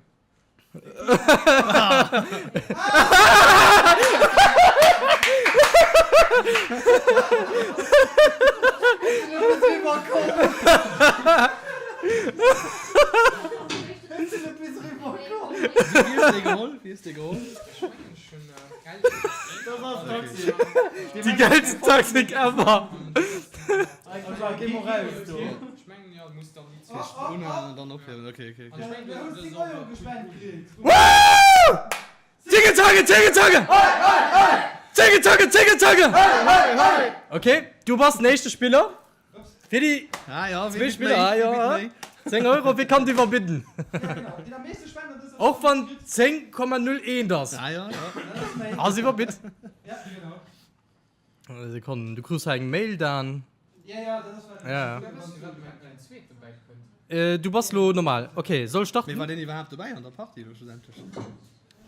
Déi geilsten Taktik ever! Tigge Tagge, Tigge Tagge! Tigge Tagge, Tigge Tagge! Okay, du bass den éischte Spiller. Fir déi zwee Spiller, ah jo, 10 Euro, wie kann iwwerbidden? Och wann 10,01 ass, ass iwwerbitt. Sekonnen, du krus hei eng Mail, Dan. Ja. Du bass lo normal. Okay, soll starten? Mee war deen iwwerhaapt dobäi an der Partie lo schlussendlech?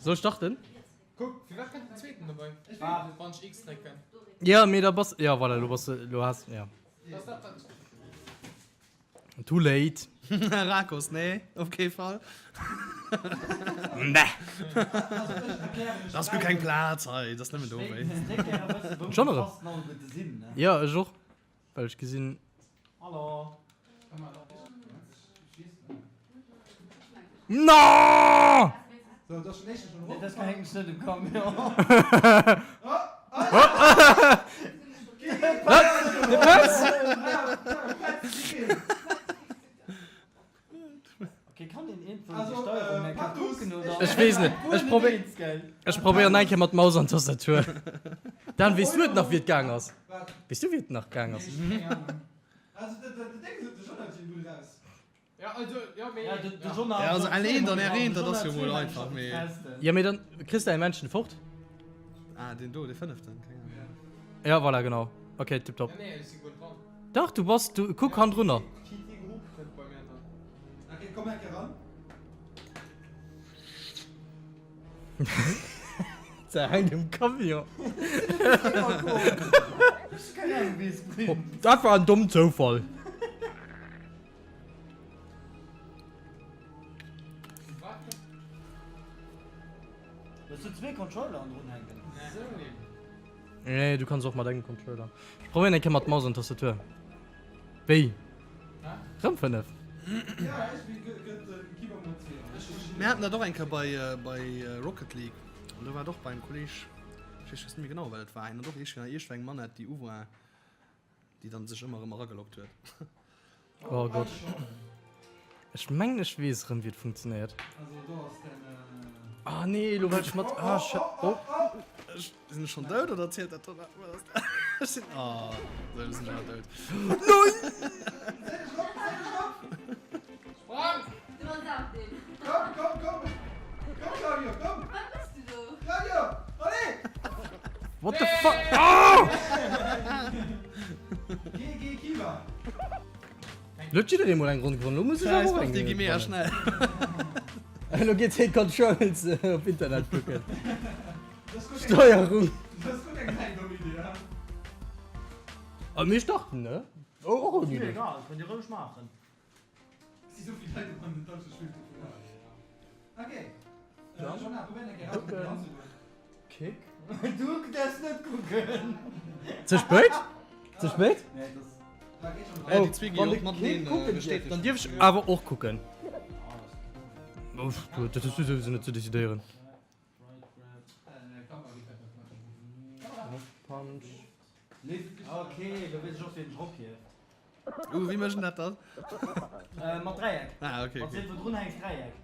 Soll starten? Kuck, firwat kënnt den zweeten dobäi? Wann ech X drécken. Ja, mee da bass, ja voilà, lo bass de, lo has, ja. Too late. Rakos, nee, op kee Fall. Meh. Da ass guer keng Plaz hei, dat ass nëmmen do wéi. Schon erëm? Jo, ech och, well ech gesinn. No! De Petz! Ech weess net. Ech probéieren, ech probéieren eng Kéier mat Maus an Tastatur. Dan, weess du et nach, wéi et gaang ass? Weess du, wéi et nach gaang ass? Ja, also, ja, mee. Ja, also L1 an R1, dat ass jo mol einfach, mee. Ja, mee dann kriss de eng Menschen fort. Ah, deen do, dee fënneften, keng Ahnung. Ja, voilà, genau. Okay, tipptopp. Ja, nee, ech si guer dran. Dach, du bass, du, kuck hannendrunner. Kënnt bei mir dran. Okay, komm eng Kéier ran. Ze hänkt um Camion. Dat war en dommen Zoufall. Hues du zwee Controller an drun hänken? Nee, du kanns och mat engem Controller. Ech probéieren eng Kéier mat Maus an Tastatur. Wéi? Rëm 5? Mir haten dat och eng Kéier bei, bei Rocket League. An do war et och bei engem Kolleg, ech weess just net méi genau, wat et war, hien hat och iergendwéi eng Manette, déi u war. Déi dann sech ëmmer erëm erageloggt huet. Oh Gott. Ech mengen ech weess erëm wéi et funktionéiert. Also do ass den. Ah nee, elo well ech mat. Ah, sche oh. Ech, sinn ech schon dout oder zielt dat do nach? Wat ass dat? Ech sinn. Oh, sou, elo sinn ech awer dout. Nein! Sprang! Du bass auch deen. Komm, komm, komm! Komm, Claudio, komm! Wat mëss du do? Claudio, allez! What the fuck? Oh! Geh, geh, Kiva! Lo huet jidderee mol eng Ronn gewonnen, lo muss ech awer och eng Déi gi mega gewannen. schnell. Elo geet hee Controls op Internet kucken. Steuerung. A mir starten, ne? Och ouni dech. Egal, kënnt dir roueg maachen. Kick. Du däerfs net kucken. Ze spéit? Ze spéit? Oh, déi zwee gi Wann och de mateneen Kick kucken dierf, bestätegt. dann dierf ech awer och kucken. Uff, du, dat hues du souwisou net ze decidéieren. Punch. Okay, lo weess ech och wien dech erophieft. Uh, wéi mécht en dat dann? Mat Dräieck. Ah, okay, Wann okay. s de drun hänks, Dräieck.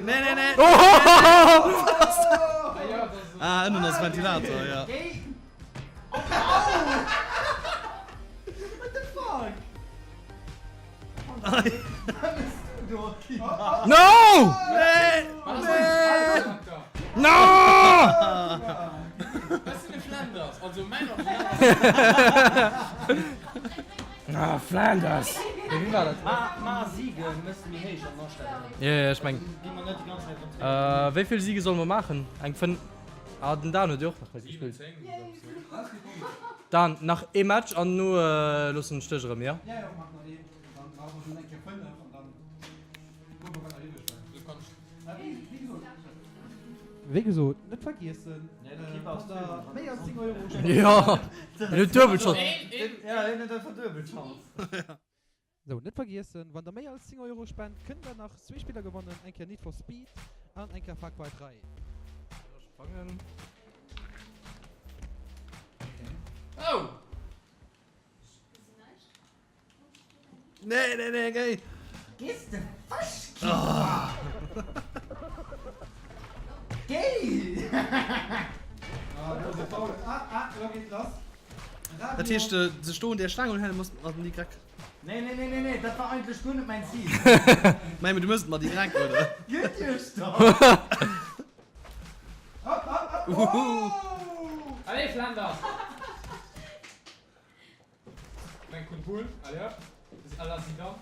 Nee, nee, nee. Ah, ënnen ass Ventilator, ja. What the fuck? No! Nee! Nee! No! Ah, Flanders! Wéi war dat? Ma Siege mëssen méi héich an Astellungen. Ja, ja, ech meng. Gi mer net déi ganz Zäit ronderëm. Äh, wéi vill Siege solle mer maachen? Eng 5. Ah, den Dan huet jo och nach net gespillt. Dan, nach ee Match an no loossen ech dech erëm, jo? Wéi gesot, net vergiessen, wann der méi als 10 Euro spent. Jo, en huet duebel Chance. Ja, hien huet einfach duebel Chance. Sou, net vergiessen, wann der méi als 10 Euro spent, kënnt der nach zwee Spiller gewannen, eng Kéier Need for Speed an eng Kéier Far Cry 3. Oh! Nee, nee, nee, géi! Gees de wech, Kika! Géi! Dat heescht, sech do un där Staang unhalen, muss mat den Y. Nee, nee, nee, nee, nee, dat war eigentlech guer net mäin Zil. Mei, mee du mëss et mat Y, oder? Gëtt iech dach! Allez, Flanders! Mein Kumpel, allez hop, à la Zidane.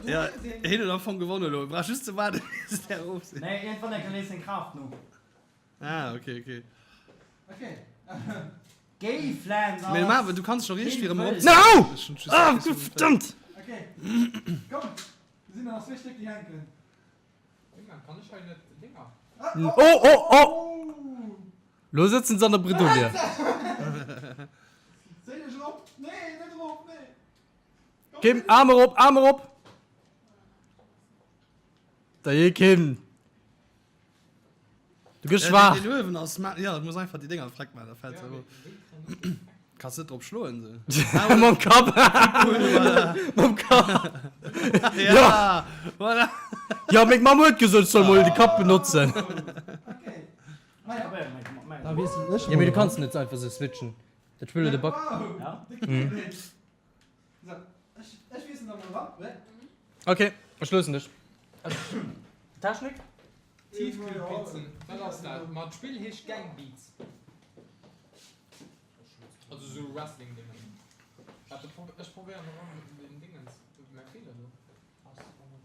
Ja, hien huet am Fong gewonnen elo. Brauch just ze waarden, bis der erof sinn. Nee, iergendwann eng Kéier léisst seng Kraaft no. Ah, okay, okay. Géi, Flanders! Mee Marvin, du kanns scho riicht fir erëm erop. No! Ah, verdammt! Oh, oh, oh! Lo sëtzen se an der Bredouille. Kim, Aarm erop, Aarm erop! Dajee, Kim! Du gëss schwaach. Den uewen ass ma ja, du muss einfach déi Dénger freck maachen, da fält se erof. Kanns net drop schloen se. Mam Kapp. Mam Kapp. Ja, voilà. Ja, meng Mamm huet gesot, ech soll mol de Kapp benotzen. Da wiesselen ech Ja, mee mol du eran. kanns net einfach sou switchen. Dat Spill huet e Bug. Ok, ech loossen dech. Technik? Tiefkühlpizzen, wat ass dat? Ma d'Spill heescht Gang Beats. Also sou Wrestling Dingen. Waart, ech probéieren erëm den Dingens, mäi Feeler do.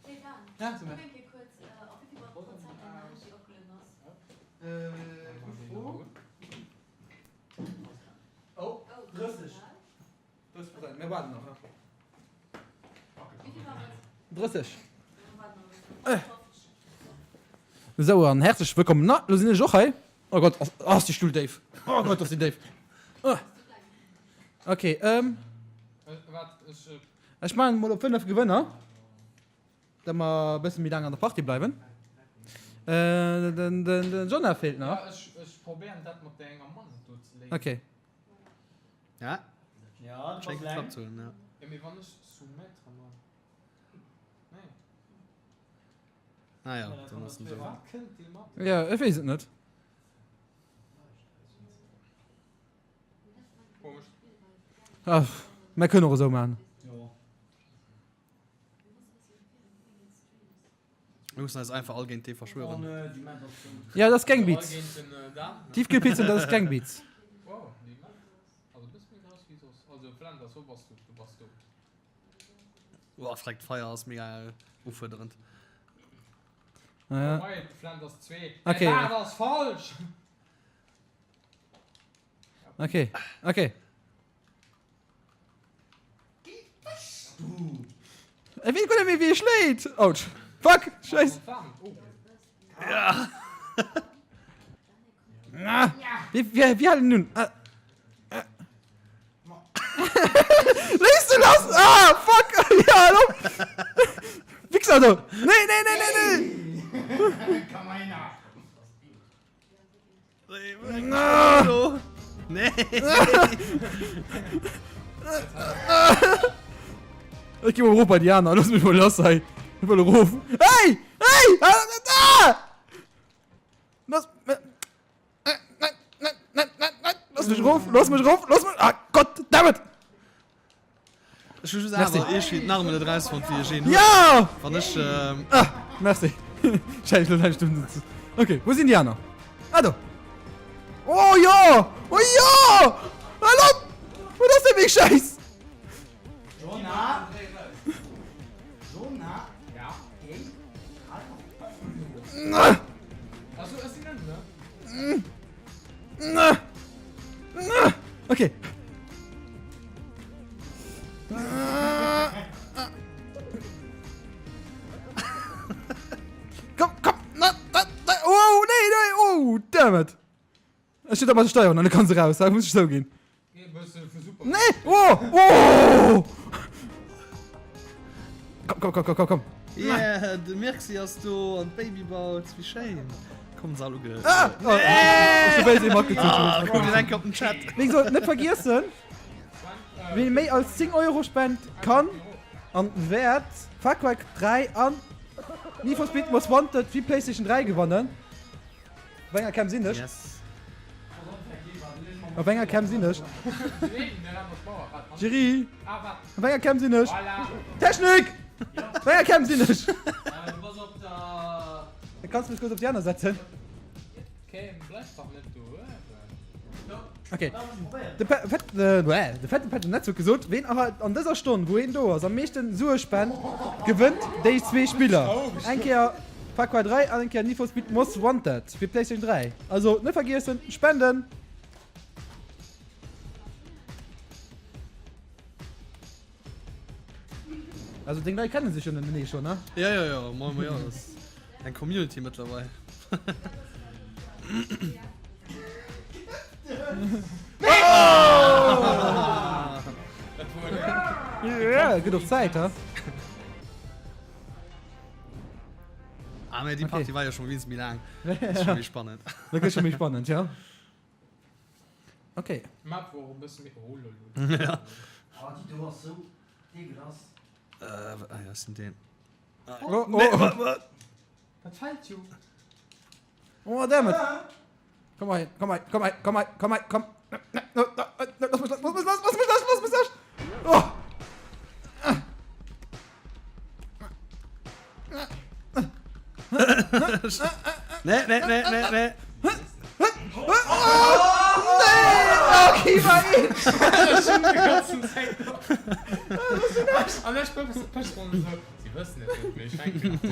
Hey Dan, Ja, zu kuck mir. eng Kéier kuerz, op wéi vill Prozent däin Handy opgelueden ass. Gutt Fro. Oh, 30. 30 Prozent, mir waarden nach. Wéi vill war et? 30. Mir waarden nach e bëssen. Esou, an häerzlech wëllkomm. Na, lo sinn ech och hei. Oh Gott, ass, ass déi Stull déif. Oh Gott, ass déi déif. Oh. Ok, ähm. Ech maachen mol op 5 Gewënner, dat mer e bësse méi laang an der Partie bleiwen. Äh, den, den, den Jonah feelt nach. Ja, ech, ech probéieren dat mat der enger Mann do ze léisen. Ok. Ja. Ja, du Schéngt bass geklappt eleng. ze hunn, ja. Jo, mee wann ech soumettre man. Nee. Ah ja, dann ass en do. Wat kënnt dee mat? Jo, ech weess et net. Komesch. Ah, mer kënnen och esou maachen. Jo. Mir mussen eis einfach all géint dee verschwören. Ja, dat ass Gangbeats. Tiefkühlpizza, dat ass Gangbeats. Boah, freckt Feier ass mega ufuerderend. Ja. Okay. Okay, okay. Ech weess guer net méi wéi ee schléit. Autsch. Fuck. Scheiss. Ah. Wéi, wéi, wéi halen nun? Ah. Ah. Léiss du lass! Ah, fuck! Ja, hal op! Wichser do! Nee, nee, nee, nee, nee! Nee. Ech gi mol erof bei déi aner. Looss mech mol lass hei. Ech wëll erof. Hey! Hey! Ah! Lass mech. Nein, nein, nein, nein, nein. Lass mech erof, lass mech erof, lass mech. Ah Gott, damn it! Ech hu just awer iergendwéi d'Narmen net erausfonnt, wéi ech een huelen. Ja! Wann ech. Ähm... Ah, merci. Scheiss, lo läscht du. Okay, wo sinn déi aner? Ah, do. Oh jo! Oh jo! Hallo! Wat ass dat fir Scheiss? Jonah! Jonah! Ja? Géi Also, ech sinn ënnen, ne? Okay. Komm, komm, na, na, na, oh, nee, nee, oh, damn it. Ech steet op der Steuerung, dann kann se raus, da muss ich so gehen. Nee, oh, oh. Komm, komm, komm, komm, komm, komm. Yeah, de Mirxi ass do an d'Babyballs, wéi schéin. Kommen se all uge. Ah! Oh, ech hu béis ee matgezunn. Ah, kuckt een enke op den Chat. Wéi gesot, net vergiessen, Wien méi als 10 Euro spent, kann an wäert Far Cry 3 an Need for Speed Most Wanted fir PlayStation 3 gewannen. Op enger Cam sinn ech. Yes. Op enger Cam sinn ech. Jerry, op enger Cam sinn ech. Technik! Op enger Cam sinn ech. Da kanns du mech kuerz op déi aner setzen. Okay. De Pe Fett, de, de fette Petto Netz huet gesot, ween awer an dëser Stonn, wou hien do ass, am meeschten Sue spent, gewënnt déi zwee Spiller. Eng Kéier Far Cry 3 an eng Kéier Need for Speed Most Wanted fir PlayStation 3. Also net vergiessen, spenden! Also deng Leit kennen sech jo ënnertenee schon, ne? Ja, ja, ja, ma, ma ja, das ist eng Community mëttlerweil. Ja, gëtt och Zäit, ha? Ah, mä déi Okay. Partie war jo schon wéinst méi laang. Das ist schon méi spannend. Dat gëtt schon méi spannend, ja. Okay. D'Map wor och e bësse méi, oh lolol. Ja. Oh, déi do ass sou deegelass. Äh, ah ja, sinn deen. Oh, oh. Nee, wat, wat? Dat fällt jo. Oh, damn it. Komm hei, komm hei, komm hei, komm hei, komm hei, komm. Lass mech, lass mech, lass mech, lass mech, lass mech. Oh. Nee, nee, nee, nee, nee. An ech pëscht esou, si wëssen et net, mee ech fänken an.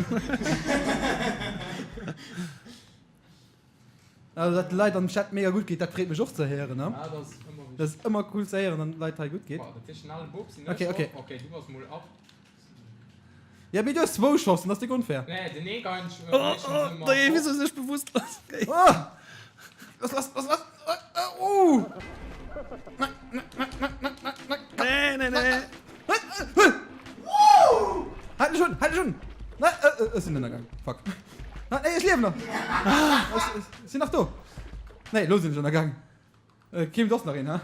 Also dat de Leit am Chat mega gutt geet, dat freet mech och ze héieren. Ne? Ja, dat ass ëmmer wichteg. Dat ass ëmmer cool ze héieren, wann Leit hei gutt geet. Boah, dat heescht den ale Bop sinn ech Okay, okay. och. Okay, du bass mol ab. Ja, mee du hues zwou Chancen, dat ass déck unfair. Nee, den ee gein ech Oh, oh, meeschtens ëmmer. Wieso sinn ech bewusstlos? Oh! Lass, lass, lass, lass! Oh! Nein, nein, nein, nein, nein, nein, nein! Nee, nee, nee! Halt mech un, halt mech un! Nein, äh, äh, ech sinn ënnergaang. Fuck. Nein, ey, ech liewen nach! Ech, ech sinn nach do. Nee, lo sinn ech ënnergaang. Äh, kéim soss nach een, ha?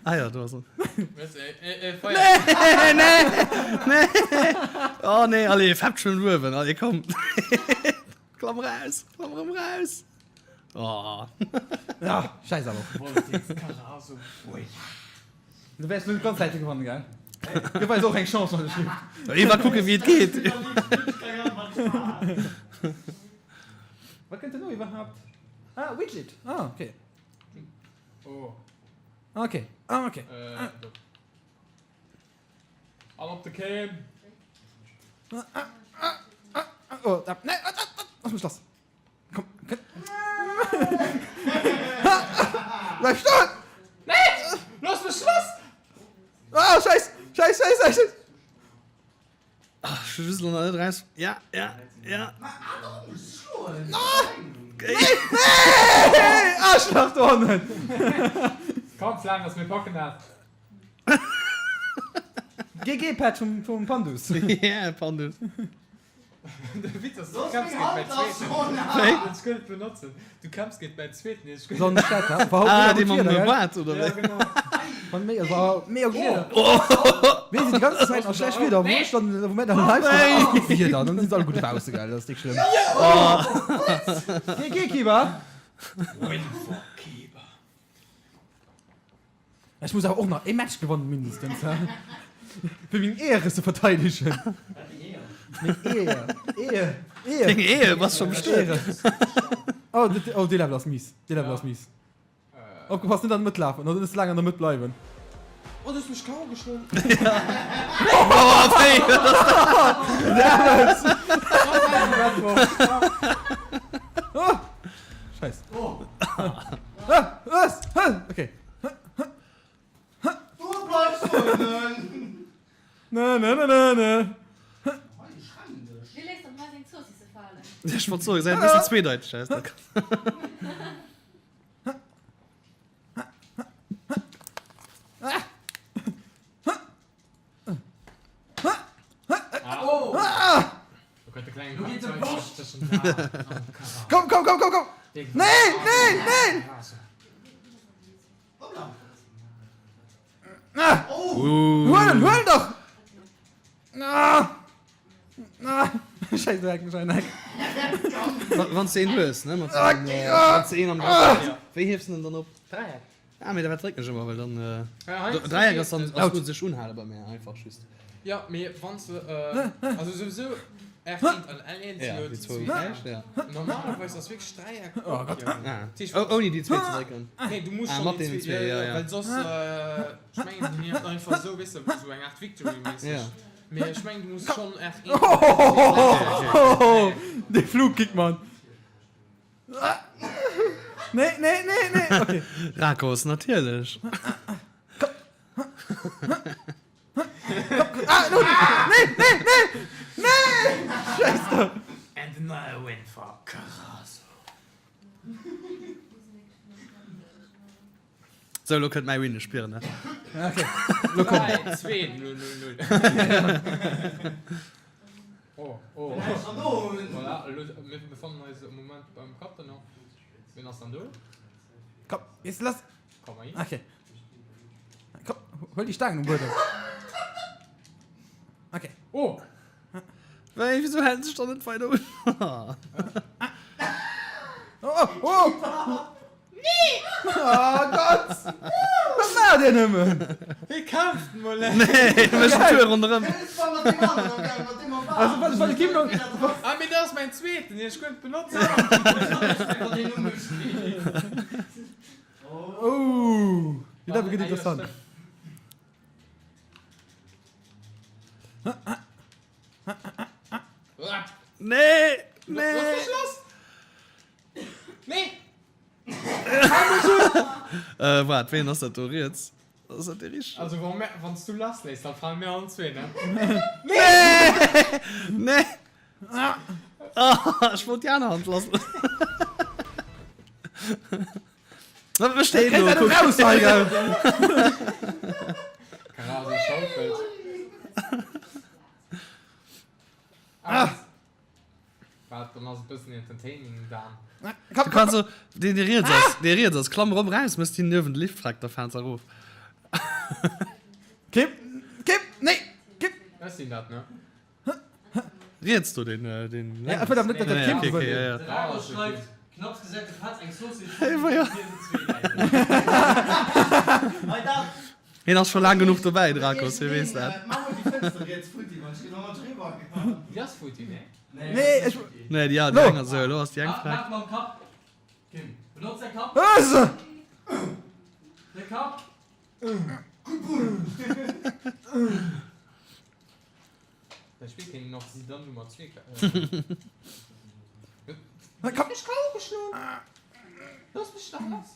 Ah jo, do ass en. Nee, nee, nee. Oh nee, allez, fäppt schon uewen. Allez, komm. Klamm raus, klamm erëm raus. Oh. Ja, scheiß awer. Du wärs net ganz Säite gewannen, gell? Gëff eis och eng Chance, wann ech lift. Eva kucke wéi et geet. Wat kënnt denn elo iwwerhaapt? Ah, Widget. Ah, okay. Oh. Okay. Ah, okay. Äh, do. An op de Cam. Ah, ah, ah, ah, ah, oh, da, nee, ah, ah, ah, lass mech lass. Komm, komm. Bleib stoen! Nee! Looss mech lass! Ah, scheiß, scheiß, scheiß, scheiß, scheiß. Ach, ech hu just elo nach net raus. Ja, ja, ja. Nee, nee! Arschlach do hannen! Komm, Flanders, mir packen dat. GG Patch vum, vum Pandus. Yeah, Pandus. De Witz ass, du kämpfs géint mäin zweeten. Wéi? Ech kënnt benotzen. Du kämpfs géint mäin zweeten. Ech Sonn Stadt, ha? War Ah, mega dee gutt mam Wieder, gell? Bart, oder Ja, wéi? genau. War mega, war mega gutt Wieder. Mir sinn déi ganze Zäit a schlecht Wieder, wou ech dann, wou mir dann live sinn, ass gutt Wieder, dann sinn se alle gutt dobausse, gell? Dat ass déck schlëmm. GG, Kiba! Win for Kiba. Ech muss awer och nach ee Match gewannen mindestens, hä? Fir meng Ehre ze verteidegen. Meng Ehe, Ehe, Ehe. Deng Ehe, bass scho bestuet? Ehre. Oh, dat, oh, dee Level ass mies. Dee Level ass mies. Opgepasst, net an der Mëtt lafen, oder net ze laang an der Mëtt bleiwen. Oh, du hues mech KO geschloen. Oh, wéi? Damals! Oh, Scheiß. Ah, was? Okay. Du bleifs uewen! Ne, ne, ne, ne, ne. Wie léisst dann hei seng Zoossisse falen? Ech wollt soen, gesäit e bëssen zweedeiteg aus, dat Komm, komm, komm, komm, komm! Nee, nee, nee! Ah! Huel en, huel dach! Ah! Ah! Scheiße, du heck mech ein Eck. Wann s de een hues, ne? Mat deem, wann s de een am Grapp hues, wéi hiefs de en dann op? Dräieck. Ah, mee dat drécken ech ëmmer, well dann Dräieck ass dann ass wou sech unhale bei mär einfach just. Ja, mee wann s de also souwisou R1 an L1 Ja, jo déi déi zwou zwee gläich, ja. Normalerweis ass wierklech Dräieck Oh Gott. Ah, ouni déi zwee ze drécken. Nee, du muss Ah, schonn mat déi deenen zwee, zwee, ja, ja, ja, ja. well soss ech mengen déi nieft einfach esou, weess de, esou eng Art Victory méisseg. Ja. Mee ech mengen du muss schonn R1 Dee Flugkick, Mann. Nee, nee, nee, nee. Okay. Rakos, natierlech. Ah, no, nee, nee, nee, nee! Scheiße. And another win for Carazo. Sou, lo kënnt mäi Win, ech spieren dat. Okay, lo komm. 3, 2, 0, 0, 0. Oh, oh. Voilà, elo, mir befannen eis am Moment beim Captain. Wien ass dann do? Komm, jetzt lass. Komm mal hin. Okay. Komm, hol déi Staangen um Buedem. Okay. Oh! Wéi, wieso hält sech dann net weider un? Oh, oh! Nee! Oh Gott! Wat maacht dir nëmmen? Hie kämpft mol net! Nee, hie mécht en Tour ronderëm. Also, wat, wat, Kim, Ah, mee dat ass mäin zweeten, deen ech guer net benotzen. Oh! Déi Level gëtt interessant. Nee! Nee! Looss mech lass! Nee! Äh, waart, ween ass dat do riets? Ass dat dee richtegen? Also wa mir, wann s du lass léiss, dann fale mir allen zwee, ne? Nee! Nee! Ah, ech wollt déi aner Hand lass. Wat mécht deen do? Kriss dat raus hei, gell? Karate schaukelt. Ah! Waart, dann ass et. Bëssen entertaining, Dan. Du kanns so, deen dee riets ass, dee riets ass, klamm erop eraus, mëss déi niewent de Lift frackt der Fenster erof. Kim, Kim, nee, Kim. Ech sinn dat, ne? Riets do, deen, deen. Ja, ech wëll awer net, datt dat Kim gewënnt. Ja, ja. De Raro schreift, Knapps gesäit de Petz eng Zoossiss, Hey, schonn ma ja. hien zwee Läit. Hien ass scho laang genuch dobäi, Drakos, hie weess dat. Déi ass futti, ne? Nee, ech. Nee, déi déi eng ass esou, elo ass déi eng frech. Maach mam Kapp, Kim, benotz däi Kapp. De Kapp. Dat Spill kéint een och Zidane Nummer 2 Komm. Ech kann och geschloen. Looss mech dach lass.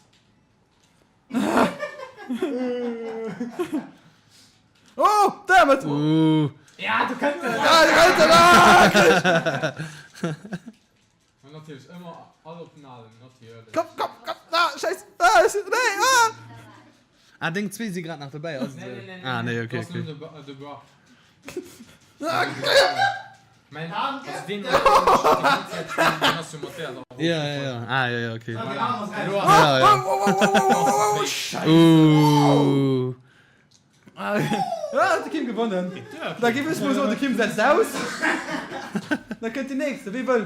Oh, damn it! Uh. Ja, du kënnt en! Ja, du kënnt en! Ah, krieg! An natierlech ëmmer all op den Alen, natierlech. Komm, komm, komm! Ah, scheiss! Ah, nee, ah! Ah, deng zwee si grad nach dobäi, also. Nee, nee, nee, Ah, nee, okay, Du ass okay. nëmmen de Bra. Ah, Mein, also deen, deen ech déi ganz Zäit spillen, deen ass jo mat där da Ja, ja, ja. Ah, ja, ja, okay. Elo ass Ja, ja. Oh, oh, oh, oh, oh, oh, oh, scheiss! Uh. Ah, huet de Kim gewonnen. Da géif ech mol soen, de Kim setzt aus. Da kënnt déi nächste. Wie wëll?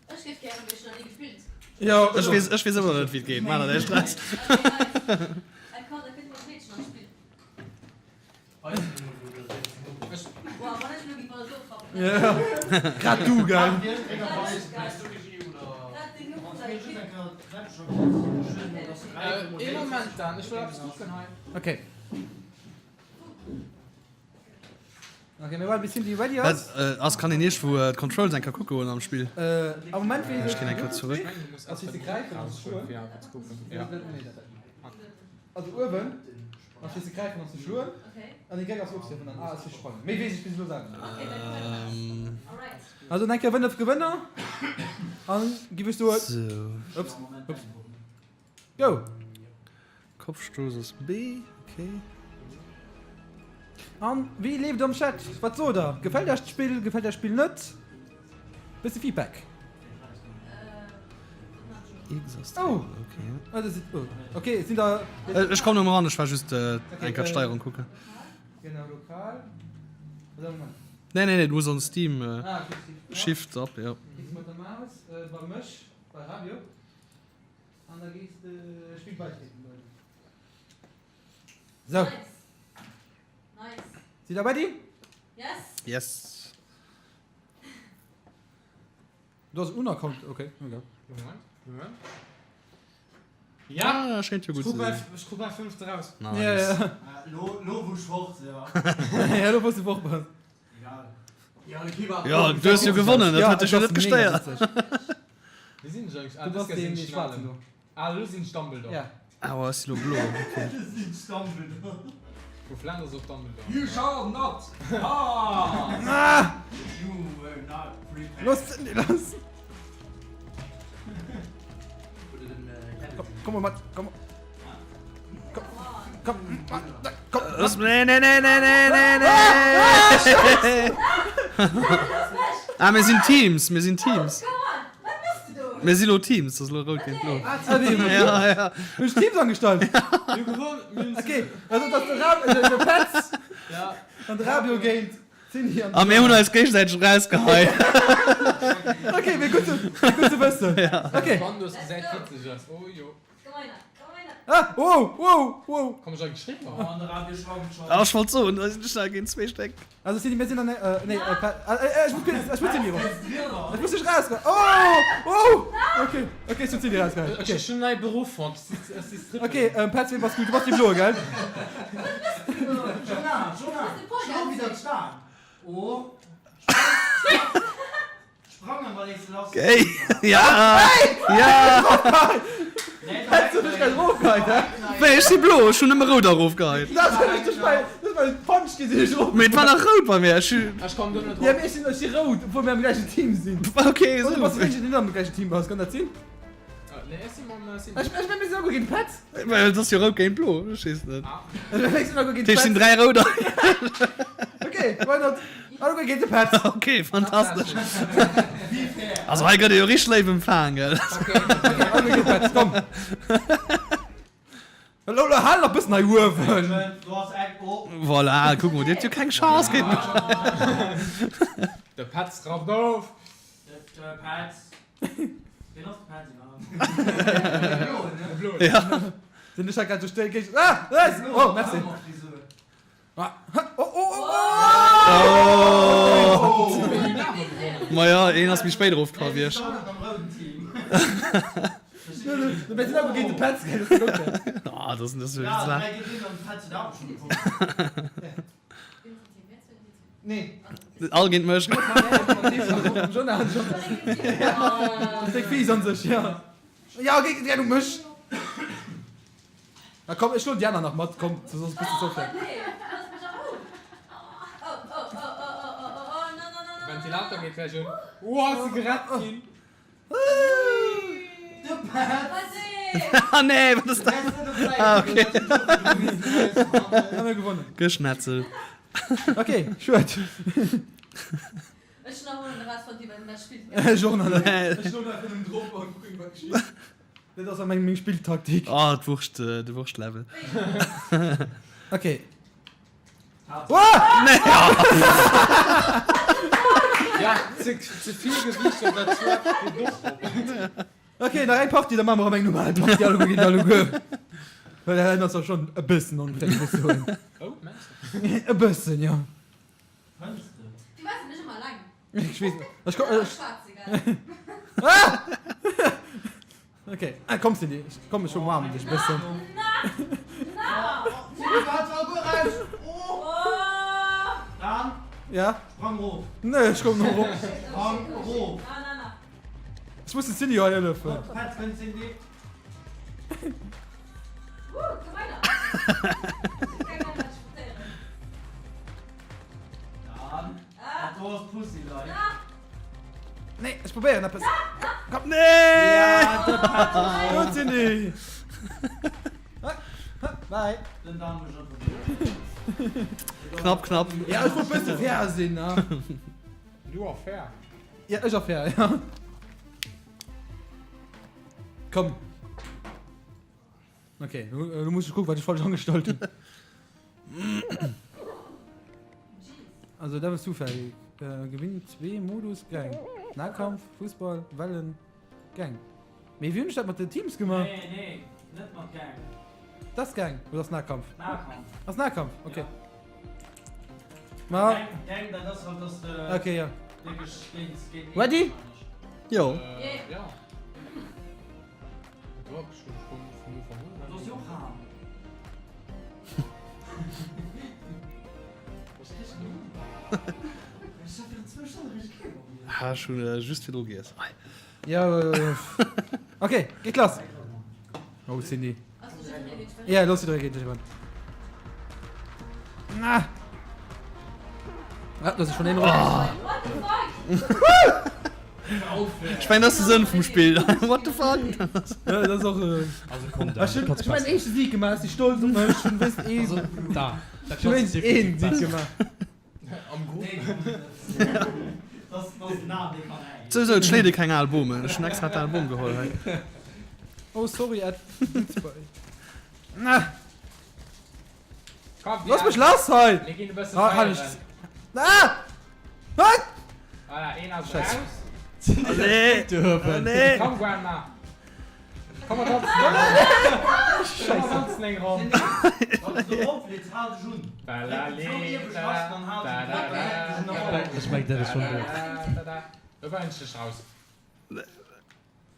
Ech géif gären, mee ech hunn nach ni gespillt. Jo, Ech weess, ech weess ëmmer net, wéi et geet. Maach der däi Stress. Okay, nice. Ey, komm, da kënnt mol d'Meedchen an d'Spill. Wow, wann ech elo géif alles ofrappen. Ja, grad du, gell? Grad deng Numm vun der Ekipp. Ee Moment Dan, ech wëll eppes kucken hei. Okay. Okay, mir warden bis Cindy ready ass. Wat ass, kann een iergendwou d'Controls eng Kéier kucke goen am Spill? Am Moment weess Ech ginn eng Kéier zurück. Ass fir ze gräifen an ze schloen. Also uewen ass fir ze gräifen an ze schloen an déi gréng ass ofzehiewen an A ass fir sprangen. Méi weess ech bis elo selwer net. Also eng Kéier 5 Gewënner an giff ech soen. Ups, ups. Go! Kopfstoß ass B, okay. An wéi leeft et am Chat? Wat sot der? Gefält iech d'Spill? Gefält iech d'Spill net? Bësse Feedback. X ass Oh! Okay. Ah, dat sieht, oh. Okay, et sinn der. Ech kommen erëm eran, ech war just Okay, eng Kéier äh, d'Steierung kucken. Genau, lokal. Oder Moment. Nee, nee, nee, du muss an Steam. Ah, okay, Steam. Shift up, jo. Gees mat der Maus bei mech, bei Radio. An da gees de Spill beitreten. Sou. Nice. Nice. Sidd der ready? Yes. Yes. Du ass un Account, okay. Egal. Moment, Moment. Ja! Ah, schéint jo gutt ze sinn. Ech krut mäi fënnefte raus. Nice. Ja, ja. Lo, lo wou ech fort sinn, ja. Ja, lo wou s du fort bass. Egal. Ja, du hues jo gewonnen, dat huet dech jo net gestéiert. Wéi sinn ech eigentlech? Ah, Du dës bass Kéier sinn deen ech Schwaarzen schnellen. do. Ah, elo sinn ech Dumbledore. Ja. Aua, ech si lo blo, okay. Vu Flanders op Dumbledore. You shall not pass! Ah! You were not prepared. Los, Cindy, los! Komm, komm mal mat, komm. Komm, komm, komm. Los, nee, nee, nee, nee, nee, nee, nee. Ah, mir sinn Teams, mir sinn Teams. Mir si lo Teams, das ass lo rout géint blo. Ah, wéi, Ja, ja. Hunn ech Teams angestallt? Mir hu gewonnen, mir hunn Okay, also dat ass de Rab, de, de Petz Ja. an de Rabio géint d'Cindy an A mir hunn eis géigesäiteg erausgeheit. Okay, wär gutt ze, wär gutt ze wëssen. Okay. Bandos gesäit witzeg aus, oh jo. Ah, wow, wow, wow. Komm ech eigentlech riwwer? Ah, ech wollt soen, da sinn ech nach géint zwee Stéck. Also Cindy, mir sinn an äh, nee, äh, Pa- äh, äh, ech muss, ech muss Cindy rum. Ech muss dech rausgeheien. Oh, oh. Okay, okay, ech hunn Cindy rausgeheien. Ech Okay. hu schon nei Beruff fonnt, ech si Stripper. Okay, ähm, Petz, ween bass du? Du bass déi Bloe, gell? Jonah, Jonah, schlo wieder d'Staang. Oh. Sprangen war nees lass. Géi! Ja! Ja! Hättest du dech grad erofgeheit, hä? Wéi, ech si blo, ech hunn nëmme rout erofgeheit. Dat hunn ech dech bei, dat war den Punch, deen ech erofgeheit. Mee et war nach rout bei mir, ech hu. Ech komm do net Ja, drop. mee ech sinn, ech si rout, obwuel mir am gläichen Team sinn. Okay, Oder esou. bass du deen, deen net am gläichen Team bass, kann dat sinn? Nee, ech si mam Cindy. Ech, ech, mir sinn alleguer géint Petz. Well et ass jo rout géint blo, ech weess net. Mir sinn alleguer géint Dat heescht, et sinn Petz. 3 rouder. Okay, why not? Alleguer géint de Petz. Ok, fantastesch. Also hei gëtt ee jo richteg léif empfaang, gell? Alleguer géint de Petz, komm. Elo, elo, hal nach bëssen hei uewen. Voilà, kuck mol, dir hutt jo keng Chance géint mech. De Petz rafft of. De Petz. Wien ass de Petz iwwerhaapt? De Bloen. Ja. Den ech hat grad sou stéil géint. Ah! Oh, merci. Oh, oh, oh, oh. Maja, een ass méi spéit erofkomm wéi ech. Ah, dat ass net esou wéi All géint mech. Na komm, ech huelen déi aner nach mat, komm, soss ass et e bëssen ze onfair. De Ventilator geet gläich un. Woah, ass se gerett ginn! Ah nee, wat ass dat? Ah okay. Hu mir gewonnen. Geschnetzelt. Okay, schued. Ech nach huelen de Rest von dir, well dat spillt. Ech och nach net. Ech elo nach vun drop an kucken wat geschitt. Dat ass meng meng Spilltaktik. Oh, d'Wurscht, de Wurschtlevel. Okay. Wah! Nee! Ja, ze, ze vill Gewiicht op der Trap geet och op. Okay, nach eng Partie, da maache mer erëm eng normal Partie alleguer géint alleguer. Well dat ass da schonn e bëssen onfair, muss ech soen. Oh, mengst du? E bëssen, jo. Fënns de? Du waars jo nech ëmmer eleng. Ech weess net. Ech ko. Ech schwätze, gell? Ah! Ok, ah, komm Cindy, ech komm ech umarmen dech e bëssen. Na! Na! Cindy, du hat alleguer Recht! Oh! Dan, Ja? sprang erof! Nee, ech kommen erop. Sprang erof! Na, na, na. Ech muss den Cindy hei hëllefen. Hopp, Petz kënnt, Cindy. Uh, komm weider. Ech kann net sportéieren. Dan, dat do ass Pussy like. Nee, ech probéieren eppes. Komm. Nee! Ja, de Petz ass Gut, Cindy. Bye. Den Dan mécht einfach duerch. Knapp, knapp. Ja, ech wollt bësse fair sinn, ne? Du a fair. Ja, ech a fair, ja. Komm. Okay, lo muss ech kucken, wat ech falsch angestallt hunn. Also, dat ass zufällig. Äh, gewinn 2 Modus, Gang. Nahkampf, Fußball, Wellen, Gang. Mee wéi hunn ech dat mat den Teams gemaach? Nee, nee, net mat Gang. Dat ass Gang, oder ass Nahkampf? Nahkampf. Ass Nahkampf, okay. Ja. Ma. Gang, Gang, dat ass halt, dass de. Okay, ja. Wierklech géint, géint Ready? Jo. Äh, ja. Ha ech hunn just virdru giess. Ja, okay, geet lass. Oh, Cindy. Ja, los jidderee géint sech eran. Ah. Ah, lass ech schon een erop. Ech mengen, dat ass de Sënn vum Spill. What the fuck? Ja, dat ass och. Also komm, Dan, Ech hunn du kanns ech hunn mäin besser. éischte Sieg gemaach, ech si stolz op mech. Ech hunn wéinst een, Also, da, dat ech hunn kanns wéinst du een definitiv Sieg besser. gemaach. Am Grupp. Souwisou, et schléit ee keng al Bomen. Ech hunn extra d'al Bom geholl hei. Oh, sorry, Ed. Na! Looss mech lass hei! Mir ginn e bësse Ah, halt feieren. Ah! Ah! Voilà, een ass Scheiße. raus. Allez! Allez! Komm, Grandma. Komm, mer danzen. Komm, mer danzen eng Ronn. Ech mengen, dat ass schonn dout. Do war ech raus.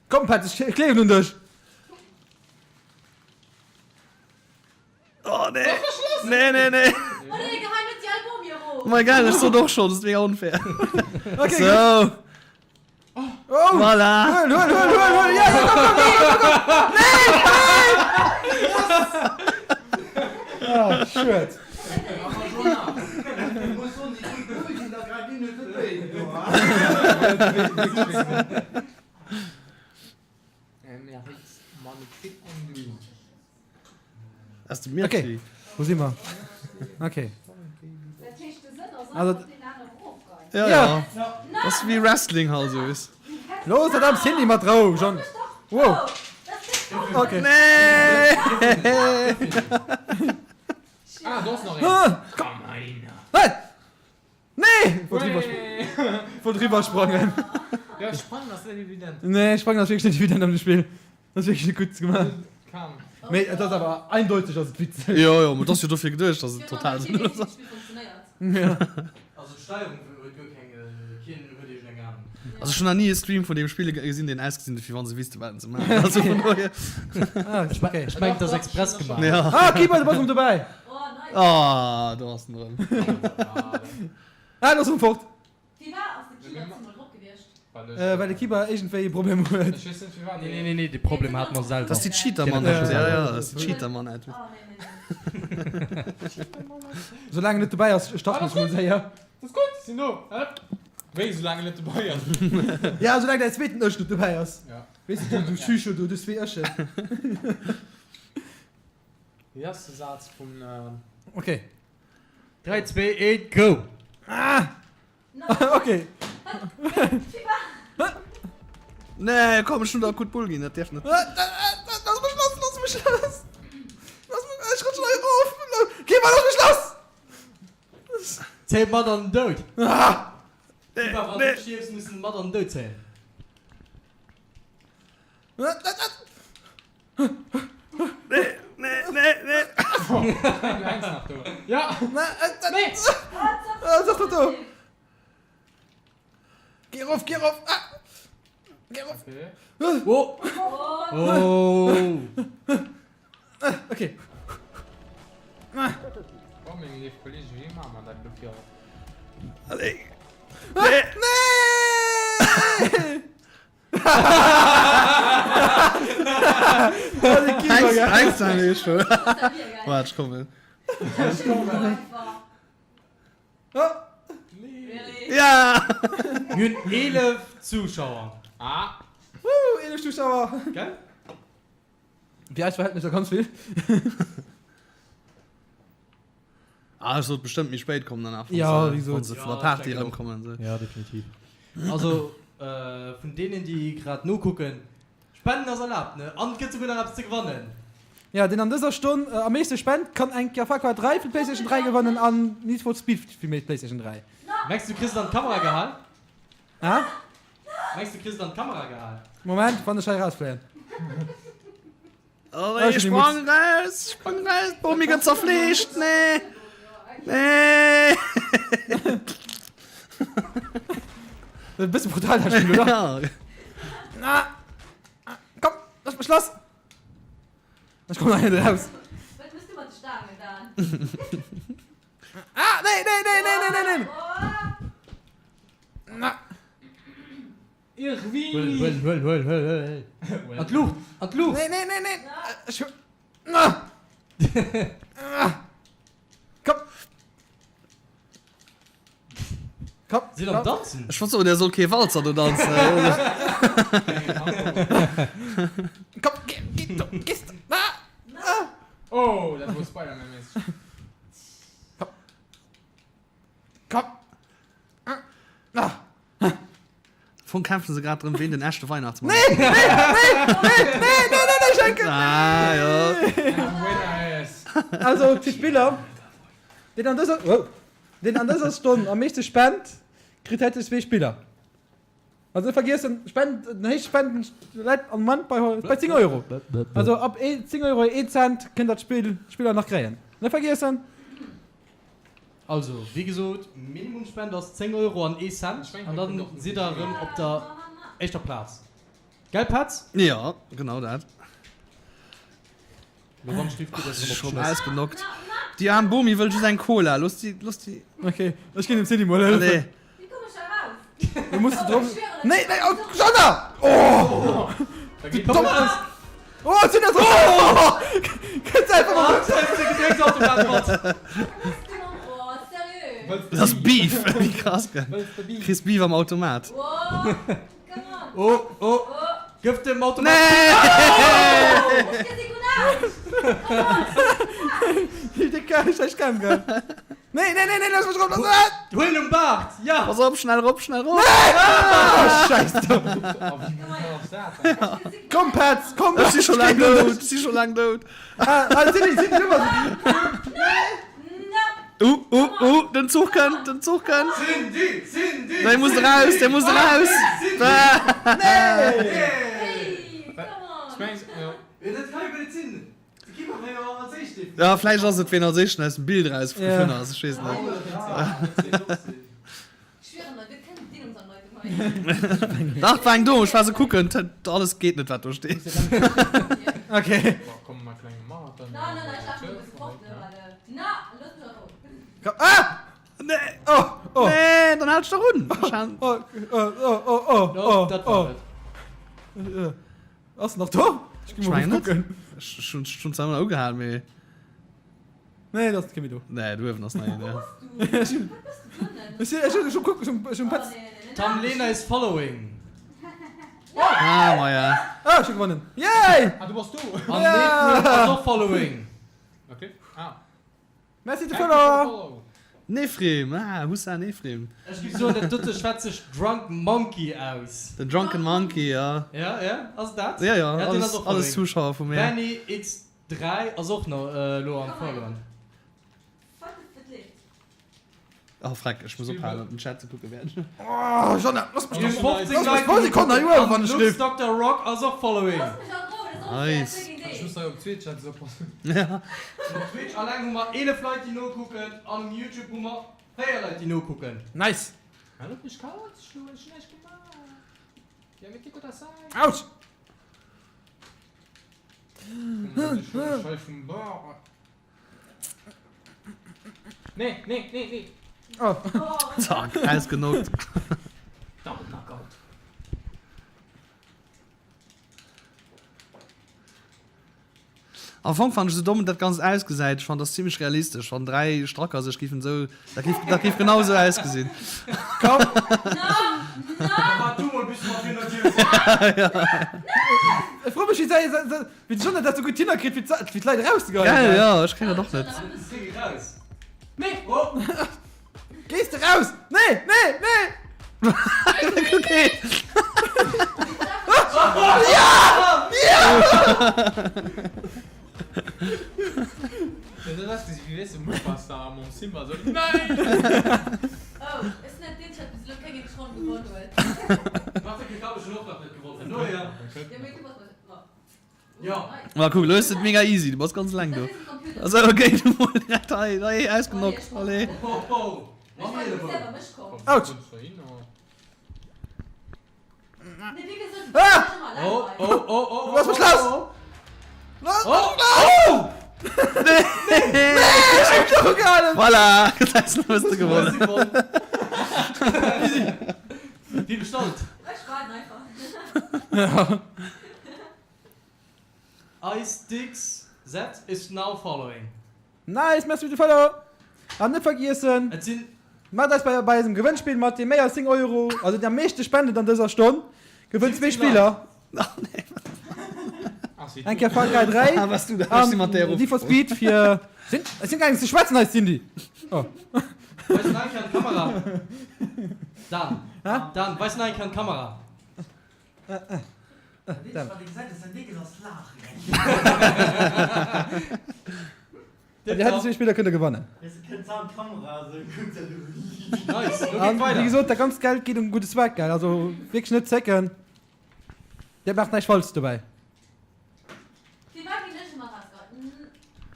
Komm, Petz, ech gleewen un dech! Oh nee! Nee, nee, nee! Oh nee, gehei net déi al Bom hier erof! Ma egal, ech sot och schonn, dat ass mega onfair. Okay, So! Oh! Voilà! Huel, huel, huel, huel, huel! Ja, ja, komm, komm, komm, komm, komm! Nee, nee! Ah, schued. Ass de mir Okay, wou si mer? Okay. Dat heescht, de Sënn ass Also- einfach deen anere erof. Ja, ja. Dat ass wéi Wrestling halt esou, weess. Looss dat am Cindy mat Rou, John. Wow. Ok. Nee! Ah, do ass nach een. Komm heihinner. Hey! Nee! Wollt riwwer wollt riwwer sprangen. Ja, sprangen ass net evident. Nee, sprangen ass wierklech net evident am Spill. Dat ass wierklech net gutt gemaach. Kam. Mee et ass awer eindeuteg ass et witzeg. Jo, jo, ma et ass jo dofir geduecht, dass et total sinnlos ass. Ja. Also d'Steierung huet guer keng, keen huet iergend eng Ahnung. Also ech hunn nach ni e Stream vun deem Spill gesinn, deen ausgesinn huet, wéi wann se wüsste wat se maachen. Also vun dohier. Ah, Ech okay. mengen, et ass express gemaach. Ja. Ah, Keeper, du bass erëm dobäi. Ah, do ass en erëm. Ah, en ass erëm fort. Firwat ass de Kiba zemol drop gewiescht? Well de Kiba iergendwéi e Problem huet. Ech weess net firwat. Nee, nee, nee, dee Problem hate mer selwer. Dat ass déi Cheater-Manette. Ja, ja, dat ass déi Cheater-Manette. Soulaang en net dobäi ass, starten ech mol séier. Dat ass gutt, sinn do. Wéi, soulaang en net dobäi ass? Ja, soulaang däin zweeten Ech net dobäi ass. Ja. Weess de, du Schücho do, du hues zwee Echen. Wéi ass de Saz vun. Ok. 3, 2, 1, go! Ah! Ok. Nee, komm, ech hunn der e Coup de Boule ginn, dat dierf net. Looss mech lass, looss mech lass! Looss mech, ech rutschen hei erof! Geh mal, looss mech lass! Zéi mat an den Doud! Ah! Iwwer wann du stierfs, muss en mat an den Doud zéien. Nee, nee, nee, nee. Du hänks nach do. Ja! Nee! Ah, sag doch do! Geh rauf, geh rauf! Ah! Geh rauf! Okay. Oh! Oh! Okay. Oh, meng léif Kollegen, wéi maache mer dat elo fir. Allez. Nee! Waart, ech kommen. Ja! Mir hunn 11 Zuschauer. Ah! Woo, 11 Zuschauer! Gell? Fir eis Verhältnisser ganz vill. Ah, ech sollt bestëmmt méi spéit kommen danach, wann Ja, se, wéi gesot. wann se vun der Party erëmkommen. Esou. Ja, definitiv. Also, vun deenen, déi grad nokucken, Spenden ass erlaabt, ne? An et gëtt souguer nach eppes ze gewannen. Ja, deen an dëser Stonn am meeschte spent, kann eng Kéier Far Cry 3 fir d'PlayStation 3 gewannen an Need for Speed fir d'PlayStation 3. Mengs du, du kriss et an d'Kamera gehal? Hä? Mengs du, kriss et an d'Kamera gehal? Moment, wann ech hei erausfléien. Oh, ey, sprang raus, sprang raus, Bomi gëtt zerfleescht, nee, nee. E bësse brutal dat Spill, oder? Ja. Na, komm, lass mech lass! Ech komm nach net raus. Wat muss du mat de Staangen dan? Ah, nee, nee, nee, nee, nee, nee, nee. Na. Irwin! Huel, huel, huel, huel, huel, huel. An d'Luucht, an d'Luucht! Nee, nee, nee, nee. Ech hu. Ah! Komm! Komm! Sinn am Danzen! Ech wollt soen, der soll kee Walzer do danzen. Komm, geh, geh, du, gehst. Ah! Ah! Oh, dat wor Spider-Man-mäßig. Komm! Komm! Ah! Fong kämpfen se grad drëm, ween den echte Weihnachtsmann Nee, nee, nee, nee, nee, nee, nee, nee, Schenken! Ah, jo. Winner is. Also, fir d'Spiller, deen an dëser, wow, deen an dëser Stonn am meeschte spent, kritt hätte zwee Spiller. Also net vergiessen, Spend, den héchste Spenden läit am Moment bei, bei 10 Euro. Also ab 10 Euro 1 Cent kënnt der d'Spill, d'Spiller nach kréien. Net vergiessen! Also, wéi gesot, Minimumspend ass 10 Euro an ee Cent an dann sidd der erëm op der éischter Plaz. Gell Petz? Jo, genau dat. Lo wann d'Schrift gutt ass, Ech erëm op schon d'Schnëss. ausgenockt. Déi aarm Bomi wëll just eng Cola. Looss déi, looss déi. Ok, ech ginn dem Cindy mol hëllefen. Allez. Wéi komm ech da raus? Du musst drop. Nee, nee, oh, Jana! Oh! Du Domm! Oh, sinn dat oh! Kënnt einfach mal. Dat ass Beef! Wéi krass, gell? Kriss Beef am Automat. Oh, oh, gëff dem Automat. Nee! Nee, déi kann ech echt gern, gell? Nee, nee! nee, nee, nee, looss mech erop, looss mech! Huel en um Baart, ja! Pass op, schnell erop, schnell erop! Nee! Scheiß do! Komm, Petz, komm! Ech si scho laang dout, ech si scho laang dout. Ah, ah, Cindy, Cindy, du bass. Uh, uh, uh, den Zuch kënnt, den Zuch kënnt. Cindy, Cindy! Dee muss eraus, dee muss eraus. Nee! Ech mengen, jo. Dat kann jo guer net sinn. De Kim war jo als éischt dee. Ja, vläicht ass et, ween als éischten aus dem Bild eraus geflunn ass, ech weess et net. Dach, war eng do, ech war se kucken, alles geet net wat do steet. Okay. Ah! Nee! Oh, oh. Nee, dann halt dach un! Oh, oh, oh, oh, oh, oh, Dat war et. Ass en nach do? Ech gi mol kucken. Ech hunn zwar ëmmer ugehal, mee. Nee, dat ass kee méi do. Nee, do uewen ass nach een, ja. Ech hunn, ech hunn, ech hunn kucken, ech hunn, ech hunn Petz. Tam Lena is following. Ah, maja. Ah, ech hu gewonnen. Yay! Ah, du bass do. An Nefrim ass och following. Okay. Ah. Merci de Follow! Nefrim, ah, Hussa Nefrim. Ech géif soen, dat dote schwätzt sech Drunk Monkey aus. Den Drunken Monkey, ja. Ja, ja, ass et dat? Ja, ja, deen alles, ass och alles following. Zuschauer vu mir. Benny X3 ass och nach elo am Followen. Oh freck, ech muss ophalen op den Chat ze kucken während ech. Oh, Jeanne, lass mech Mir doch, 15 lass mech Leit 2 Sekonnen hei uewen, wann an ech Lux lift. Dokter Rock ass och following. Nice. Ech muss hei op Twitch eppes oppassen. Ja. Op Twitch alleng hu mer 11 Leit déi nokucken an um Youtube hu mer 4 Leit déi nokucken. Nice. Hal op mech kal ze schloen, ech hun näischt gemaach. Yamete kudasai. Autsch! Hei vum Bar. Nee, nee, nee, nee. Oh. Zack, ausgenockt. Double Knockout. Am Fong fannen ech esou domm dat ganzt ausgesäit. Ech fannen dat ass zimmlech realistesch wann 3 Stracker sech giffen esou, dat giff dat giff genau esou ausgesinn. Komm. Waart du mol bis mer virun der Dier sinn. Ech froe mech wéi säi wéi de Jonathan dat esou gutt hinnerkritt fir fir d'Leit erauszegeheien. Gell, jo, ech kréien dat och net. Krieg eraus. Nee. Oh. Gees de raus! Nee, nee, nee! Okay. Ja! Ja! Dat ass wéi weess de Mufasa mam Simba esou Nein! Oh, ech sinn net deen Chat bis elo keng eenzeg Ronn gewonn huet. Warte, kritt hab ech och nach net gewonn. Vun dohier. Jo, mee du bass mat. Jo. Ma kuck, elo hues de et mega easy, du bass ganz eleng do. Also ok, du mol direkt hei, hei ausgenockt, allez. Autsch! Ah! Oh, oh, oh, oh, Lass mech lass! Lass mech lass! Nee! Nee! Ech hunn d'Joch ugehalen! Voilà, elo hues de gewonnen. Wie bestallt? Ech waarden einfach. Ice Dicks Z is now following. Nice, merci fir de Follow! An net vergiessen, Et sinn. Maacht eis bei bei eisem Gewënnspill mat, dee méi als 10 Euro, also deen am meeschte spendet an dëser Stonn, gewënnt zwee Spiller. Eng Kéier Far Cry 3 Ah, was du da? Ech si mat där an Need for Speed fir. Sinn, ech sinn gaangen ze schwätzen hei, Cindy! Oh. Weis nach eng Kéier an d'Kamera. Dan. Hä? Dan, weis nach eng Kéier an d'Kamera. Dir hätt zwee Spiller kënne gewannen. Nice, lo An geet wéi weider. gesot, dat ganzt Geld geet un gudde Zweck, gell? Also wierklech net zécken. Dir maacht näischt Falsches dobäi. Firwat ginn ech ëmmer rausgehauen?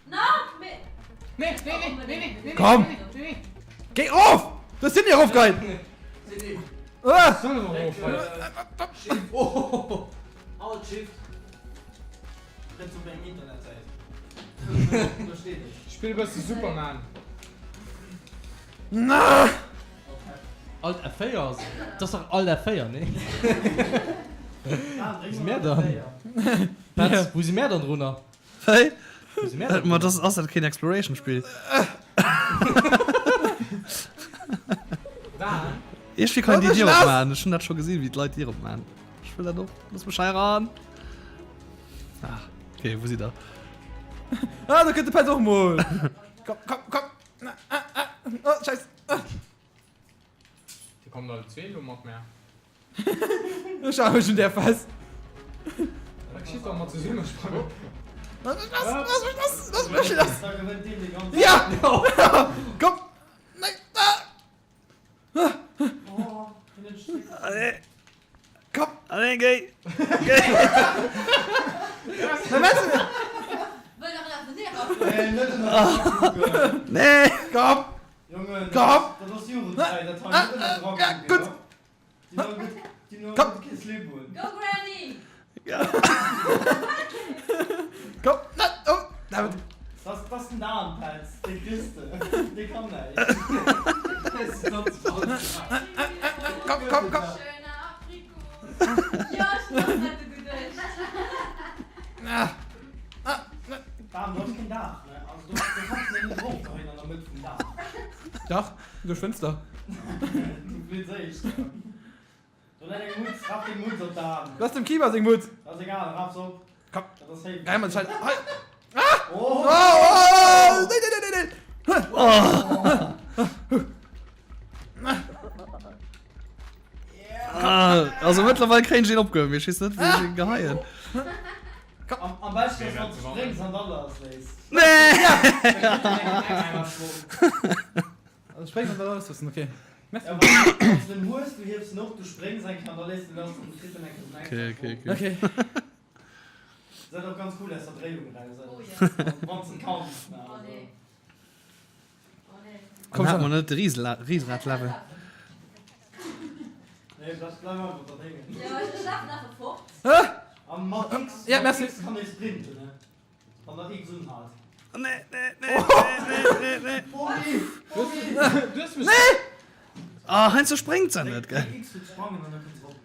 Na, mee. Nee, nee, nee, nee, nee, nee, Komm! nee, nee, nee. Géi erof! Du hues d'Cindy erofgeheit! Ah! Soll emol erof hei. Alt Shift. Kënnt op meng Internetsäit. Do steet et. Spill e bësse Superman. Na! Alt F4 ass, dat ass dach Alt F4, nee? Wou si mär dann? Petz, wou si mär dann drunner? Wéi? Wou si mär dann Ma drunner? das ass dat keen Exploration Spill? Iergendwéi kann een déi Dier opmachen. Ech hunn dat scho gesinn, wéi d'Leit Dier opmachen. Ech wëll dat och. Looss mech hei eran. Ah, okay, wou sidd der? Ah, do kënnt de Petz och mol. Komm, komm, komm. Na, ah, ah. Oh, Scheiss. Dir kommt alle zwee elo mat mär. Ech hale mech un där fest. Da geschitt wa mer zesumme sprangen. Lass mech lass, lass mech lass, lass mech lass. Ja! Komm! Nein! Ah! Allez. Komm! Allez, géi! Géi! Nee! Komm! Komm! Gutt! Komm! Go Granny! Komm! Oh! David! Das ass den Daarmpelz, dee kriss de, dee kann näischt. Komm, komm, komm! Schöner Aprikot! Jo, ech hun och grad do geduecht. Daarm, du hues keen Daach, ne? Also du kanns deen net erofgeheien an der Mëtt vum Daach. Dach, duerch d'Fënster. Du flitt éischter. Do läit eng Mutz, raf déi Mutz op d'Aarm. Dat ass dem Kiba seng Mutz. Dat ass egal, raf se op. Komm, Dat ass héif. gei mer de Scheiss. Hei. Ah! Oh! Oh, oh, nee, nee, nee, nee, nee. Ah, also mëttlerweil kréien ech een opgeholl, mee ech weess net, wéi ech een geheien. Am, am beschten ass, wann s de spréngs an da lassléiss. Nee! Also spréngs an da lossloossen, okay. Merci. Ja, wann s de en hues, du hiefs en op, du spréngs eng Kéier an da léiss de lass, dann kritt en eng Kéier den Okay, okay, okay. Okay. Säit och ganz cool aus der Dréiung eraus, Oh ja. wann s de kanns, ne, Oh also. nee. Oh nee. Komm, hat mer net de Riesenrad-Level. Nee, bleif bleif einfach da déngen. Jo, ech lafen einfach fort. A mat X, Ja, mat merci. X kann ee sprinten, ne? Wann der X unhaalt. Nee, nee, nee, nee, nee, nee. Bomi! Bomi! Du hues mech. Nee! Ah, heiansdo spréngt se net, gell? Dréck X fir ze sprangen an da kënns erop.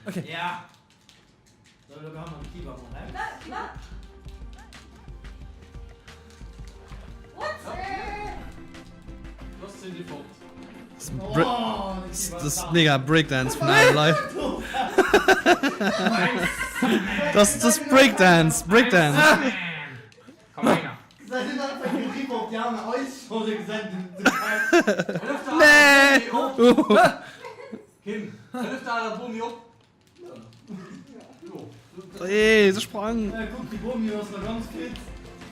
Okay. Ja! So, elo gehe mer de Kiba mol raus. Kiba, Kiba! What? Lass sinn déi fort. Das ist mega Breakdance vun allen Leit. Das das Breakdance, Breakdance. Komm Rainer. Nee! Kim, hëllef der aler Bomi op. Hey, se sprang. Kuck, déi Bomi ass nach ganz fit.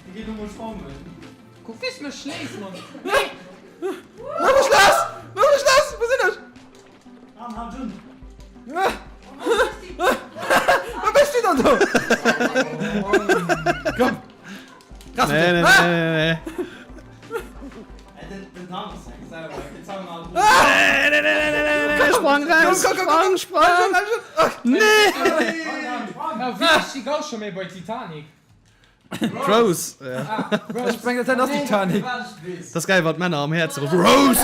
Déi geet elo mol schwammen. Kuck wéi s mech schléis, Mann. Looss mech lass! Looss mech lass! Wou sinn ech? An, halt un! Wat méchs du dann do? Komm! Rass Nee, nee, nee, nee, nee. Nee, nee, nee, nee, nee, nee, sprang raus, sprang, sprang. Nee! Ja, wéi heescht déi Gauche méi bei Titanic? Rose. Ah, Rose. Ech mengen, dat ass Titanic. Dat ass geil, wann d'Männer am Häerz ruffen, Rose!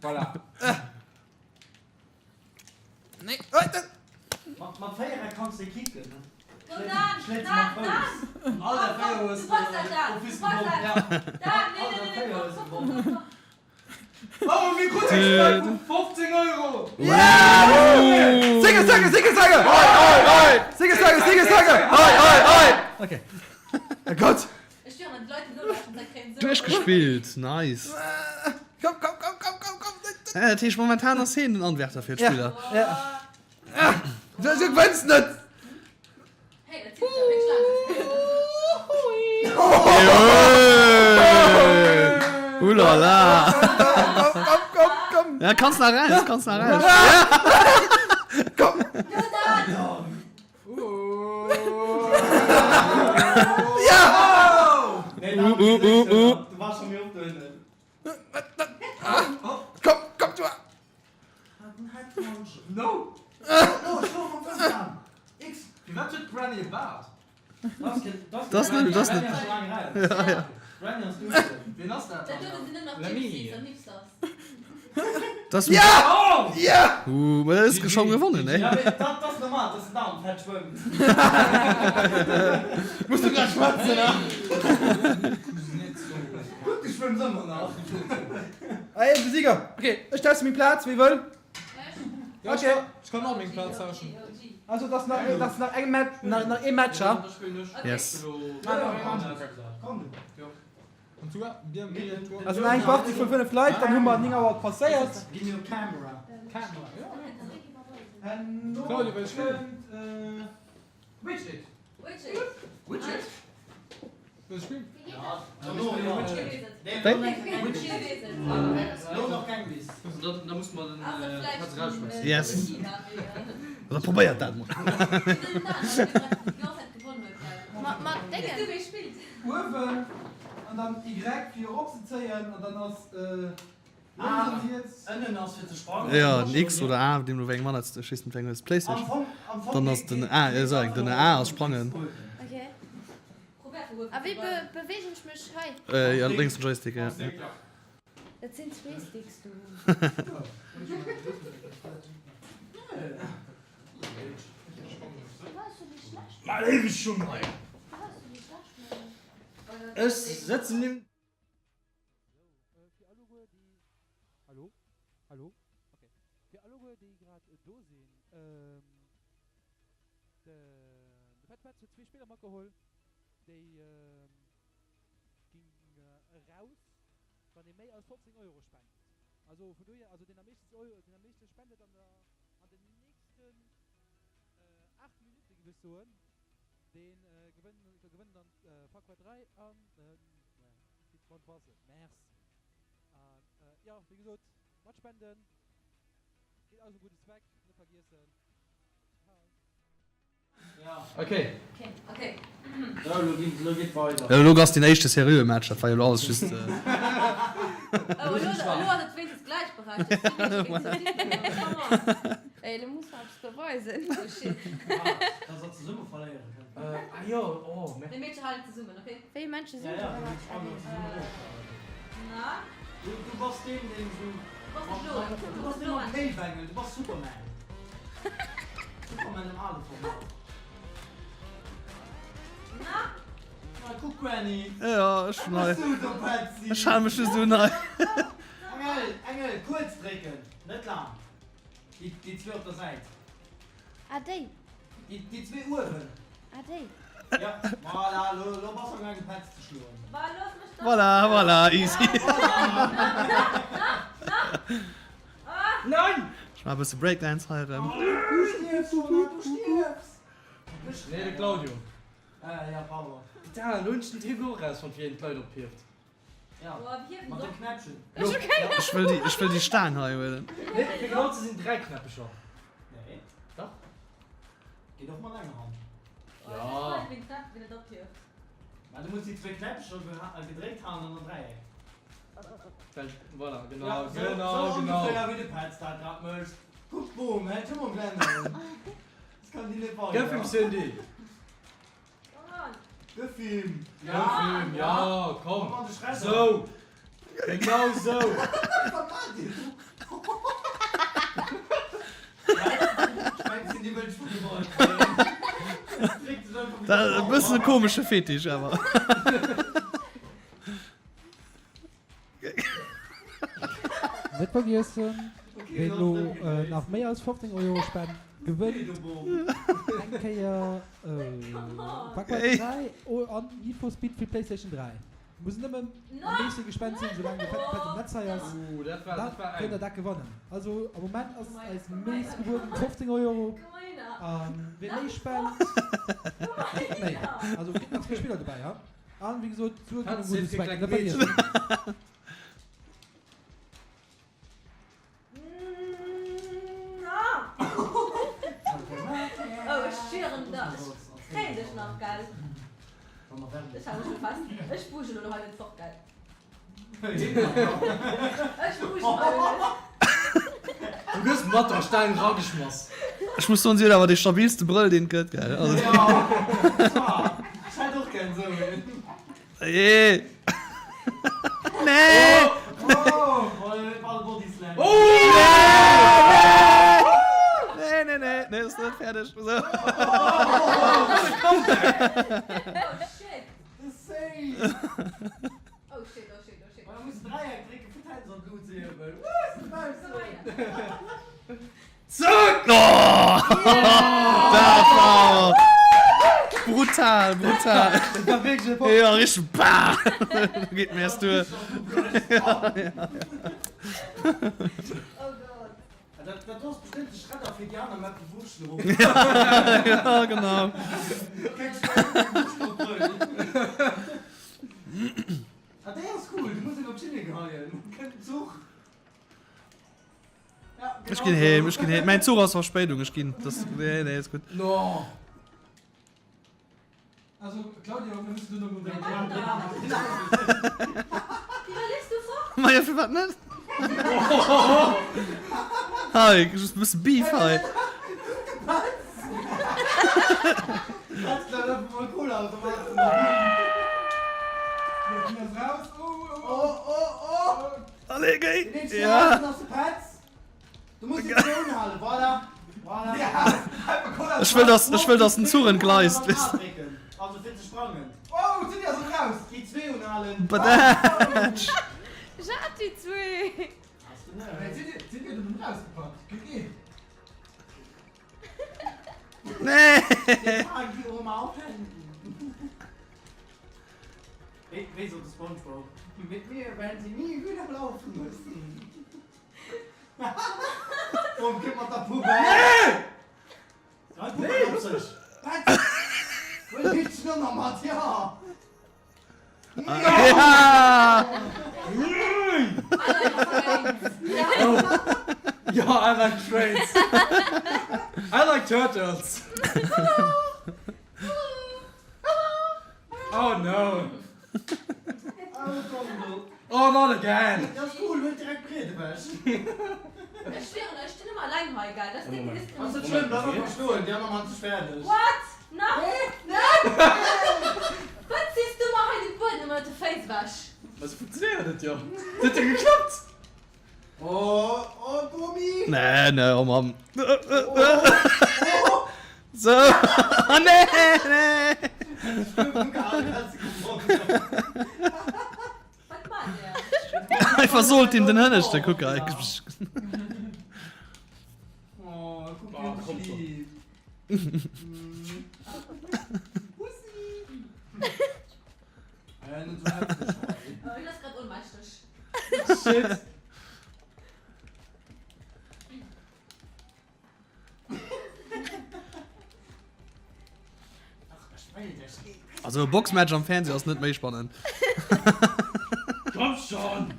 Voilà. Nee. Mat Véiereck kanns de kicken. Go Dan! Schléit se Dan! mam Fouss. Dan! All der Komm, Véier komm, hues du packs dat, Dan! Office Du packs gewonnen. dat! Dan, nee, nee, nee, nee, komm, komm, komm, komm, komm. Oh, mir kruten eng Strike vu 15 Euro! Singe, singe, singe, singe! Oi, oi, oi! Singe, singe, singe, singe! Oi, oi, oi! Okay. Oh Gott! Ech stören, wann d'Leit nolauschteren, dat kréien se. Duerchgespillt, nice. Komm, komm, komm, komm, komm, komm! Ja, dat heescht, momentan ass heen den Anwärter fir d'Spiller. Ja. Du gewënns net! Hey, dat zitt sech awer wierklech laang, dat Oulala! Komm, komm, komm, komm! Ja, kanns nach raus, kanns nach raus. Komm! Go Dan! Ja! Nee, Uh, uh, uh, uh. Du wars scho méi op dohinnen. Komm, komm, du! No! No, ech gouf am Fënster an. X. Firwat huet d'Granny e Baart? Das ass net, das net. Ja, ja. Wien ass dat Dat dann? do sinn net nach Lemmy. Gypsies an Hipsters. Das Ja! Ja! Uh, ma dat ass scho gewonnen, ey. Ja, mee dat ass normal, dass den Daarm fett schwëmmt. Muss du grad schwätzen, ne? Kuck, du schwëmms ëmmer nach. Allez, de Sieger! Okay, ech tauschen meng Plaz, wie wëll? Okay. Ech kann och meng Plaz tauschen. Also, das nach, das nach eng Match, nach, nach ee Match, ha? Yes. Komm du. Also nach eng Partie vu 5 Leit, dann hu mer 9 Auer passéiert. Herno kënnt Widget. Yes. Oder probéiert dat mol. Uewen an dann Y fir erop ze zéien an dann ass lénks an riets. Ënnen ass fir ze sprangen. Jo, den X oder A, deemno wéi eng Manette s de, ech weess net wéi eng hues, Playstation, dann ass den A, jo sou eng, den A ass sprangen. Okay. A wéi beweegen ech mech hei? Jo, lénks den Joystick, jo. Dat sinn zwee Sticks do. Ech sëtzen niewent. Fir alleguer déi, hallo, hallo, okay, fir alleguer déi grad do sinn, de Fat Petz huet zwee Spiller matgeholl, déi ginn eraus, wann ee méi als 15 Euro spendet. Also vun dohier, also deen am meeschten Euro, deen am meeschte spendet an der, an den nächsten 8 Minutte géif ech soen, dee gewënnt, gewënnt dann Far Cry 3 an, voilà, Mount Basel. Merci. An jo, wéi gesot, matspenden geet alles um gudden Zweck, net vergiessen. Elo ass deen éischte seriöe Match, dat war jo elo alles just. Superman am ale Format. Na, kuck Granny. Ja, ech hun hei. Was du do, Petzi? Ech hale mech just un hei. Engel, Engel, kuerz drécken, net laang. Déi, déi zwee op der Säit. Ah, déi. Déi, déi zwee uewen. Ah, déi. Ja, voilà, lo, lo bass am gaangen Petz ze schloen. Voilà, voilà, easy. Nein! Ech maache bësse Breakdance hei erëm. Du stierfs, Jonah, du stierfs! Nee, de Claudio. Ah, ja, pardon. Putain, elo hunn ech den Trick och erausfonnt, wéi een d'Leit ophieft. Ja, mat dem Knäppchen. Ech wëll déi, ech wëll déi Staang hei huelen. Nee, fir genau ze sinn, 3 Knäppecher. Nee. Dach. Geet och mat enger Hand. Ja. Mä du muss déi zwéi Knäppcher gedréckt halen an dann Dräieck. Voilà, genau, ja, so, genau, so genau. Ungeféier wéi de Petz dat grad mécht. Kuck, boom, hält schon mol Blenden. Das kann die net weiter. Gëff him, Cindy. Gëff him. Gëff him, ja, komm. Komm an de Schredder. Sou. Genau sou. Wat war dat? Ich mein, Cindy wëll dech vu Gewalt kréien. Dréckt sech einfach Dat e bëssen e komesche Fetisch awer. Net vergiessen, ween elo nach méi als 15 Euro spent, gewënnt eng Kéier Far Cry 3 an Need for Speed fir Playstation 3. Muss nëmmen am meeschte gespent sinn, soulaang de fetten Pet um Netz hei ass, da kënnt der dat gewannen. Also am Moment ass eis meescht gebueden 15 Euro a wee méi spent, kritt méi. Also kritt nach zwee Spiller dobäi. An wéi gesot, d'Sue ginn um gudden Zweck, net vergiessen. Du gëss mat der Staang rageschmass. Ech muss soen, si huet awer dee stabilste Brëll deen et gëtt, gell? Also. Ech hätt och gär esou een. Ee. Nee! Nee, nee, nee, nee, ass net fäerdeg. Esou. Oh shit, oh shit, oh shit. Oh, muss Dreieck drécken fir d'Hänn an d'Lut ze hiewen. Zack! Oh! Dat war brutal! Brutal, brutal. Dat war wierklech e Bock. Jo, richteg bah! Do geet mir erst duer. Oh Gott. Dat dat do ass bestëmmt de Schredder fir déi aner Mappen Wurschten erop. Ja, genau. Kéints du eng Wurscht ophuelen? Ah, déi ass cool, déi muss een op d'Schinne geheien. Kënnt den Zuch. Ja, genau Ech ginn heem, esou. ech ginn heem. Mäin Zuch ass Verspéidung, ech ginn. Das, nee, nee, ist gut. No. Also, Claudio, mir müssen du noch mal Iwwerliefs du fort? Maja, firwat net? Hei, just e bësse Beef hei. Allez, géi! Ja! Ech wëll, dass, ech wëll, dass den Zuch entgleist, weess de. Badätsch! Jat déi zwee! Nee! Ja, I like trains. I like turtles. Oh no. Oh, not again. Dat ass cool, huet direkt Briet ewech. Ech schwieren, ech stinn ëmmer eleng hei, gell? Dat ass net Ass net schlëmm, bleiw einfach stoen, déi aner maachen sech fäerdeg. What? Nach? Wat ziss du mer hei de Buedem ënnert de Féiss ewech? Ma sou funktionéiert et jo. Et huet jo geklappt! Oh, oh, Domi! Nee, nee, oh Mann. Sou, oh nee, nee! Wat maacht Dir? Hei versohlt him den Hënneschte, kuck hei. Oh, kuck wien dech lieb. Pussy. Äh, net sou hefteg hei. Oh, hien ass grad ohnmächteg. Shit. Also e Boxmatch am Fernseh ass net méi spannend. Komm schon!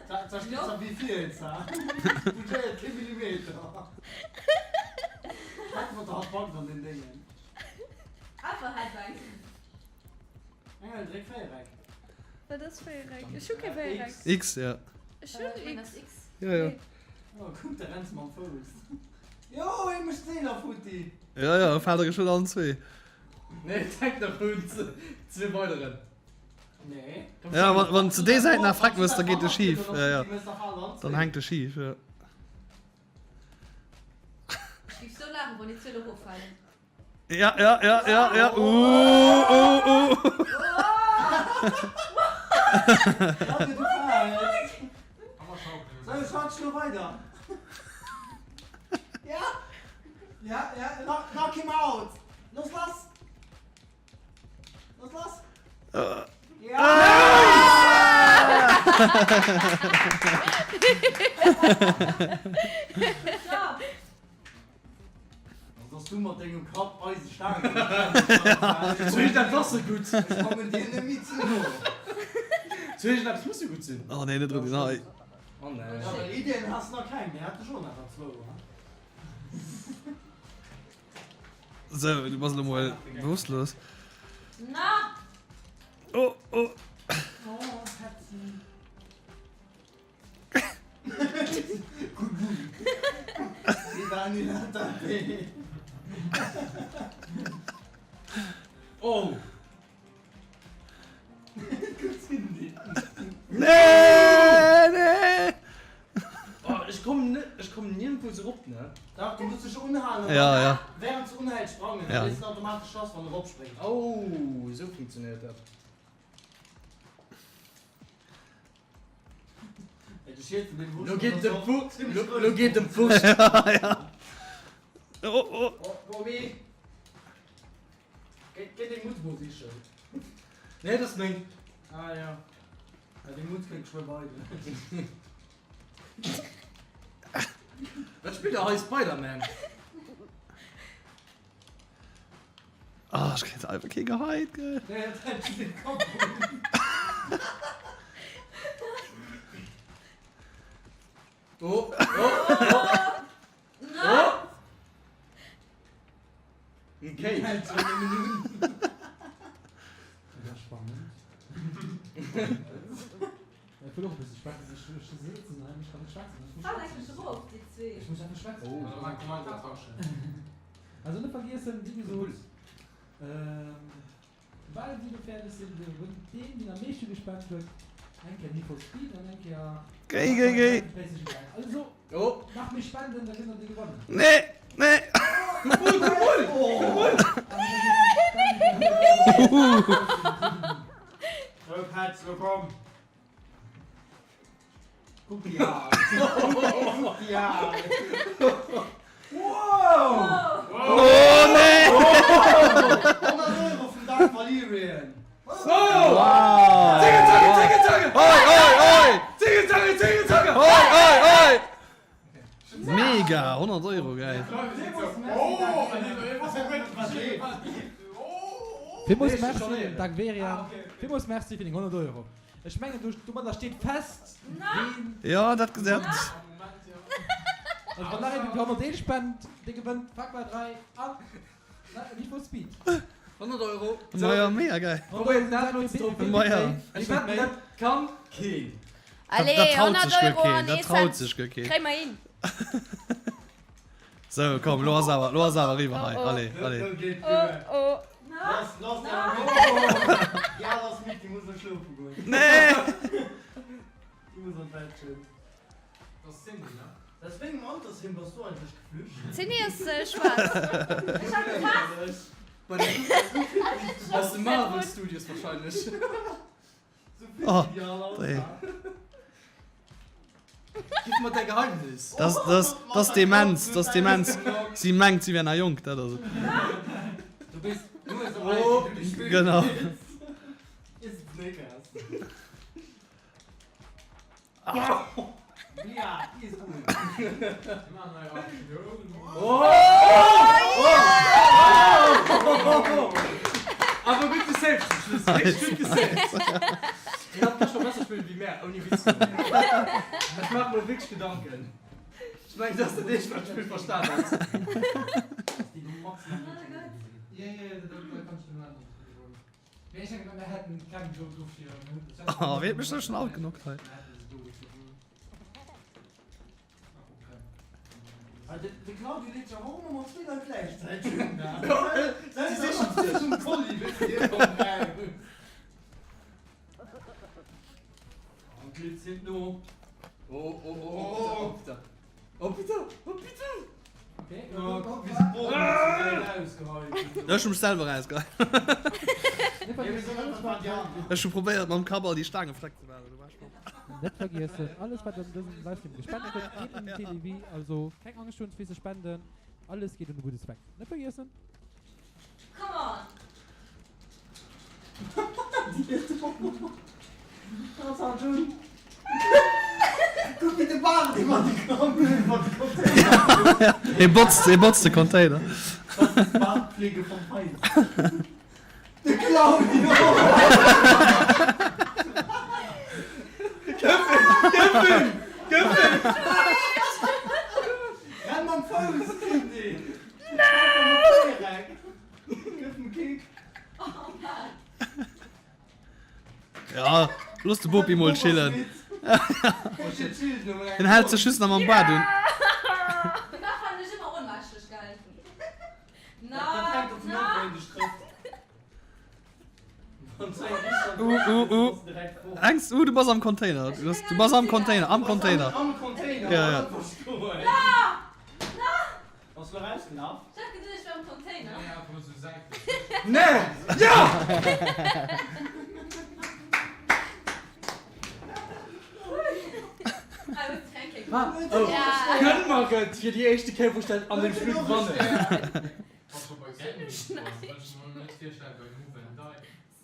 Da, da steht zwar wie viel, ha? Bougéiert kee Millimeter. Wat mat der Bank an den Déngen. Einfach Headbang. Engel, dréck Véiereck. Wat ass Véiereck? Ech hu kee Véiereck. X, ja. Ech hunn X. Ja, ja. Oh, kuck, da rennt se mam Fouss. Jo, hie mécht Seeler futti. Ja, ja, fält der geschwënn allen zwee. Nee, et hänkt nach un zwee weideren. Nee. Ja, wann, wann ze déi Säit nach freck mëss, da geet de schif. Ja, ja. Dann hänkt de schif, ja. Ech géif sou laachen, wann déi zwee elo eroffalen. Ja, ja, ja, ja, ja. Uh, uh, uh. So, schaut schon weiter. Ja. Ja, ja. Knock, knock him out. Los, los. Los, los. Ja. Ja. Dass du mat dengem Kapp eise Staangen Zu iergendeppes ass se gutt. Ech kommen dir net méi ze no. Zu iergendeppes muss se gutt sinn. Oh nee, net drun, hei. Oh nee. Ja, well Iddien has nach keng. Mir hate schon awer zwou, ha? Sou, du bass elo mol bewusstlos. Na! Oh, oh. Oh, Petzi. Oh! Nee, nee. Oh, ech komm net, ech komm niergendwou sou rop, ne? Dach, du muss dech unhalen, Ja, ja. während s unhält sprangen, Ja. da lees de automatesch lass, wann e ropspréngt. Oh, sou funktionéiert dat. Lo geet dem Fu lo geet dem Fuuss. Ja, ja. Oh, oh. Oh, Bomi. Géi deng Mutz mol sichen. Nee, dat ass meng. Ah ja. Ja, deng Mutz kéint geschwë bei dir. Wat spillt der hei Spider-Man? Ah, ech kréien einfach kee geheit, gell. Nee, dat hält just den Kapp un. Oh, oh, oh. Oh! En Kéis. Hält scho nëmmen un. Dat ass spannend. Ech wëll och e bësse schwätzen. Ech ech sëtzen hei an ech kann net schwätzen. Ech muss Faart schwätzen. eigentlech erof, déi zwee. Ech muss einfach schwätzen. Oh, Kommandotaschen. Also net vergiessen, wéi gesot, well si elo fäerdeg sinn, gewënnt deen, deen am meeschte gespent huet, eng Kéier Need for Speed an eng Kéier Géi, géi, géi! PlayStation 3. Also Oh. nach méi spenden, da kënnt der déi gewannen. Nee, nee! Guck mol, guck mol! Sou, Petz, lo komm! Kuck déi Aen. Kuck déi Aen. Wow! Oh nee! 100 Euro vum Dark Valyrian. Wow! Zinge, zange, zinge, zange! Oi, oi, oi! Zinge, zange, zinge, zange! Oi, oi, oi! Mega! 100 Euro, geil! Villmools Merci, Dark Verian. Villmools Merci fir deng 100 Euro. Ech mengen domadder steet fest ween. Jo, dat gesäit. Also wann nach een fir 101 spent, dee gewënnt Far Cry 3 an Need for Speed. 100 Euro. Maja, mega geil. Probéiert dat elo ze toppen. Maja. Ech wetten dat kann keen. Allez, Dat traut 100 sech guer Euro keen, an dat ee traut Cent sech guer keen. kréie mer hin. Sou, komm, lo ass awer, lo ass awer eriwwer hei. Oh, oh. Allez, allez. Lo geet Oh, duer. oh. Lass, lass, déi al ass midd, déi muss elo schlofe goen. Nee! Déi muss an d'Bettchen. Dat ass Cindy, ne? Aus wéngem Altersheem bass du eigentlech geflücht? D'Cindy ass schwaarz. Ech hat gepasst. Bei den, aus de Marvel Studios wahrscheinlech. Oh, dee. Gif mer däi Geheimnis. Das, das, das ass Demenz, das ass Demenz. Si mengt, si wär nach jonk, dat ass et. Du bist, du bist so alt, wéi du dich Genau. Awer gutt gesaved zum Schluss, richteg gutt gesaved. Dir hat scho besser spillen wéi mär, ouni Witz. Ech maache mer wierklech Gedanken. Ech mengen, dat ass dat eescht wat d'Spill verstan hat. Oh, wéi huet mech sou schon outgenockt hei. De Claudio leet sech awer och ëmmer mat zwee Leit gläichzäiteg un. Si sichen sech um Kolli, wéi se hir kommen. An d'Lidd zitt no. Oh, oh, oh, oh, oh, oh, putain. Oh putain, oh putain! Ech hu mech selwer erausgeheit. Ech hu probéiert mam Kapp all déi Staange fleck ze maachen. Net vergiessen, alles wat an dësem Livestream gespent gëtt, geet un den Télévie, also keng Angscht hunn fir ze spenden, alles geet un de gudde Zweck. Net vergiessen! Come on! Kuck wéi de Bart iwwer de iwwer de Container. Hie botzt, hie botzt de Container. Dat ass d'Bartpflege vum Feinsten. De Claudio! Gëff him! Gëff him! Gëff him! Renn mam Fouss, Cindy! No! Gëff em Kick! Ja, looss de Bopi mol chillen. Hien hält sech just nach mam Baart un. Uh, uh, uh. Ängst, uh, du bass am Container. Du bass, du bass am Container, am Container. Ja, ja. Bass du erausgelaf? Ech hat geduecht ech wär am Container. Nee, einfach esou säitlech. Nee! Ja! Gönn mer et fir déi éischte Kéier wou ech dat an dem Spill gewannen.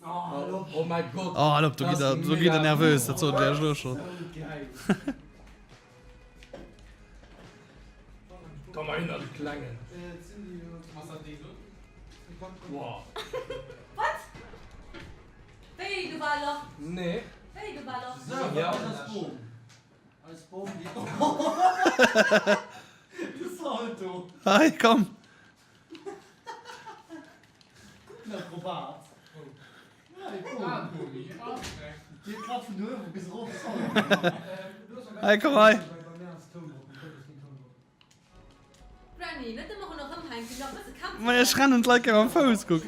Oh mäi Gott! Oh, hal op, do gitt der, do gitt der nervös, dat soen ech iech elo schonn. Komm mal hin, de Klengen. Wat? Wéi, do war e Lach? Nee. Wéi, do war e Lach? Ja. Eis Bom geet. De Salto. Hei, komm. Gudden Akrobat. Dir klappt vun uewe bis erof. Hei, komm hei. Granny, net ëmmer ronderëm hänken, nach e bësse kämpfen. Ma ech rennen d'Leit gär mam Fouss, kuck.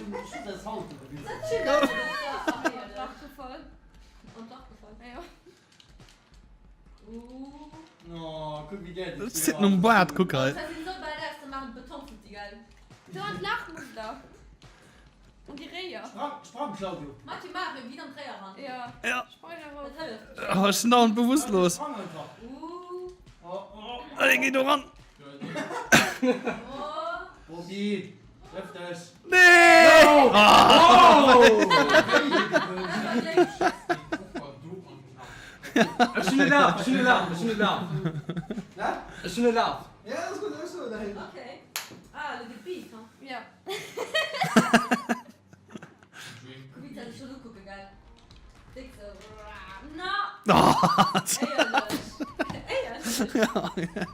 Ech zitten um Baart, kuck hei. Oh, ech sinn dauernd bewusstlos. Allez, géi do ran. Nee! Ech hunn e Laf, ech hunn e Laf, ech hunn e Laf. Ech hunn e Laf. Okay. Ah, lo gëtt Beef, hein? Ja. Kuck, dat ech schon ukucke, gell? Déck sou. Na! Éierlech. Éierlech.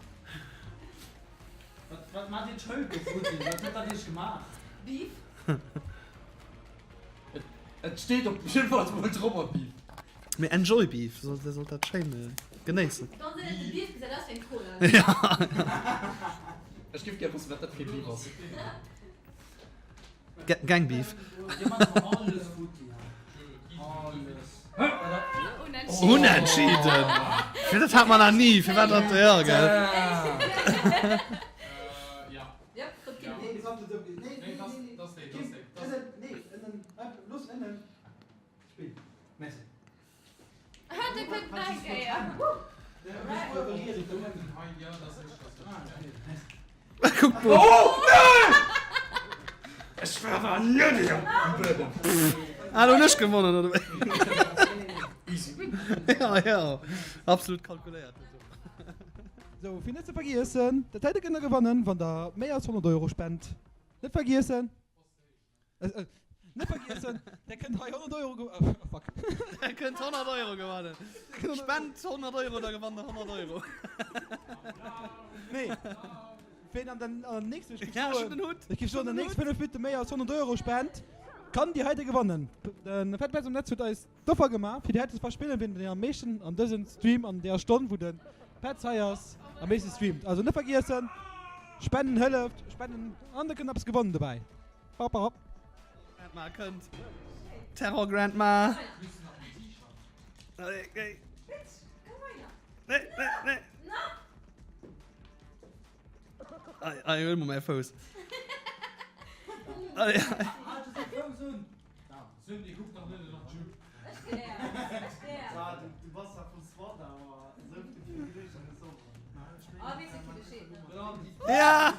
Wat maacht dir d'Schoul do, Futti? Wat huet dat iech gemaach? Beef. Et steet op jiddefalls mol drop op Beef. Mee enjoy Beef, dir sollt dat schéin genéissen. Ganz éierlech, de Beef gesäit aus wéi eng Cola. Ech giff gär wëssen, wat dat fir ee Beef ass. Gang Beef. Dir maacht mer alles futti hei. Alles. Unentschieden! Fir dat hat mer nach ni, firwat dat, jo gell. Kuck mol. Ech war awer net um Buedem. Ah, lo hunn ech gewonnen, oder wéi? Easy. Ja, ja, absolut kalkuléiert. Sou, fir net ze vergiessen, dat heite kënnt der gewannen, wann der méi als 100 Euro spent. Net vergiessen! Net vergiessen, der kënnt hei 100 Euro ge oh, fuck. Der kënnt 100 Euro gewannen. Spent 100 Euro, da gewannt der 100 Euro. Nee. Ween an den, an den nächsten, ich Ja, schon den Hut. Ich gif soen, an den nächsten 5 Minuten méi als 100 Euro spent, kann déi heite gewannen. Den Fettpetz am Netz huet eis d'Offer gemaach, fir déi heite ze verspillen, ween den am meeschten an dësem Stream, an deeër Stonn, wou de Petz hei ass, am meeschten streamt. Also net vergiessen, spenden hëlleft, spenden an der kënnt eppes gewannen dobäi. Grandma kënnt. Terror Grandma. Allez, géi. Nee, nee, nee. Ei, ei, huel mol mäi Fouss. Allez, ei. Ja!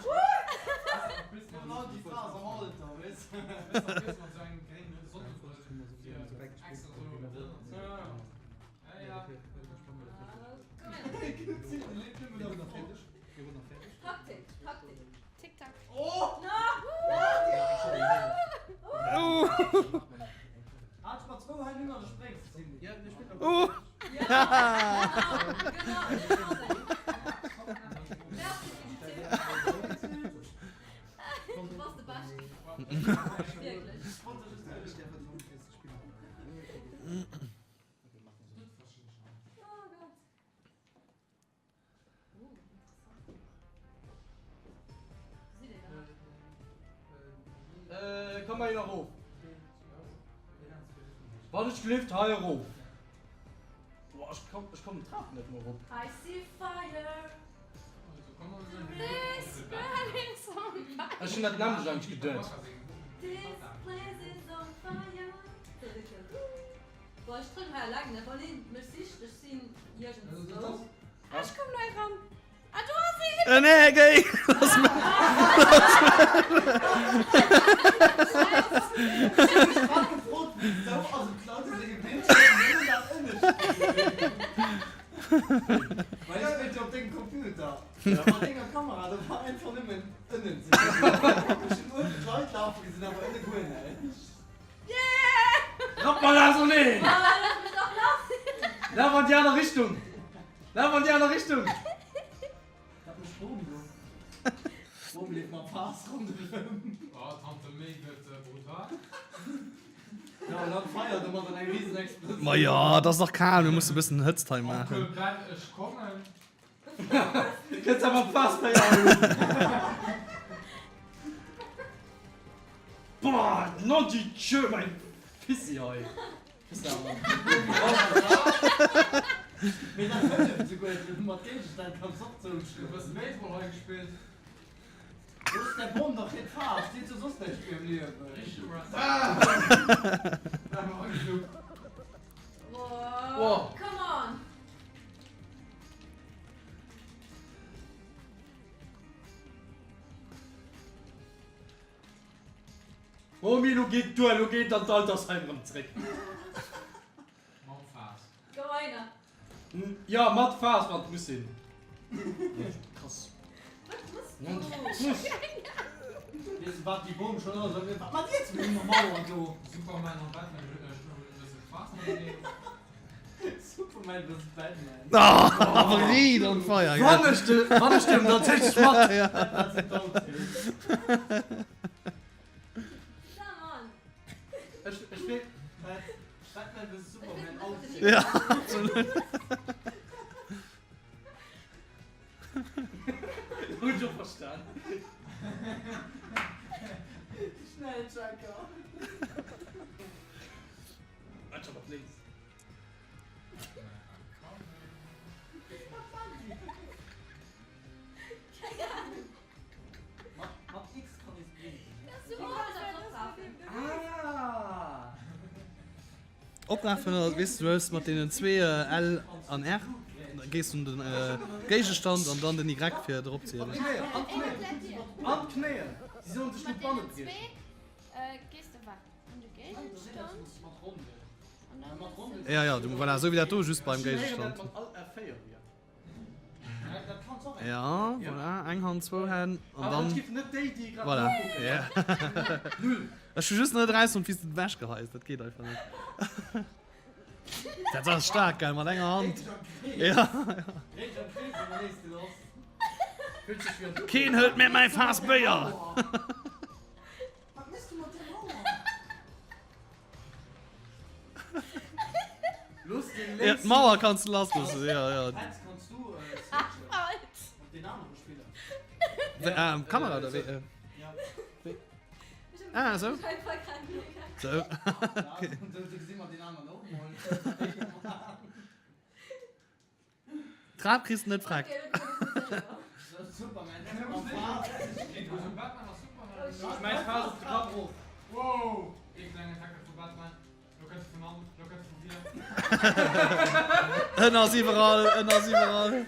Äh, komm mal hier erof. Wann ech gelift hei erof. Boah, ech komm, ech komm d'Trap net méi erop. I see fire. This girl is on fire. Ech hunn dat nämlech eigentlech geduet. This place is on fire. Boah, ech trëll hei eleng, ne? Wann een mech sicht, ech sinn iergendswou. Ech komm nei ran. Ah, do ass een! Äh, nee, géi! Lass mech! Lass mech! Ech hu mech grad gefrot, wisou ass um Claudio sengem Bildschierm nëmmen dat ënnescht ze gesinn? Well ech spillt jo op dengem Computer. Mat denger Kamera, do war einfach nëmmen ënnen ze gesinn. Ech hunn uewen d'Leit lafe gesinn, awer ënne guer näischt. Rapp mal auserneen! Laf an déi aner Richtung! Laf an déi aner Richtung! Dat mécht Boom do. Boom leeft mam Faass ronderëm. Oh, Tante May gëtt brutal. Jo, an dann feiert domadder eng riesen Explosioun. Ma jo, et ass nach kal, mir musse bëssen Hëtzt hei maachen. Onkel Ben, ech kommen. Kënns awer mam Faass Béier un. Boah, nom du Dieu, mäin Pissi hei. Mee dat hëlleft esouguer, mat Géigestänn kanns och zouschloen. Du hues Baseball hei gespillt. Looss där Bomm dach hiert Faass, déi huet jo soss näischt méi am Liewen. Wow, come on! Romy, lo geet duer, lo geet an d'Altersheim rëm zréck. Mam Faass. Go weiter. Jo, mat Faass, wann et muss sinn. Krass. Wat muss du? Muss. Weess de wat déi Bomm schon ass? Wat mat dir ze dinn mam Mauer do? Superman an Batman hunn e bësse Spaass mateneen. Superman vs Batman. Oh, riit an d'Feier, gell? Wann ech de, wann ech dem dann tatsächlech mat. Dat sinn d'Outfits. Come on. Ech, ech will. Batman vs Superman Outfit. Ja, absolut. Hunn ech och verstan. Schnellchecker. Oprafen oder weess du hues mat deenen zwee L an R gees un den Géigestand an dann den Y fir drop ze hiewen. An d'Knéien, si sollen sech net banne briechen. Ja, ja, du, voilà, sou wéi dat do, just beim Géigestand. Ja, voilà, eng Hand, zwou Hänn, an dann. Voilà, ja. Ech hu just net erausfonnt, wéi s de et ewechgeheis, dat geet einfach net. Dat ass staark, gell, mat enger Hand. Ja, ja. Keen hëlt mir mäi Faass Béier! Wat mëss du mat där Mauer? Looss den Ja, lénksen. d'Mauer kanns du lass loossen, ja, ja. Händs kanns du switchen op den anere Spiller. Wéi, ah, Kamera oder wéi? Äh, Ja. wéi? Ah, sou. Sou. Okay. Sou gesi mer den aneren och mol. D'Trap kriss de net freck. En ass iwwerall, en ass iwwerall.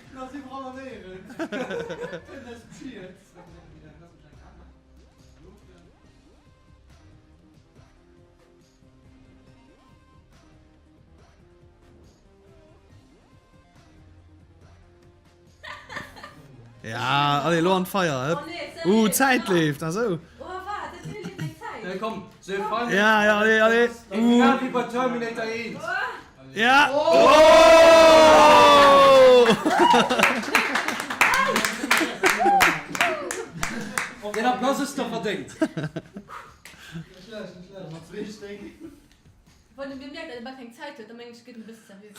Ja, allez, lo an d'Feier. Hëpp. Uh, d'Zäit leeft, ah sou. Ja, komm, se fein. Ja, ja, allez, allez. Uh. Final wie bei Terminator 1. Ja. Oh! Den Applaus hues de verdéngt. Wann e bemierkt, datt e bal keng Zäit huet, da mengen ech, gëtt en e bësse seriö.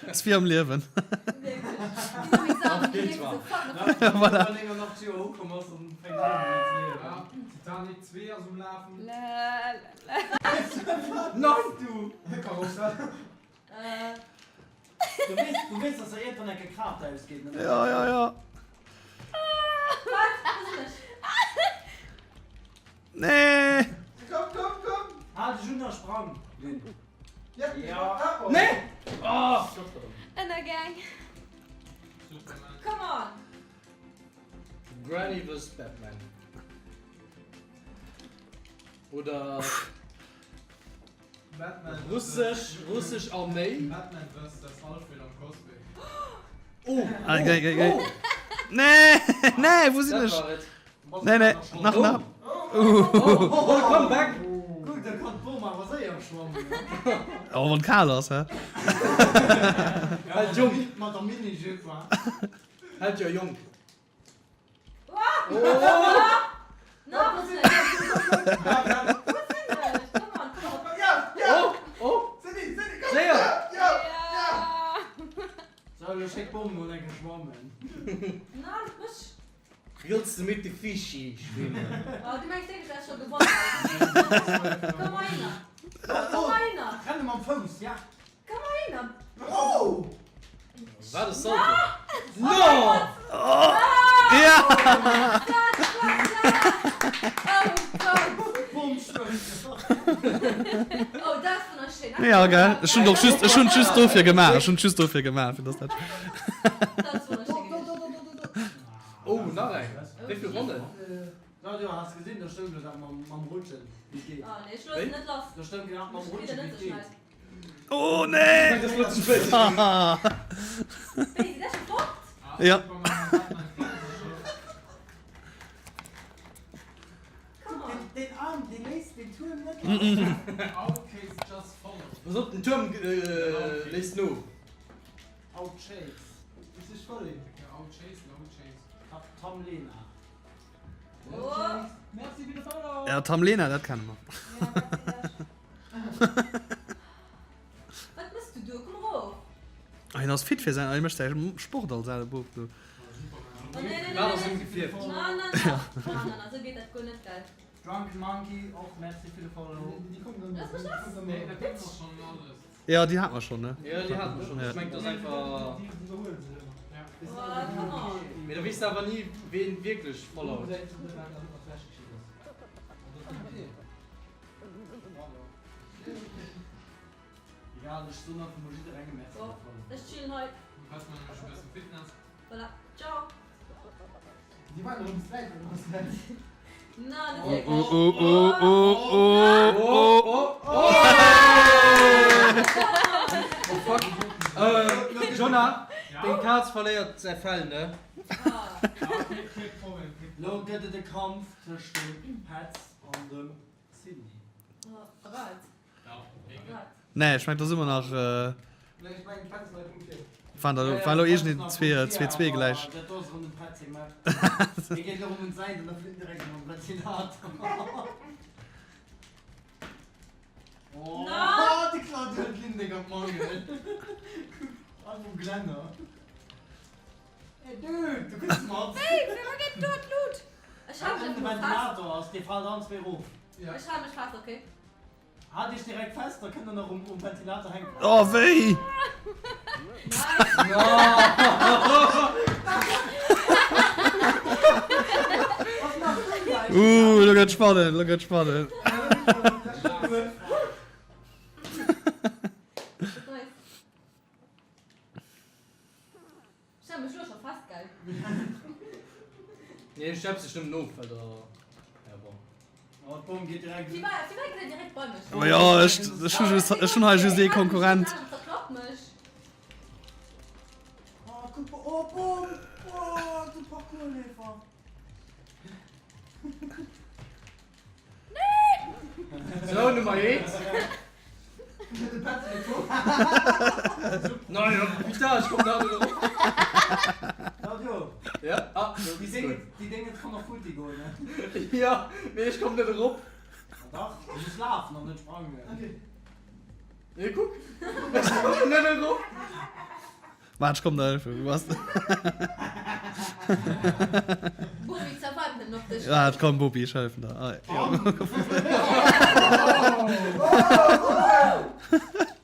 Ass wéi am Liewen. Titanic 2 ass um Lafen. Nein, du! Du weess, du weess, dass der iergendwann eng Kéier Kraaft ausgeet, ne? Ja, ja, ja. Wat? Wou sinn ech? Nee! Komm, komm, komm! Hal dech un a sprang, Lynn. Ja, Ja. Nee! Oh, Gottverdammt. Ënnergang. Superman. Come on! Granny vs Batman. Oder russesch, russesch Arméi. Batman vs. Das Alfred am Cosplay. Oh! Ah, geil, geil, geil. Nee, nee, wou sinn ech? Nee, nee, nach, nach. Oh, come back! Kuck, da kann d'Bom awer séier schwammen. Oh, wann kal ass, hä? Hält jonk! Mat der Mini-Jupe, wa? Hält jo jonk. Wëlls de mit de Fischi schwimmen? Wat e Salto! No! Ja! Ja, gell? Ech hunn och just, ech hunn just dofir gemaach. Ech hunn just dofir gemaach, fir dass dat. Oh, nach eng! Wéi vill Ronnen? Wéi? Oh nee! Ja. Pass op, den Tuerm léisst no. Ja, Tam Lena, dat kenne mer. Wat mëss du do? Komm erof! Ah, hien ass fit fir säin, hie mécht säi Sport als ale Bub do. Oh nee, nee, nee, Wat ass nee, him gefierft? Na, na, na, na, na, na, sou geet dat guer net, gell? Drunken Monkey, och merci fir de Follow. Lass mech lass! Nee, dat hate mer schonn alles. Ja, déi hate mer schonn, ne? Jo, déi hate mer schonn. Ech mengen, et ass einfach. Oh, come on! Mee da weess de awer ni, ween wierklech followt. Egal, ech soen einfach mol jidderengem Merci So, fir de Follow. ech chillen hei. Batman mécht e bëssen Fitness. Voilà, ciao! Déi waren erëm wäit ewech. Na, net Oh, wierklech. oh, oh, oh, oh, oh, oh. Oh fuck. Äh, Jonah, deng Kaz verléiert säi Fell, ne? Ah. Kee Problem, kee Lo gëtt et e Kampf tëscht dem Petz an dem Cindy. Nee, ech mengen, et ass ëmmer nach. Waren da war elo iergendeen 2 2 2 gläich. Dat do ass erëm dem Petz seng Map. Hie geet elo erëm un d'Säit an da flitt en direkt erëm am Ventilator. Oh, de Claudio huet d'Lindeng op d'Maul geholl. Kuck, einfach um Glänner. Hey Dude, du kënns mat. Wéi? Firwat geet do d'Lut? Ech hal mech Den einfach mol fest. Ventilator ass, dee fält all zwee erof. Ech hal mech fest, okay? Haalt iech direkt fest, da kënnt der nach um Ventilator hänke bleiwen. Oh wéi! Uh, lo gëtt spannend, lo gëtt spannend. Ech hale mech lo scho fest, gell? Nee, du stepps dech nëmmen of, well der. Ja, bon. Oh, d'Bomm geet direkt un. Firwat firwat geet der direkt bei mech? Ma jo, ech, ech hu just, ech hunn hei just ee Konkurrent. Zerklappt mech. Oh, kuck, oh, Bomm! Oh, du Parkourleefer! So, Nummer 1. Nein, putain, ech komm da net erop. Claudio, Ja, ah, déi Dénge, déi Dénge kann och futti goen, ne? Ja, mee ech komm net erop. Ma dach, du muss lafen an net sprangen. Nee, kuck, ech komm net erop. Waart, ech komm der hëllefen. Wou bass de? Bobi, zerwart net op dech. Waart, komm Bobi, ech hëllefen der. Hei.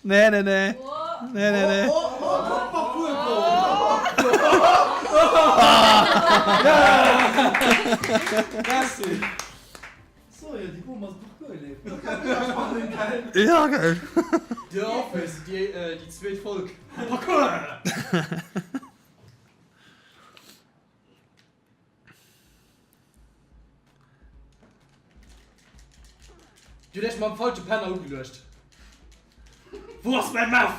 Nee, nee, nee. Nee, nee, nee. Merci. So, jo, déi Boom ass Parkourleefer. Ja, geil. The Office, déi, déi zweet Folg. Parkour! Dir hutt iech mam falsche Penner ugeluecht. Wou ass mäi Meth?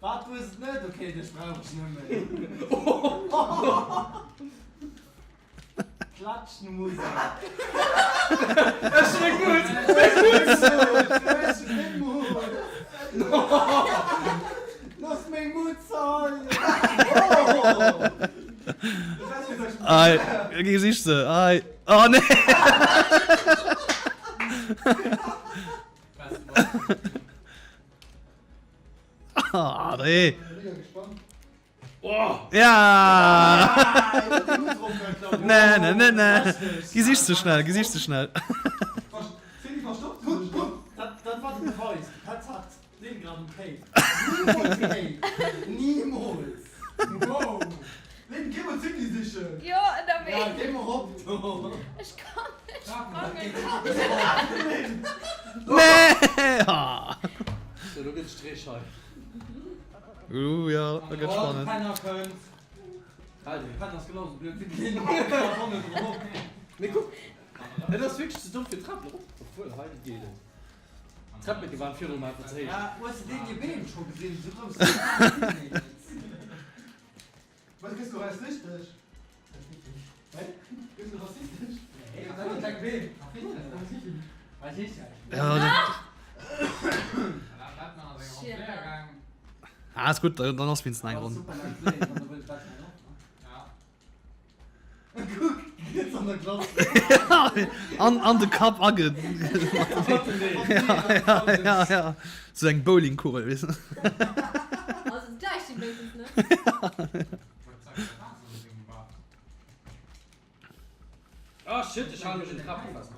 Wat, du hues et net? Ok, dech brauch ech net méi. Klatschen Musek. Ech meng Mut! Meng Mut! Ech meng Mut! Looss meng Mut hei! Ei, gi sich se. Ei. Oh nee! Ah, nee. Ja! Nee, nee, nee, nee. Gi sich ze schnell, gi sich ze schnell. Dat war de Beweis, de Petz hat d'Lynn grad um Kéi. Nimools Kéi! Nimools! Wow! Lynn, géi mol d'Cindy sichen! Jo, ënnerwee. Ja, géi mol rop do. Ech kann net sprangen. Nee! Ah. So, lo gëtt Streech hei. Uh, ja, dat gëtt spannend. Oh, de Penner kënnt. Hal dee. Penner ass genau sou blöd wéi d'Lynn. Mee kuck, et ass wierklech ze domm fir d'Trap erop. Obwuel, hei geet et. D'Treppenke waren virdrun einfach ze héich. Ja, hues de deen hir Been scho gesinn? Sou grouss sinn déi net. Wat, gëss du rassistesch? Hä? Gëss du rassistesch? Nee. Dat sind kleng Been. Ja, dat. Ah, ass gutt, dann ass wéinstens eng Ronn. An, an de Kapp age. Ja, ja, ja. Sou eng Bowlingkugel, weess de. Also et gläicht him wéinstens net. Ah shit, ech hale mech un d'Trap fest.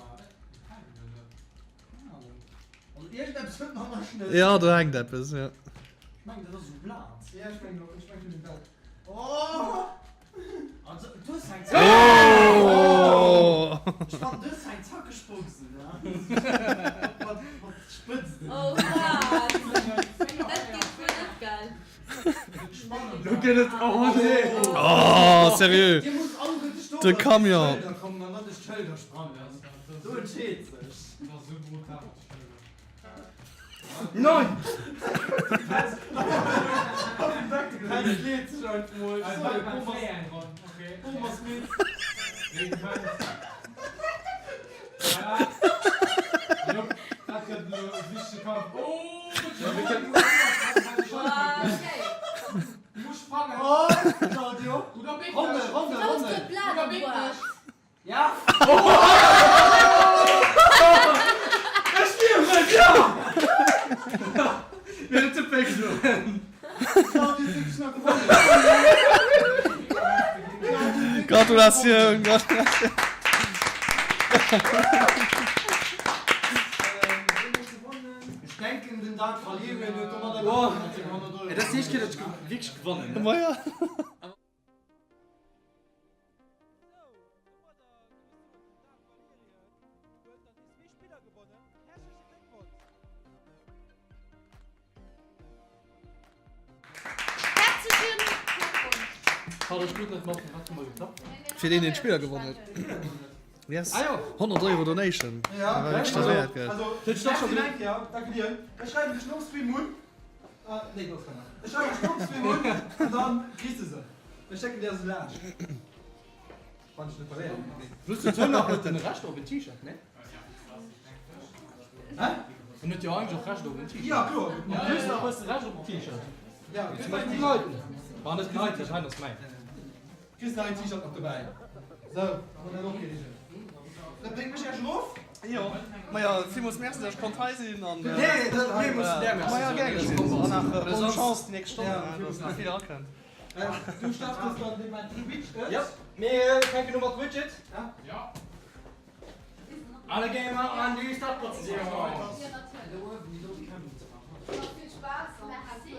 Also iergendeppes huet nach nach net. Ja, do hänkt eppes, ja. Ech mengen dat ass esou Blat. Ja, ech mengen och, ech mengen dat. Oh! Also, du hues eng Oh! Ech fannen, du hues eng zackeg Boxen, ne? Mat, mat Spëtzen. Oh wat? Dat geet wuel net, gell? Lo gëtt et, oh nee! Oh, sérieux? Dir musst alleguerten do De Camion. Schëlder kommen an dann duerch d'Schëlder sprangen. Do entscheet sech. Dat ass esou brutal, déi Schëlder. Nein! Hei leet sech einfach mol. Boom ass midd. Oh, Claudio. Ronde, Ronde, Ronde. Ja! Ech liewen, ja! Mir huet ze wéi gedoen. Claudio huet wierklech nach gewonnen. Gratulatioun, gratulatioun. Ech denken den Dark Valyrian huet domadder gewonnen mat sengem 100 Euro. Et ass déi éischt Kéier, datt ech wierklech gewonnen hunn. Ma ja. Fir deen deen d'Spiller gewonnen huet. Yes. 100 Euro Donation. Ja, Dat war wierklech derwäert, gell? Also, merci eng Kéier, danke dir. Ech schreiwen dech nom Stream un. Ah, nee, do ass keiner. Ech schreiwen dech nom Stream un an dann kriss de se. Ech schécken dir se laanscht. Wann ech net verléieren. Plus den Tönner huet den Recht op en T-Shirt, ne? Hä? En huet jo eigentlech och Recht op en T-Shirt. Ja, kloer. En plus nach hues de Recht op en T-Shirt. Ja, Zum Beispill déi heiten. Bah, net déi heiten, dat heiten ass mäin. Kriss nach een T-Shirt mat dobäi. Sou, dann hu mer dat och geregelt. Dat bréngt mech Iech erof. Jo, maja, villmools Merci, dass ech konnt hei sinn an. Nee, dat, mir mussen där Merci Maja, soen, gär dass geschétt. du komm An bass. nach Well bonne sonst. Chance déi nächst Stonnen, dass nach vill erakënnt. Du startest dann dee Moment Twitch-et. Yep, mir fänken u mat Widget. Ja. Alle Gamer an déi Startplatzen. Vill Spaass, merci.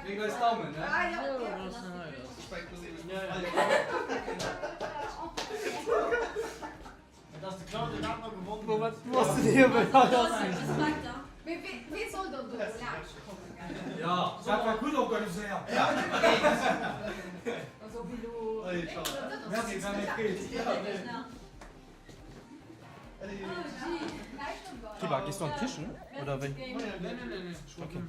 Mir eis Daumen, ne? Dass de Claudio dat nach gewonnen Wo huet. ass den Hiewel? Mee wee soll dann do laanscht kommen? Dat war gutt organiséiert. Merci, war mir Freed. Kiba, gees du an d'Kichen oder wéi? Okay.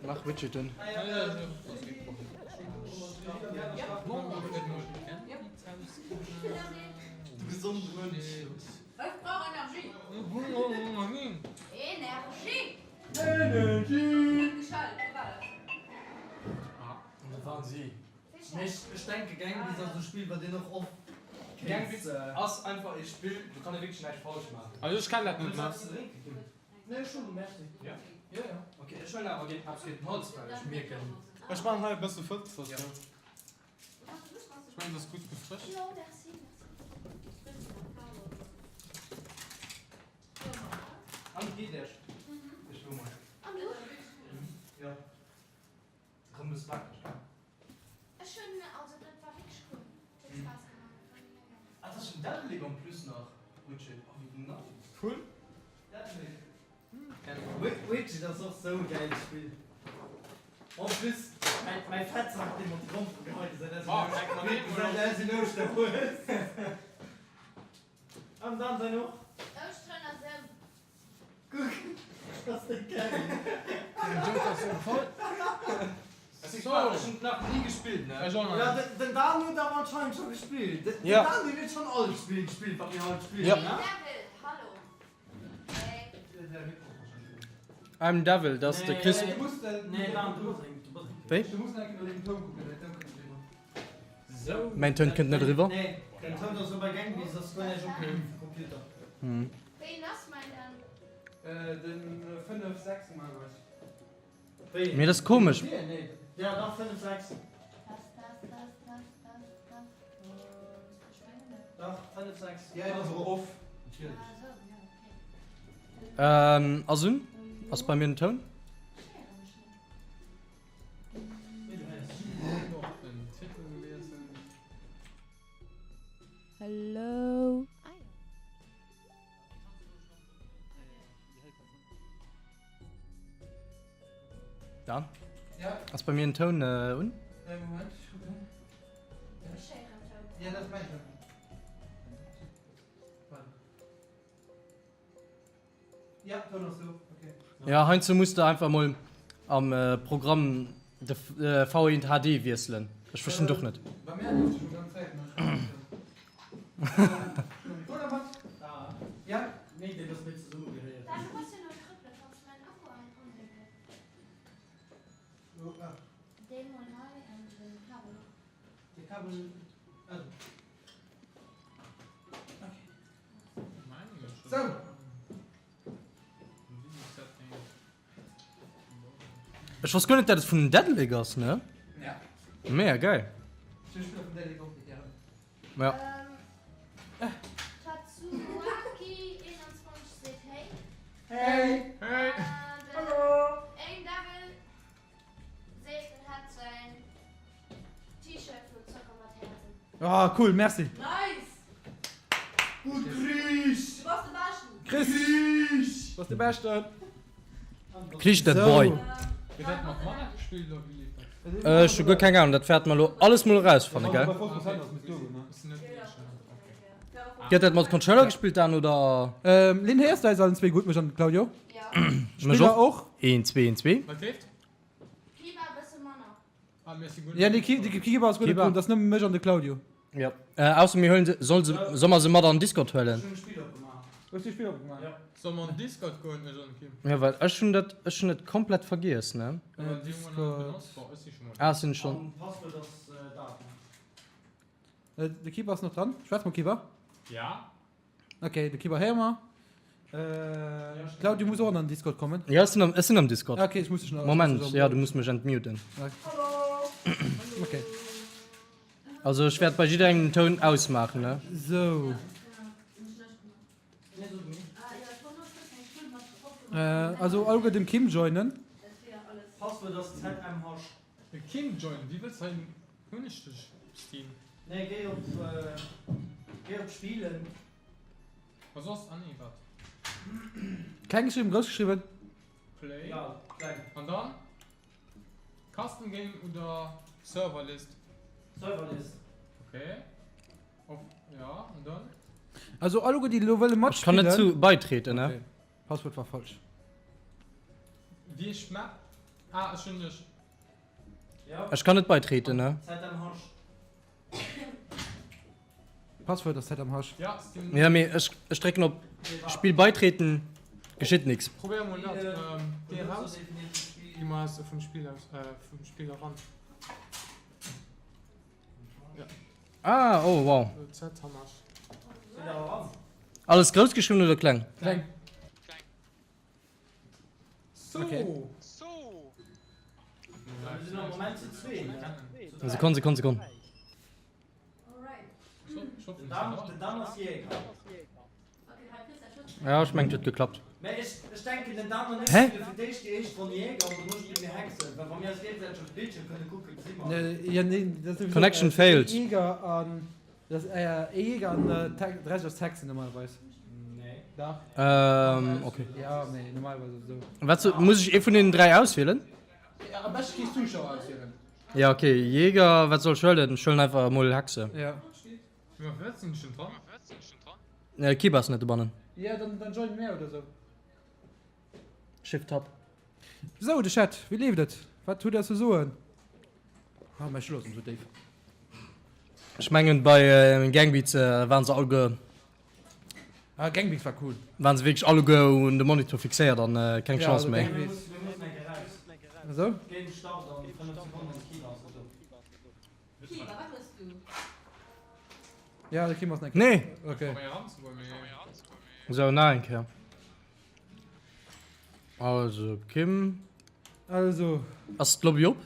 Mach Widget un. Ech denke Gang Beasts ass e Spill wat een och oft Gang Beasts ass einfach ee Spill do kann ee wierklech näischt falsch maachen. Also ech kennen dat net Wëlls du eppes ze drénke Kim? Nee ech hunn, merci. Ja? Jo jo. Ok ech huelen awer géint eppes géint den Hals well ech mierken. Ech maachen hei e bësse Fëtz. Ech mengen dat ass gutt gefrëscht. An geet iech? Ech lo mol. Jo. Rëm bësse wakereg, gell? Ech hunn, also dat war wierklech cool, et huet Spaass gemaach, et war mega gäil. Ah, dat ass vum Daedalic en plus nach, Witcher, oh wéi nice. Cool. Daedalic. Witcher ass och sou e gäilt Spill. En plus mäi Fettsack dee mer op de Grompere geheit huet, säit aus en Ouschterhues. An dann säin och. Ouschteren ass ëm. Kuck, ass de Kevin. Den Joker ass sou voll. Ech hunn nach ni gespillt, ne? Ech och nach net. Den Dan huet awer anscheinend scho gespillt. Den Dan deen huet schonn all Spill gespillt, wat mir haut spillen, ne? Devil, hallo. Hey. I'm Devil, dat ass de Chris. Nee, Dan, du bass eng. Wéi? Mäin Toun kënnt net eriwwer. Nee, den Toun ass bei Gang Beasts ass guer näischt opgeholl vum Computer. Wéi ass mäin dann? Den 5, 6 normalerweis. Mee dat ass komesch. Ja, dach 5, 6. Test, test, test, test, test, test. Ech mengen net. Dach 5, 6. Ja, dat ass och off. Natierlech. Ah esou, jo, okay. Ass un? Ass bei mir den Toun? Ech héiere mech net. Hello. Ah jo. Dan? Ja. Ass bei mir den Toun un? Äh, Moment, ech kucken. Ech héieren Toun. Ja, dat ass mäin Toun. Warte. Jo, heiansdo muss de einfach mol am Programm de V1 HD wiesselen. Ech verstinn et och net. Sou. Ech wosst guer net dat et vun Daedalic ass ne? Ja. Mega geil. Ech spille vun Daedalic och méi gären. Ja. Tatsuaki 21 seet hey. Hey. Hey. Hallo. Een Devil seet en hätt säin T-Shirt vun Zocker mat Häerzen. Ah cool, merci. Nice! Gutt Chris! Du bass de Beschten! Chris! Du bass de Beschten! Kriich dat Boy! Gëtt dat mat Manette gespillt oder wéi leeft dat? Ech hu guer keng Ahnung, dat wäerte mer elo alles mol erausfanne, gell? Gëtt dat mat Controller gespillt Dan oder? Lynn, héiers du eis allen zwee gutt, mech an den Claudio? Mech och. Een, zwee, een, zwee. Wat leeft? Kiba e bësse manner. Ja, nee, Ki, de Kiba ass guer net drun, dat ass nëmme mech an de Claudio. Jo, ausser mir huelen se, soll se, soll mer se mat an Discord huelen? Ech hunn d'Spill opgemaach. Hues du d'Spill opgemaach? Jo. Soll mer an Discord goen, ech an Kim? Jo, well ech hunn dat, ech hunn et komplett vergiess, ne? Discord. Ah, sinn schonn. An Passwuert ass Daten. De Kiba ass nach dran. Schwätz mol, Kiba. Ja. Ok, de Kiba héiere mer. Claudio muss och an den Discord kommen. Ja, ech sinn am, ech sinn am Discord. Ok, ech muss dech nach. Moment, ja, du muss mech entmuten. Ok. Also ech wäert bei jidderengem den Toun ausmaachen, ne? Sou. Also alleguer dem Kim joinen. Passwuert ass ZMH. De Kim joinen? Wéi wëlls hei hunn ech dech op Steam? Nee géi op géi op Spielen. Ma soss, ah nee wat. Kleng geschriwwen, grouss geschriwwen? Play. Ja kleng. An dann Custom Game oder Server List? Server List. Okay. Op ja an dann? Also alleguer déi elo wëlle Ech kann net matspillen. zu beitreten ne. Okay. Passwuert war falsch. Wéi ech Map? Ah ech hunn dech. Ech kann net beitreten ne. Passwuert ass ZMH. Ja, Steam. Ja mee ech ech drécken op Spill beitreten, geschitt nix. Probéier mol dat. Géi eraus. Gi mol aus vum Spill aus vum Spill eran. Ja. Ah oh wow. ZMH. Alles grouss geschriwwen oder kleng? Kleng. Okay. Sekonn, Sekonn, Sekonn. Ja, ech mengen et huet geklappt. Hä? Connection failed. Dat ass ee Jäger an de Rescht ass Hexen normalerweis. Dach. Ähm, okay. Ja, mee normalerweis ass et esou. Wat so, muss ech ee vun deenen 3 auswielen? Ja, am beschte kriss Zuschauer auswielen. Ja, okay, Jäger, wat soll ech huelen? Ech huelen einfach emol Hexe. Ja. Mä wat sinn ech denn dran? Äh, Kiba ass net dobannen. Ja, dann, dann join mär oder sou. Shift Tab. Sou, de Chat, wéi leeft et? Wat hutt der ze soen? Ah, mäi Stull ass esou déif. Ech mengen bei Gangbeats waren se alleguer. Ah, Gangbeats war cool. Waren se wierklech alleguer un de Monitor fixéiert an keng Chance méi. Esou? Ja, de Kim ass nek. Nee! Okay. Sou, nach eng Kéier. Also, Kim. Also. Ass d'Lobby op?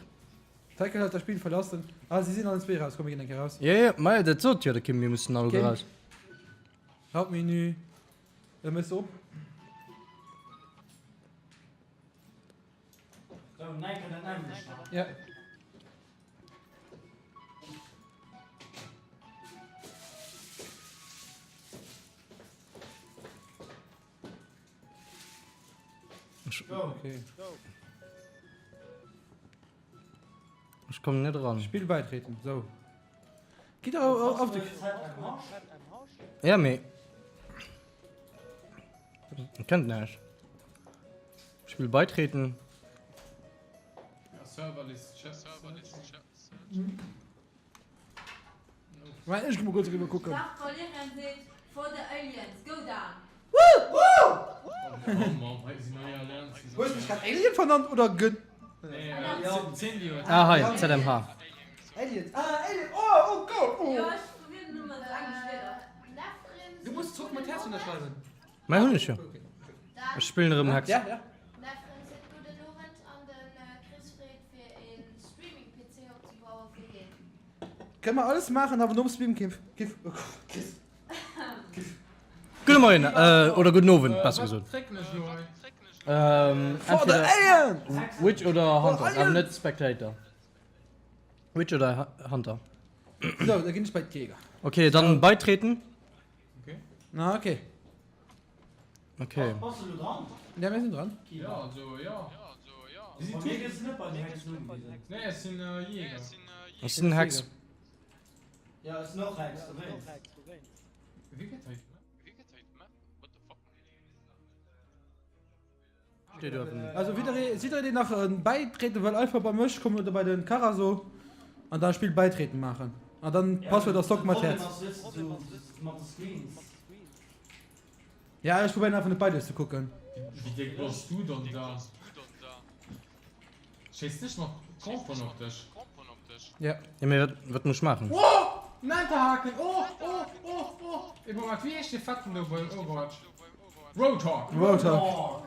Tackle hat das Spiel verlassen. Ah, sie sinn allen zwee raus. Komm, mir ginn eng Kéier raus. Jo, jo, ma dat sot jo de Kim, mir mussen alleguer Kim. raus. Hauptmenü. Da mëss de op. Ja. Okay. Ech kommen net eran. Spiel beitreten, so. Gitt auf de. Ja, mee. Kennt näischt. Spiel beitreten. Ja, Serverlist, Chat. Mä ech gi mol kuerz eriwwer kucken. Dark Valyrian seet, For the aliens, go down! Hues mech grad Alien vernannt oder ge. Ah hei, ZMH. Aliens, ah Alien, oh oh Gott, oh. Jo, ech verwinnen ëmmer esou englesch Wierder. Du muss zrëck mat Häerz ënnerschreiwen. Mä hunn ech jo. Ech spillen erëm Hex. Ja, ja. Nefren seet gudden Owend an den Chris freet fir een Streaming PC opzebauen fir hien. Kënne mer alles maachen awer nom Stream Kiff Kiff Kiff Kiff. Gudde Moien, oder gudden Owend besser gesot. For the Aliens! Witch oder Hunter, awer net Spectator. Witch oder Hunter. Sou, da ginn ech bei d'Jäger. Ok, dann beitreten. Na ok. Okay. Bass du lo dran? Ja, mir sinn dran. Ja, also, ja. Bei mir gëss du net bei den Hexen ugewisen. Nee, ech sinn Jäger. Ech sinn Hex. Ja, ech sinn och Hex, dowéinst. Wéi gëtt hei d'Map? Steet uewen. Also widderee, jidderee deen nach bäitreten wëll, einfach bei mech kommen oder bei den Carazo an da Spill bäitreten maachen. An dann Passwuert ass Sock mat Häerz. Ja, ech probéieren einfach net bei dech ze kucken. Wéi déck bass du dann da? Schéiss dech mat Compon op dech? Ja. Ja, mee wat, wat muss ech maachen? Oh! En Enterhaken! Oh! Oh! Oh! Oh! Ee Moment, wéi heescht dee Fetten do bei Overwatch? Roadhog! Roadhog.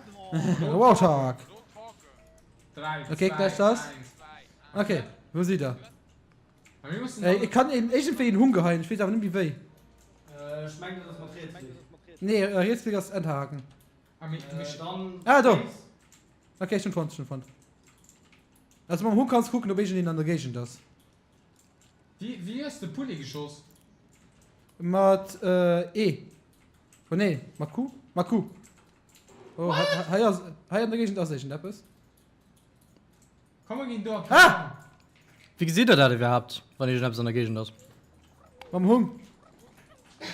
Roadhog. 3, Okay, 2, gleich das. 1. Okay, wou sidd der? A mir mussen Ey, ech kann een iergendwéi een Huhn geheien, ech weess awer net méi wéi. Ech mengen dat ass mat Rietsklick. Nee, Rietsklick ass Enterhaken. Ah, do! Ok, ech hunn fonnt, ech hunn fonnt. Also mam Hung kanns du kucken, ob iergendeen an der Géigend ass. Wéi, wéi hues de Pulli geschoss? Mat E. Oh nee, mat Q? Mat Q. Oh, hei, hei ass, hei an der Géigend ass iergendeppes. Komm mer ginn do an Ah! Wéi gesitt der dat iwwerhaapt, wann iergendeppes an der Géigend ass? Mam Hung.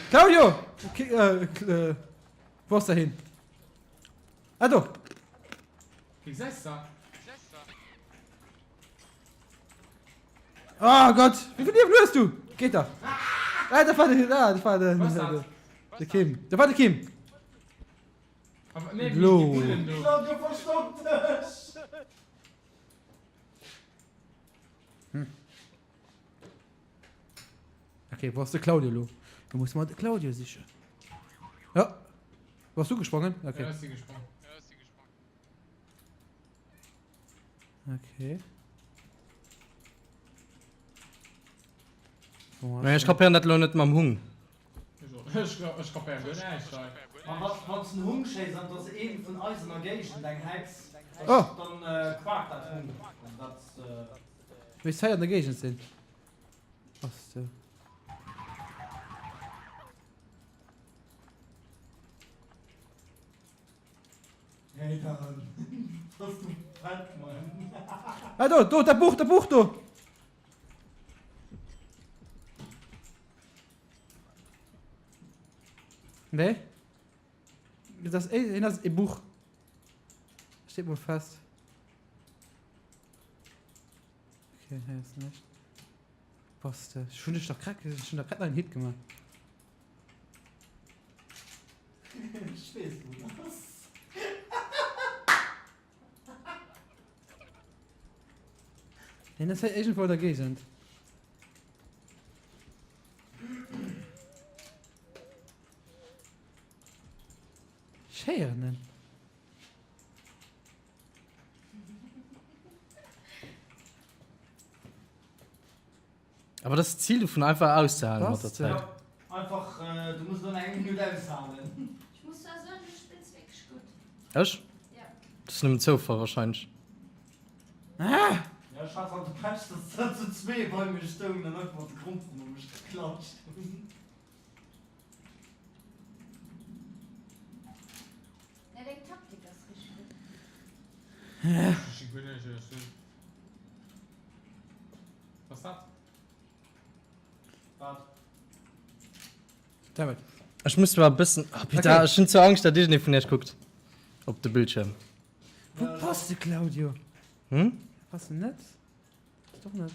Claudio! Ki, äh, äh, wou ass der hin? Ah, do! Wéi gesäis de dat? Oh Gott! Wéi vill Liewen hues du? Geht dach! Ah, dat war de, ah, dat war de, Was dat? de Kim. Dat war de Kim. Aber, nee, Lo. déi Bullen do. Claudio, verstopp dech! Hm. Okay, wo ass de Claudio lo? Da muss man de Claudio sichen. Ja. Wo hast du gesprongen? Okay. Ja, ech si gesprongen. Okay. Mä ech kapéieren dat elo net mam Hung. Ech kapéieren guer näischt hei. Ma wann s den Hung schéiss an et ass een vun eis an der Géigend, eng Hex, Oh! dann quakt dat Hung. Also dat. Misst hei an der Géigend sinn. Ass de. Hey Dan, bass du fett Mann. Ah do, do, dat Buch, dat Buch do! Nee? Dat ass, een ass e Buch. Steet mol fest. Okay, hei ass näischt. Bass de, ech hunn dech dach grad, ech hunn dach grad nach en Hit gemaach. Ech weess wou en ass. Deen ass hei iergendwou an der Géigend. Ech héieren en. Awer dat ass d'Zil dovun, einfach auszehalen mat der Zäit. Jo, einfach, du muss elo nach eng Minutt aushalen. Ech muss zwar soen, du spills wierklech gutt. Ech? Ja. Dat ass nëmmen Zoufall wahrscheinlech. Jo, ech hat halt de Pech, dass der zu zwee bei mir stoungen an einfach mat de Gromperen op mech geklatscht hunn. Ja, deng Taktik ass richteg gutt. Ech guer näischt, ech sinn. Was dat? Wat? Dammit. Ech muss zwar e bëssen. Oh, Peter, Okay. ech hunn zwar Angscht, datt iergendee vun iech kuckt op de Bildschierm. Wou bass de, Claudio? Hm? Bass de net? Ass doch net.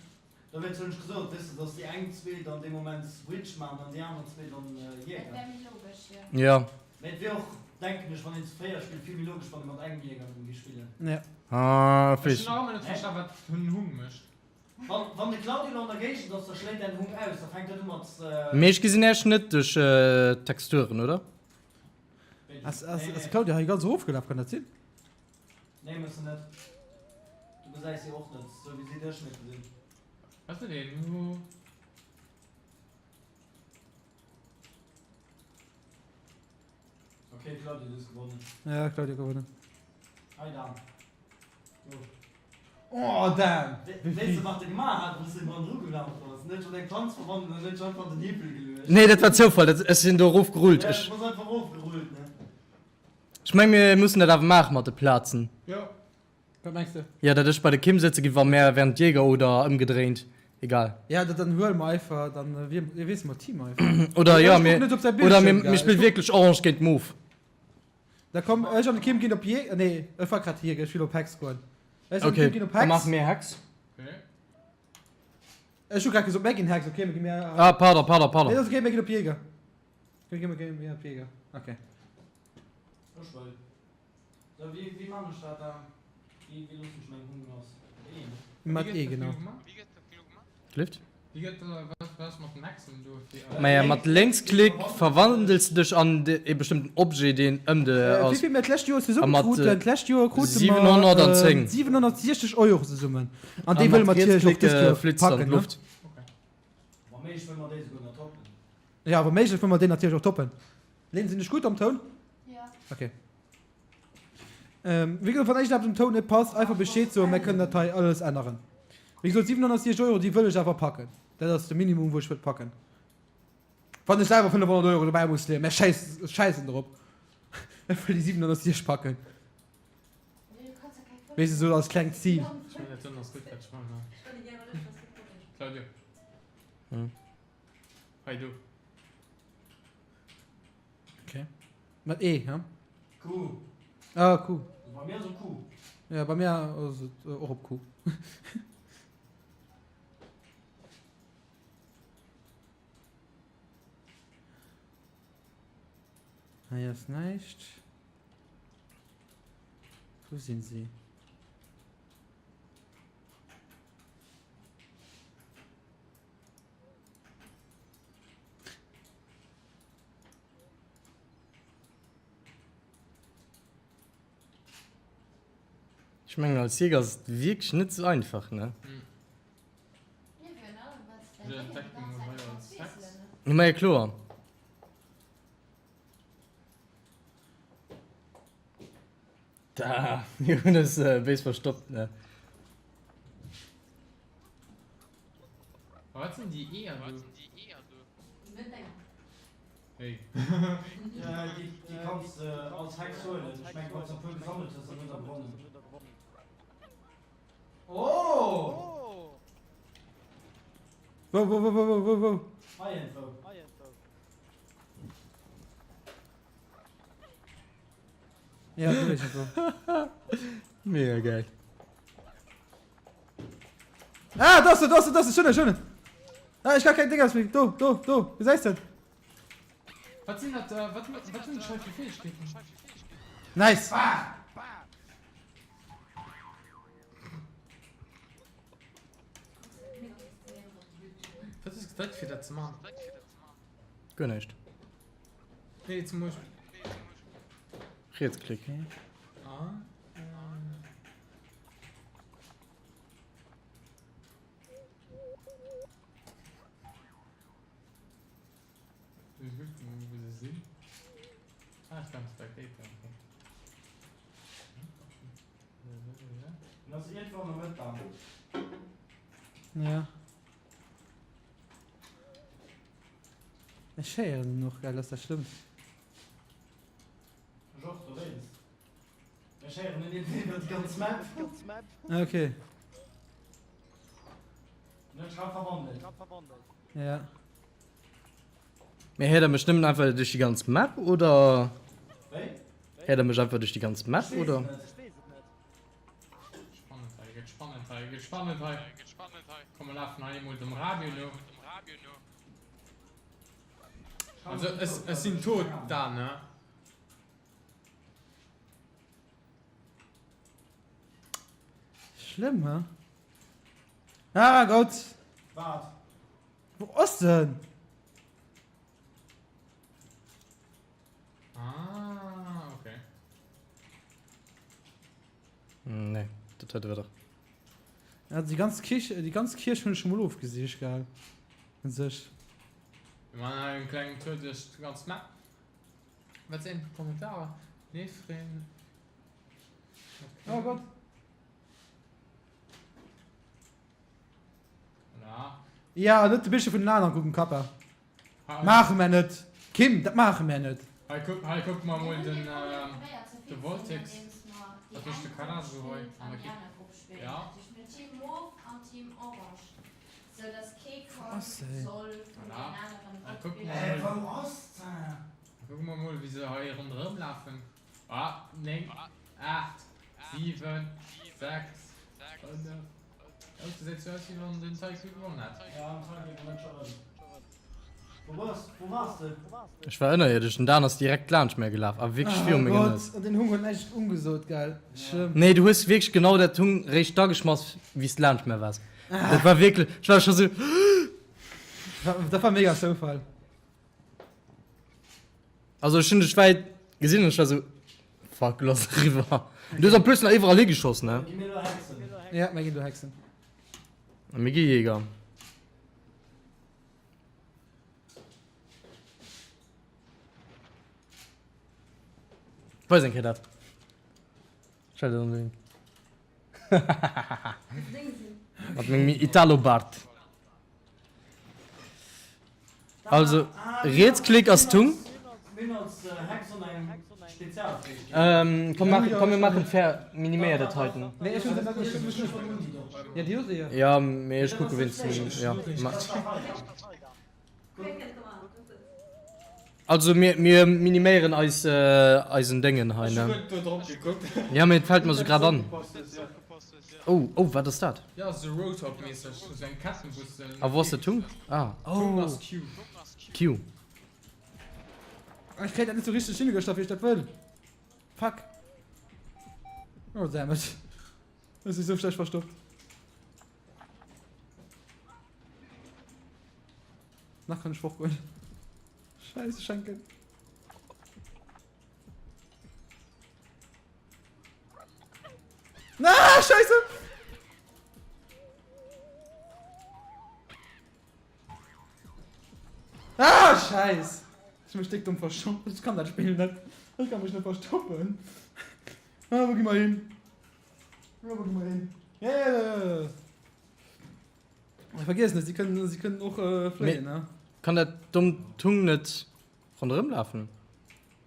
Dowéinst hunn ech gesot, weess de, dass déi eng zwee dann dee Moment Switch maachen an déi aner zwee dann Dat Jäger. wär méi logesch, jo. Jo. Mee et wier och, denken ech, wann een zu 4 spillt, vill méi logesch, wann ee mat engem Jäger nëmme géif spillen. Ja. Ah, Ech hunn vläicht. nach ëmmer net verstan, wat den Hung mécht. Wann, wann de Claudio lo an der Géigend ass, da schléit däin Hung aus, da fänkt dat u mat. Mee ech gesinn iech net duerch d'Texturen, oder? Ass, ass, ass de Claudio hei ganz erofgelaf, kann dat sinn? Nee, mëss se net. Du gesäis si och net, sou wéi si dech net gesinn. Was denn den? Okay, Claudio, du hues gewonnen. Ja, Claudio gewonnen. Hei, Dan. Do. Oh, Dan! Weess de, wat de gemaach hat, wou s de mat erugelaf bass? En huet sech an eng Planz verwandelt an huet sech einfach an den Himmel geluecht. Nee, dat war Zoufall, dat, ech sinn do erofgerullt. Ja, Ech. du bass einfach erofgerullt, ne? Ech meng mir mussen dat awer maache mat de Plazen. Jo. Wat mengs de? Jo, dat ech bei de Kim sëtze ginn, wa mär während Jäger oder ëmgedréint, egal. Ja, dat dann huele mer einfach, dann wiessele mer d'Team einfach. Oder jo, Ech mir, kucken net op säi oder mir, Bildschirm, mir spille wierklech Orange géint Mauve. Da komm, ech an de Kim ginn op Jäger, nee, ech war grad Jäger, ech will op Hex goen. Ech an de Okay, Kim ginn op da Hex. maache mir Hex. Okay. Ech hu grad gesot, mär ginn Hex, okay, mir gi mir. Ah, pardon, pardon, Nee, pardon. dat ass okay, mir ginn op Jäger. Mir ginn, mir ginn, mir ginn op Jäger, okay. Ech wëll. Sou, wéi, wéi man ech dat da? Wéi, wéi loossen ech meng Hung lass? Mat E, ne? Mat E, genau. Gelift? Wéi gëtt, wat, wat ass mat den Hexen do fir. Maja, mat Lénksklick verwandels de dech an e bestëmmten Objet, deen ëm de Wéi ass. vill mir d'lescht Joer A zesumme mat kruten? D'lescht Joer krute mer 710. 760 Euro zesummen. An A déi wëlle mat mer natierlech och Rietsklick dëst Joer flitts de an packen, ne? d'Luft. Wa méiglech wëlle mer déi souguer nach toppen. Ja, wa méiglech wëlle mer déi natierlech och toppen. Leen, sinn ech gutt am Toun? Jo. Okay. Wéi gesot, wann iergendeppes um Toun net passt, einfach Bescheed soen, mär kënnen dat hei alles änneren. Wéi gesot, 760 Euro, déi wëll ech awer packen. Dat ass de Minimum, wou ech wëllt packen. Wann ech selwer 500 Euro dobäi muss leeën, mä schäiss, ech schäissen drop. Ech wëll déi 760 packen. Weess de, sou als klengt Zil. Ech mengen, dat ass gutt, wat ech man, ne? Claudio. Hei, du. Okay. Mat E, he? Q. Ah, Q. Bei mir ass op Q. Ja, bei mir ass et och op Q. Hei ass näischt. Wou sinn si? Ech mengen als Jäger ass et wierklech net sou einfach, ne? Ma jo kloer. Da, mir hunn es béis verstoppt, ne? Wat sinn déi Eeër do? Hey. Déi kanns de als Hex huelen. Ech mengen, wann s de e puer gesammelt hues, dann hues der gewonnen. Oh! Wou, wou, wou, wou, wou, wou? Hei iergendwou. Ja, do iergendwou. Mega geil. Ah, da ass e, da ass e, da ass e, ech hunn en, ech hunn en. Ah, ech ka keng Déngens méi. Do, do, do, gesäis de en? Wat sinn dat, wat, wat hunn ech hei fir Fäegkeeten? Nice! Wat ass dat fir dat ze man? Guer näischt. Nee, zum Beispill. Rietsklick. Ah. Ja. Ech héieren en och, gell, ass dat schlëmm? Ech héieren en iergendwéi iwwer déi ganz Map. Ah, okay. En huet sech grad verwandelt. Ja. Mee héiert der mech nëmmen einfach duerch déi ganz Map oder? Wéi? Héiert der mech einfach duerch déi ganz Map oder? Spannend hei, gëtt spannend hei, gëtt spannend hei. Komm mer lafen hei emol dem Radio no. Also ech, ech sinn tot da, ne? Schlëmm, he? Ah Gott! Wat? Wou ass en? Ah, okay. Nee, dat huet eweder. Ja, déi ganz Kierch, déi ganz Kierch hunn ech scho mol ofgesicht, gell? Un sech. Mir maachen hei en klengen Tour duerch d'ganz Map. Wat sinn d'Kommentarer? Nefrin. Oh Gott. Voilà. Ja, net de Biche vun den aneren kucken, Kappa. Maache mär net. Kim, dat maache mär net. Hei kuck, hei kucke mer mol den, de Voltix. Dat mécht de Karasu hei an der Kipp. Ja. Wou ass se? Voilà. Hei kucke mer mol. Kucke mer mol, wéi se hei ronderëm lafen. Ah, 9, 8, 7, 6, 5. Oh, et gesäit sou aus, wéi wann den Taiki gewonnen hätt. Ech war ënnerierdesch, den Dan ass direkt laanscht mär gelaf a wierklech viru mengem Oh Nues. Gott, an den Hung huet näischt ungesot, gell? Schlëmm. Nee, du hues wierklech genau dat Hung réischt da geschmass, wéi s de laanscht mär waars. Dat war wierklech, ech war scho sou. Dat war mega Zoufall. Also ech hunn dech wäit gesinn an ech war sou, fuck, lo ass eriwwer. Du hues en plus nach iwwerall higeschoss, ne? Ja, mir ginn do hexen. A mir gi Jäger. Weis eng Kéier dat. Stell dat an de Wénkel. Mat mengem Italo-Bart. Also, Rietsklick ass Tung. Ähm, komm, mach, komm, mir maachen fair, miniméier dat heiten. Ja, mee ech kucke wéinst, ja, ma. Also mir, mir miniméieren eis, eisen Déngen hei, ne? Ja, mee et fält mer sou grad an. Oh, oh, wat ass dat? Ja, sou Roadhog-mässeg, sou eng Ketten, wou s de. A wou ass de Tung? Ah, oh. Tung ass Q. Q. Ech kréien dat net sou richteg hingeschafft, wéi ech dat wëll. Fuck. Oh, damn it. Ech si sou schlecht verstoppt. Nach kann ech fortgoen. Scheiße, Schenken. Na, Scheiße! Ah, Scheiß! Ich mich dick dumm verstoppt. Ich kann das Spiel nicht. Ich kann mich nicht verstoppen. Ah, wo gehen wir hin? Ah, wo gehen wir hin? Ja, ja, ja. Vergiess net, si kënnen, si kënnen och äh, fléien, ne? Kann dat dommt Tung net ronderëm lafen?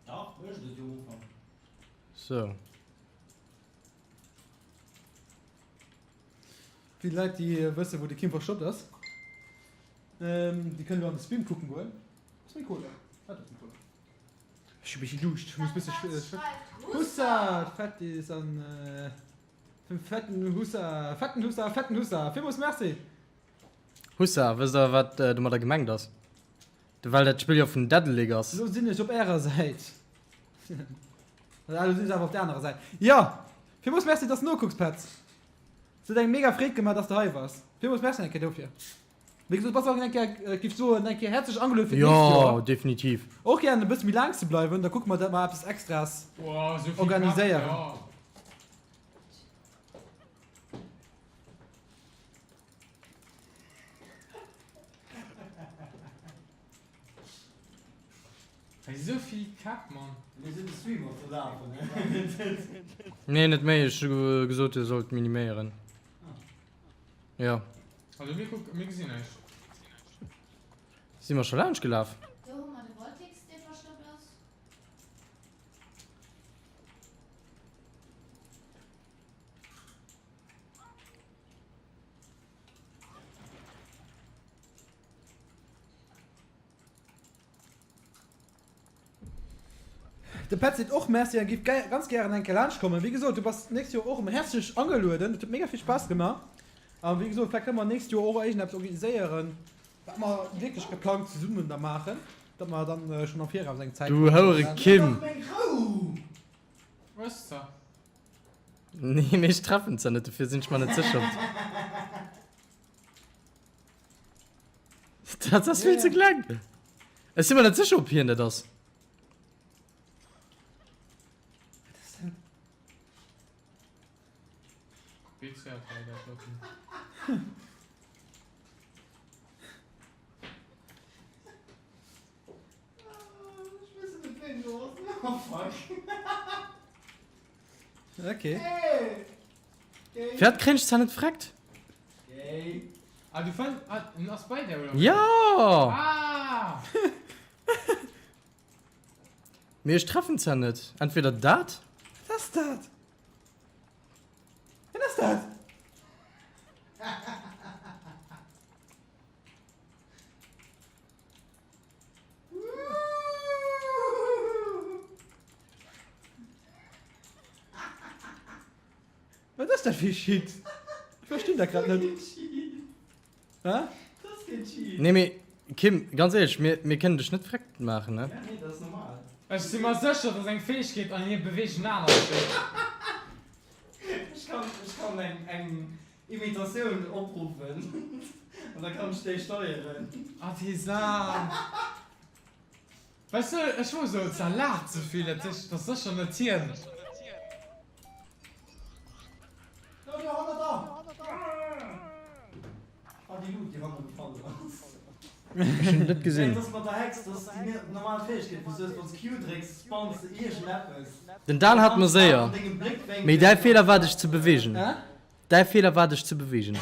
Dach, mécht et jo um Ufank. Sou. Vill Leit déi wëssen wou de Kim verstoppt ass, déi kënnen elo an de Stream kucken goen. Ass meng Cola? Ah, dat ass meng Cola. Ech hu bëssi Duuscht, ech muss bësse Hussa, Fettis an Fetten Hussa, fetten Hussa, fetten Hussa. Villmools Merci! Hussa, wësst der wat domadder gemengt ass? Well dat Spill jo vun Daedalic ass. Lo sinn ech op ärer Säit. Ah, lo sinn ech awer op der anerer Säit. Jo! Villmools Merci, dass de nokucks, Petz. Et huet engem mega Freed gemaach, dass de hei wars. Villmools Merci eng Kéier dofir. Wéi gesot, bass och eng Kéier, giff soen, eng Kéier häerzlech angeluede fir d'nächst Joer. Jo, definitiv. Och gären e bësse méi laang ze bleiwen, da kucke mer, dat mer eppes Extraes organiséieren. Hei sou vill Käpp, Mann. Mir sinn de Stream och ze lafen, ne? Nee, net méi. Ech hu gesot, dir sollt miniméieren. Jo. Also mir kucken, mir gesinn näischt. Si mer scho laanscht gelaf? Do hu mer de Voltix, dee verstoppt ass. De Petz seet och Merci an giff ganz gären eng Kéier laanscht kommen. Wéi gesot, du bass d'nächst Joer och erëm häerzlech angelueden. Et huet mega vill Spaass gemaach. A wéi gesot, vläicht kënne mer d'nächst Joer och iergendeppes organiséieren, wat mer wierklech geplangt zesummen da maachen, datt mer dann schonn am Viraus eng Zäit Du houere Kim! Hues de? Nee, mee ech treffen se net, dofir sinn ech mer net sécher. Dat ass vill ze kleng. Ech si mer net sécher, ob hien dat ass. Okay. Firwat kréien ech zwar net freckt? Ah, du fënn, ah, en ass bei der, oder wéi? Jo! Ah! Mee ech treffen zwar net. Entweder dat. Wat ass dat? Wat ass dat? Wat ass dat fir Shit? Ech verstinn dat grad net. Hä? Nee mee Kim, ganz éierlech, mir, mir kënnen dech net freckt maachen, ne? Ech si mer sécher, dass eng Fäegkeet an hir beweegen aner steet. Ech kann, ech kann eng, eng Imitatioun opruffen an da kann ech déi steieren. Artisan. Weißt du, ech wor esou, d'Salat ze vill, dat ass sécher net hien. Ech hunn et net gesinn. Den Dan hat mer séier. Mee däi Feeler war dech ze beweegen. Däi Feeler war dech ze beweegen.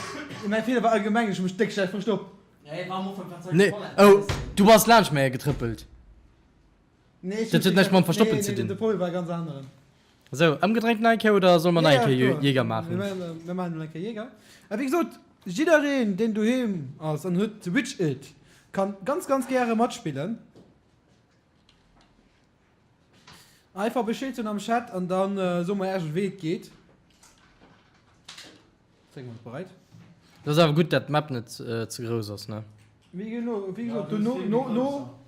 Mäi Feeler war allgemeng, ech hu mech déck schlecht verstoppt. Nee, oh, du bass laanscht mär getrëppelt. Nee, Dat huet näischt mam Verstoppen ze dinn. De Problem war e ganz aneren. Sou, ëmgedréint nach eng Kéier oder solle mer nach eng Kéier Jäger maachen? Mir maachen nach eng Kéier Jäger. A wéi gesot, jiddereen, deen doheem ass an huet Witch It, kann ganz, ganz gäre matspillen. Einfach Bescheed soen am Chat an dann soe mer Iech, wéi et geet. Zéng mer bereit. Et ass awer gutt dat d'Map net ze grouss ass ne? Wéi gesot, do no no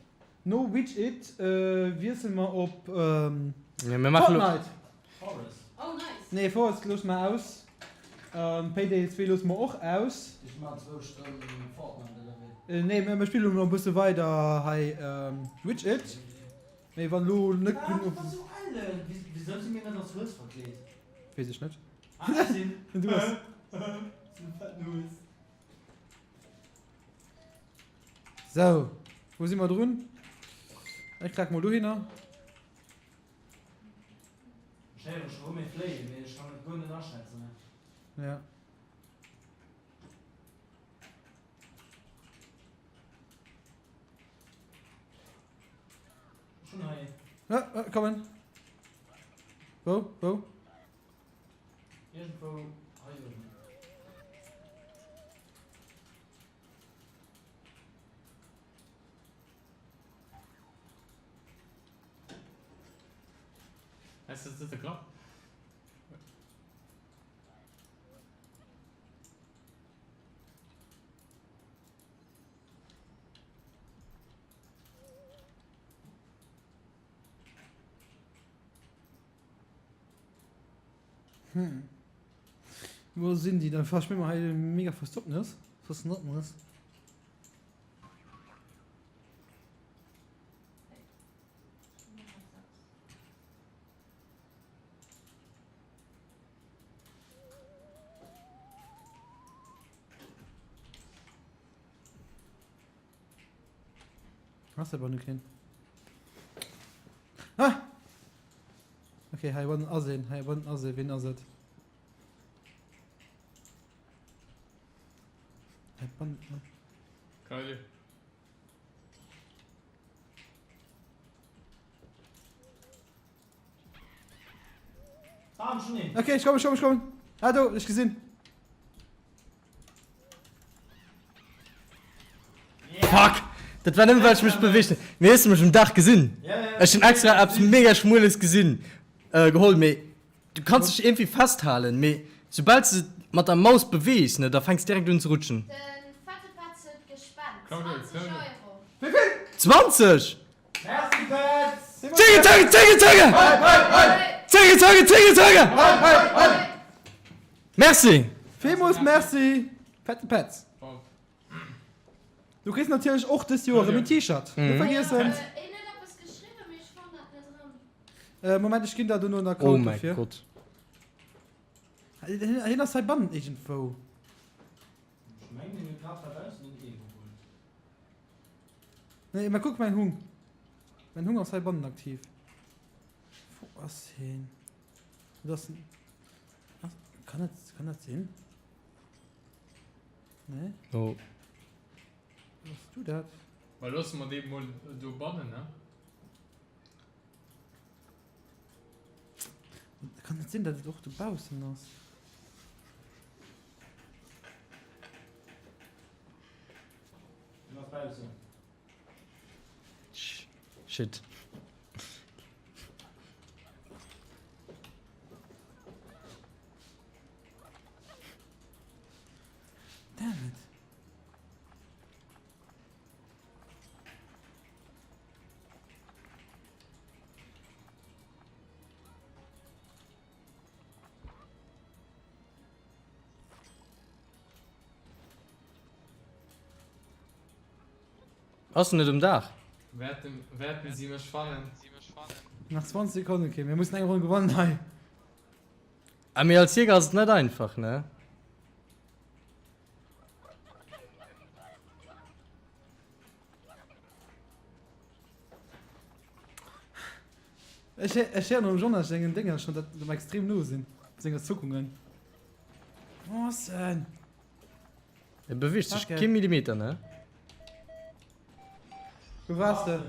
no Witch It wiessele mer op Fortnite. Nee Forest loosse mer aus, Payday 2 loosse mer och aus. Nee mer spillen elo nach e bësse weider hei Witch It, mee wann elo net genuch. Weess ech net. Du bass. Sou, wou si mer drun? Ech klak mol dohinner. Ja. Ja, ja, kommen. Wou, wou? Iergendwou hei uewen. Heißt das, das der Knopf? Hm. Wo sinn déi dann? Ech mir hei mega verstoppnes. Versnoppnes. Ass awer net keen. Ah! Okay, hei bannen ass een, hei bannen ass een, wien ass et? Hei bannen. Geil. Okay, ech kommen, ech kommen, ech kommen. Ah, do, ech gesinn. Fuck! Dat war nëmmen well ech mech beweegt hunn. Mee hues de mech um Daach gesinn? Ech hunn extra eppes mega Schmueles gesinn geholl, mee du kanns dech iergendwéi festhalen, mee soubal s de mat der Maus beweegs, ne, da fänks direkt un ze rutschen. De fette Petz huet gespent, 20 Euro. Wéivill? 20! Merci Petz! Zénge, zénge, zénge, zénge! Zénge, zénge, zénge, zénge! Merci! Villmools Merci, Fette Petz! Du kriss natierlech och dëst Joer erëm een T-Shirt, net vergiessen! Een huet eppes geschriwwen, mee ech fannen dat net erëm. Moment, ech ginn der dono nach Oh Code mäi dofir. Gott. Hien ass heibannen iergendwou. Nee, mä kuck mäin Hung. Mäin Hung ass heibannen aktiv. Wou ass hien? Dat ass en. Ass, kann dat, kann dat sinn? Nee? Oh. Bass du dat? Ma loosse mer dee mol do bannen, ne? Kann net sinn, datt et och dobaussen ass. Shit. Damn it. Ass en net um Daach? Wäerten, wäerten si mech fannen? Nach 20 Sekonnen, okay, mir mussen eng Ronn gewannen hei. Ah, mee als Jäger ass et net einfach, ne? Ech héieren am Jonas sengen Dénger schonn, datt mer extrem no sinn, senger Zuckungen. Awesome! E beweegt sech kee Millimeter, ne? Wou waars de?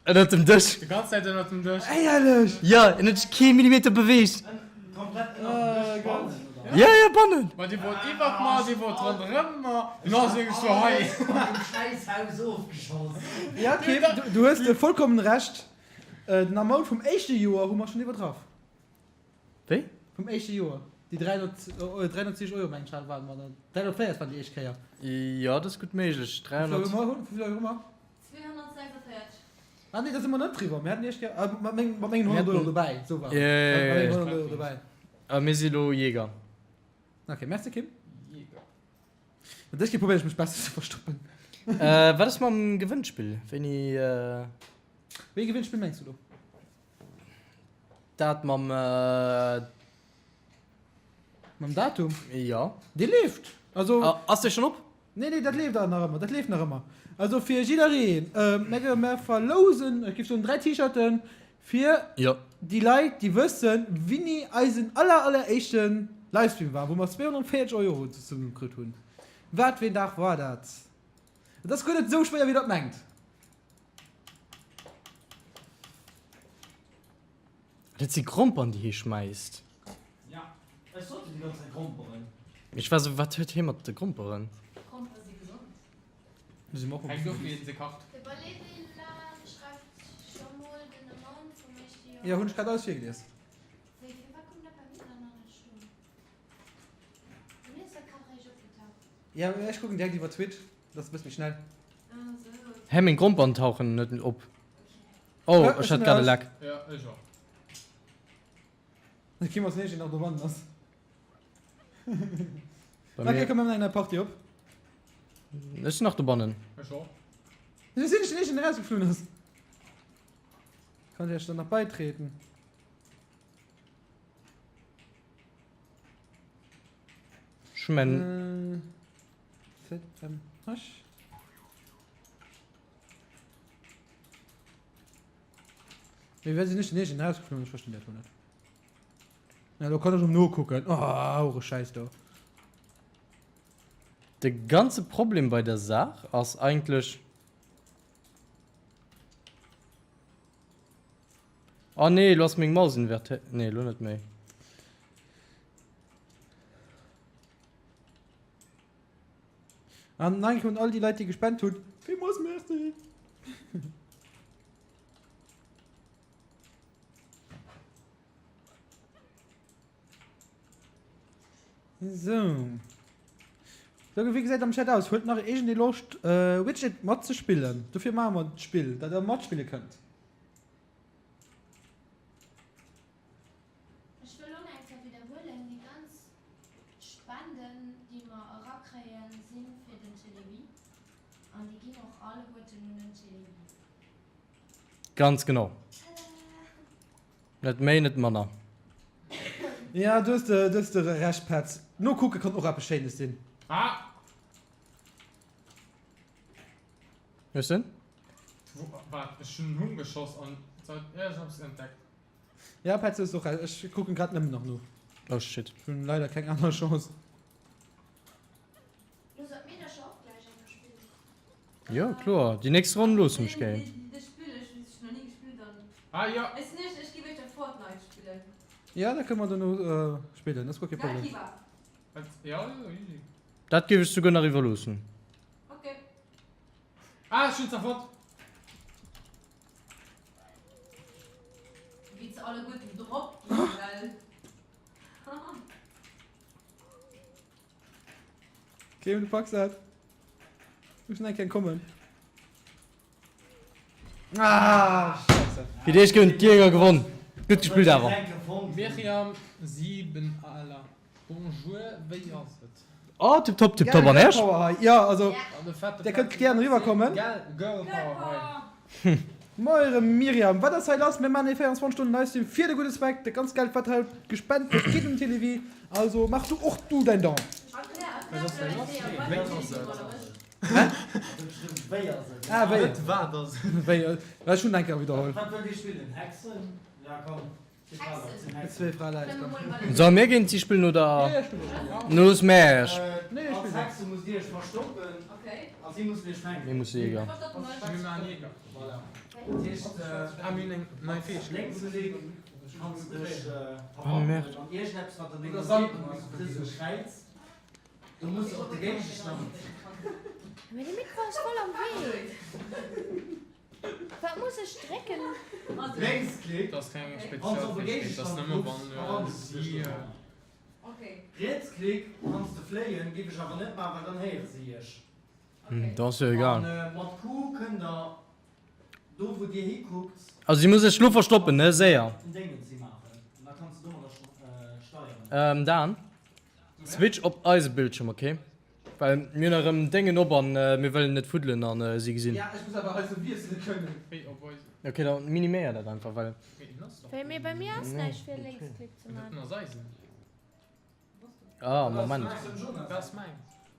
Ënnert dem Dësch. Déi ganz Zäit ënnert dem Dësch. Éierlech? Jo, en huet sech kee Millimeter beweegt. Komplett ënnert dem Dësch bannen, oder? Jo, jo, bannen. Ma dir wort iwwert mer, dir wort ronderëm mer, lo ass iergendwou scho hei. Schäiss Haus ofgeschoss. Ja, Kim, du hues vollkommen Recht. Den Amount vum éischte Joer hu mer schonn iwwertraff. Wéi? Vum éischte Joer. Déi 370 Euro, mengen ech, waren mer dann. 340 waren déi éischt Kéier. Jo, dat ass gutt méiglech. 300. Wéi vill Euro hu mer? 246. Ah nee, da si mer net driwwer. Mir haten déi éischt Kéier, mat mengen 100 Euro dobäi, esou war et. Mat mengen 100 Euro dobäi. A mir si elo Jäger. Ok, merci Kim. Jäger. Dës Kéier probéieren ech mech besser ze verstoppen. Wat ass mam Gewënnspill? Wéini? Wéi ee Gewinnspill mengs du do? Dat mam. Mam Datum? Jo. Dee leeft! Also. Ass dee schonn op? Nee, nee, dat leeft awer nach ëmmer. Dat leeft nach ëmmer. Also fir jiddereen, menge mer verlousen, ech géif soen 3 T-Shirten fir Jo. déi Leit, déi wëssen, wéini eisen aller, alleréischte Livestream war, wou mer 240 Euro zesumme kritt hunn. Wat fir een Dag war dat? Et ass guer net esou schwéier, wéi der et mengt. Dat si Gromperen, déi hie schmäisst. Ja, ech sot jo déi ganz Zäit Gromperen. Ech war sou, wat huet hie mat de Gromperen? Grompere si gesond. Hänkt of wéi een se kacht. De Ballet-Villa schreift scho mol den Amount vum éischte Joer. Jo, hunn ech grad alles virgelies. Wéi, firwat koum dat bei mir dann nach net stoen? Bei mir ass dat grad eréischt opgetaucht. Jo, ech kucken direkt iwwer Twitch, dat ass e bësse méi schnell. Hä, meng Gromperen tauchen net op. Oh, ech hat grad e Leck. Jo, ech och. De Kim ass den eenzegen, deen nach dobannen ass. Bei Ok, mir. komm mir maachen eng nei Partie op. Ech sinn nach dobannen. Ech och. Wéi sinn ech den eenzegen, deen erausgeflunn ass? Kann ech iech dann nach beitreten? Ech hu mäin. ZMH. Mee wéi sinn ech den eenzegen erausgeflunn? Ech verstinn dat lo net. Na, do kann ech um nokucken. Oh, hure Schäiss do. De ganze Problem bei der Saach ass eigentlech. Oh nee, lo ass meng Maus invertéiert. Nee, lo net méi. An dank un all déi Leit, déi gespent hunn. Villmools Merci! Sou. Sou, wéi gesäit am Chat aus? Huet nach iergendee Loscht, Widget matzespillen? Dofir maache mer d'Spill, datt der matspille kënnt. Ech wëll och nach eng Kéier widderhuelen, Déi ganz Spenden, déi mer erakréien, si fir den Télévie an déi ginn och alleguerten un den Télévie. Ganz genau. Tada! Net méi, net manner. Ja, do hues de, do hues de Recht, Petz. Nokucke kann och eppes Schéines sinn. Ah! Hues de en? Waart, ech hunn en Humm geschoss an ech hab's entdeckt. Ja, Petz, du hues och Recht. Ech kucken grad nëmmen nach no. Oh shit. Ech hunn leider keng aner Chance. Looss et d'Meedercher och gläich eng Kéier spillen. Jo, kloer. Déi nächst Ronn loossen ech géien. Ah jo. Ja, da kënne mer dono spillen, dat ass guer kee Problem. Jo, jo, easy. Dat géif ech souguer nach iwwerloossen. Ah, ech hunn zerfort. Wéi se alleguerten drop ginn, well. Kim, du packs dat. Muss nach eng Kéier kommen. Ah, Scheisse. Fir d'éischt gouf d'Jäger gewonn. Gutt gespillt awer. Myriam Siebenaler, Bonjour, wéi ass et? Oh tiptop, tiptop an Äerch? Girl Power hei, jo also der kënnt gären eriwwer kommen. Girl Power hei. Moire Myriam, wat ass hei lass? Mir maachen ee 24 Stonnen Livestream fir de gudde Zweck. Dat ganzt Geld wat hei gespent gëtt geet un Télévie. Also mach du och du däin Don. Wat ass hei lass? Wéi ass et? Ah wéi? Net wat ass et. Wéi? Ech hunn eng Kéier widderholl. Wat wëllt dir spillen? Hexen? Solle mir géint si spillen oder loosse mär iech? Mir musse Jäger. Oh merde. Mee de Mikro ass voll am Wee. Wat muss ech drécken? Lénksklick, Dat ass keng wann s op e Spezialfähigkeet, dat ass Géigestand nëmme kucks, wann verwandels du dech si. doran. Rietsklick kanns de fléien, giff ech awer net maachen, well dann héiere se iech. Dat ass jo egal. An mat Q kënnt der do wou dir hikuckt. Also si muss sech lo verstoppen, ne? Séier. En Déngensi maachen an da kanns de domadder steieren. Dan, switch op eise Bildschirm, ok? Well mir hunn erëm Déngen op an mir wëllen net fuddelen an si gesinn. Ja, ech muss awer hei sou wiessele kënnen. Wéi op eise. Ok, da miniméier dat einfach, well. Wéi, den ass doch Wéi, do. mee bei mir ass Nee, näischt fir dat Lénksklick ze Dat man. ass eisen. Ah, Moment. Dat ass dem Jonas. Dat ass mäin.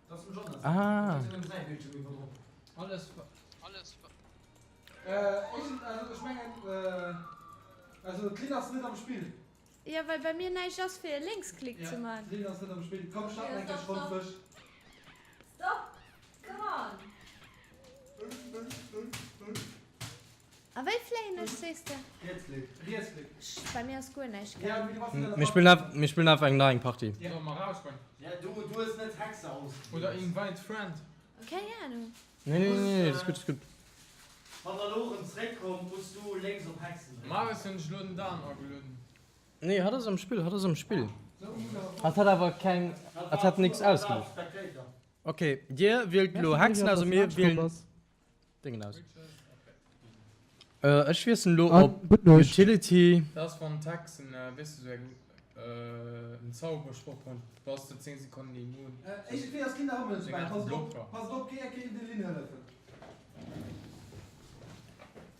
Dat ass dem Jonas. Ah. Dat ass dem säi Bildschirm iwwerdrop. Alles wa. Äh, iergend, also ech mengen, also d'Lynn ass net am Spill. Jo, well bei mir näischt ass fir e Lénksklick ze man. D'Lynn ass net am Spill. Komm, starten eng Kéier Ronn frësch. Stop! Come on! A wéi fléien ech, sees de? Rietsklick. Rietsklick. Bei mir ass guer näischt Ja, gaang. mee du bass net an der Mir spillen Partie. awer, mir spillen awer eng nei eng Partie. Solle mer rausgoen? Ja, du, du hues net Hexe ausgewielt. Oder invite friend. Keng Ahnung. Nee, nee, nee, nee, dat ass gutt, dat ass gutt. Wann der elo erëm zréckkommt, muss du lénks op Hexen drécken. Marius hunn ech elo den Dan agelueden. Nee, hatt ass am Spill, hatt ass am Spill. Hatt hat awer keng, hatt hat nix ausgewielt. Ok, dir wielt elo Hexen aus a mir wielen Déngen aus. Ech wiesselen elo op Utility. Dat ass wann d'Hexen, weess de, sou eng en Zaubersproch hunn, bass de 10 Sekonnen immun. Iergendwéi ass keen Armel Seng dobäi. Art Passt op, Blocker. passt op, géi eng Kéier der Lynn hëllefen.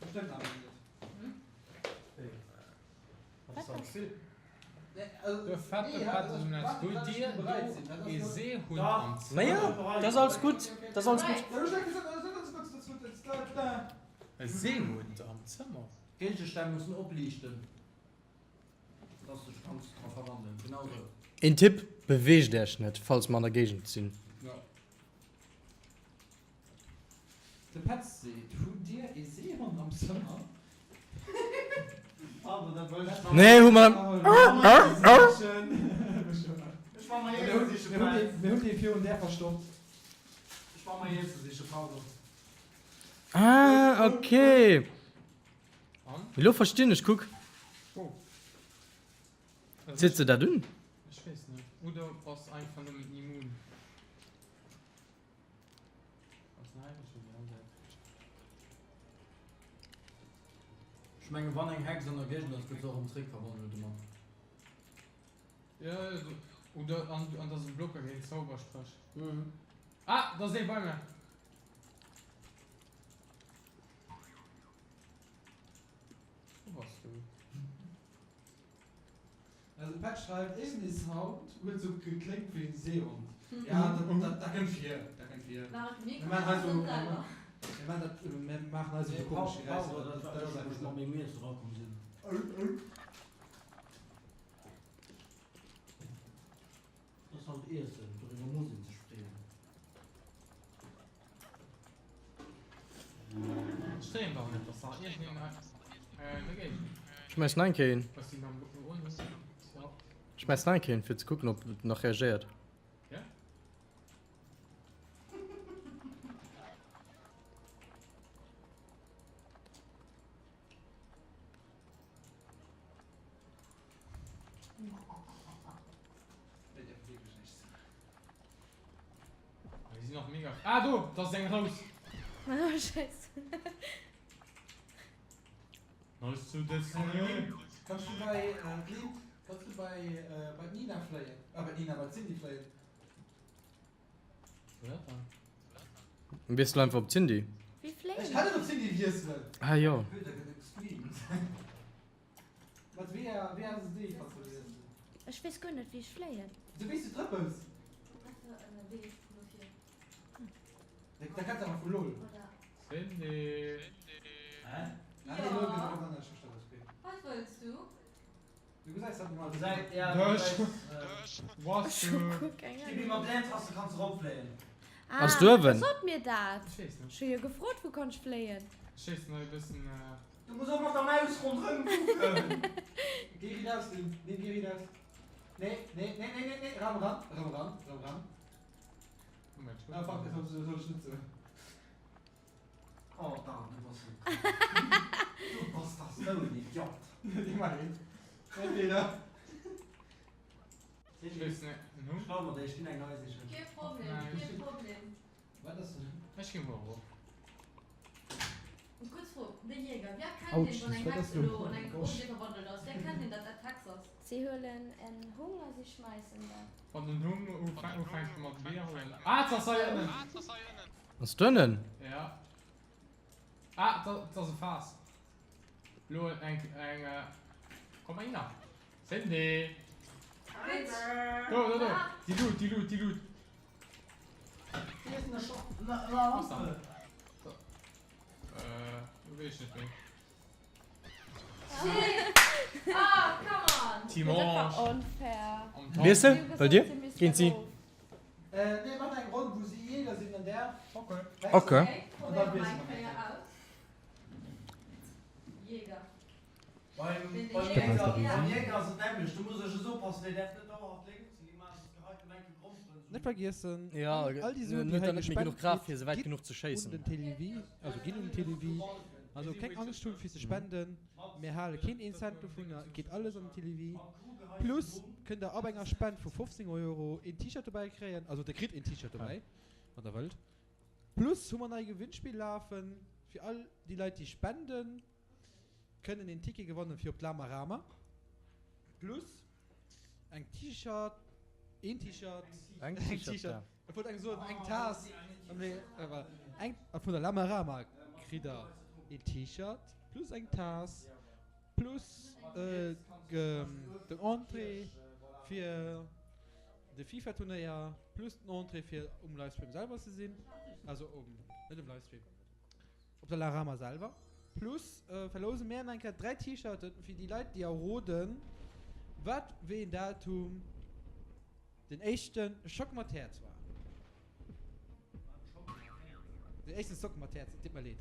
Dat stëmmt awer net. De fette Pätt ass um Netz. Hutt dir do ee Seehund am Zëmmer? Naja, dat ass alles gutt, dat ass alles gutt. E Seehund am Zëmmer? D'Géigestänn mussen opliichten, dass du dech kanns dra verwandelen. Genau sou. Een Tipp, Beweegt Äech net, falls mer an der Géigend sinn. De Petz seet, Hutt dir ee Seehond am Zëmmer? Nee, hu mer. Mir hunn dee virun där verstoppt. Ah, ok. Elo verstinn ech, kuck. Zitt se dat un? Ech weess net. Oder bass einfach nëmmen immun. Ech mengen wann eng Hex an der Géigend ass gëtt se och erëm zréck verwandelt domat. Jo oder an an dass e Blocker géint Zauberspréch. Ah da ass ee bei mir. Wou bass du? Also de Pat schreift, Iergendee Sound huet sou gekléngt wéi en Seehond. Ja, dat, dat, dat kënnt vir, dat kënnt vir. Mir maachen hei sou, mir maachen dat, mir maachen hei sou sou komesch Geräischer, dat, dat ass einfach sou. Dat ass halt Iessen, doriwwer muss een sech freeën. Ech freeën dach net, dass nach iergendeen hei an der Géigend. Schmäiss nach eng Kéier een. Ech sinn am Oh, Schmäiss nach eng Kéier een, fir ze kucken, ob et nach reagéiert. Ja. Die sinn och mega. Ah do, dat ass eng Rous. Oh Scheiße. Nice to dessiner. Kanns du bei d'Lynn, kanns du bei bei d'Nina fléien? Ah bei d'Nina, bei d'Cindy fléien. Wou dat dann? Wiessel einfach op d'Cindy. Wéi fléien Ech kann net op d'Cindy wiesselen. Ah jo. Mat W A W A S D kanns du wiesselen. Ech weess guer net wéi ech fléien. Sou wéi s du trëppels. Da kenns awer vu lol. Cindy. Hä? Ah nee, lol gëtt erëm anescht gestallt. Wat wëlls du? Du gesäis dat normal. Gesäit, ja, du gesäis. Ech hu guer keng Gib Ahnung. mir mat Leertaste kanns du eropfléien. Ah, Ass duerwen? sot mir dat. Ech hu jo gefrot, wou kann ech fléien? Schéissen hei e bëssen. Du muss och mat der Maus ronderëm kucken. Géi riit aus, Lynn. Nee, géi riit aus. Nee, nee, nee, nee, nee, nee, rem eran, rem eran, rem eran. Ah, fuck, dat soll ech net soen. Oh Dan, du bass sou komm. Du bass dach sou en Idiot. Déi mar een. Mäi Feeler. Schau mat ech ginn eng nei sichen. Kee Problem, kee Problem. Wat ass denn? Ech ginn mol erof. Kuerz Fro, De Jäger, wéi erkennt een, wann eng Hex elo an eng Objet verwandelt ass? Wéi erkennt een, datt dat d'Hex ass? Si huelen en Hung a si schmeissen dat. Wann den Hung ufänkt mat wirbelen. Ah, 't ass hei ënnen! Ass et ënnen? Ja. Ah, 't ass e Faass. Lo eng, eng, komm mal hinner. Cindy! Do, do, do! Déi Lut, déi Lut, déi Lut! Lies se bei dir géint si? Ok. Net vergiessen, Ja, all déi Suen, en déi huet hei dann net méi gespent genuch Kraaft gitt, fir se wäit ginn genuch ze un schéissen. den Télévie, also ginn un den Télévie. Also keng Angscht hunn fir ze spenden, mir hale keen een Cent dovunner, et geet alles an den Télévie. Plus kënnt der ab enger Spend vu 15 Euro een T-Shirt dobäi kréien, also der kritt een T-Shirt dobäi, wann der wëllt. Plus hu mer nach ee Gewinnspill lafen, fir all déi Leit déi spenden, kënnen een Ticket gewannen fir op d'Lamarama. Plus eng T-Shirt, een T-Shirt, Eng T-Shirt, ja. Ech wollt eng soen, eng Taass, mee voilà. Eng, vun der Lamarama kritt der een T-Shirt plus eng Taass plus den Entrée fir de FIFA-Turnéier plus den Entrée fir um Livestream selwer ze sinn, also um, net um Livestream. Op der La Rama selwer. Plus verlouse mär nach eng Kéier 3 T-Shirten fir déi Leit déi erroden wat wéi een Datum den éischten Schock mat Häerz war. Den éischten Sock mat Häerz, et deet mer leed.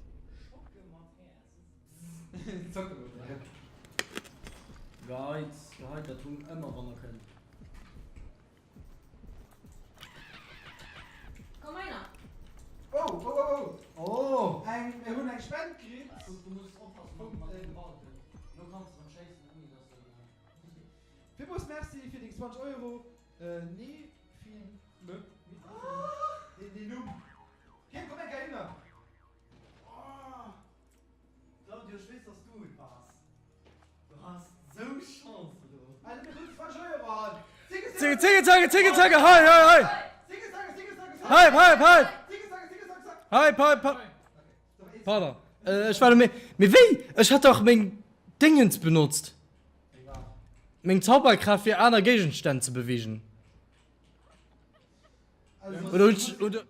Zocke mat Häerz. Geheit, geheit dat Hung ëmmer wann der kënnt. Komm einer! Oh, oh, oh, oh! Oh! Eng, mir hunn eng Spend kritt! Du muss oppassen mat deem Balken. Lo kanns de rem schéissen ouni dass en. Villmools Merci fir deng 20 Euro. Nee, fir me, deen Numm. Kim, komm eng Kéier hinner! Oh! Claudio, ech weess dass du et bass. Du has sou Chance elo. Zigge, zigge, zagge, zigge, zagge, hei, hei, hei! Hype, hype, hype! Hype, hype, hype! Pardon, ech war méi. Mee wéi? Ech hat dach meng Dingens benotzt. Meng Zauberkraaft fir aner Géigenstänn ze bewegen. Oder hunn ech, oder.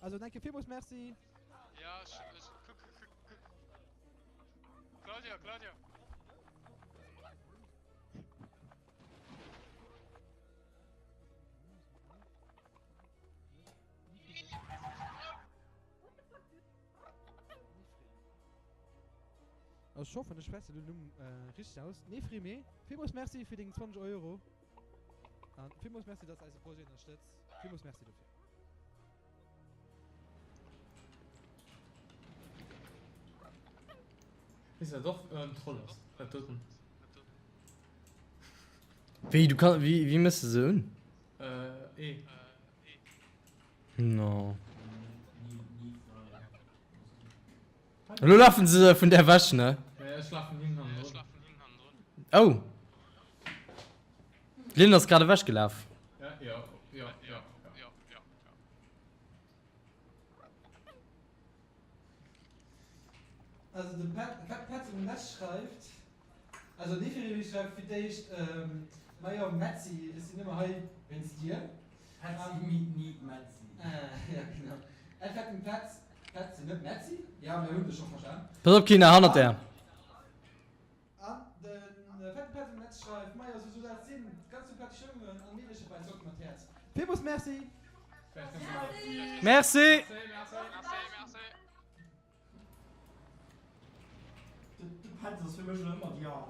Also danke villmools merci. Ja, ech, ech, kuck, kuck, kuck. Claudia, Claudia. Also ech hoffen ech schwätzen den Numm richteg aus. Nefrime, villmools Merci fir deng 20 Euro an villmools Merci dass eise Projet ënnerstëtz. Villmools Merci dofir. Weess dat och en Troll ass, dat doten. Wéi, du kann, wéi, wéi mëss de se un? Äh, E. No. Elo lafen se vun där wech, ne? Ja, ech lafen him hannendrun. Oh! D'Lynn ass grad ewech gelaf. Ja, ja, ja, ja, ja. Also de Pat, Pat, Pat um Netz schreift, also Nefiriri schreift fir d'éischt, Majo Metzi, ech sinn ëmmer hei wéinst dir. Petzi meet need Metzi. Ja genau. Effekten Petz, Petzi net Metzi, ja mir hunn dech scho verstan. Pass op Kina, hannert der. An de fetten Petz um Netz. Netz schreift. Majo, sou soll dat sinn. Ganz sympathesch Jongen an Meedercher bei Zock mat Häerz. Villmools Merci! Merci! De Petz ass fir mech elo ëmmer déi Al.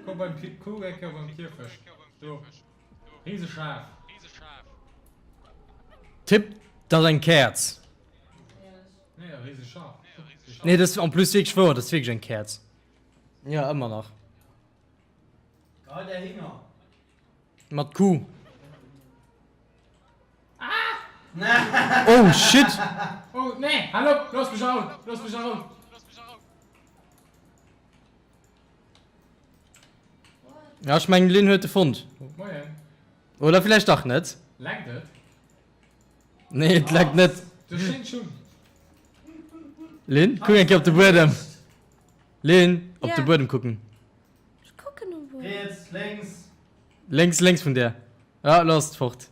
Kuck beim Kuck eng Kéier beim Kierfecht. Do. Riseschaf. Tipp, dat ass eng Käerz. Nee, e Riseschaf. Nee, dat ass en plus wierklech wouer, dat ass wierklech eng Käerz. Ja, ëmmer nach. Geil, der Hinger. Mat Q. Oh shit! Oh nee, hal op! Looss mech a Rou! Looss mech a Rou! Ja, ech mengen Lynn huet e fonnt. Moien. Oder villäicht dach net. Leckt et? Nee, et leckt net. Du schéngt schon. Lynn, kuck eng Kéier op de Buedem. Lynn, op de Ja. Buedem kucken. Ech kucken um Buedem. Riets, lénks. Lénks, lénks vun där. Ja, lo ass et fort.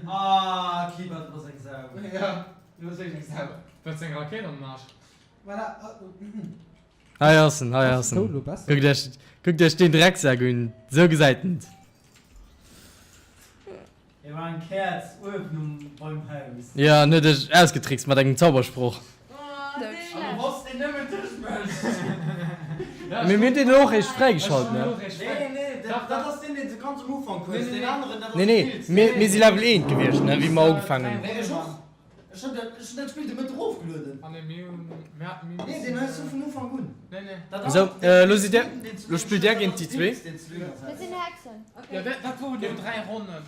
Ah, Kiba, du bass eng Sau. Ja, du bass wierklech eng Sau. Du hues eng Rakéit an den Arsch. Voilà. Hei ass en, hei ass en. Kuckt iech, kuckt iech deen Drecksak un. Esou gesäit en. Et war eng Käerz uewen um beim Haus. Jo, en huet dech ausgetrickst mat engem Zaubersproch. An du wosst deen nëmmen duerch mech. Mee mir hunn deen elo och eréischt fräigeschalt, ne? Nee, nee, dat ass deen, deen s de ganz um Ufank hues. Deen aneren, dat ass Nee, de nee, Pilz. mir, mir si Level 1 gewiescht, ne, wéi mer ugefaangen hunn. Nee, ech och. Ech hunn dat, ech hunn dat Spill de Mëtteg erofgelueden. Ah nee, mir hunn, mir haten, mir Nee, deen hues du vun Ufank un. Nee, nee. Dat Sou, anert, deen, elo sidd där, deen s du elo spillt där géint déi zwee. deen s du länger Mir setz. sinn Hexen. Ja, dat, dat woren jo 3 Ronnen.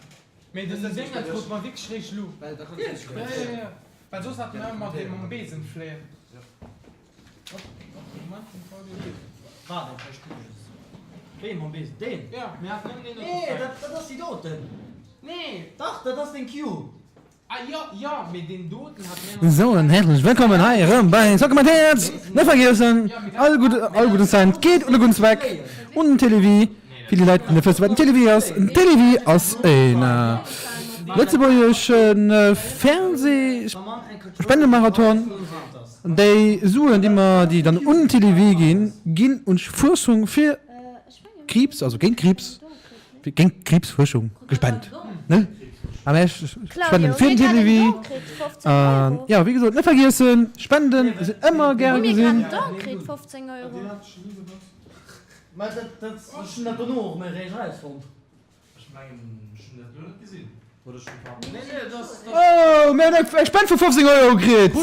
Mee den Ding, dat krut mer wierklech réischt elo. Wierklech? Ja, ja, ja. Well soss hat mer ëmmer dee mam Besen fléien. Moment, den Audio. Waart eng Kéier, ech kucke just. Wéi mam Besen? Deen? Ja, mir haten ëmmer deen. Nee, dat, dat ass déi doten. Nee! Dach, dat ass deng Q. Ah jo, jo, mee deen doten hat mir nach. Sou en häerzlech wëllkommen hei erëm bei Zocke mat Häerz! Net vergiessen, all gutt, all gudden Cent geet un e gudden Zweck, un den Télévie. Fir déi Leit déi net wëssen wat den Télévie ass, den Télévie ass en lëtzebuergesche Fernseh Spendemarathon. Déi Suen déi mer, déi dann un den Télévie ginn, ginn un d'Fuerschung fir Kriibs, also géint Kriibs. Géint Kriibsfuerschung gespent, ne? A mär spenden fir den Télévie. An jo, wéi gesot, net vergiessen, Spenden sinn ëmmer gäre gesinn. Oh, mir hunn eng Spend vu 15 Euro kritt!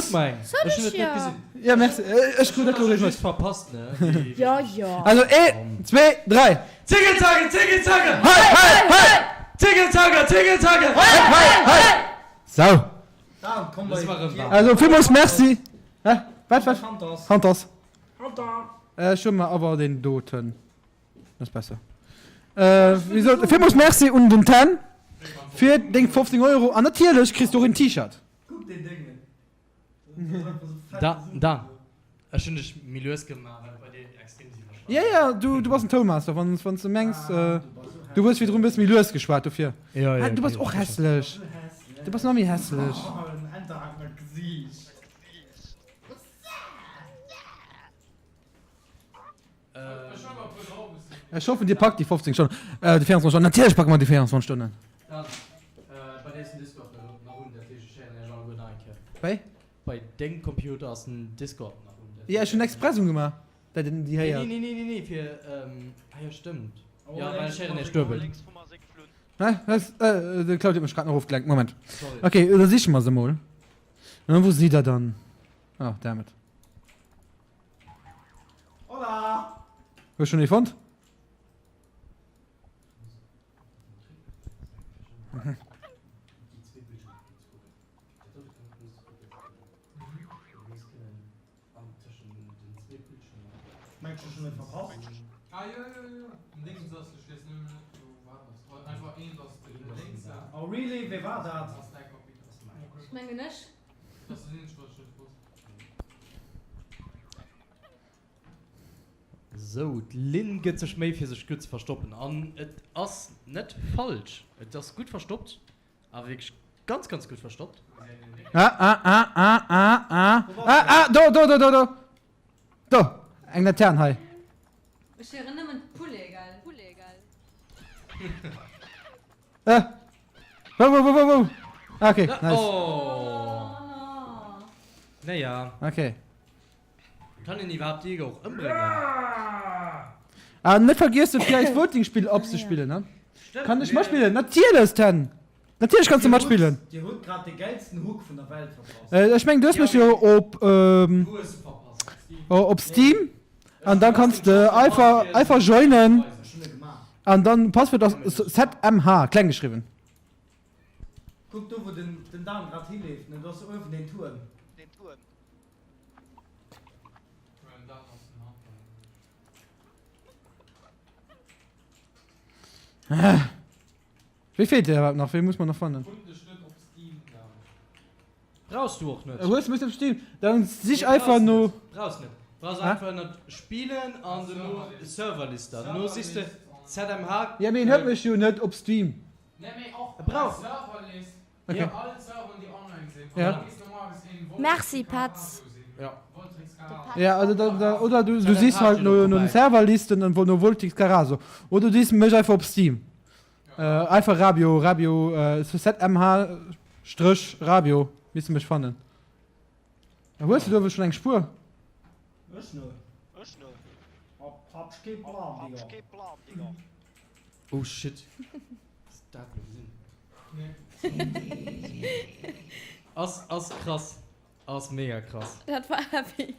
Ja, merci. Ech krut dat elo réischt mat. Also, een, zwee, dräi. Zigge Zacke, Zigge Zacke! Hei, hei, hei! Zigge Zacke, Zigge Zacke! Hei, hei, hei! Sou. Also, villmools Merci. Hä? Wat, wat? Hunters. Ech hu mer awer deen doten. Dat ass besser. Wéi gesot, villmools Merci un den Ten fir deng 15 Euro. An natierlech kriss du och een T-Shirt. Da, da. Ech hunn dech méi lues gemaach, well et bei dir extrem iwwerschwappt. Ja, ja, du, du bass en Tounmaster, wann, wann s de mengs, du hues virdrun e bësse méi lues geschwat, dofir. Ja, ja, Ah, du bass och hässlech. Du bass nach méi hässlech. Ech hoffen, dir packt déi 15 Stonnen, äh, déi 24 Stonnen. Natierlech packe mer déi 24 Stonnen. Dann, bei dir ass den Discord nach un, dat heescht, ech héieren iech alleguer nach eng Kéier. Wéi? Bei dengem Computer ass den Discord nach un. Jo, ech hunn express ungemaach, dat een déi héiert. Nee, nee, nee, nee, fir, ah jo, stëmmt. Jo, well ech héieren iech duebel. Hä? Was? Äh, de Claudio huet mech grad nach ofgelenkt. Moment. Sorry. Okay, da siche mer se mol. Wou sidd der dann? Oh, damn it. Hola! Hues schon ee fonnt? Oh really? Wee war dat? Ech mengen ech. Sou, d'Lynn gëtt sech Méi fir sech gutt ze verstoppen an et ass net falsch, et ass gutt verstoppt a wierklech. ganz ganz gutt verstoppt. Ah, ah, ah, ah, ah, ah, ah, ah, do, do, do, do, do. Do, eng Latern hei. Ech héieren nëmmen d'Poulet, gell? Äh. Wou, wou, wou, wou, wou? Ah, okay, nice. Oh. Naja. Okay. Kann een iwwerhaapt Jäger och ëmbréngen? Ah, net vergiessen fir eist Voting-Spill opzespillen, ne? Kann ech matspillen? Natierlech, Ten! Natierlech kanns du matspillen! Dir hutt grad de gäilsten Hook vun der Welt verpasst. Ech mengen du hues mech jo op op Steam an dann kanns de einfach einfach joinen an dann Passwuert ass ZMH kleng geschriwwen. Kuck do wou den Dan grad hileeft, ne? Do ass uewen deen Tuerm. Wéi feelt dir iwwerhaapt nach? Wéi muss man nach fannen? Brauchs du och net. Hues du mech op Steam? Dann sich einfach no. Brauchs net. Brauchs einfach ënnert Spielen an dono Serverliste. Dono sichs de ZMH. Ja mee en huet mech jo net op Steam. Brauchs. Okay. Ja. Merci Petz. Ja, also da, da, oder du, du siehst halt no, no den Serverlisten und no Voltix Caraso. Oder du siehst mech einfach op Steam. Äh, einfach Rabio, Rabio, äh, ZMH Strich Rabio, misst du mech fannen. Da hues du do schon eng Spur? Ech net. Hab, hab ech kee Plan, Digga. Oh shit. Was dat lo gesinn? Ass, ass krass. Ass mega krass. Dat war heavy.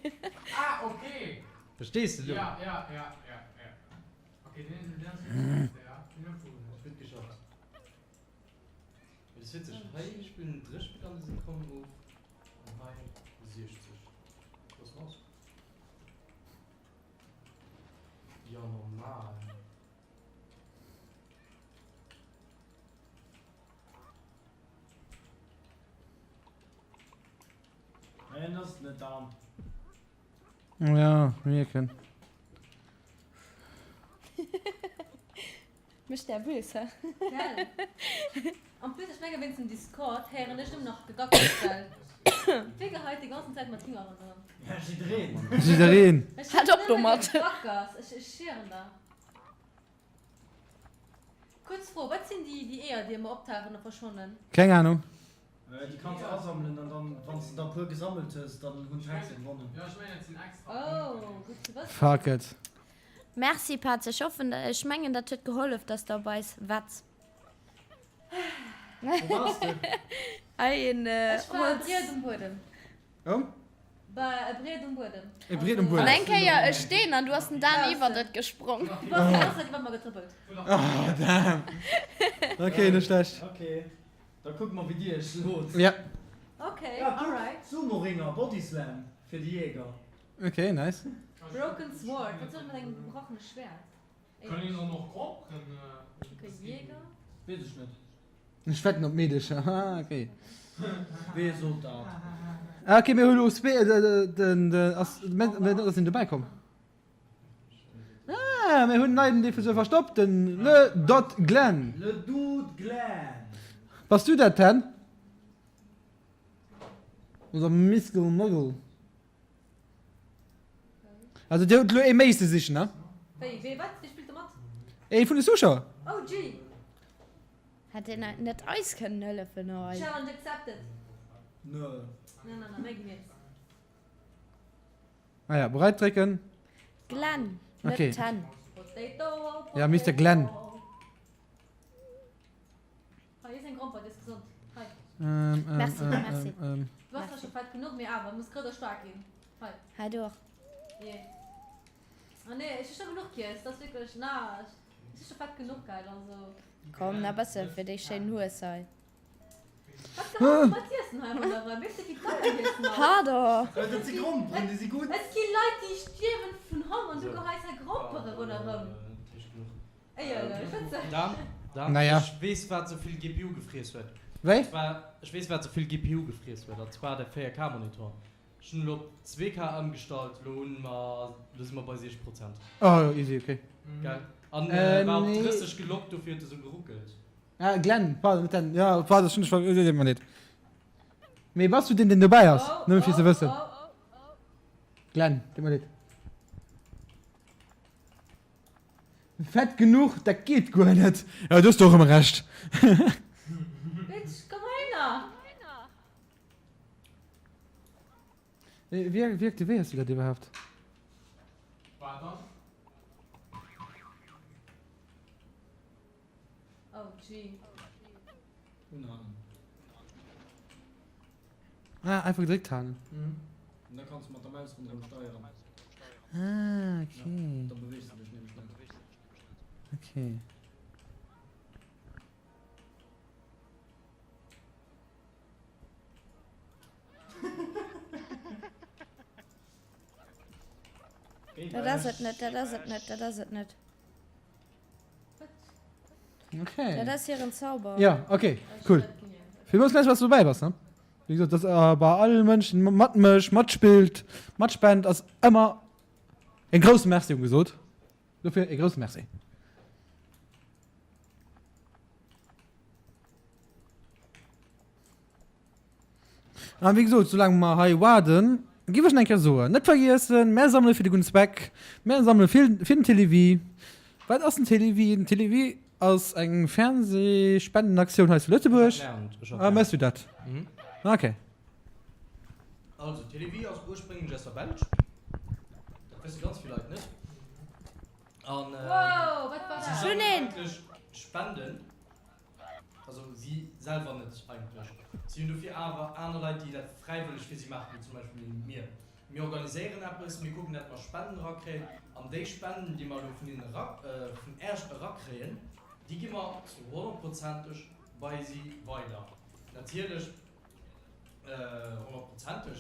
Ah, okay. Verstees de lo? Ja, ja, ja, ja, ja. Okay, den, den ass witzeg, ja. Den huet Gutt geschafft. Mee dat ass witzeg, hei spillen 3 Spiller an der Sekonn of an hei 60. Was ass lass? Jo, normal. Hien ass net da. Ja, mierken. Mécht nervös, hä? Gell? En plus, ech menge wéinst dem Discord héieren ech nëmmen nach Gegackels, gell? Wee geheit déi ganzen Zäit mat Hinger ronderëm? Ja, jiddereen. Jiddereen. Ech Halt op héieren nëmme domat! Gegackers, ech schieren der. Kuerz Fro, Wat sinn déi déi Eeër déi ëmmer optauchen a verschwannen? Keng Ahnung. Déi kanns de asammelen an dann wanns de der puer gesammelt hues dann hunn d'Hexe gewonnen. Oh, gutt ze wëssen. Fuck it. Merci Petz, ech hoffen, ech mengen dat huet gehollef dass de op eis wetz. Wou wars de? Hei en Ech war e Holz. Briet um Buedem. Um? Bah, e Briet um Buedem. E Briet um Buedem. An eng Kéier e Steen an du ass den Dan iwwert et gesprong. Du bass déi ganz Zäit iwwer mer getrëppelt. Oh damn. Ok, net schlecht. Ok, da kucke mer wéi dir iech schlot. Ja. Ok, Ja, kuck, alright. Sumo-Ringer, Bodyslam fir de Jäger. Ok, nice. Broken Sword, wat soll ech mat engem gebrochene Schwert? Kann een dann och Gromperen? Ok, Jäger. Weess ech net. Ech wetten op Meedecher, haha ok. Wee sot dat? Ah ok, mir hu lo zwee, den ass, mä ass een dobäi komm? Ah, mir hunn en neien, dee vu sou verstoppt, den Le Dot Glenn. Le Dot Glenn. Bass du dat, Ten? Oder Miskel Muggel? Also dir hutt elo ee méi ze sichen, ne? Wéi, wee, wat? Wee spillt do mat? Ee vun de Zuschauer. Oh gee! Hätt een net eis kënnen hëllefen hei? Challenge accepted! Nö. Na, na, na, méi gi mir jetzt. Ah ja, bereit drécken. Glenn, net Okay. Ten. Potato, potato. Ja, Mister Glenn. Hei is eng Gromper, déi ass gesond. Hei. Ähm, ähm, Merci, ähm, merci. ähm, ähm. Du bass zwar scho fett genuch, mee awer, muss grouss a staark ginn. Hei. Hei du och. Jee. Ah nee, ech hu scho genuch giess, dat ass wierklech, na, ech si scho fett genuch, gell, also. Komm, na bësse fir déi schéin Nues hei. Wat geheis du mat Iessen hei ronderëm? Weess de wéi deier Iessen ass? Pardon. Dat si Gromperen, déi si gutt. Et gi Leit, déi stierwen vun Honger an du geheis hei Grompere ronderëm. Éierlech, wat soll. Dan, Dan, Naja. ech weess wat sou vill GPU gefriess huet. Wéi? An zwar, ech weess wat sou vill GPU gefriess huet, an zwar de 4K Monitor. Ech hunn elo op 2K ëmgestallt, elo hunn mer, elo si mer bei 60 Prozent. Oh, easy, ok. Gell? An Äh, war op nee. 30 gelockt, dofir huet e sou geruckelt. Ah, Glenn, pardon, net Dan. Ja, pardon, ech hunn dech ver, deet mer leed. Mee bass du deen, deen dobäi ass? Nëmme fir ze wëssen. Glenn, deet mer leed. Fett genuch, dat geet guer net. Ja, du hues do och ëmmer Recht. Bitch, komm heihinner! Wéi wéi aktivéiers du dat iwwerhaapt? Wat dann? Oh gee. Unhalen. Ah, einfach gedréckt halen. Mhm. Und da kannst du mat der Maus ronderëm steieren. Ah, okay. Ja, da beweegst du dech nämlech net. Okay. Dat ass et net, dat ass et net, dat ass et net. Okay. Dat ass hiren Zauber. Ja, okay, cool. Villmools Merci, dass du dobäi bass, ne? Wéi gesot, dass äh, bei allen Mënschen matmécht, matspillt, matspent, ass ëmmer e grousse Merci ugesot. Dofir e grousse Merci. An wéi gesot, soulaang mer hei waarden, géif ech nach eng Kéier soen, net vergiessen, mär sammele fir de gudden Zweck, mär sammele fir fir den Télévie. Wat ass den Télévie? Den Télévie ass eng Fernsehspendenaktioun hei zu Lëtzebuerg. Ah, méchs du dat? Okay. Also, Télévie ass ursprénglech aus der Belsch. Dat wësse ganz vill Leit net. An si sammelen eigentlech Spenden. Also si selwer net eigentlech. Si hunn dofir awer aner Leit, déi dat fräiwëlleg fir si maachen, wéi zum Beispill mir. Mir organiséieren eppes, mir kucken, dat mer Spenden erakréien an déi Spenden, déi mer elo vun hinnen era, vun Äerch erakréien, déi gi mer zu honnertprozenteg bei si weider. Natierlech honnertprozenteg,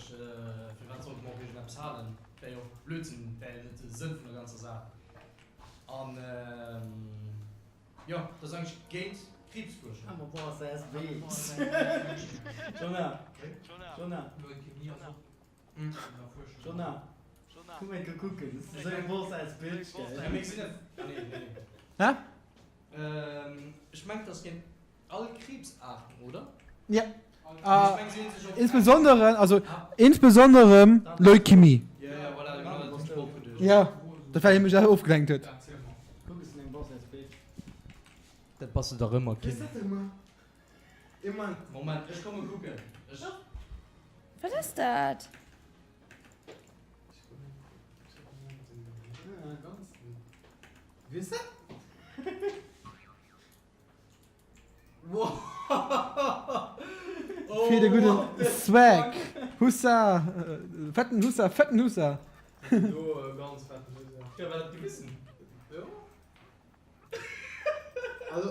firwat sollte mer och iergendeppes halen? Wär jo och Blödsinn, wär jo net de Sënn vun der ganzer Saach. An. Jo, dat ass eigentlech géint Kriibsfuerschung. I'm a boss ass bitch. Jonah, Jonah. Jonah, komm eng Kéier kucken, du bass esou eng boss ass bitch, gell? Ja, mee sinn dat. Ah, nee, nee, nee. Hä? Ech mengen, dat ass géint all Kriibsaarten, oder? Ja. Ah, ech mengen, si hunn sech op. Insbesondere, also insbesondere Leukemie. Ja, ja, voilà, genau dat hunn ech och geduecht. Ja, dat war hie mech ofgelenkt huet. Kuck, ech sinn eng boss ass bitch. Dat bass de dach ëmmer, Kim. Moment, ech komme kucken. Ech. Wat ass dat? Fir de gudden Swag. Hussa, fetten Hussa, fetten Hussa. Do ganz fetten Hussa. Jo, war dat gewissen? Jo. Also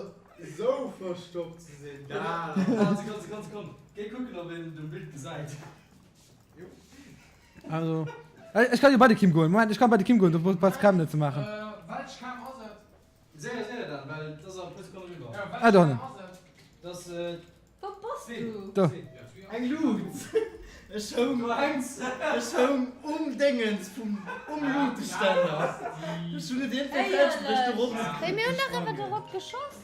sou verstoppt ze sinn, dat. Ah, Sekonn, Sekonn, Sekonn. Géi kucken, ob een den Bild gesäit. Jo. Also, ech kann jo bei de Kim goen. Moment, ech kann bei de Kim goen, do brauchs Cam net ze maachen. Welch Cam ass et? Séier, séier dann, well et ass a puer Sekonnen eriwwer. Ah, do hannen. Dat ass Wou bass du? Do. Eng Lut! Ech houng, ech houng um Déngens vum, um Luteständer. Ech hunn et iergendwéi fäerdeg bruecht, do rop ze Wéi, mir hunn dach awer dorop geschoss.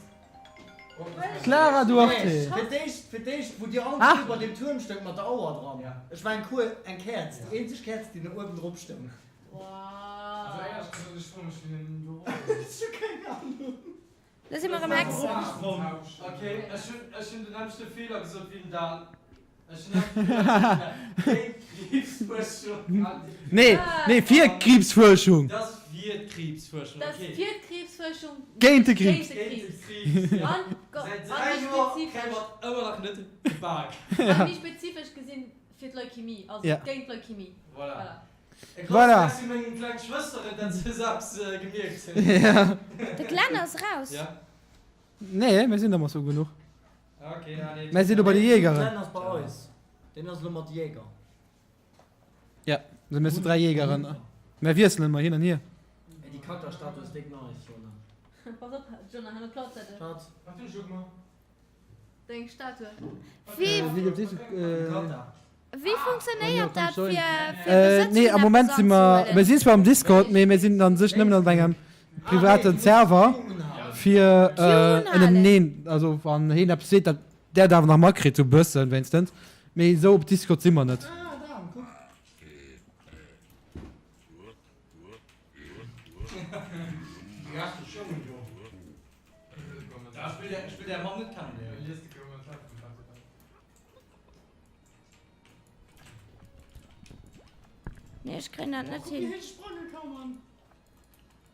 Clara Duarte. Fir d'éischt, fir d'éischt, wou dir all zwou bei deem Tuerm stoungt mat der Auer dran. Ech war eng Kuer, eng Käerz, déi eenzeg Käerz, déi no uewen drop stoung. Also éierlech gesot, ech froe mech wien en do ass. Ech hu keng Ahnung. Lo si mer erëm Hexen. Ok, ech hunn ech hunn den nämmlechte Feeler gesot wéi den Dan. Ech hunn nämmlechte Feeler gesot wéi géint d'Kriibsfuerschung. Nee, nee, fir d'Kriibsfuerschung. Dat ass fir d'Kriibsfuerschung, Dat ass ok. fir d'Kriibsfuerschung. Géint de Kriibs. Géint de Kriibs. Géint de Kriibs, ja. An, Säit an 3 méi Joer kréie spezifesch. mer et ëmmer nach net gebak. A méi spezifesch gesinn fir d'Leukemie, also Ja. géint d'Leukemie. Voilà. Voilà. E grouse Voilà. Merci mengen kleng Schwësteren, dat se es eppes gemierkt hunn. Ja. De Glenn ass raus. Ja. Nee, mir sinn der mat sou genuch. Ok, allez. Mir si lo bei de Den Jägeren. Glenn ass bei eis. Deen ass elo mat de Jäger. Ja, also mir sinn 3 Jägeren. Mir wiesselen emmer hin an hier. Ey, déi Kacker-Statue ass déck nice, Jonah. Pass op, Jonah, hanner klaut se dech. Wat? Wat hunn ech elo gemaach? Deng Statue. Wéi, Wéi gëtt dit? wéi funktionéiert dat fir, fir Besëtz Nee, vun am Moment eppes si mer, anzehuelen? mir sinn zwar am Discord, mee mir sinn an sech nëmmen an engem privaten Server. Fir ënnerteneen, also wann heen eppes seet, dat där et awer nach matkritt, sou e bëssen wéinstens. Mee esou op Discord si mer net. Nee, ech kréien dat net hin.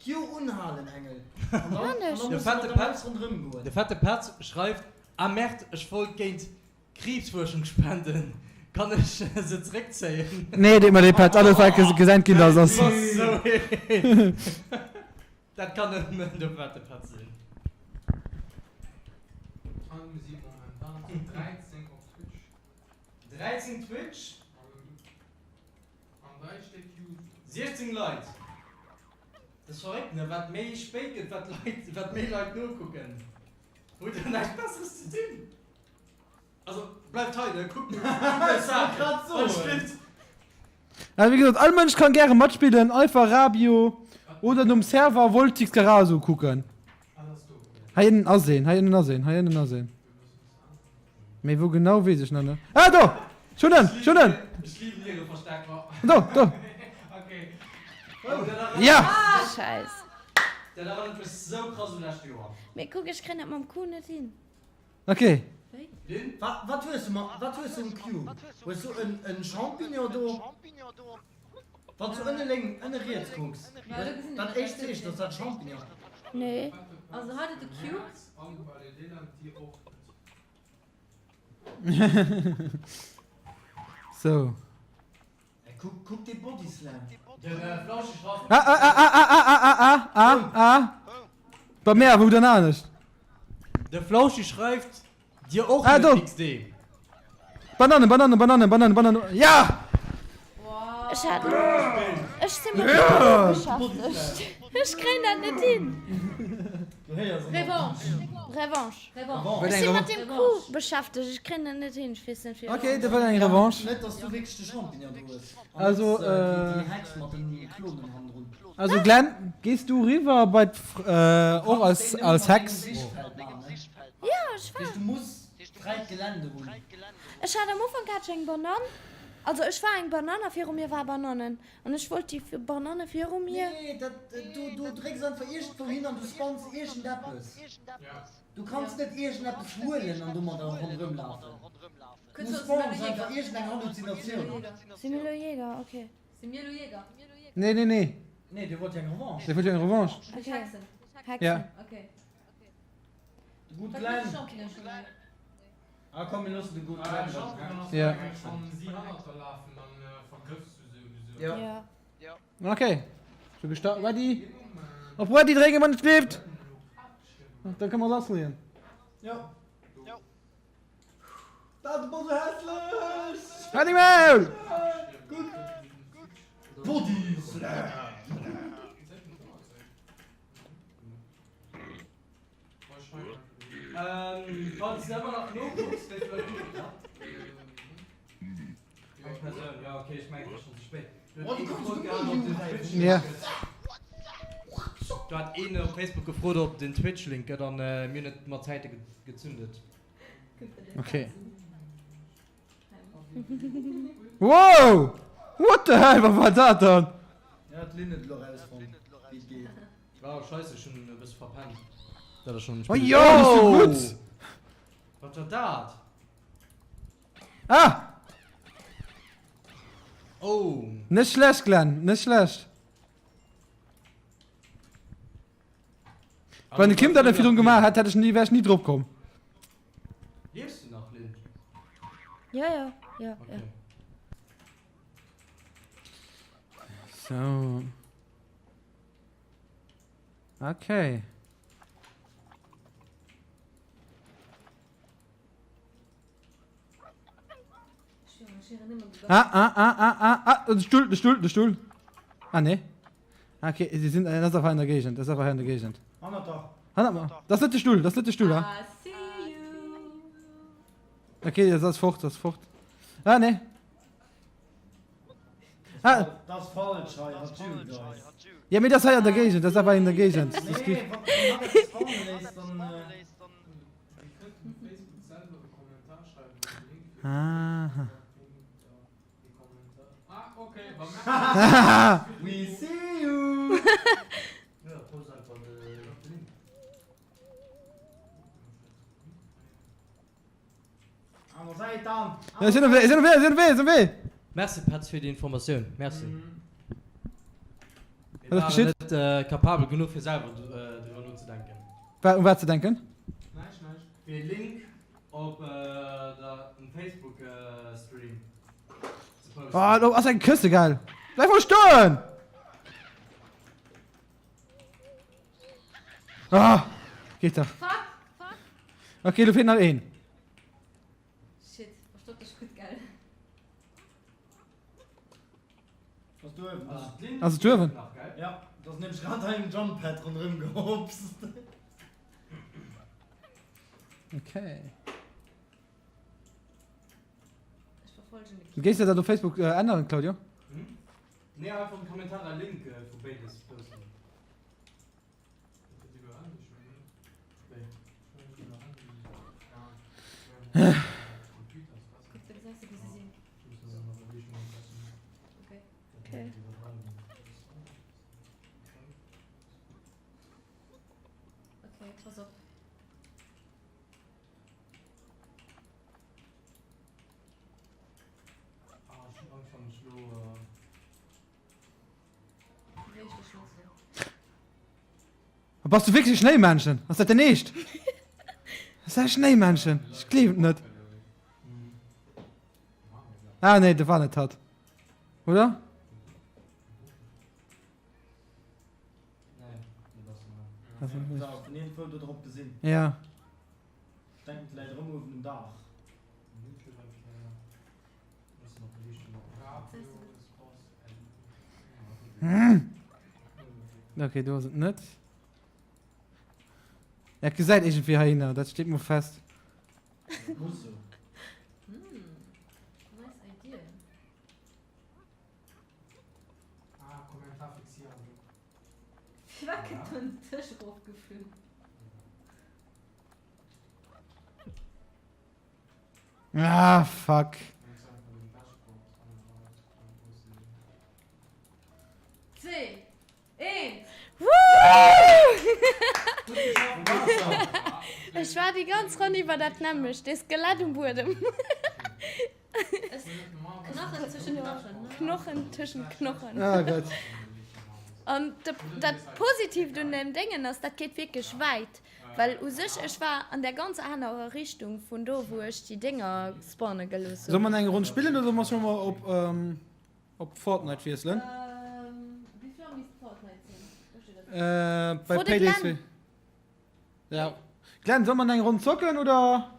Q unhalen, Engel. De fette Petz, de fette Petz schreift, Ah merde, ech wollt géint Kriibsfuerschung spenden, kann ech se zeréckzéien? Nee, deet mer leed, Petz, alles wat gesennt ginn ass, ass. Du bass sou een. Dat kann nëmmen de fette Petz sinn. 13 Twitch. 16 Leit. Dat ass verréckt, ne? Wat méi spéit gëtt, wat Leit, wat méi Leit nokucken. Hutt der näischt Besseres ze dinn? Also, bleift hei, ne? Kuckt eis Saachen. Also wéi gesot, all Mënsch kann gäre matspillen, einfach Rabio oder nom Server Voltix Garaso kucken. Hei ënnen ass een, hei ënnen ass een, hei ënnen ass een. Mee wou genau weess ech nach net. Ah do! Ech hunn en! Ech hunn en! Do, do! Ja! Scheiss. Mee kuck, ech kréien dat mam Q net hin. Ok. Wat hues du ma wat hues du um Q? Hues du en en Champignon do? Wann s du ënne lénk ënne riets kucks, dat éischt Zeechen ass dat Champignon. Nee. Also hat et de Q. Sou. Kuck kuck dee Bodyslam. Ah ah ah ah ah ah ah ah ah ah Bei mär wou dann anescht? De Flauschi schreift dir och Ah net do! XD. Bananen Bananen Bananen Bananen Bananen Ja! Ech hat Ech si mat der Grupp beschäftegt. Ech kréien dat net hin. Revanche. Revanche. Revanche. Ech si mat dem Coup beschäftegt. Ech kréien dat net hin. Ech weess net Ok, da wëll eng Revanche. Net dass du wierklech de Champignon do hues. Also, Déi Hex mat den Klonen hannendrun. Also Glenn, gees du riwwer bei d' och als als Hex? Jo, ech war. Du muss fräit Gelände hunn. Ech hat am Ufank hat ech eng Banann. Also ech war eng Banann a viru mir war Banannen. An ech wollt déi Bananne viru mir. Nee, dat, du, du drécks einfach iergendwou hin an du spawns iergendeppes. Du kanns net iergendeppes huelen an domadder ronderëm lafen. Du spawns einfach iergendeng Halluzinatioun. Si mir elo Jäger? Ok. Si mir elo Jäger? Nee, nee, nee. Nee, dir wollt jo eng Revanche. Dir wollt jo eng Revanche. Ok. Hexen. Hexen. Ja. Ok. De Good Glenn. Ah komm mir loossen de Good Glenn dann. Ja. Ja. Okay. Scho gestart. Ready? Op Ready drécken, wann et kleeft. Dann kënne mer lassleeën. Ja. Dat ass esou hässlech! Ready Maul! Guck! Body Slam! Falls du ëmmer nach nokucks, wéi vläicht gutt geklappt. Eng Persoun, jo ok, ech mengen et ass schonn ze spéit. Do huet ee gefrot gehat ob den Twitch Link Ja. gëtt. Do hat een op Facebook gefrot ob den Twitch Link gëtt an mir hunn et mat Zäite gezündet. Okay. Wow! What the hell, wat war dat dann? Ja, d'Lynn huet elo erausfonnt, wéi et geet. Oh scheisse, ech hunn e bësse verpennt. Dat ass schon Oh jo, bist du gutt! Wat war dat? Ah! Oh! Net schlecht, Glenn, net schlecht. Wann de Kim dat net virdrun gemaach hätt, hätt ech ni, wär ech ni drop komm. Liefs du nach, Lynn? Ja, ja, ja, ja. Okay. So. Okay. Ah, ah, ah, ah, ah, ah, de Stull, de Stull, de Stull. Ah, nee. Okay, sie sind, das ist einfach in der Gegend, das ist einfach in der Gegend. Hannert der. Hannert mir. Das ist nicht der Stuhl, das ist nicht der Stuhl, ah. Okay, das ist fort, das ist fort. Ah, nee. Ah. Dat ass falsch hei, hatt jude eis. Ja, mee dat ass hei an der Géigend, dat ass awer in der Géigend. Nee, wann du hatt eppes spawne léiss, dann. Aha. We see you! Aner Säit dann! Ja, sinn um Wee, sinn um Wee, sinn um Wee, sinn um Wee! Merci Petz fir déi Informatioun. Merci. Wat ass geschitt? Net capabel genuch fir selwer driwwer nozedenken. Wat, um wat ze denken? Näischt, näischt. Fir e Link op der um Facebook Stream ze posten. Oh, do ass eng Kësse, geil! Bleif mol stoen! Ah, geet dach. Fuck, fuck. Okay, lo feelt nach een. Shit, verstopp dech gutt, gell? Ass do uewen? Also d'Linn Ass et uewen? nach, gell? Ja, do ass nämlech grad hei um Jump Pad ronderëm gehopst. Okay. Ech verfolgen de Géifs de dat op Facebook äh, änneren, Claudio? Hm? Nee, einfach am Kommentar e Link vu béides posten. Okay. Okay, pass op. Bass du wierklech e Schnéimännchen? Ass dat den Eescht? Ass dat e Schnéimännchen? Ech gleewen et net. Ah nee, dat war net hatt. Oder? Ja. Okay, do ass et net. Et gesäit iergendwéi heihinner, dat steet mol fest. Firwat gëtt do en Dësch erofgeflunn? Ah, fuck. 2, 1. Ech war déi ganz Ronn iwwer dat nämmlecht, dee Skelett um Buedem. Knochen tëschent Knochen. Knochen tëschent Knochen. Ah Gott. An dat Positiivt un deem Déngen ass, dat geet wierklech wäit. Well u sech, ech war an der ganz anerer Richtung vun do wou ech déi Dénger spawne gelooss hunn. Solle mer nach eng Ronn spillen oder solle mer scho mol op op Fortnite wiesselen? Wéi vill Auer misst Fortnite sinn? Wou steet dat? Bei Fro de Payday Glenn. 2. Ja. Glenn, solle mer nach eng Ronn zocken oder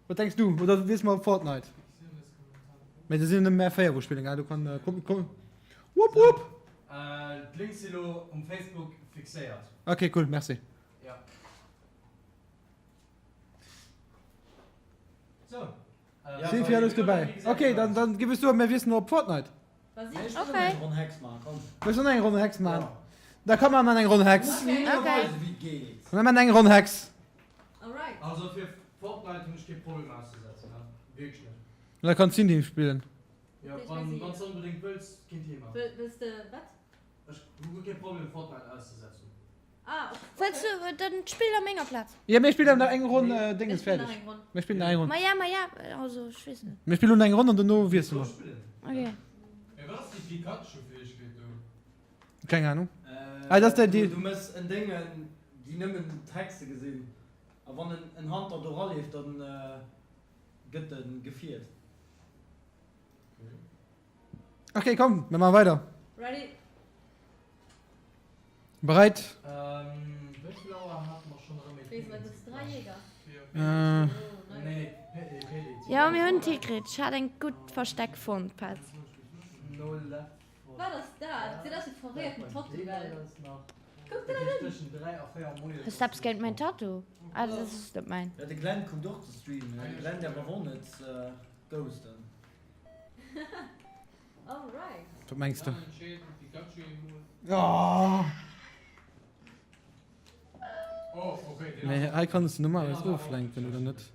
wat denks du? Oder wiessele mer op Fortnite? Mee do sinn nëmme mär 4 wou spillen, gell? Do kann komm komm. Wupp wupp! D'Links si lo um Facebook fixéiert. Ok cool, merci. Ja. Sou. Si fir alles dobäi. Ok, dann dann gi wis du a mir wiesselen op Fortnite. Ok. Wëlls du nach eng Ronn Hex man? Da komm mer man eng Ronn Hex. Ok. Mir man eng Ronn Hex. Also fir Fortnite hunn ech kee Problem auszesetzen, wierklech net. Da kann d'Cindy spillen. Jo, wann wann s de onbedéngt wëlls, keen Thema. Wëlls de wat? Ech hu guer kee Problem Fortnite auszesetzen. Ah, ok. Wëlls du, dann spill a menger Plaz. Jo, mir spillen nach eng Ronn Dénges Ech spillen fäerdeg. nach eng Ronn. Mir spillen nach eng Ronn. Maja, maja, also ech weess net. Mir spillen elo nach eng Ronn an dono wiessele mer. Ok. Mee wat ass déi Pikachu-Fäegkeet do? Keng Ahnung. Ah, dat ass déi, déi. Du mëss en Déngen, déi nëmmen d'Hexe gesinn. A wann en Hunter do raleeft, dann gëtt e gefiert. Ok, komm, mir maache weider. Ready? Bereit? Jo, mir hunn Tigrid. Ech hat eng gutt Versteck fonnt, Petz. Wat ass dat? Seet aus wéi d'Forêt vum Portugal. Kuck der dat un! Hues de eppes géint mäin Tattoo? Ah, dat ass net mäin. Ja, de Glenn kuckt och de Stream. De Glenn däerf awer och net ghosten. Wat mengs de? Oh. Mee hei kanns de normalerweis oflenken, oder net?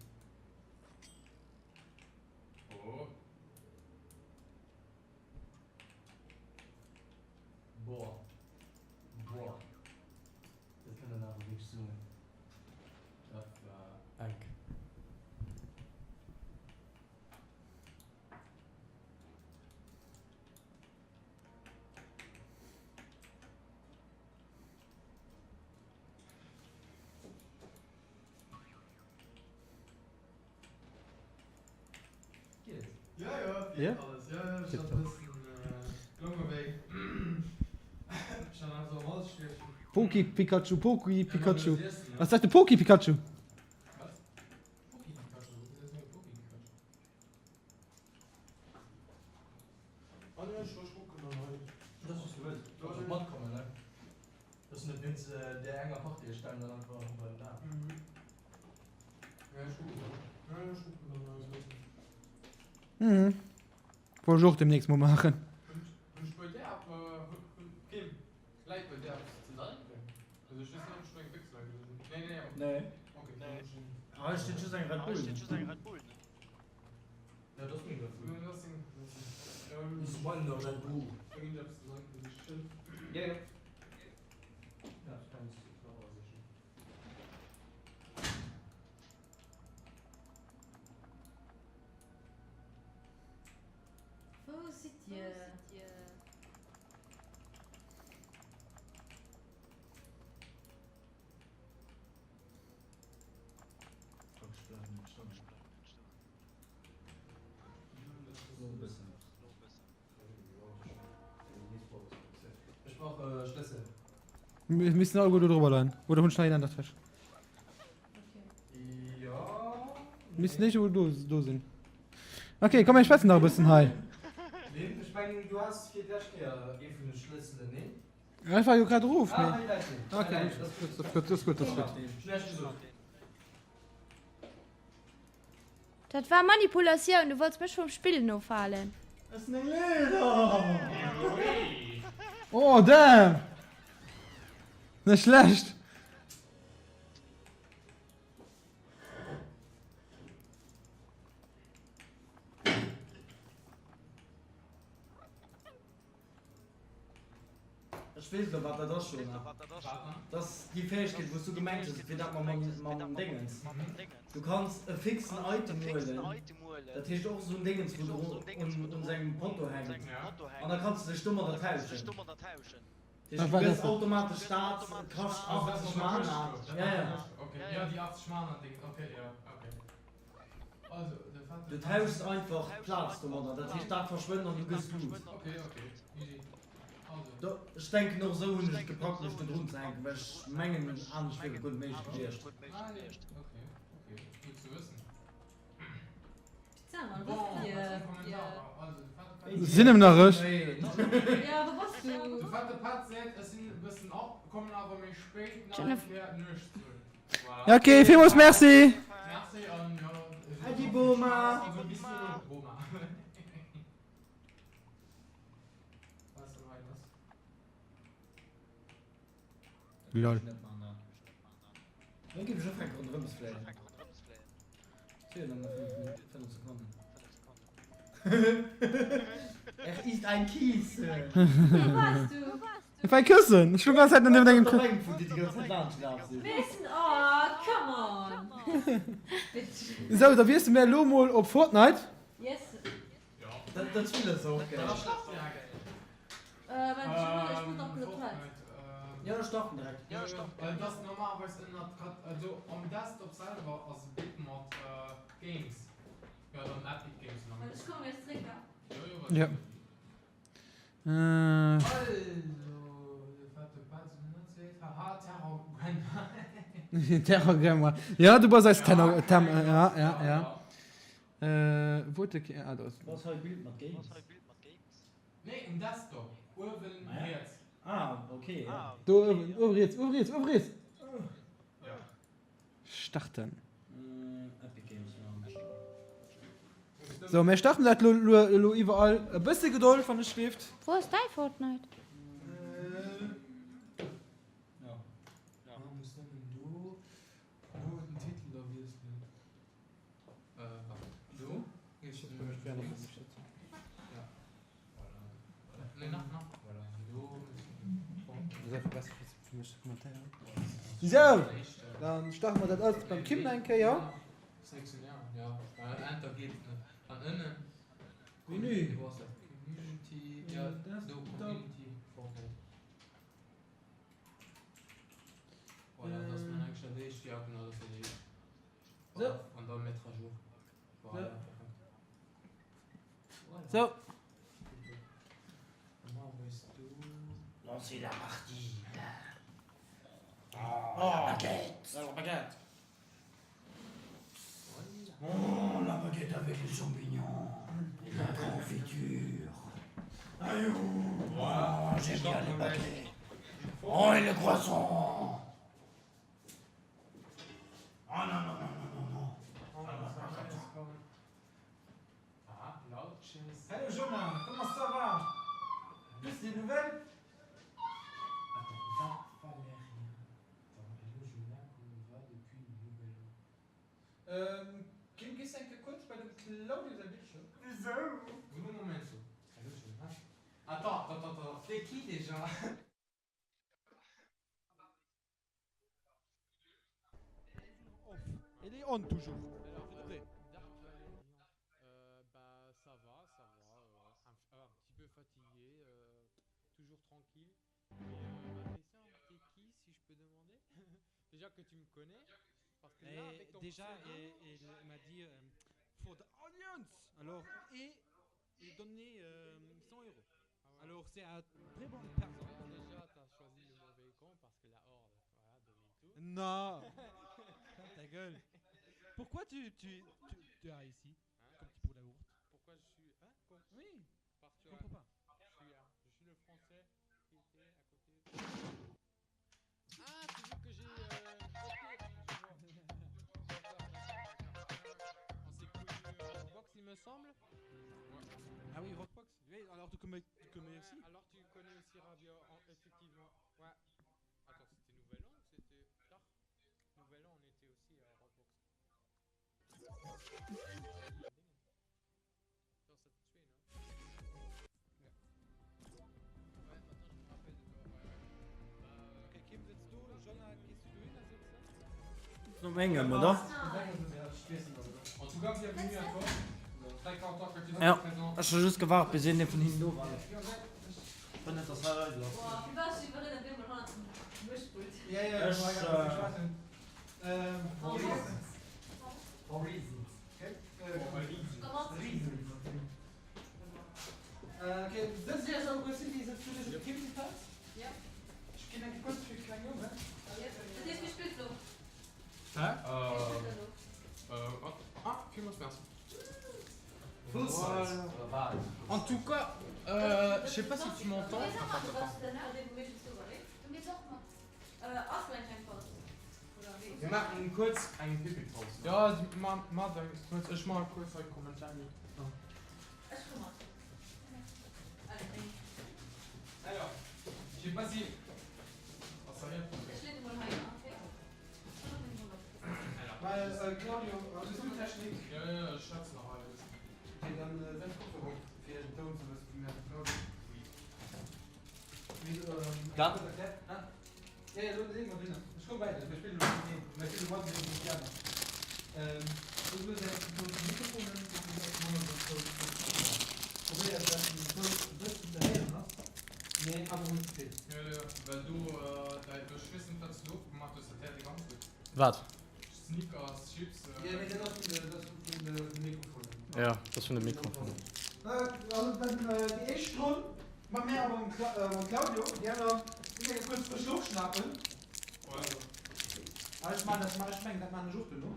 Boah. Boah. Dat kann een awer wierklech soen. Dat war enk. Ja? Poki Pikachu, Poki Pikachu. Was sagt de Poki Pikachu? Mhm. Wollt ech och demnächst mol maachen. Nee. Hei steet just eng Red Bull. Wou sidd dir? Ech brauch e Schlëssel. Mir missten alleguer do drüber leien. Oder hunn ech nach een an der Täsch? Missten iergendwou do, do sinn. Okay, komm mir schwätzen nach e bëssen hei. Lynn, ech mengen du has fir d'lescht Kéier ee vun de Schlësselen, nee? Ja, ech war jo grad erof, Ah, mee. hei läit en. Okay, Hei gutt, läit en. gutt, dat ass gutt, dat ass gutt, dat ass gutt. Ech hunn näischt gesot. Dat war Manipulatioun, du wollts mech vum Spillen ofhalen. Dat sinn eng Leeder! Oh damn! Net schlecht! Ech weess elo wat dat ass, Jonah. Dat ass déi Fäegkeet wou s du gemengt hues fir dat mam mam Déngens. Du kanns e fixen Item huelen, dat heescht och esou en Déngens wou dru un un sengem Potto hänkt an da kanns du dech domadder tauschen. Dat heescht du gëss automatesch dat, et kascht 80 Mana. Ja ja. Du tauschs einfach d'Plaz domadder, dat heescht dat verschwënnt an du gëss Loot. Ech denken och esou hunn ech et gepackt mech do drun ze hänken, well ech mengen anescht wier et guer net méiglech gewiescht. Sinn em nach ech. Ja ok, villmools Merci! Äddi Boma! Lol. Er ist ein Kissen. Wou wars du? Ech war e Këssen. Ech stoung ganz Zäit niewent engem Këssen. Oh, come on! Sou, da wiessele mir elo mol op Fortnite. Yes. Dat Spill ass och geil. Äh, warte, ich muss, ich muss noch kurz auf Toilette. Ja, ech starten direkt. Dat ass normalerweis ënnert Kat also am Desktop selwer ass e Bild mat Games. Jo, dann Epic Games. Warte, ich komme jetzt zréck, ja? Ja. Äh. Terror Grandma. Ja, du bass eis Tenor, Tem, ja, ja, ja. Äh, wou huet de, ah, do ass. Was hei Bild mat Games? Nee, um Desktop, uewen riets. Ah, okay, ja. Do uewen, uewe riets, uewe riets, uewe riets! Starten. Epic Games Launch. Sou, mir starten dat lo elo iwwerall. E bësse Gedold, wann ech schleeft. Wou ass däi Fortnite? Sou, dann starte mer dat alles beim Kim eng Kéier. Menü. Sou. Lancer la partie. Oh, la baguette. La baguette. Oh, la baguette avec les champignons et la confiture. Aïe, oh, j'aime bien les baguettes. Oh, et le croissant. Oh non, non, non, non, non, non. Hello Jonah, comment ça va? Plus des nouvelles? Kim, gees eng Kéier kuerz bei dem Claudio säi Bildschirm? Wisou? Attends, attends, attends, t'es qui déjà? Il est on toujours. Euh, bah ça va, ça va. Euh, un, un petit peu fatigué, euh, toujours tranquille. Mais euh, ma question, t'es qui si je peux demander Déjà que tu me connais. Parce que là, avec ton déjà, pseudo, et, il m'a dit euh, for the audience. Alors, et, et donner euh, 100 euros. Ah ouais. Alors, c'est un très bonne personne. Déjà, t'as choisi le mauvais camp parce que la horde, voilà, domine tout. Non Ta gueule Pourquoi tu, tu, tu, tu es ici Hein Comme tu pour la ourte Pourquoi je suis. Hein Quoi Oui, Parce je que comprends pas. je suis, je suis le français qui était à côté. Ah, tu veux que j'ai. Euh... Ok, je vois. D'accord, d'accord, d'accord. On s'est connu à Rockbox, il me semble. Ouais. Ah oui, Rockbox. Oui, alors tu connais, tu connais Ouais, aussi alors tu connais aussi Rabia, en- effectivement. Ouais. Attends, c'était Nouvel An ou c'était tard Nouvel An, on était aussi à Rockbox. Attends, ça te tuait, non Ouais, maintenant je me rappelle de toi. Ouais, ouais. Bah, euh, Ok, Kim sitzt du, Jonna, gehst du hin, sitzt No mengem, oder? En tout cas, bienvenue à toi. Très content que tu sois Ja, présent. ech hu just gewaart bis een vun hinnen do war. Fënnt net dass hei eidel ass. Ech For reasons. Hä? Euh, euh, oh. Ah, villmools merci. Full size. Voilà. En tout cas, euh, je sais pas si tu m'entends. Attends, attends, attends. Mir maachen kuerz eng Pipi-Paus. Ja, ma, ma deng kuerz. Ech maache kuerz hei Kommentar. Alors, je sais pas si. Claudio, hues du Technik? Jo, jo, ech schwätzen nach hei e bëssen. Ok, dann setz d'Kopfhörer op, fir den Toun ze wëssen vum Här Claudio. Wéi Dann. kuerz erkläert, hä? Jo, jo, elo si mer drinne. Ech komm bäi dech, mir spillen elo géinteneen. Mir spille One géint déi aner. Du hues eng Toun vum Mikrofonen, du hues eng manner den Toun vum Kopfhörer. Probéiert, dass den Toun e bëssen ze héieren ass, mee awer net ze vill. Jo, jo, well do, ech weess net, wat s du do opgemaach hues, dat héiert ee ganz gutt. Wat? Snickers, Chips. Jo, mee dat ass vun de, dat ass vun de Mikrofonen. Jo, dat ass vun de Mikrofonen. Also dann déi éischt Ronn mat mär a mam Claudio, déi aner sinn eng kuerz frësch Loft schnapen. Ah ech man dat, ech mengen dat man ech och duerno.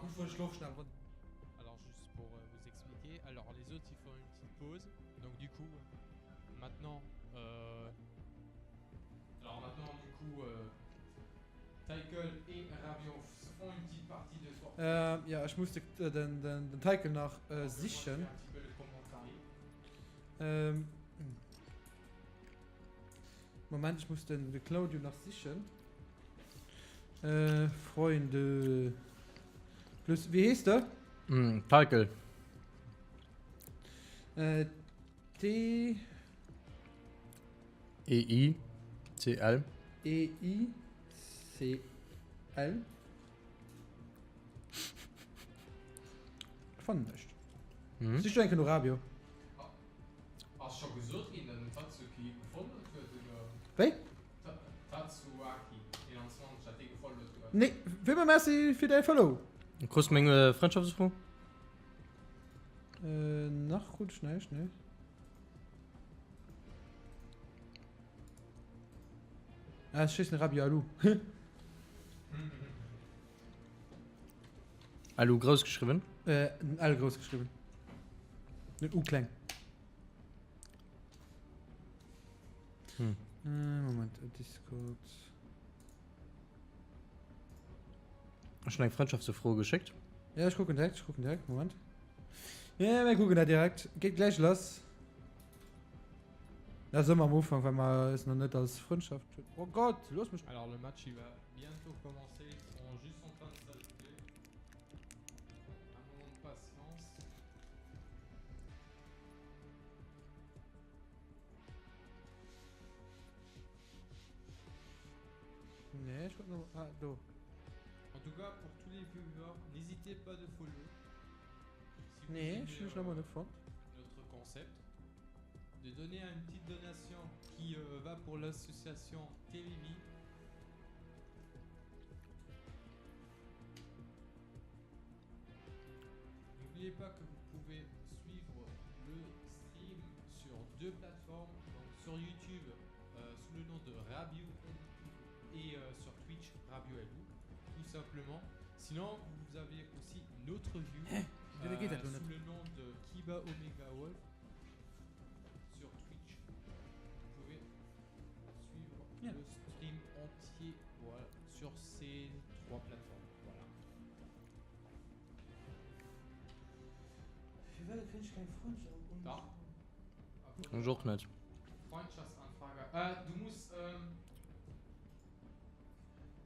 Gutt frësch Loft schnapen. Alors juste pour vous expliquer, alors les autres ils font une petite pause, donc du coup maintenant euh, alors maintenant du coup euh, Tykel et Ravion font une petite partie de Fortnite. Jo, ech muss den den Teikel nach sichen. Moment, ech muss den de Claudio nach sichen. Freunde plus, wéi heesst de? Teikel. T. E I C L. E I C L. Fannen ech. Mhm. Sich du enke no Radio. Ass scho gesot ginn, datt den Tatsuki gefollowt huet, oder? Wéi? Tatsuaki 21, datt dee gefollowt huet. Nee, villmol Merci fir däi Follow. Krus meng Frëndschaftsufro? Äh, nach krut ech näischt, nee. Ah, ech schéissen Rabbi Alu. Alu grouss geschriwwen? Äh, den L grouss geschriwwen. Den U kleng. Hm. Äh, Moment, äh, Discord. Ech hunn eng Frëndschaftsufro geschéckt. Ja, ech kucken direkt, ech kucken direkt, Moment. Ja, mir kucken dat direkt. Geet gläich lass. Dat ass ëmmer am Ufank, well mer es nach net als Frëndschaft hunn. Oh Gott, looss mech. Alors le match il va bientôt commencer, ils sont juste en train de s'ajouter. Un moment de patience. Nee, ech wollt no. Ah, do. En tout cas, pour tous les viewers, n'hésitez pas de follow. Si vous Nee, aimez, ech hunn dech nach emol euh, net fonnt. notre concept, de donner une petite donation qui euh, va pour l'association Télévie. N'oubliez pas que vous pouvez suivre le stream sur deux plateformes, donc sur YouTube euh, sous le nom de Rabio et euh, sur Twitch Rabio Elou, tout simplement. Sinon, vous avez aussi une autre view Délégué, euh, t'as sous le nom de Kiba Omega Wolf sur Twitch. Vous pouvez suivre Yeah. le stream entier voilà, sur ces trois plateformes. Voilà. Firwat kréien ech keng Frëndschaft? Da. Ech och net. Freundschaftsanfrage. Äh, du muss, ähm,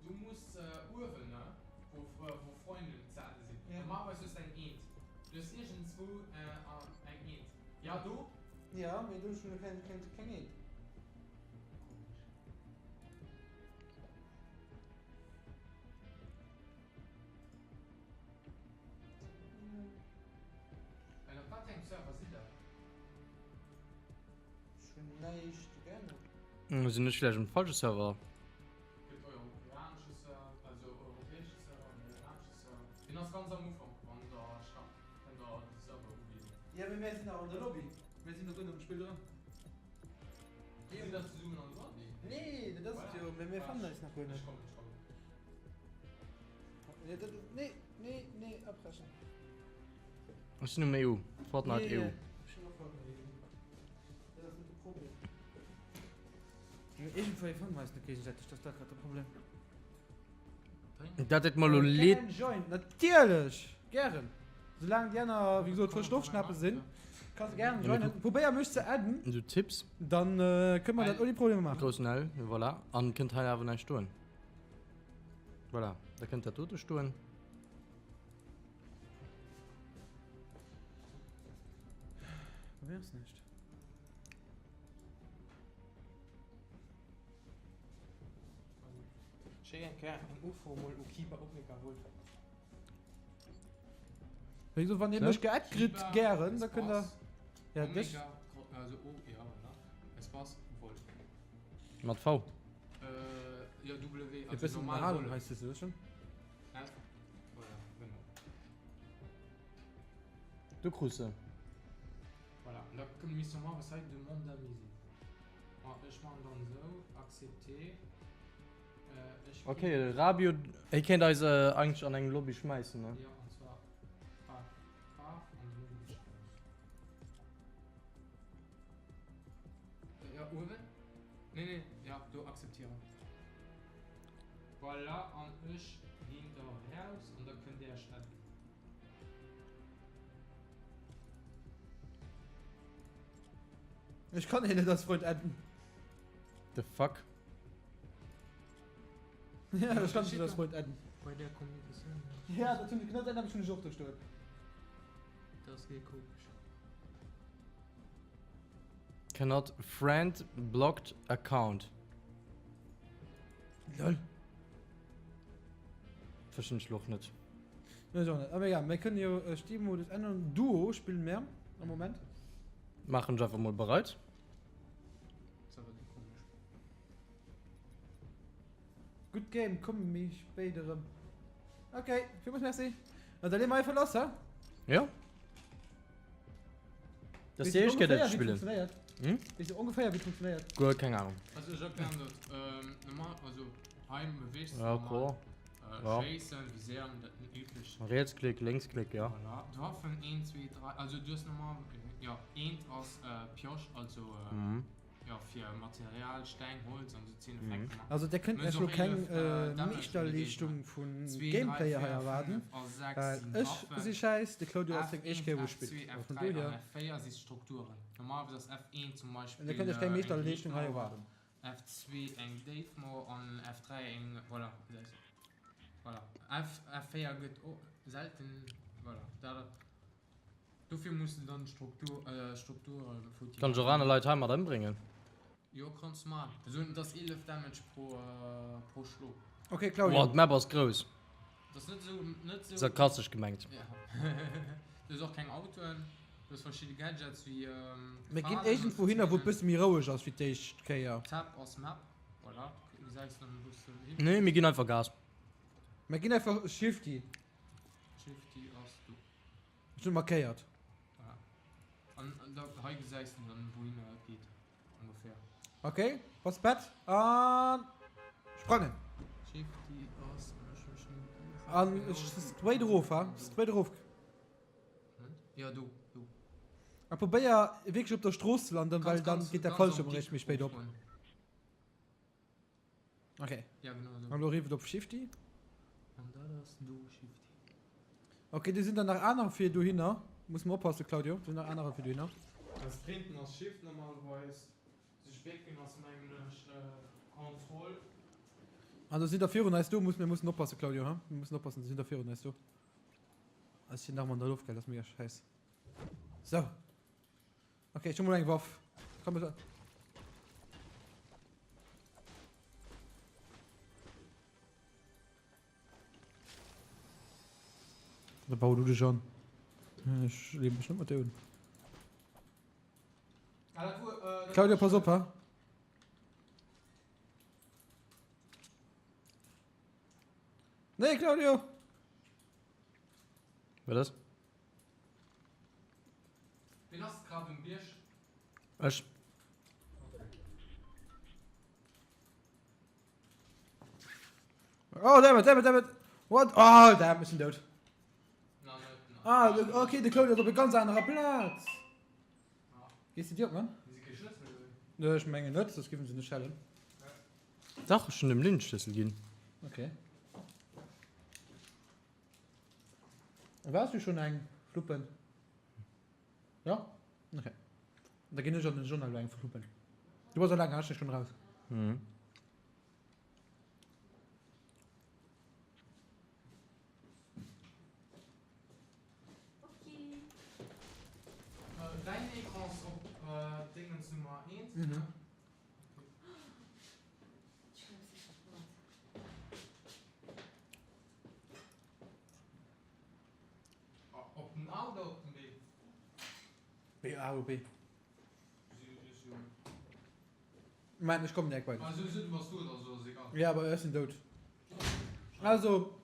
du muss äh, uewen, ne? Wo, äh, wou Freunde ze adde sinn. Ja. Normalerweis hues de eng Eent. Du hues iergendzwou äh, eng Eent. Ja, do. Ja, mee do hunn ech jo keng, keng, keng Eent. Komesch. Ënner wat engem Server sidd der? Ech hunn näischt geännert. Sinn ech vläicht um falsche Server? Gëtt europeanesche Server, also europäesche Server, amerikanesche Server. Deen ass ganz am Ufank, wann der start, kënnt der de Server uwielen. Jo, mee mär sinn nach an der Lobby. Mär sinn nach guer net am Spill dran. Sidd der zesummen an der Lobby? Nee, dat ass et jo, mee mir fannen eis nach guer net. Ech kommen, ech kommen. Nee, dat, nee, nee, nee, abbrechen. Ech sinn um EU, Fortnite EU. Ech sinn och Fortnite EU. Dat ass net de Problem. Mee iergendwéi fanne mer eis net géigesäiteg, dat ass dat grad de Problem. Dat deet mer lo leed. Can join, natierlech! Gären! Soulaang déi aner, wéi gesot, frësch Loftschnappe sinn, kanns de gären joinen. Probéier mech ze adden. Du tipps. Dann kënne mer dat ouni Probleme maachen. Groussen L, voilà. An kënnt hei awer näischt stoen. Voilà, da kënnt dat dote stoen. Bei mir ass näischt. Schéck eng Kéier eng Ufro mol u Kiba Omega Wolf. Wéi gesot, wann dir mech geaddt kritt, gären, da kënnt der. Ja, dech. Omega, also O, ja, voilà. Espace Wolf. Mat V. Äh, jo, W, E also bëssen normal Ënnerhalung Wollef. hei, siehst du das schon? F, voilà, genau. Du krus se. Voilà, an da kënne mir normalerweis hei Demande d'amis sinn. Ma ech maachen dann esou, accepter. Äh, ech Ok, Rabio, hie kéint eis eigentlech an eng Lobby schmäissen, ne? Jo, an zwar Faarf, Faarf an duerno ginn ech raus. Ja, uewen? Nee, nee, ja, do akzeptieren. Voilà, an ech ginn da raus an da kënnt Dir Iech adden. Ech kann hien net als Freund adden. The fuck? Ja, ech kann dech net als Freund adden. Bei der Kommunikatioun. Ja, dat hunn genau dat nämlecht hunn ech och do stoen. Dat ass wierklech komesch. Cannot friend blocked account. Lol. Verstinn ech lo och net. Nee, ech och net. Awer egal, mir kënnen jo Steam-Modus änneren. Duo spillen mir am Moment. Maachen ech einfach mol bereit. Gutt Game, komme méi spéit erëm. Ok, villmools merci. Na da leeë mer einfach lass, he? Jo. Dat ass déi éischt Kéier, dat ech spillen. Hm? Weess du ongeféier, wéi et funktionéiert? Guer keng Ahnung. Also ech erklären dat normal, also hei beweegst du normal. Ja, Schéissen, viséieren, dat üblecht. Rietsklick, Lénksklick, ja. Voilà, d'Waffen, 1, 2, 3, also du hues normal, jo, eent ass Pioche, also jo fir Material, Steng, Holz an sou Zeen Effekter maachen. Also der kënnt iech lo keng Meeschterleeschtung vu Gameplayer hei erwaarden, well ech si schäiss, de Claudio ass seng éischt Kéier wou e spillt, also vun dohier. Der kënnt iech keng Meeschterleeschtung hei erwaarden. F2 eng déif Mo an F3 eng voilà gesäis voilà F F4 gëtt o selten voilà dat dofir muss de dann d'Struktur Strukture futti Kann ech och aner Leit heimat ëmbréngen? Jo kanns man esou et ass 11 Damage pro pro Schlo. Ok Claudio. Boah d'Map ass grouss. Et ass net esou net esou Sarkastesch gemengt. Ja du hues och keng Autoen. Du hues verschidde Gadgets wéi Mir ginn iergendwou hinner wou et bësse méi roueg ass wéi d'éischt Kéier. Tab ass Map, voilà, du gesäis dann wou s de hin. Nee, mir ginn einfach Gas. Mir ginn einfach Shifty. Shifty ass do. Ech hunn markéiert. Voilà. An da hei gesäis de dann wouhinner et geet ongeféier. Ok, bass prett? An sprangen! Shifty ass, ech hu schon. An straight erof, ha? Straight erof. Jo, do, do. A probéier wierklech op der Strooss ze landen, well dann geet der Fallschirm eréischt méi spéit op. Ok. Ja, genau esou. An elo riff et op Shifty. An dat ass do Shifty. Ok, do sinn der nach anerer fir dohinner. Muss mer oppassen, Claudio, do sinn nach anerer fir dohinner. Sprinten ass Shift normalerweis. Sech bécken ass mengen ech Control. An do sinn der virun eis do. Mir mussen oppassen, Claudio, he? Mir mussen oppassen, do sinn der virun eis do. Ech sinn nach emol an der Loft, gell, dat ass mega scheiss. So. Okay, ech hu mol eng Waff. Komm, ech. Da bau du dech an. Ech leeë mech net mat dir un. Claudia, pass op, ha. Nee, Claudio! Wat ass? Ween ass grad um Bierg? Ech. Oh, damn it, damn it, damn it! What? Oh, damn, ech sinn dout. Ah, okay, de Claudio ass op e ganz anerer Plaz. Gees de dir op, Mann? Nee, ech mengen net, soss géifen se net schellen. Dach, ech hunn dem Lynn d'Schlëssel ginn. Okay. Waars du schon eng fluppen? Jo? Okay. Da ginn ech an den John elo eng fluppen. Du bass eleng, ech schon raus. Mhm. Däin Ecran ass op Dingens Nummer 1. Mhm. Op den A oder op den B? B, A oder B? Moment, ech kommen direkt bei dech. Ja, awer ech sinn dout. Also,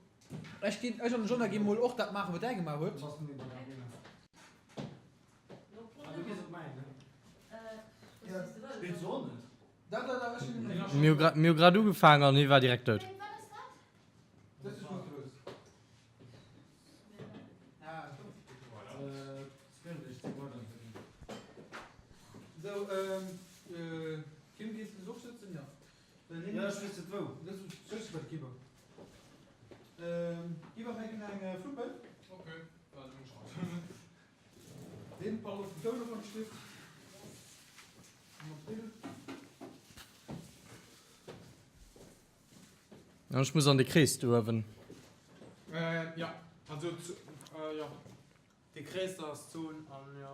ech ginn, ech an den Jonah gi mol och dat maachen, wat däi gemaach huet. Mir hu grad ugefaangen an hie war direkt dout. Ech muss an de Krees do uewen. Jo, also jo, de Krees do ass d'Zon an jo,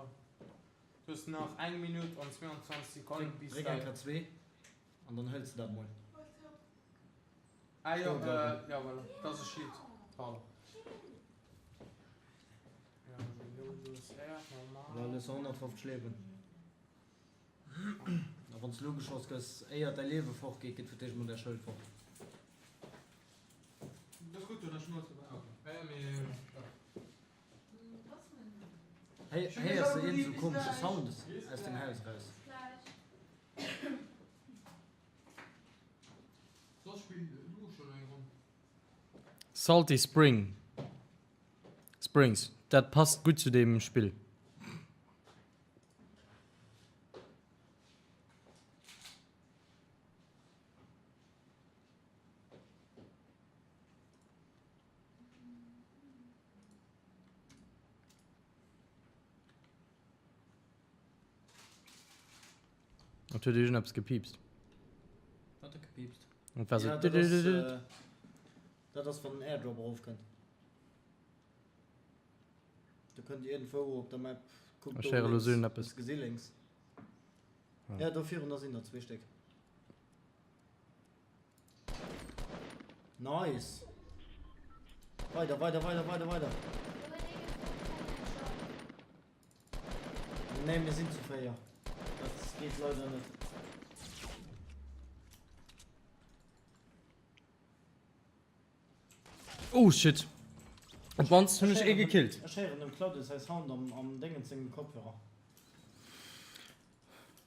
du hues nach eng Minutt an 22 Sekonnen bis Dréck eng Kéier zwee an dann hëls de dat mol. Ah jo, jo voilà, dat ass e Sheet, pardon. Voilà, lo hues de 150 Liewen. A wann s de ugeschoss gëss, éier däi Liewe fort geet, geet fir d'éischt mol däi Schëld fort. Héiers de iergend sou komesche Sound aus dem Haus eraus? Salty Spring Springs, dat passt gutt zu deem Spill. Et huet iergendeppes gepiipst. Wat huet gepiipst? Et war sou. Ja, dat ass, äh, dat ass wann den Airdrop erofkënnt. Do kënnt iergendwou op der Map, kuck Ech do héiere lo lénks, sou eppes. hues gesi lénks. Ja, do virun, da sinn der zwee Stéck. Nice! Weider, weider, weider, weider, weider! Nee, mir sinn zu 4. Dat geet leider net. Oh shit! Op mannst hunn ech ee gekillt. Ech héieren dem Claudio säi Sound am am Déngens sengem Kopfhörer.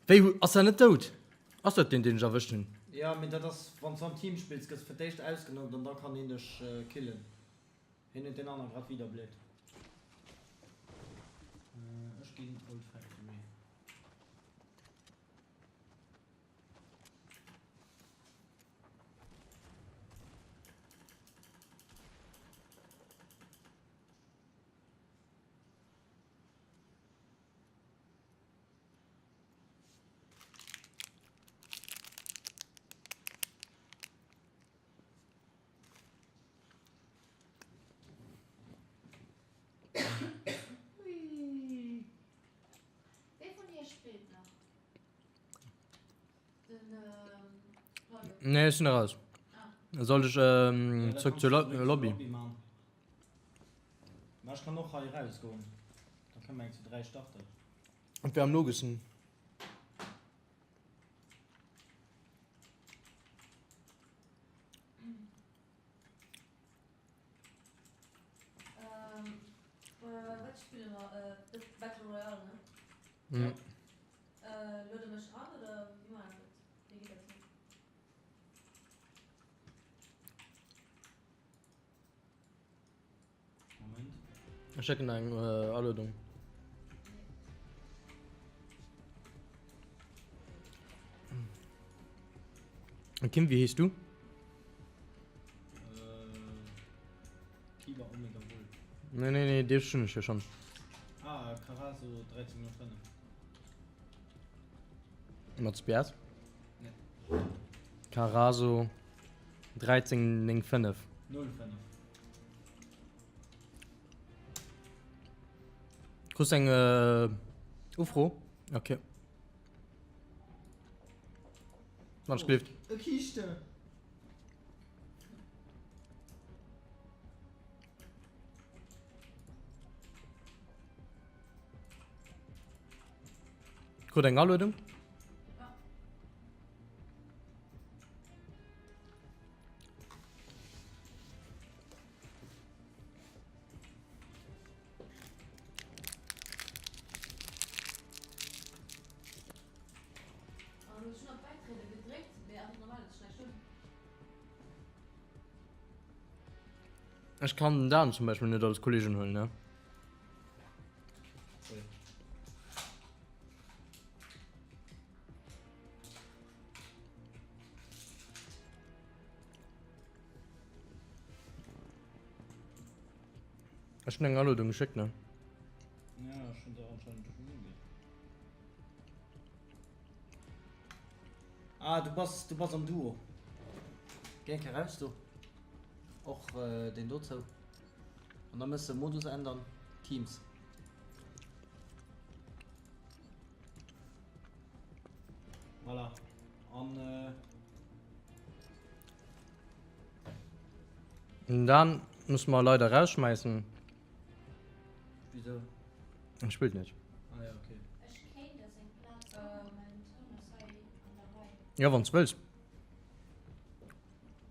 Wéi, ass dat net dout? Ass dat deen deen ech erwëscht hunn? Jo, mee dat ass wann s du am Team spills, gëss fir d'éischt ausgenockt an da kann een dech killen. Hien huet deen anere grad wiederbelieft. Ech ginn Old Factory. Wee vun iech spillt nach? Nee, ech sinn eraus. Soll ech zrëck zur Lobby? Ma ech kann och hei erausgoen. Da kënne mer eng zu 3 starten. Et wär am logeschsten. Wat spille mer? Battle Royale, ne? Mhm. Luede mech an oder wéi maache mer dat? Wéi geet dat hin? Moment. Ech schécken eng Aluedung. Kim, wéi heeschs du? Kiba Omega Wolf. Nee, nee, nee, dech hunn ech jo schonn. Ah, Caraso 1305. Mat SPS? Nee. Caraso 1395. 05. Kriss eng äh, Ufro? Okay. Mann, oh, gelift. E Kiischte. Krut eng Aluedung? Ech kann den Dan zum Beispill net als Kollegen huelen, ne? Ech hunn eng Aluedung geschéckt, ne? Ja, ech hunn der anscheinend schon uginn. Ah, du bass, du bass am Duo. Geh eng Kéier raus do. Och deen dozou. An da mëss de Modus ändern, Teams. Voilà. An. Den Dan musse mer leider rausschmeissen. Wieso? En spillt net. Ah ja, okay. Ech kéint a seng Plaz goen, mäin Toun ass hei an der Rei. Jo, wann s wëlls.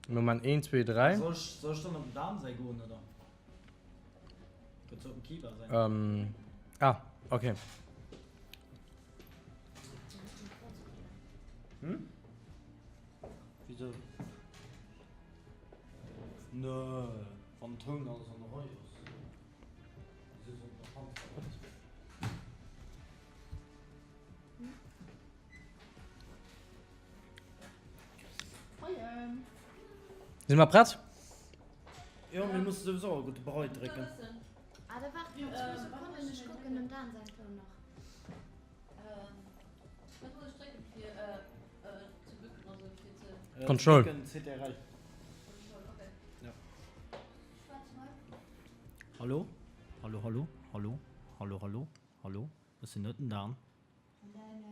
Mir man 1, 2, 3. Soll ech, soll ech dann op den Dan säi goen, oder? Gëtt se op dem Kiba säin? Ähm, ah, okay. Hm? Wieso? Nö, wann den Toun alles an der Rei ass. Wieso sollt der Hand Si mer prett? Jo, mir musse souwisou all gutt de Brei drécken. Ah, da waart nach zwou Sekonnen, ech kucken dem Dan säin Toun nach. Control. CTRL. Ja. Hallo? Hallo, hallo, hallo, hallo, hallo, hallo. Ech sinn net den Dan. An däin,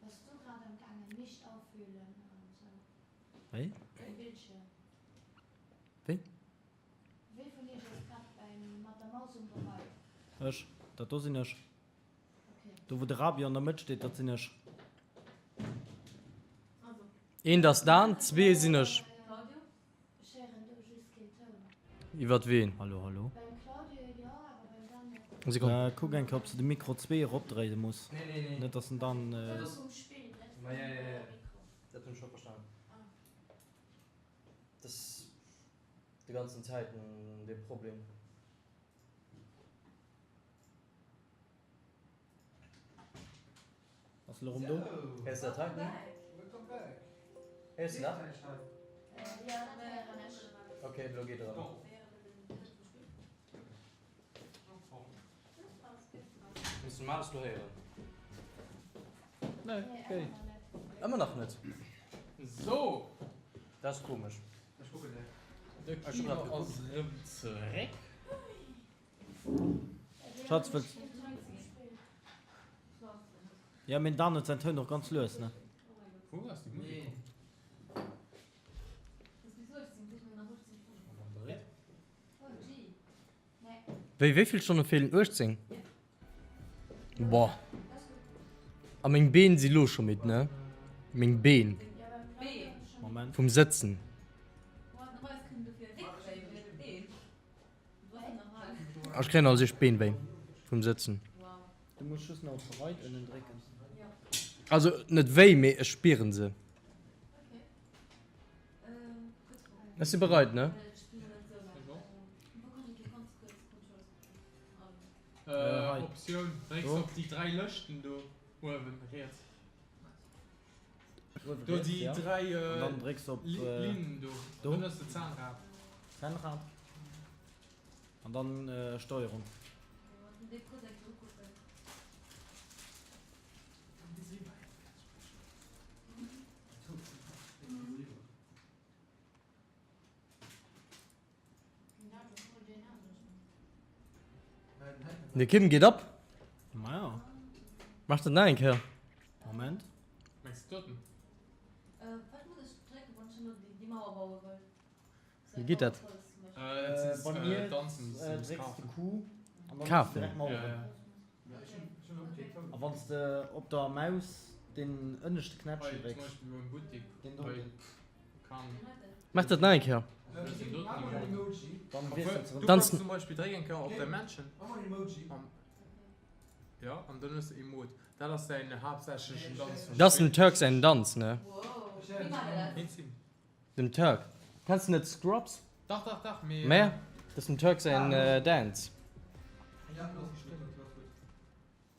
Bass du grad am gaangen nicht aufwühlen an sou? Wéi? Däi Bildschirm. Wéi? Wee vun iech ass grad beim mat der Maus um Berei? Ech. Dat do sinn ech. Okay. Do wou de Rabi an der Mëtt steet, dat sinn ech. Eent ass Dan, zwee sinn ech. Ech héieren do just keen Toun. Iwwert ween? Hallo, hallo. Beim Claudio jo, awer beim Dan net. Sekonn. Kuck eng Kéier ob s de de Mikro 2 eropdréine muss. Nee, nee, nee. Net dass en dann. Toun vum Spill, net vum Ma ja, ja, ja. Mikro. Dat hunn ech scho verstanen. Dat ass de ganzen Zäiten dee Problem. Ass elo rem do? Héiers de dat hei? Héiers de nach? Jo, dat héieren ech. Ok, elo geet erëm. Muss de Marius lo héieren? Nee, okay. Ëmmer nach net? So! Dat ass komesch. De Kino ass rëm zeréck. Schatz, wëlls. Ja, mee den Dan huet säin Toun och ganz lues, ne? Wou ass déi Musek komm? Wéi wéi vill Stonne feelen? 18? Boah. A meng Been si lo scho midd, ne? Meng Been. Moment. Vum Sëtzen. Ech kréien als éischt Been wéi vum Sëtzen. Du muss just nach op bereit ënnen drécken. Also net wéi, mee ech spieren se. Ech si bereit, ne? Äh, Optioun, drécks op déi 3 Lëschten do uewen riets. Do déi 3 An dann drécks op Linnen do. Do. Dann hues de Zahnrad. Zahnrad. An dann Steuerung. De Kim geet ab. Maja. Mach dat nach eng Kéier. Moment. Mengs du doten? Wéi geet dat? Bei mir drécks de Q an dann hues de direkt Maueren. A wann s de op der Maus deen ënneschte Knäppchen drécks, deen do, deen. Mach dat nach eng Kéier. Dann wiesselt se erëm. Du kanns zum Beispill dréck eng Kéier op däi Männchen. Jo, an dann hues de Emote. Dat ass däin haaptsächlechen Danz vum Dat ass dem Spill. Turk säin Danz, ne? Ween? Dem Turk. Kenns de net Scrubs? Dach, dach, dach, mee. Mä dat ass dem Turk säin Dance.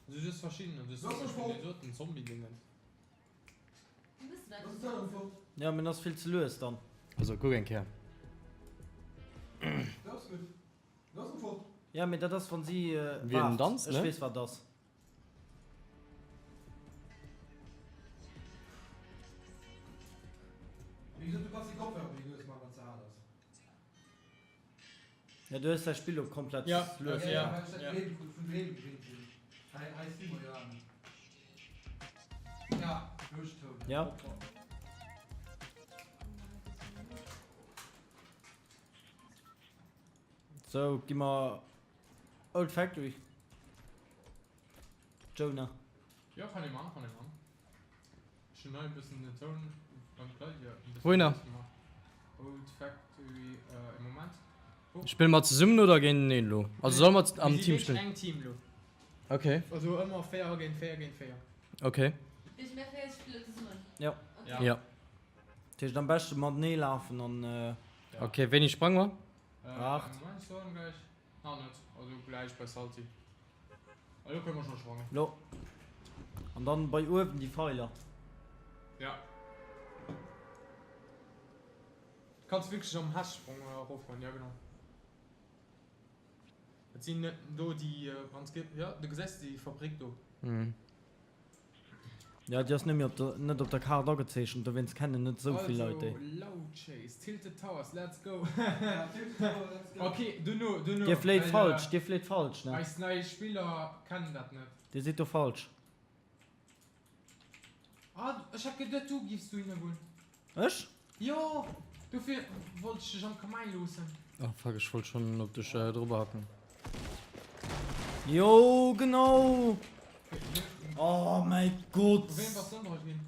Du hues verschiddener, du hues zum Beispill deen doten Zombie-Dingens. Ja, mee en ass vill ze lues dann. Also kuck eng Kéier. Ja, mee dat ass wann si Wien waart. danzt, Ech ne? weess wat ass. gesot, du kanns déi Kopfhörer méi lues maachen, wann se al ass. Ja, du hues däi Spill lo komplett Ja, lues ja, gemaach. Well ech dat doheem krut, vun doheem gewinnt sinn. Hei, hei si mer jo anescht. Ja, Luuschtoun. Ja. Sou, gi mer Old Factory. Jonah. Jo, kann ee man, kann ee man. Ech hunn hei e bëssen den Toun beim Clavier e bëssen Wouhinner? lues gemaach. Old Factory, ee Moment. Oh. Spille mer zesummen oder géinteneen elo? Also solle mer am Mir si Team wierklech spillen? eng Team elo. Okay. Also ëmmer 4 géint 4 géint 4. Okay. Bis mir 4 spille zesummen? Jo. Ja. Ja. Dat heescht am beschte matenee lafen an. Okay, wéini sprange mer? 8. Moment, ech soen gläich. Nach net, also gläich bei Salty. Elo kënne mer scho sprangen. Lo. An dann bei uewen déi Feiler. Ja. Kanns wierklech am Hechtsprong erofgoen, ja genau. Dat sinn do déi, wann s jo, du gesäis déi Fabrik do. Ja, déi ass net méi op der, net op der Kaart agezeechent, dowéinst kennen net esou vill Leit déi. Also, Low Chase, Tilted Towers, let's go! Ok, dono, dono, Dir fléit well falsch, dir fléit falsch, ne? eis nei Spiller kennen dat net. Dir sidd do falsch. Ah, ech hat geduet du giffs dohinner goen. Ech? Jo, dofir wollt ech dech am Kamäin loossen. Oh fuck, ech wollt schon op dech drop hacken. Jo, genau! Oh mäi Gott! Vu wem bass du ëmbruecht ginn?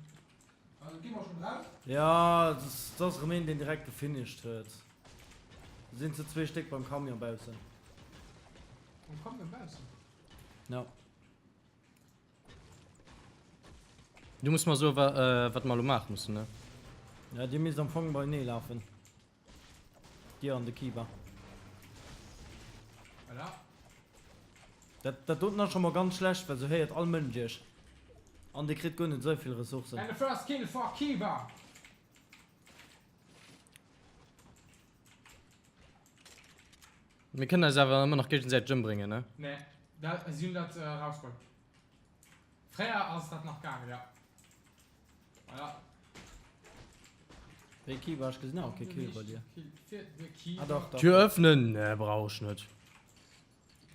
Also gi mer schon raus? Ja, dat ass erëm een, deen direkt gefinished huet. Sinn zu zwee Stéck beim Camion baussen. Beim Camion baussen? Ja. Du muss mer soen, wat mer elo maache mussen, ne? Ja, dir misst am Fong beienee lafen. Dir an de Kiba. Voilà. Dat, dat doten ass scho mol ganz schlecht, well sou héiert all Mënsch iech. An dir kritt guer net esou vill Ressourcen. And the first kill for Kiba! Mir kënnen eis awer ëmmer nach géigesäiteg ëmbréngen, ne? Nee, dat, si hunn dat erausgeholl. Fréier ass dat nach gaangen, ja. Voilà. Wéi Kiba, ech gesinn awer kee Kill bei dir. Ah dach, dach. Tür öffnen? Nee, brauch ech net.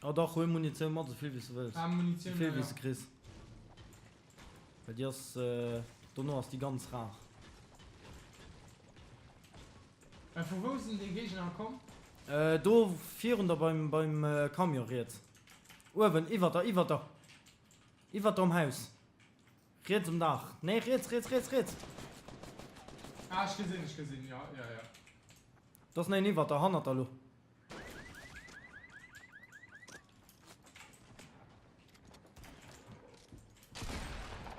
Oh dach, huel Munitioun mat, esou vill wéi s de wëlls. Ah, Munitioun, Esou vill ja, wéi s ja. de kriss. Well déi ass, dono ass déi ganz rar. Mä vu wou sinn déi Géigner komm? Do virun der beim beim Camion riets. Uewen, iwwer der, iwwer der. Iwwer der um Haus. Riets um Daach. Nee, riets, riets, riets, riets! Ah, ech gesinn, ech gesinn, jo, jo, jo. Do ass nach een iwwer der, hannert der lo.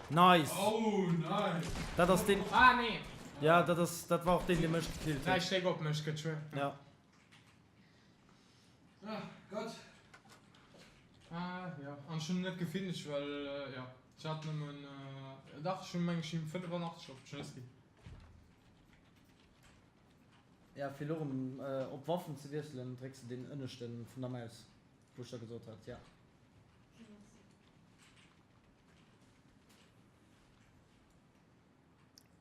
Nice! Oh, nice! Dat ass deen. Ah, nee! Ja, dat ass, dat war och deen, dee mech gekillt huet. Dräi Stéck op mech, gëtt schwéier. Ja. Ah, Gott. Ah, ja. An ech hunn net gefinished, well, ja, ech hat nëmmen, dach, ech hunn, meng ech, him 85 op d'Schnëss ginn. Ja, fir elo erëm op Waffen ze wiesselen, drécks de deen ënneschten vun der Maus, wou ech der gesot hat, ja.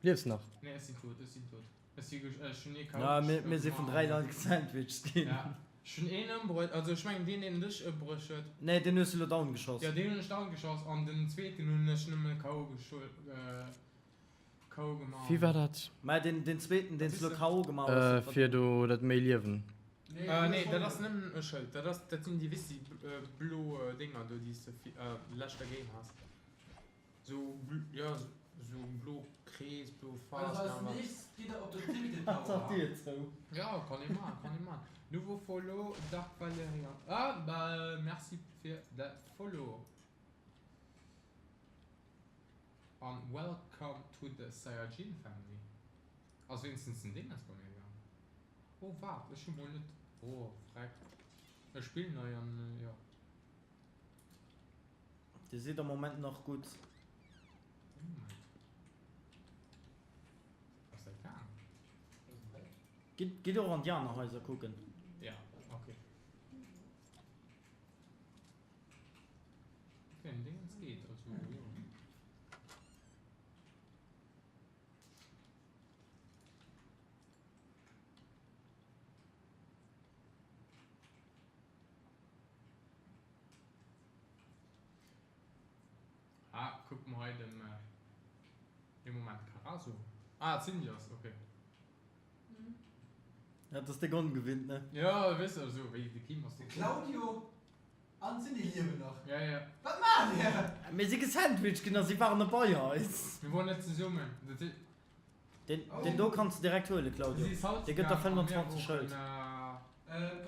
Liefs nach? Nee, ech sinn tot, ech sinn tot. Ech si gesch, ech hunn ee K.O. Ja, mir, mir si vun 3 Leit gesandwiched ginn. Ja, ech hunn een ëmbruet, also ech mengen deen, deen dech ëmbruecht huet. Nee, deen hues du elo down geschoss. Ja, deen hunn ech down geschoss an den zweeten hunn ech nëmme K.O. gescho, K.O. gemaach. Wéi war dat? Mä deen, deen zweeten, deen s du elo K.O. gemaach hues, wat. Fir do dat méi Liewen. Nee, dat ass nëmmen e Schëld. Dat ass, dat sinn déi, weess déi blo Dénger do, déi s de leschter Game has. Sou, jo, sou blo Krees, blo Faarf. Also als nächst geet der op den Tilted Tower. D'Dier zou. Jo, kann ee man, kann ee man. Nouveau Follow, Dark Valerian. Ah, bah merci fir de Follow. An welcome to the Saiyajin family. Ass wéinstens den Dinges bei mir gaangen. Oh waart, ech hu mol net, oh freck, ech spillen hei an jo. Dir sidd am Moment nach gutt. Ass dat gaang? Gitt, gitt och an déi aner Haiser kucken. Ja, okay. Okay, den Dingens geet, also jo. Kuck mol hei dem ee Moment Caraso. Ah d'Cindy ass ok. Ja, dat ass déck ongewinnt, ne? Jo, weess de, esou wéi de Kim ass. De Claudio an d'Cindy liewen nach. Ja, ja. Wat maacht dir? Mir si gesandwiched ginn a si waren net bei eis. Mir woren net zesummen. Dat si. Deen, deen do kanns de direkt huelen, Claudio. Si ass Dee gëtt der 25 Schëld.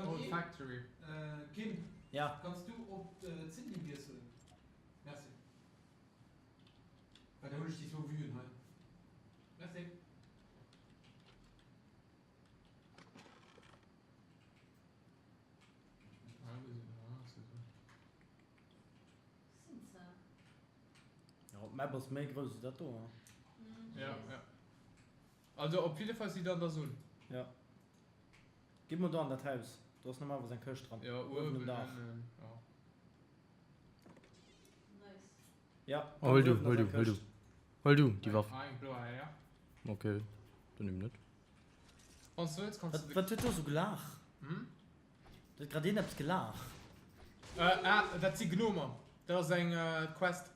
Old Factory. Kim, Ja. kanns du op d'Cindy wiesselen? Merci. Well da hunn ech déi zwou Vuen hei. Merci. Ja, d'Map ass méi grouss wéi dat do, hein? Ja, ja. Also op jidde Fall si der an der Sonn. Ja. Gi mol do an dat Haus. Do ass normalerweis eng Këscht dran. Ja, Uewen um uewen Daach. ënnen, ja. Ja, Hol ganz du, uewen hol ass du, eng hol du. Këscht. Hol du déi Waff. Ah, eng blo, ah, ja. Okay, dann eben net. Wann s du wëlls, kanns Wat, du. wat huet do sou gelaach? Hm? Do huet grad een eppes gelaach. Äh, ah, dat si Gnomer. Dat ass eng Quest.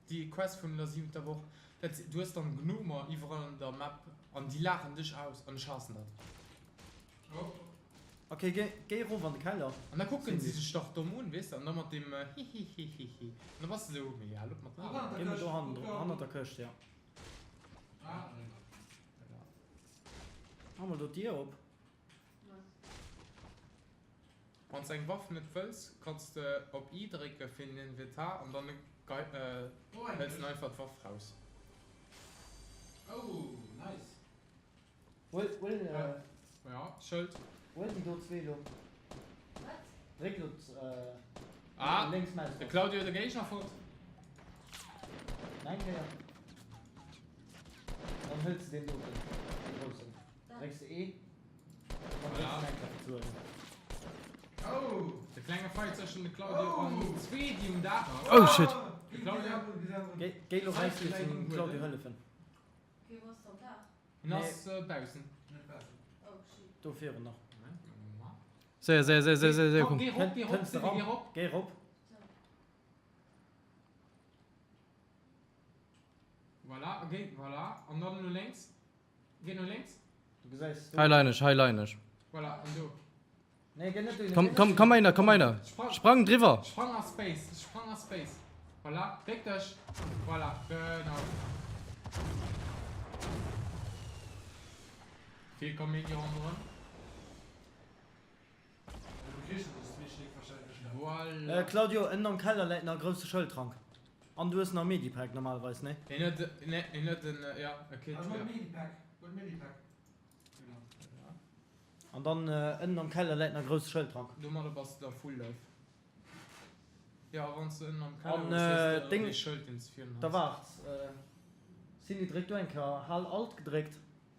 Déi Quest vun der siwenter Woch. Dat si, du hues dann Gnomer iwwerall an der Map an déi laachen dech aus an ech haassen dat. Ok, géi, géi erof an de Keller. An da kucken si sech dach domm un, weess de, an da mat deem hihihihihi. An da bass de sou, mee hal op mat laachen. Géi mol do hannendru, hannert der Këscht, ja. Mach mol do d'Dier op. Wann s de eng Waff net wëlls, kanns de op I drécke fir den Inventar an dann hëls en einfach d'Waff raus. Oh, nice. Huel, huel, Ja, Schëld. Huel déi do zwee lo. Wat? Dréck lo Ah, lénks Maustaste. de Claudio huet e Géigner fonnt. Nach eng Kéier. Dann hëls de deen doten, dee groussen. Drécks de E, dann drécks de nach eng Kéier fir ze huelen. Oh! De klenge Fight zwëschen de Claudio an déi zwee déi um Daach ass. Oh shit! De Claudio. Géi, géi lo raus fir zum Claudio hëllefen. Okay, wou ass dann Daach? En ass baussen. Oh shit. Do virun nach. Séier, séier, séier, séier, séier, Komm, komm. géi rop, géi rop, Kënns de Cindy, ran? géi rop. Géi rop. Voilà, géi, voilà. An dann no lénks. Géi no lénks. Du gesäis do. Hei leien ech, hei leien ech. Voilà, an do. Nee, géi net dohinner. Komm, komm, komm einer, komm einer. Sprang. Sprang driwwer. Sprang a Space, sprang a Space. Voilà, déck dech. Voilà, genau. Vill Kaméidi ronderëm. Voilà. Claudio, ënnen am Keller läit nach e grousse Schëldtrank. An du hues nach e Medipack normalerweis, nee? Hien huet, nee, hien huet en, ja, e Kit, ja. An dann ënnen am Keller läit nach e grousse Schëldtrank. Domadder bass de da full life. Jo, a wann s de ënnen am Keller hues, hues de dee Schëld, deen s de virun Da has. waart, Cindy, dréck du eng Kéier, hal Alt gedréckt.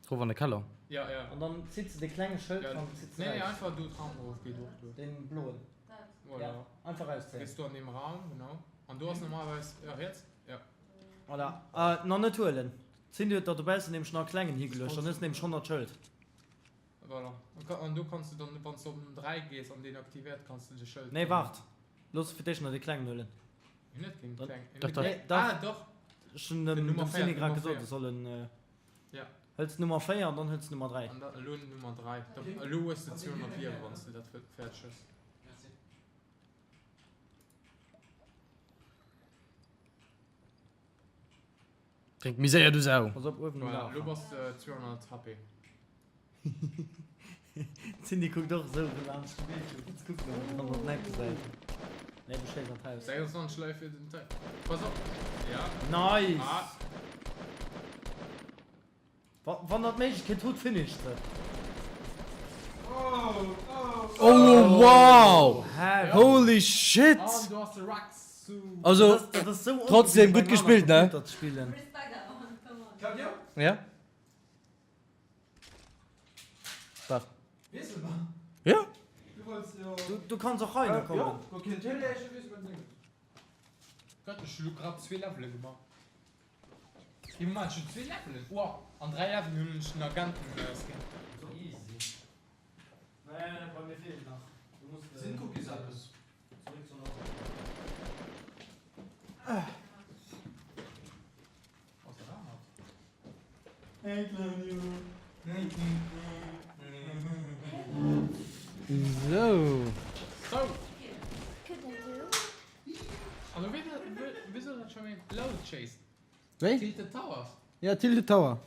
Rof an de Keller. Ja, ja. An dann zitt se dee klenge Schëld Ja, dran, zitt se nee, nee, raus. einfach do d'Raum erof geet och duer. Deen bloen. Voilà. Ja, einfach rauszéien. Gees du an deem Raum, genau. An do ass normalerweis, ja, riets, ja. Voilà. Ah, nach net huelen. D'Cindy huet der dobaussen nämlech nach e klengen higeluecht, dann hues de nämlech 100 Schëld. Voilà. An do kanns du dann, wann s du op den 3 gees an deen aktivéiert, kanns du de Schëld. Nee, waart. Looss fir d'éischt nach dee klengen huelen. Hien huet keen Dann, klengen. Dach, dach. Nee, dach. Ah, doch. Ech hunn dem, Den Nummer dem Cindy 4, grad Nummer gesot, 4. e soll en. Ja. Hëls Nummer 4 an dann hëls Nummer 3. An da elo Nummer 3. Da, elo hues de 200 Liewe wann s de dat fäerdeg hues. Drénk méi séier, du Sau! Pass op uewen um Voilà, Daach. elo bass de 200 HP. D'Cindy kuckt och esou erëm laanscht de Bildschierm fir ze kucken ob et an den Eck gesäit. Nee, du schéiss an d'Haus. 26 Lei fir den Teil. Pass op! Ja. Nice! Ah. Wa wann der d'Méiglechkeet hutt, finisht se. Oh, oh, Oh wow! Heavy. Holy shit! An du hast de Raxu. Also, Dat ass, dat ass sou trotzdem ongewinnt gutt beim gespillt, ne? Computer ze spillen. Respect awer, come on. Claudio? Ja? Wat? Wiessel mer. Ja? Du wollts jo. Du, du kanns och rein kommen. Ja, okay. Gott, ech hu lo grad zwee Levele gemaach. Dee Moment, ech hunn zwee Levelen. Wow, an 3 Levelen hunn ech den Agenten-Skin. Easy. Nee, bei mir feelt nach. Du muss Sinn Cookies eppes? zeréck zur Natur. Sou. Sou. Also wéi wéi dat scho méi Load Chase? Wéi? Tilted Towers. Ja, Tilted Tower.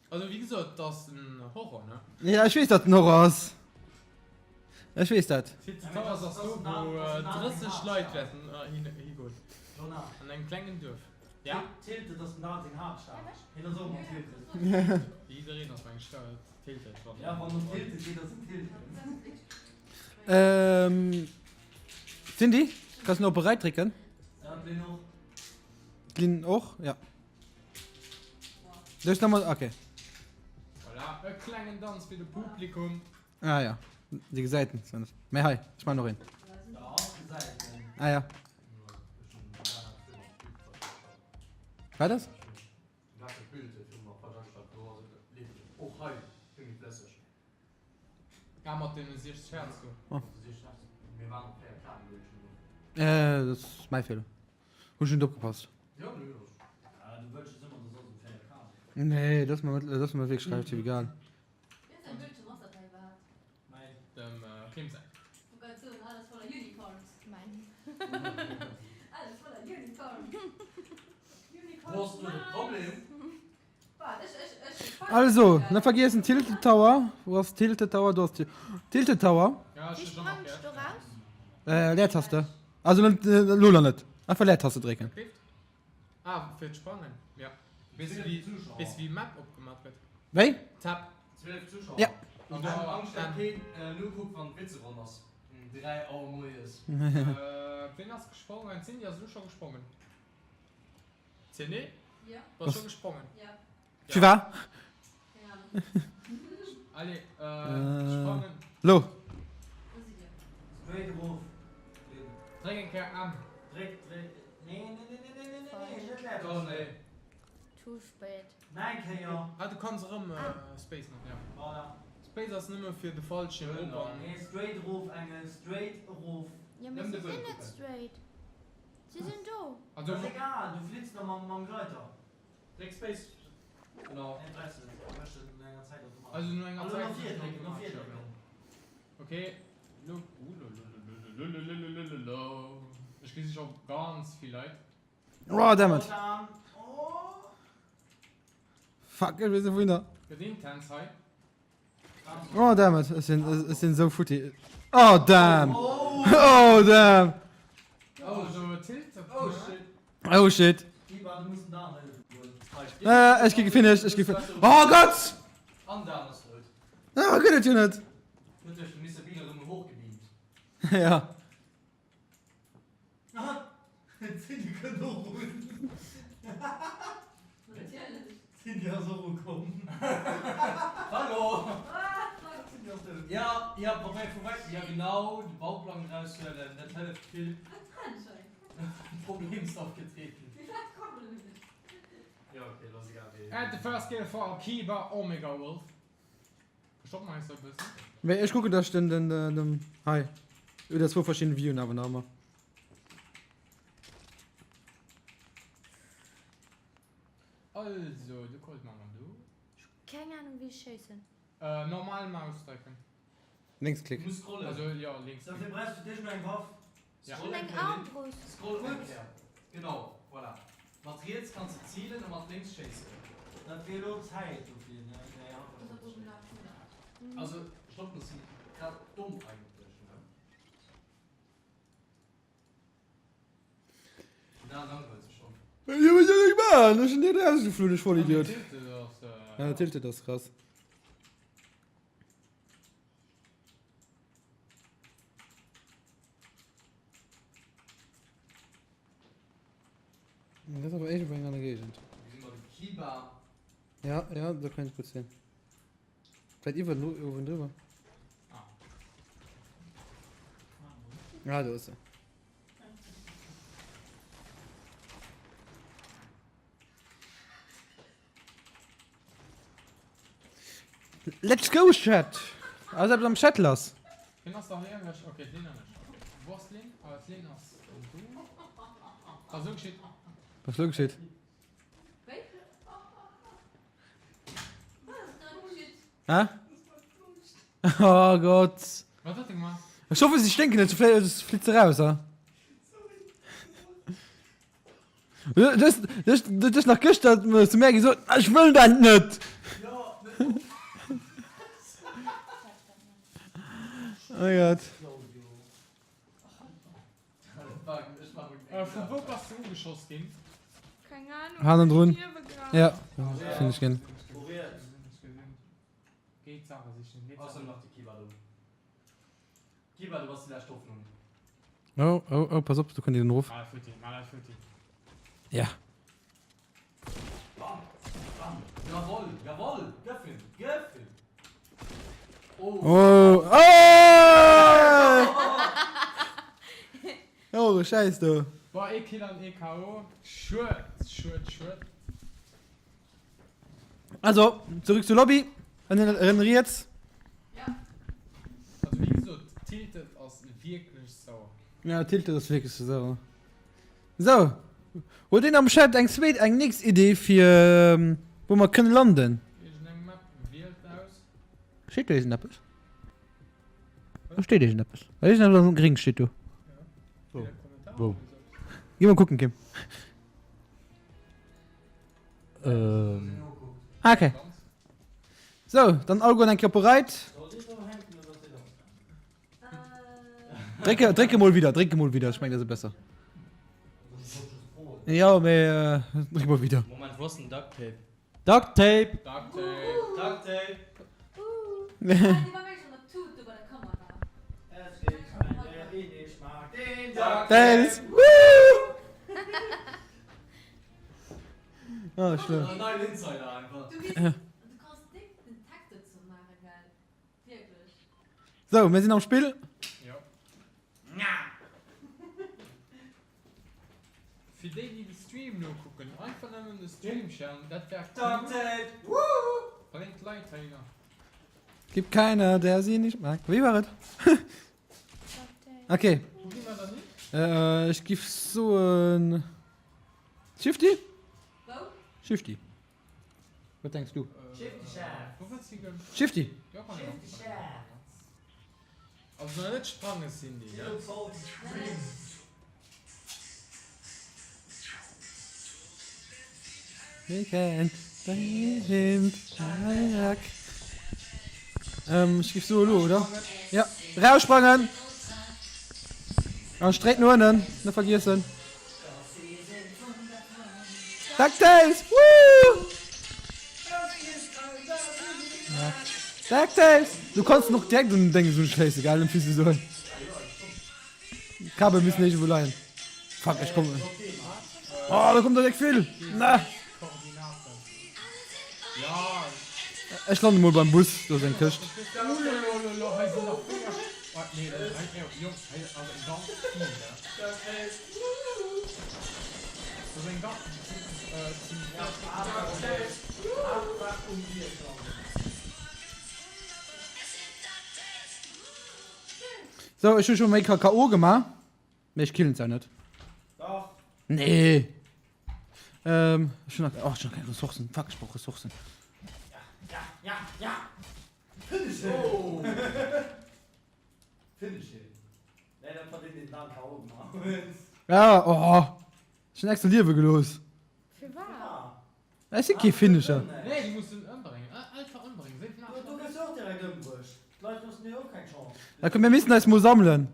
Also wéi gesot, dat ass en Horror, ne? Ja, ech weess, datt en Horror ass. Ech weess dat. Tilted Towers ass do, wou 30 Leit wäerten higoen. An engem klengen Duerf. Ja? Tilted ass dem Dan seng Haaptstad. Hien ass och ëmmer Tilted. Jiddereen ass meng Stad Tilted. Ja, wann en Tilted geet, ass en Tilted. Ähm, Cindy, kanns du nach op bereit drécken? Ja, d'Lynn och. D'Lynn och, ja. Soll ech nochmal, okay. Voilà, e klengen Danz fir de Publikum. Ah ja, déi gesäit en zwar net. Mä hei, ech man och een. Ah ja. Wat ass? Ah, mat deene 60 Hertz do. Äh, dat ass mäi Feeler. Hun ech net opgepasst. Nee, dat ass mer, dat ass mer wierklech relativ egal. Also, net vergiessen Tilted Tower. Wou ass Tilted Tower? Do ass Tilted Tower. Äh, Leertaste. Also net, elo nach net. Einfach Leertaste drécken. Ah, fir d'Sprangen, ja. Weess du wéi, weess du wéi Map opgemaach gëtt? Wéi? Tab. 12 Zuschauer. Ja. An ech hunn Angscht dat keen nokuckt wann d'Witzeronn ass um 3 Auer moies. Ween ass gesprongen? D'Cindy ass elo scho gesprongen. Cindy? Ja. Bass scho gesprongen? Ja. Tu war? Keng Ahnung. Allez, sprangen. Lo. Wou sidd dir? Straight erof. Dréck eng Kéier M. Dréck, dréck. Nee, nee, nee, nee, nee, nee, nee, net Leertaste. Oh nee. Too spät. Nach eng Kéier. Ah, du kanns erëm Space man, ja. Voilà. Space ass nëmme fir de Fallschierm op an. Nee, straight erof, Engel, straight erof. Jo, mee se sinn net straight. Se sinn do. Also, Ass egal, du flitts nach mam, mam Gleiter. Dréck Space. Genau. Nee, brauchs de net, mécht et no enger Zäit automatesch. Also no enger An elo Zäit no vir mécht et drécken, no vir automatesch, drécken. Ok, lo, ululululululululululu. Ech gesi scho ganz vill Leit. Oh, damn it. Oh, Dan. Oh. Fuck, ech weess net wouhinner. Gëtt intens hei. Oh damn it, ech sinn, ech sinn esou futti. Oh damn! Oh damn! Oh, so Tilt. Oh shit. Oh shit. Äh, ech gi gefinished, ech gi Oh Gott! An Dan ass dout. Ah, gëtt et jo net. Huet sech de Mister Bean erëm hochgebeamt. Ja. D'Cindy kënnt och un. D'Cindy ass och ukomm. Hallo! Ja, ja, probéier vu wäit, ja genau, de Bauplang eraushuelen, dat hëlleft vill. Problem ist aufgetreten. Ja, okay, lo ass egal wéi. And the first kill for Kiba Omega Wolf. Stopp mer eis e bëssen. Mee ech kucken dass ech den den den hei oder zwou verschidden Viewen awer nach ëmmer. Also du Colt man du. Ech hu keng Ahnung wéi ech schéissen. Normal Maus drécken. Lénksklick. Muss scrollen. Also jo Lénksklick. Dofir brauchs du dech no eng Waff. Ja. Ech hunn eng Armbrust. Scroll eng Kéier. Genau, voilà. Mat riets kanns de zilen a mat lénks schéissen. Dat wier elo Zäit dofir, ne? Nee, hatt. Also, stopp, dat si grad domm eigentlech, ne? Den Dan langweilt sech schonn. Jo, wat soll ech maachen? Ech sinn direkt rausgeflunn, ech Vollidiot. Tilted ass. Ja, Tilted ass krass. Dat ass awer iergendwou eng aner Géigend. Gesi mer de Kiba. Ja, ja, dat kéint gutt sinn. Vläit iwwer den uewen driwwer. Ah, do ass se. Let's go Chat! Ass eppes am Chat lass? Wien ass da hei ech? Ok, d'Lynn an ech. Ok. Wou ass d'Lynn? Ah, d'Lynn ass do. Wat ass elo geschitt? Wat ass elo geschitt? Wéi? Hä? Oh Gott. Wat huet e gemaach? Ech hoffe si sténken net, soss flitt se raus. Du hues nach gëschter zu mär gesot, ech wëll dat net. Oh Gott. Vu wou bass de ugeschoss ginn? Keng Ahnung. Hannendrun. Ja, finn ech ginn. Oh, oh, oh, pass op, do kënnt een erof. Ja. Jawoll, jawoll, gëff him, gëff him! Oh, oh! Oh, Schäiss do. Boah, ee Kill an ee KO. Schued, schued, schued. Also, zurück zur Lobby. Ënnen riets. Ja. Also wéi gesot, Tilted ass wierklech sauer. Ja, Tilted ass wierklech sauer. Sou, huet een am Chat eng zweet, eng nächst Idee fir wou mer kënne landen? Iergendeng Map, wielt aus. Steet do iergendeppes? Do steet iergendeppes. Iergendeppes ass gréng steet do. Wou? Gi mol kucken, Kim. Ähm. Ah, okay. Sou, dann alleguerten eng Kéier op bereit. Drécke, drécke mol wieder, drécke mol wieder, ech mengen dat ass besser. Jo, mee äh, dréck mol wieder. Moment, wou ass den Duct Tape? Duct Tape! Duct Tape! Duct Tape! Tales! Woo! Oh, schlëmm. Neien Insider einfach. Du kanns déck den Tag dozou maachen, gell? Sou, mir sinn am Spill. Jo. Fir déi, déi de Stream nokucken, einfach nëmmen de Stream sharen, dat wär cool. Bréngt d'Leit heihinner. Gibt keiner, der sie nicht mag. Wéi war et? Okay. Wou gi mer dann hin? Äh, ech giff soen. Shifty? Wou? Shifty. Wat denks du? Shifty! Also nach net sprange Cindy ne? Ähm, ech giff soe lo, oder? Ja, raussprangen! An straight no ënnen, net vergiessen. DuckTales! Woo! DuckTales! Du kanns noch direkt un den Dénges unschléissen, gell? Fir ze soen. D'Kabel müssen iergendwou leien. Fuck, ech kommen. Oh, da kommt der déck vill! Na! Ech lande mol beim Bus, do ass eng Këscht. Sou, ech hu scho méi KO gemaach. Mee ech killen se net. Dach. Nee. Ähm, ech hun nach, oh, ech hun nach keng Ressourcen. Fuck, ech brauch Ressourcen. Ja, ja, ja, ja. Finish him. Oh. Finish him. Nee, dat war deen, deen d'An KO gemaach huet. Ja, oh. Ech hun extra liewe gelooss. Firwat? Ech si kee Finisher. Nee, du muss en ëmbréngen. Einfach ëmbréngen. Séif nach. Du gëss jo och direkt ëmbruecht. D'Leit loossen dir och keng Chance. Da komm, mir missten eis mol sammelen.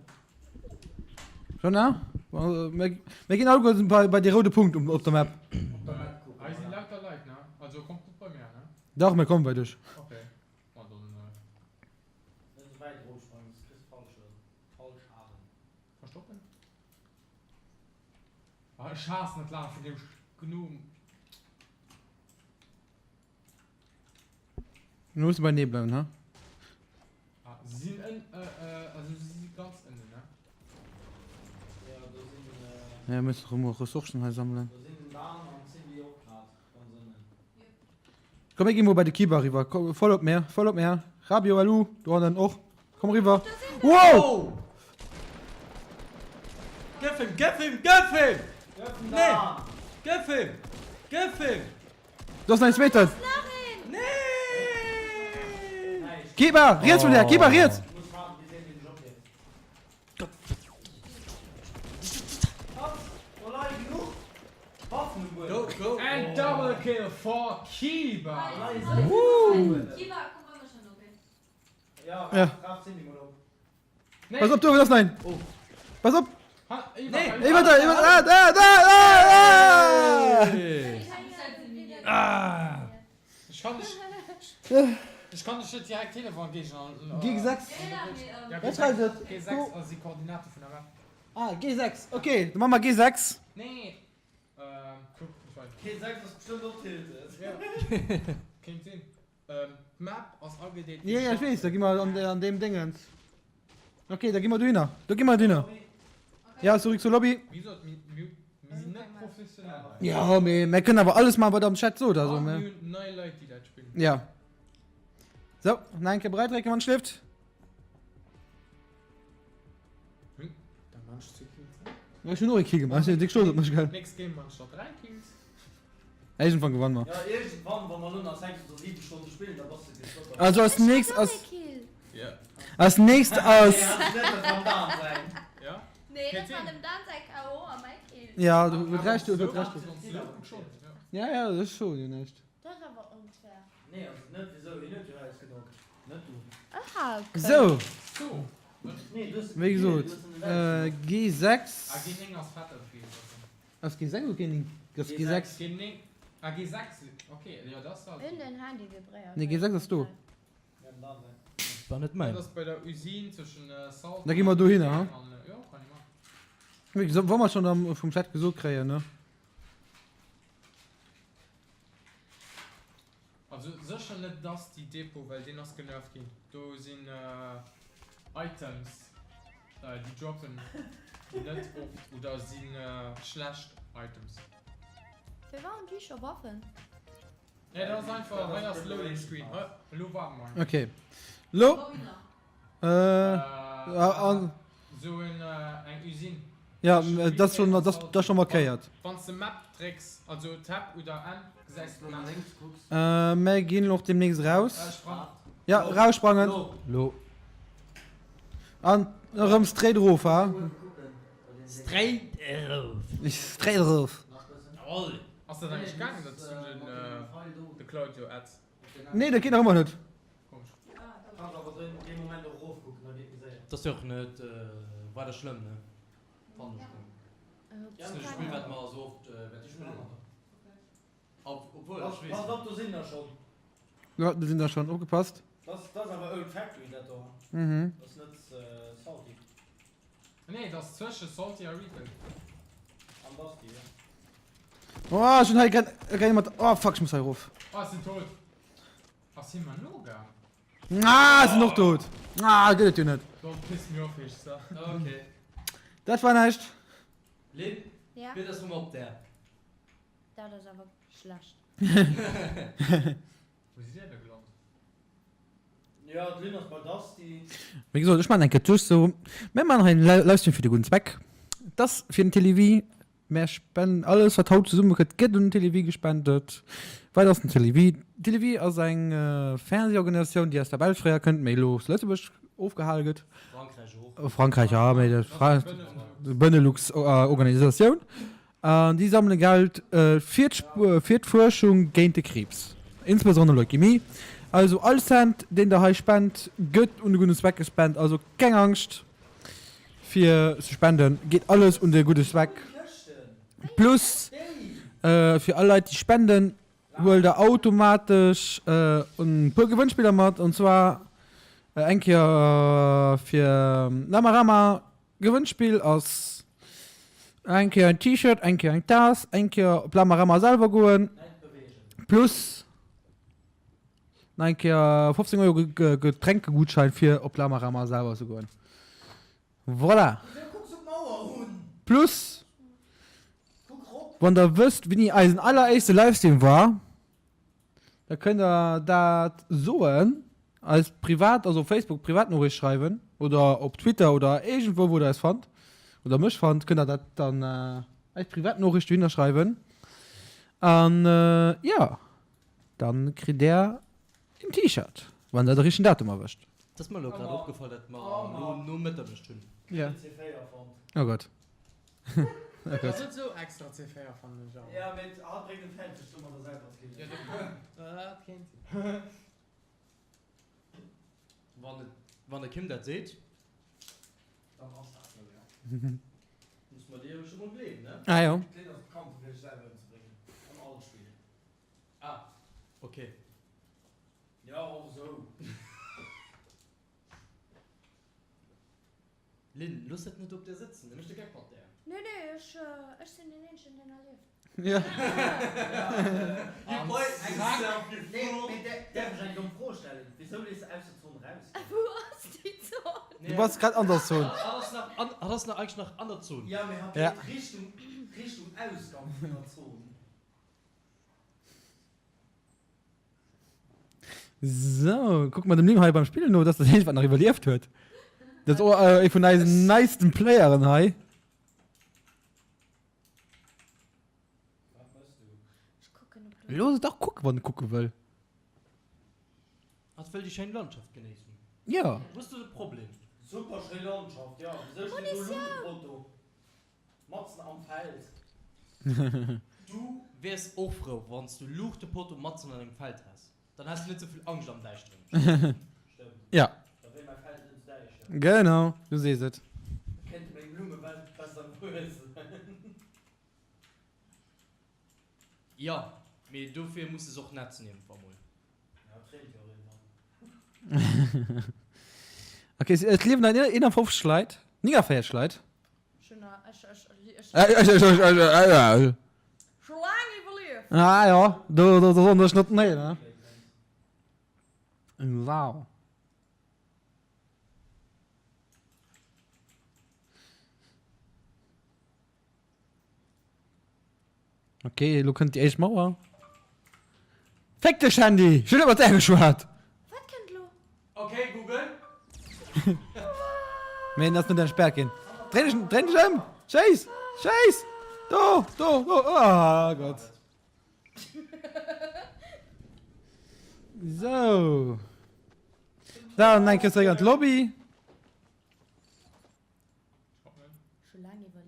Jonah? Mir ginn alleguerten bei, bei dee roude Punkt um, op der Map. Op der Map. Hei sinn lauter Leit, ne? Also kommt net bei mir, ne? Dach, mir kommen bei dech. Okay. Ma dann. Net esou wäit erofsprangen, soss kriss de Fallschaden. Verstoppen? Ah, ech haassen et Laache vun deem Gnom. Mir musse beienee bleiwen, ha? Ah, se sinn ënn, äh, äh, also se si ganz ënnen, ne? Ja, do sinn, äh. Ja, mir musse rëm mol Ressourcen hei sammelen. Do sinn den Dan an d'Cindy och grad ganz ënnen. Komm mir gi mol bei de Kiba eriwwer. Komm, voll op mir, voll op mir. Rabio, Alu, do hannen och. Komm eriwwer. Wow! Gëff him, gëff him, gëff him! Nee! Gëff him! Gëff him! Do ass nach een zweeten. Nee! Kiba, riets vun där, Kiba, riets! And double kill for Kiba! Ja. Pass op, do ass nach een! Pass op! Iwwer der, iwwer, ah, ah, ah, ah! Ech kann dech, ech kann dech net direkt Telefon Géigner an. G6. Ja, Wat schreift et? G6 ass déi Koordinate vun der Map. Ah, G6, ok, da maache mer G6. Nee, ähm, kuck, ech weisen. G6 ass bestëmmt och Tilted. Ja, kéint sinn. D'Map ass agedeelt Jo, jo, ech weess, da gi mer an deem Déngens. Ok, da gi mer dohinner, do gi mer dohinner. Ja, zurück zur Lobby. Wéi gesot, mir sinn net professionell hei. Jo, mee mir kënnen awer alles maachen, wat der am Chat sot. Also, An mir hunn nei Leit, déi dat spillen. Ja. Sou, nach eng Kéier bereit drécken, wann et schléift. Da man ech zwee Kills. Ech hunn och ee Kill gemaach, ech sinn déck stolz op mech, gell. Next Game man ech der 3 Kills. Iergendwann gewanne mer. Jo, iergendwann, wa mer elo nach 6 oder 7 Stonne spillen, da bass de geschwë bei. Also als nächst ass. Ja. Als nächst ass. Nee, ass net dat war dem Dan säin. Ja. Nee, dat war dem Dan säi KO a mäi Kill. Ja, du huet Recht, du huet Recht. Ja, ja, ech soen jo näischt. Dat ass awer onfair. Nee, ass et net. Wisou? Hien huet jo erausgedockt, net du. Ech hat e Kill. Sou. Nee, du hues. Wéi gesot, G6. Ah, G9 ass fett op G6. Ass G6 oder G9? Ass G6. G9, ah G6, ok, jo dat ass Hun den Handy vibréiert. Nee G6 ass do. War net mäin. Dat ass bei der Usine zwëschen Salt Da gi mer dohinner, ha? Jo, kann ee man. Wéi gesot, wa mer schon am vum Chat gesot kréien, ne? Also sécher net Dusty Depot, well deen ass genervt ginn. Do sinn Items déi droppen net oft oder si schlecht Items. Firwat hunn déi scho Waffen? Nee dat ass einfach, hei ass Loading Screen. Elo waarde mer eng. Ok, lo. An. Sou en eng Usine. Ja, dat ass schon, dat ass schon markéiert. Wann s de Map drécks, also Tab oder N, gesäis de d'Map. Mer ginn och demnächst raus. Ja, raussprangen. Lo. An erëm straight erof, ha? Straight erof. Straight erof. Jawoll. Ass dat eigentlech gaangen, datt s du den de Claudio adds? Nee, dat geet nach ëmmer net. Dat ass jo och net weider schlëmm, ne? Fannen ech mol. Dat ass net e Spill, wat mer esou oft wäerte spillen, oder? Obwuel, ech weess Passt op, do sinn der schonn. Jo, do sinn der schonn, opgepasst. Dat ass awer Old Factory, dat do. Mhm. Dat ass net Salty. Nee, et ass zwësche Salty a Retail. Am Basti, jo. Oh, ech hunn hei grad jemand. Oh, fuck, ech muss hei erof. Oh, ech sinn tot. Ass hie mer nogaang? Ah, ech sinn och tot. Ah, gëtt et jo net. Don't piss me off, heescht se. Ok. Dat war näischt. Lynn, Ja? Bild ass rëm op der. Dat ass awer schlecht. Wou sidd dir da gelant? Jo, d'Lynn ass bei Dusty. Wéi gesot, ech maachen eng Kéier d'Duerchsoo. Mir maachen hei en Livestream fir de gudden Zweck. Et ass fir den Télévie. Mär spenden alles, wat haut zesummekënnt, gëtt un den Télévie gespendet. Wat ass den Télévie? Den Télévie ass eng Fernsehorganisatioun, déi aus der Belsch fréier kënnt, mee elo zu Lëtzebuerg ofgehale gëtt. Frankräich och. Frankräich, ja, mee Benelux-Organisatioun. An déi sammele Geld fir d'Fuerschung géint de Kriibs, insbesondere Leukemie. Also all Cent, deen der hei spent, gëtt un de gudden Zweck gespent. Also keng Angscht fir ze spenden, geet alles un de gudde Zweck. Plus fir all Leit, déi spenden, huelt der automatesch e puer Gewënnspiller mat. An zwar eng Kéier fir Lamarama. Gewënnspill ass eng Kéier en T-Shirt, eng Kéier eng Taass, eng Kéier op Lamarama selwer goen, plus nach eng Kéier 15 Euro Getränkegutschein fir op Lamarama selwer ze goen. Voilà! Plus, wann der wësst wéini eisen alleréischte Livestream war, Da kënnt der dat soen, eis privat, also op Facebook Privatnoriicht schreiwen oder op Twitter oder iergendwou wou der eis fannt oder mech fannt, kënnt der dat dann eis Privatnoriicht dohinner schreiwen an jo, dann kritt där en T-Shirt. Wann der de richtegen Datum erwëscht. Et ass mer elo grad opgefall, dat mer elo no Mëtternuecht hunn. Ja. Oh Gott. Oh Gott. Ass net sou extra C4 fannen ech awer. Ja, mee hatt bréngt et fäerdeg domadder selwer ze killen. Dat kéint sinn. Wann et, wann de Kim dat seet, dann ass dat sou, jo. Muss mer dir jo scho mol gleewen, ne? Ah jo. D'Lynn ass bekannt dofir sech selwer ëmzebréngen an allen Spiller. Ah, ok. Jo, och esou. Lynn, looss dat net op der sëtzen, da mécht de Geck mat der. Nee, nee, ech, ech sinn deen eenzegen, deen nach lieft. Ja. Nee, mee däerf ech eng domm Fro stellen? Wisou lees de aus der Zon raus? Wou ass déi Zon? Du bass grad an der Zon. Hatt ass nach eigentlech nach an der Zon. Ja, mee hatt geet Richtung, Richtung Ausgang vun der Zon. So, kucke mer dem Lim hei beim Spillen no. Dat ass dat eenzegt, wat nach iwwerlieft huet. Dat ass och ee vun eisen neisten Playeren hei. Looss et dach kucken, wann e kucke wëll. Hatt wëll déi schéin Landschaft genéissen. Jo. Wou ass do de Problem? Super schéi Landschaft, jo. Wisou steet do Luuchtepotto matzen am Feld? Du wiers och frou wanns du Luuchtepotto matzen an engem Feld häss. Dann häss du net souvill Angscht am Däischteren. Stëmmt. Ja. Da wier mäi Feld net sou däischter. Genau, du sees et. Da kéinte meng Blumme besser wuessen. Jo, mee dofir muss de se och netzen iergendwann mol. Ja, et reent jo och iergendwann. Ok, et liewen nach 51 Leit, 49 Leit. Ah jo, do do soen ech net nee ne. Wow. Ok, elo kënnt déi éischt Mauer. Féck dech Handy! Ech hunn net mat där geschwat! Wat kënnt elo? Ok Google. Mee en ass net entsperrt ginn. Dréi dech, dréi dech ëm! Schéiss! Schéiss! Do, do, do! Oh Gott! Sou. Dann eng Kéier zeréck an d'Lobby.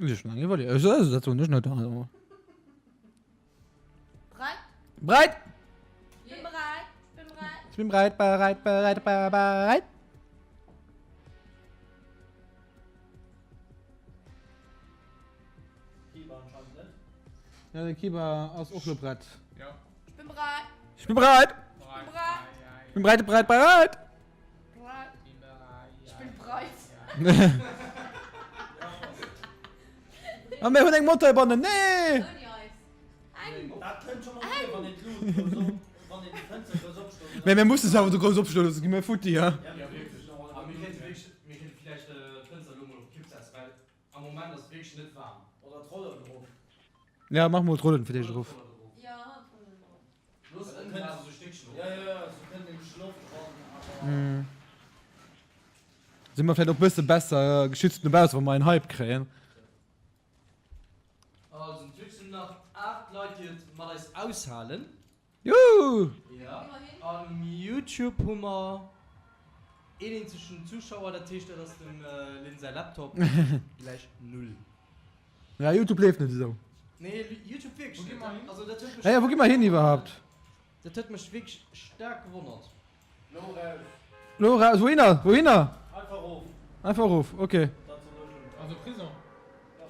Ech schon lange iwwerlieft. Dat soen ech net. Also. Breit? Breit! Ich bin bereit. Ich bin bereit. Ich bin bereit, bereit, bereit, bereit. Ja, de Kiba ass och lo prett. Ja. Ich bin bereit. Ich bin bereit. Ich bin bereit. Ich bin bereit, bereit, bereit. Ich bin breit. A mir hunn eng Mod heibannen, nee! Mee mir musse se awer esou grouss opstoen loossen, gi mir futti, ha? Ja, mach mol d'Rollen fir d'éischt erof. Si mer vläit och bësse besser geschützt no bausse wa mer en Hype kréien. Also et sinn nach 8 Leit déi et mat eis aushalen. Juhu! Jo, um Youtube hu mer een eenzegen Zuschauer, dat heescht dat ass dem Lynn säi Laptop, gläich null. Ja, Youtube leeft net esou. Nee, Youtube wierklech net. Also dat huet mech. Ja, ja, wou gi mer hin iwwerhaapt? Dat huet mech wierklech staark gewonnert. Lo raus. Lo raus, wouhinner? Wouhinner? Einfach erof. Einfach erof, okay. Dat soll ech elo. Also Prison. Ja.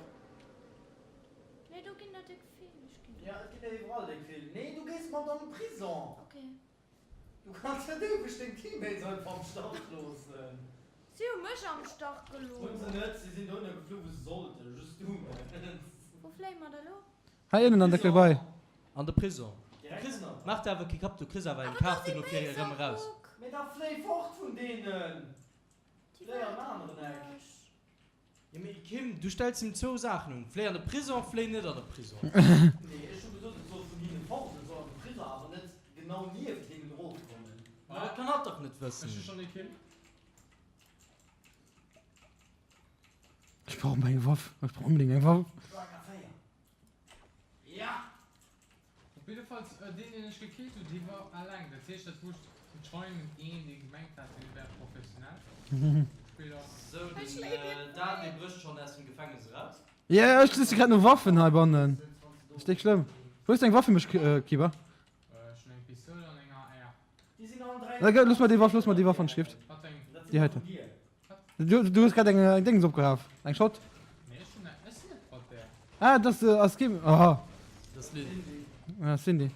Nee, do ginn der déck vill. Ech ginn do. Ja, et ginn der iwwerall déck vill. Nee, du gees mat an de Prison. Okay. Du kanns net éiweg deng Teammates einfach am Stach loossen. Si hu mech am Stach gelooss. Hunn se net, si sinn dohinner geflu wou se sollten, just du net. Wou fléie mer da lo? Hei ënnen an der Gebai. An de Prison. Maach der awer kee Kapp, du kriss awer eng Kaart duerno fir erëm eraus. Mee da fléi fort vun deenen! Fléi an en aneren Eck. Jo mee Kim, du stells him zwou Saachen un, fléi an de Prison, fléi net an de Prison. Nee, ech hu gesot, et soll vun hinnen fort, et soll an de Prison, awer net genau nieft hinnen erofkommen. Ma dat kann hatt dach net wëssen. Ech hu schonn ee Kill. Ech brauch meng Waff, ech brauch onbedéngt eng Waff. Ja! Op jiddefalls, deen deen ech gekillt hunn, dee war eleng, dat heescht dat wusst. Anscheinend een, dee gemengt hat, hie wär professionell Spiller. Sou, den Dan, dee brécht schonn aus dem Gefängnis eraus. Yeah, ech siche grad no Waffen heibannen. Dat ass déck schlëmm. Wou hues du eng Waff fir mech, Kiba? Ech hunn eng Pistoul an eng AR. Na, looss mer déi Waff, looss mer déi Waff an d'Schrift. Déi heiten. Du, du hues grad eng, eng Déngens opgeraf. Eng Shot. Nee, ech hunn, ech sinn net mat där. Ah, das ass Kim. Aha. Dat ass Lynn. Ah, Cindy.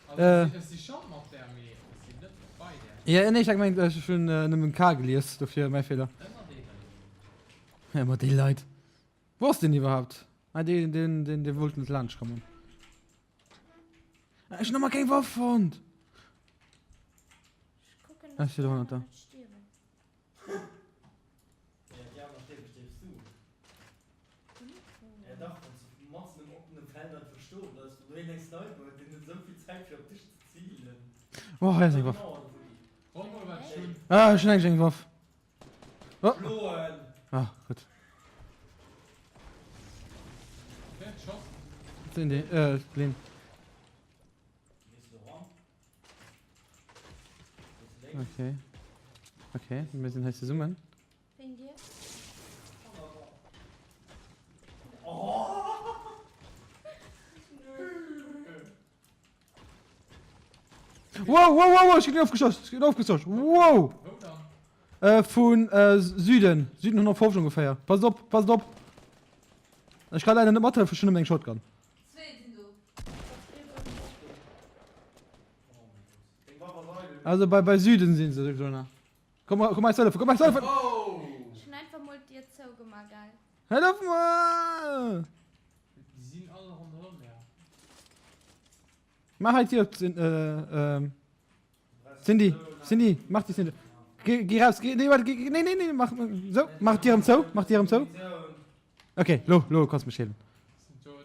Also, ech si, ech si schonn mat där, mee ech sinn net bei där. Ja, nee, ech hat gemengt, ech hunn nëmmen K gelies, dofir mäi Feeler. Ëmmer déi Leit. Ëmmer déi Leit. Wou ass deen iwwerhaapt? Ah, deen, deen, deen, dee wollt net laanscht kommen. Ah, ech hunn ëmmer keng Waff fonnt. Ech kucken, Ah, dass ech si dohannert déi da. aner net stierwen. Oh, hei ass eng Waff. Ah, ech hunn eng Waff. Oh. Ah, gutt. Cindy, äh, Lynn. Okay. Okay, mir sinn hei zesummen. Wow, wow, wow, wow, ech ginn ofgeschoss, ech ginn ofgeschoss. Wow! Äh, vun äh, Süden, Süden 150 ungefähr. Passt op, passt op. Ech kann leider net mathëllefen, ech hunn nëmmen eng Shotgun. Also bei, bei Süden sinn se, Jonah. Komm, komm eis hëllefen, komm eis hëllefen! Ech hunn einfach mol d'Dier zougemaach, geil. Hëllef mer! Déi sinn all ronderëm, ja. Mach hei d'Dier op, Cin, äh, ähm. Cindy, Cindy, mach déi Cindy. Geh, geh raus, geh, nee, warte, geh, nee, nee, nee, mach, so, mach d'Dier erëm zou, mach d'Dier erëm zou. Okay, lo, lo kanns mech heelen. Sinn tot.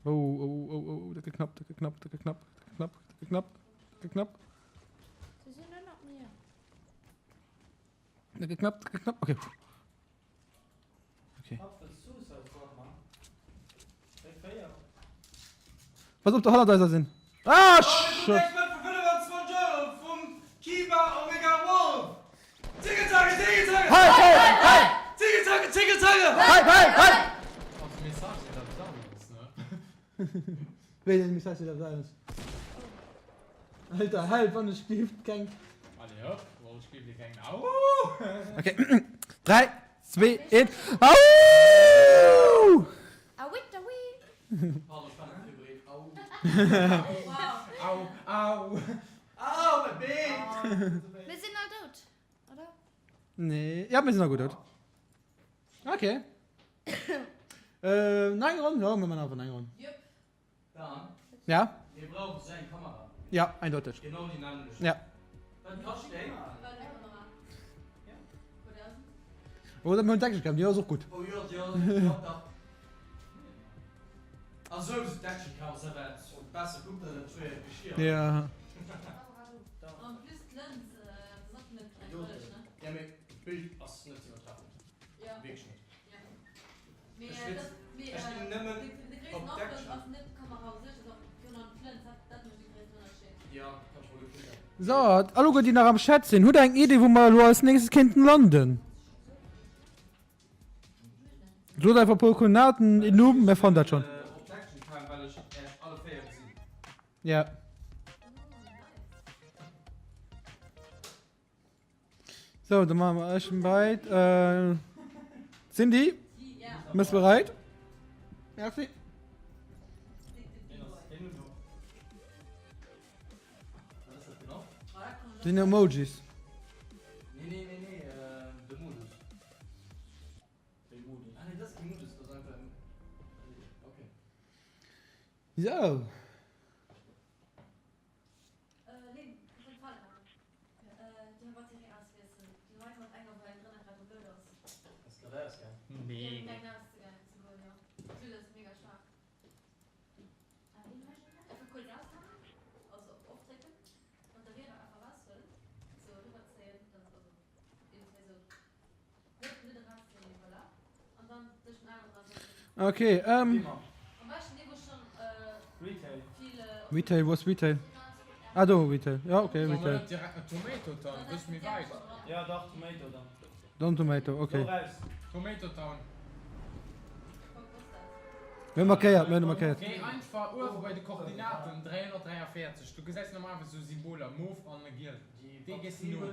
Oh, oh, oh, oh, dat gëtt knapp, dat gëtt knapp, dat gëtt knapp, dat gëtt knapp, dat gëtt knapp, dat gëtt knapp. Se sinn ënnert mir. Dat gëtt knapp, dat gëtt knapp. Okay. Okay. Pass op, do hannert eiser sinn. Ah, shit. Hei, hei, hei! Hei, hei, hei! Wéi den Message steet op Silence? Alter, help, wann ech gift keng. Okay, 3, 2, 1, Au! Mir sinn all dout, oder? Nee, ja, mir sinn all gutt dout. Okay. Äh, nach eng Ronn? Ja, mir man einfach nach eng Ronn. Dan, Ja? mir brauchen sou eng Kamera. Ja, eindeutig. Genau déi nämlecht. Ja. Wat kascht déi? Oder mir hunn d'Actioncam, déi ass och gutt. Oh jo, déi ass, jo, dach. A sou, sou d'Actioncam ass awer besser kuckt dann dat schwéiert Geschir. Ja. Ja, mee d'Bild ass net ze iwwertreffen. Wierklech net. Ech ginn nëmmen op d'Action. Ja, kann ech mer gutt virstellen. So, alleguer déi nach am Chat sinn, hutt der eng Idee wou mer elo als nächstes kéinten landen? Sot einfach e puer Koordinaten, een Numm, mir fannen dat schonn. Op d'Action Cam, well ech Äech alle 4 gesinn. Ja. So, dann machen wir euch bereit. Äh, Cindy, bist du bereit? Merci. Den Emojis. Nee, nee, nee, nee, äh, de Modus. Ah, nee, das ist kein Modus, das ist einfach ein... Okay. So. Okay, ähm. Retail, wo ass Retail? Ah do, Retail. Ja, okay, Solle mer Retail. net direkt no Tomato Town, e bësse méi wäit? Ja dach, Tomato dann. Dann Tomato, okay. Do raus. Tomato Town. Mir hu markéiert, mir hunn markéiert. Géi einfach uewe bei de Koordinaten 343, du gesäis normalerweis esou Symboler, mof an giel. Dee gees de no.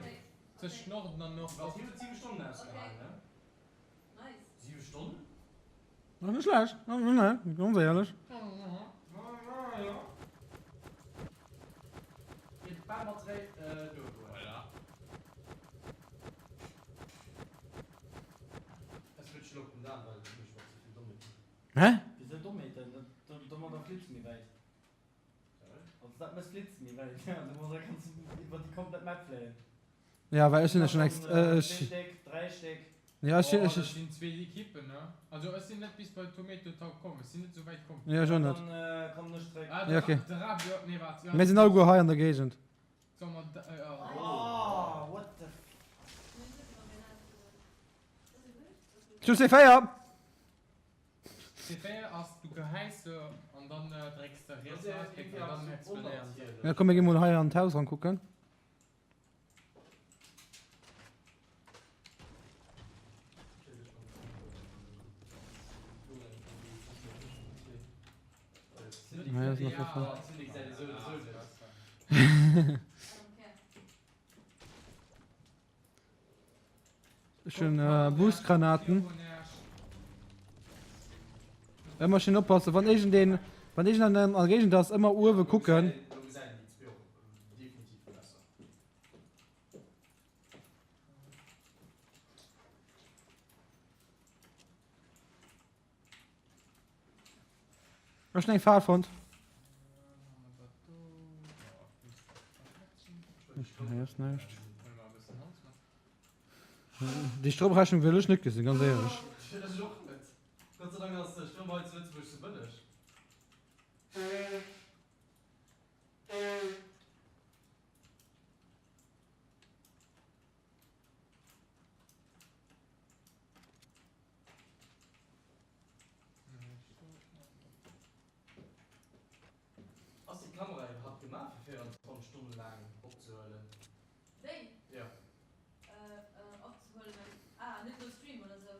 Tëscht Norden an Nordost. Wat, hien huet 7 Stonnen ausgehalen, ne? 7 Stonnen? Ass net schlecht, ne, ganz éierlech. Geet bal mat 3 do. Voilà. Ech switchen op den Dan, well ech war ze vill Dommheeten. Hä? Wisou Dommheeten? Domadder flitts de méi wäit. Also dat mécht flitts méi wäit. Domadder kanns de iwwer déi komplett Map fléien. Ja, well ech sinn schon ex äh, ech. Zwee Stéck, dräi Stéck. Ja, ech, Oh, ech, dat ech. sinn zwee Ekippen, ne? Also ech sinn net bis bei Tomato Town komm, ech sinn net sou wäit komm. Ja, ech och net. Dann kommen ech zréck. Ah, de Ja, okay. Ra de Rabio, nee waart, ja. Mir sinn alleguer hei an der Géigend. Soll mer d ja. Oh, what the f. Ech hu C4! C4 ass, du gehäis se an dann drécks de riets Mausklick an dann explodéieren se. Ja, komm mir gi mol hei an d'Haus ran kucken. Hei ass nach e Ech hunn Boostgranaten. Ëmmer schön oppassen, wann iergendeen, wann iergendeen an der Géigend ass, ëmmer uewe kucken. Ech hunn eng Fal fonnt. Hei ass näischt. Déi Stroumrechnung wëll ech net gesinn, ganz éierlech. Ech och net. Gott sei Dank ass de Stroum hei zu Lëtzebuerg sou bëlleg. Ass déi Kamera iwwerhaapt gemaach fir 24 Stonne laang opzehuelen? Déi? Jo. Opzehuelen? Ah, net no Stream oder sou?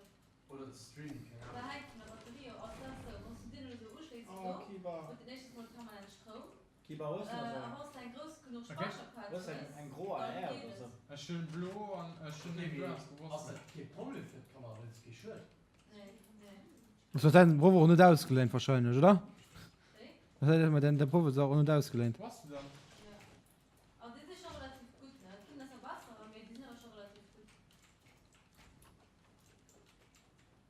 Oder ze streamen, keng Ahnung. Dat hänkt vun der Batterie of. Also dat ass sou, wann s du deen elo sou uschléiss wéi do, huet den éischtens mol permanent Stroum. Kiba, hues du A nach eng? wann s de eng grouss genuch Speicherplaz Hues hues, eng, eng gro dann AR geet oder et. sou? Ech hunn blo an ech hunn Okay, eng mee blo ass dat kee Problem fir d'Kamera, huet se kee Schued? Nee, nee. Ass dat däin Proff och net ausgeléint wahrscheinlech, oder? Wéi? Ass dat däin Proff och net ausgeléint? Wou bass du dann? Jo. Also déi si scho relativ gutt, ne? Et ginn der zwar besserer, mee déi sinn awer scho relativ gutt.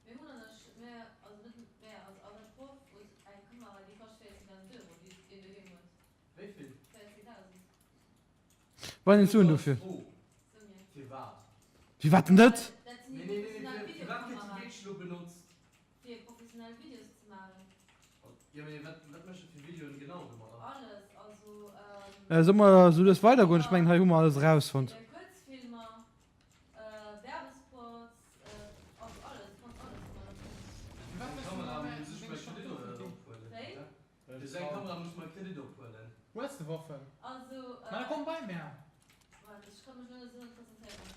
Mir hunn an der Sch mir, also net mär, also eise Proff huet eng Kamera, déi kascht 14.000 Euro, déi deen doheem huet. Wéi vill? 14.000. Wann een Suen dofir. Fro, Sou mir. Firwat? Firwat net? Dat sinn Nee, déi nee, nee, professionell nee, firwat gëtt déi Videokameraen. wierklech elo benotzt? Fir professionell Videos ze maachen. Jo, mee wat, wat mécht e fir Videoen genau domadder? Alles, also ähm. Solle mer sou lues weidergoen? Ech mengen hei hu mer alles erausfonnt. Kuerzfilmer. Werbespots, also alles, du kanns alles domadder filmen. Kamera muss ech mei Kredit ophuelen. Wéi? Fir seng Kamera muss ech mei Kredit ophuelen. Hues de Waffen? Also, Ma da komm bei mär! Waart, ech ka mech lo net esou net konzentréieren.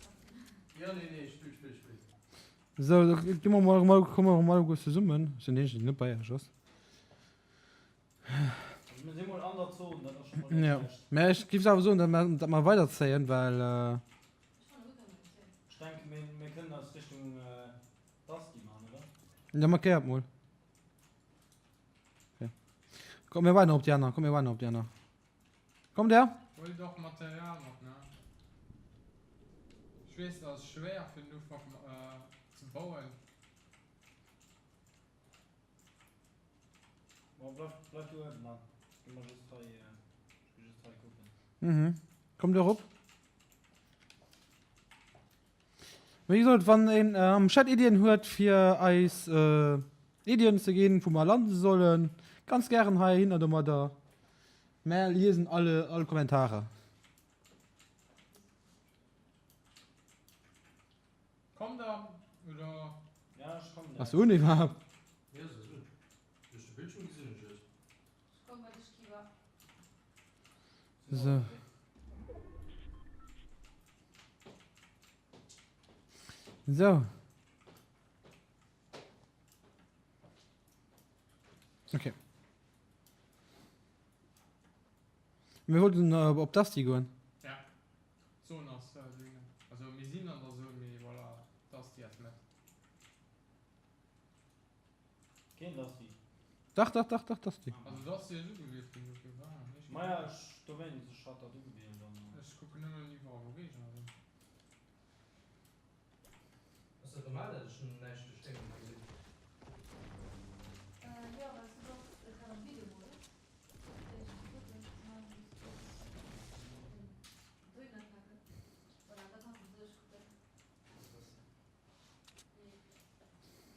Jo, nee, nee, spill, spill, spill. Sou, da gi mer mol erëm, komme mer erëm alleguer zesummen. Ech sinn deen eenzegen, deen net bei iech ass. Also mir si mol an der Zon, dat ass scho mol net Jo, schlecht. mä ech géif awer soen, datt mer, datt mer weiderzéien, well. Ech fannen guer keng Munitioun. Ech denken mir, mir kënnen eis Richtung Dusty man, oder? Ja, markéiert mol. Okay. Komm, mir warten op déi aner, komm, mir warten op déi aner. Kommt der? Huel och Material mat, ne? Ech weess, et ass schwéier fir den Ufank ze bauen. Bon, bleif, bleif du uewen dann. Ech gi mol just hei, ech gi just hei kucken. Mhm. Kommt erop. Wéi gesot, wann een am Chat Iddien huet fir eis Iddien ze ginn, wou mer lande sollen, ganz gären heihinner domadder. Mär liesen alle all Kommentarer. Kommt der oder? Ja, ech kommen Ass se un iwwerhaapt? Jo, se ass un. Duerch de Bildschirm gesinn ech et. Ech kommen bei dech, Kiba. So. So. Okay. Mir wollten äh, op Dusty goen. Ja. Zone ass äh, Dinge. Also mir sinn an der Zone, mee voilà, Dusty ass met. Keen Dusty. Dach, dach, dach, dach, Dusty. Also Dusty ass ugewielt ginn, dofir war ech. Maja, ech dowéinst, ech hat dat ugewielt an. Ech kucken nëmmen iwwerall wou Géigner sinn. Ass dat normal dat ech näischt duerch Déngen gesinn? Jo, well s du och grad am Video hues.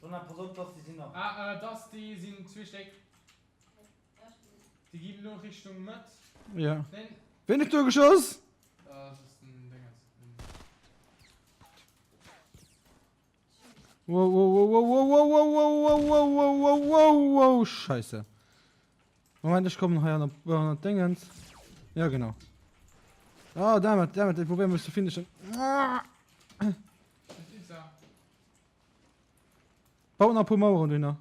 Jona, pass op, dass déi sinn nach. Ah, dass déi sinn zwee Stéck. Déi ginn elo Richtung Mëtt. Ja. Neen. Ween huet do geschoss? Dat ass den Dinges. Wow, wow, wow, wow, wow, wow, wow, wow, wow, wow, wow, wow, wow, Scheisse. Moment, ech kommen hei an an Dingens. Ja, genau. Oh, damit, damit, ich probiere mich zu finishen. Baut nach e puer Maueren dohinner.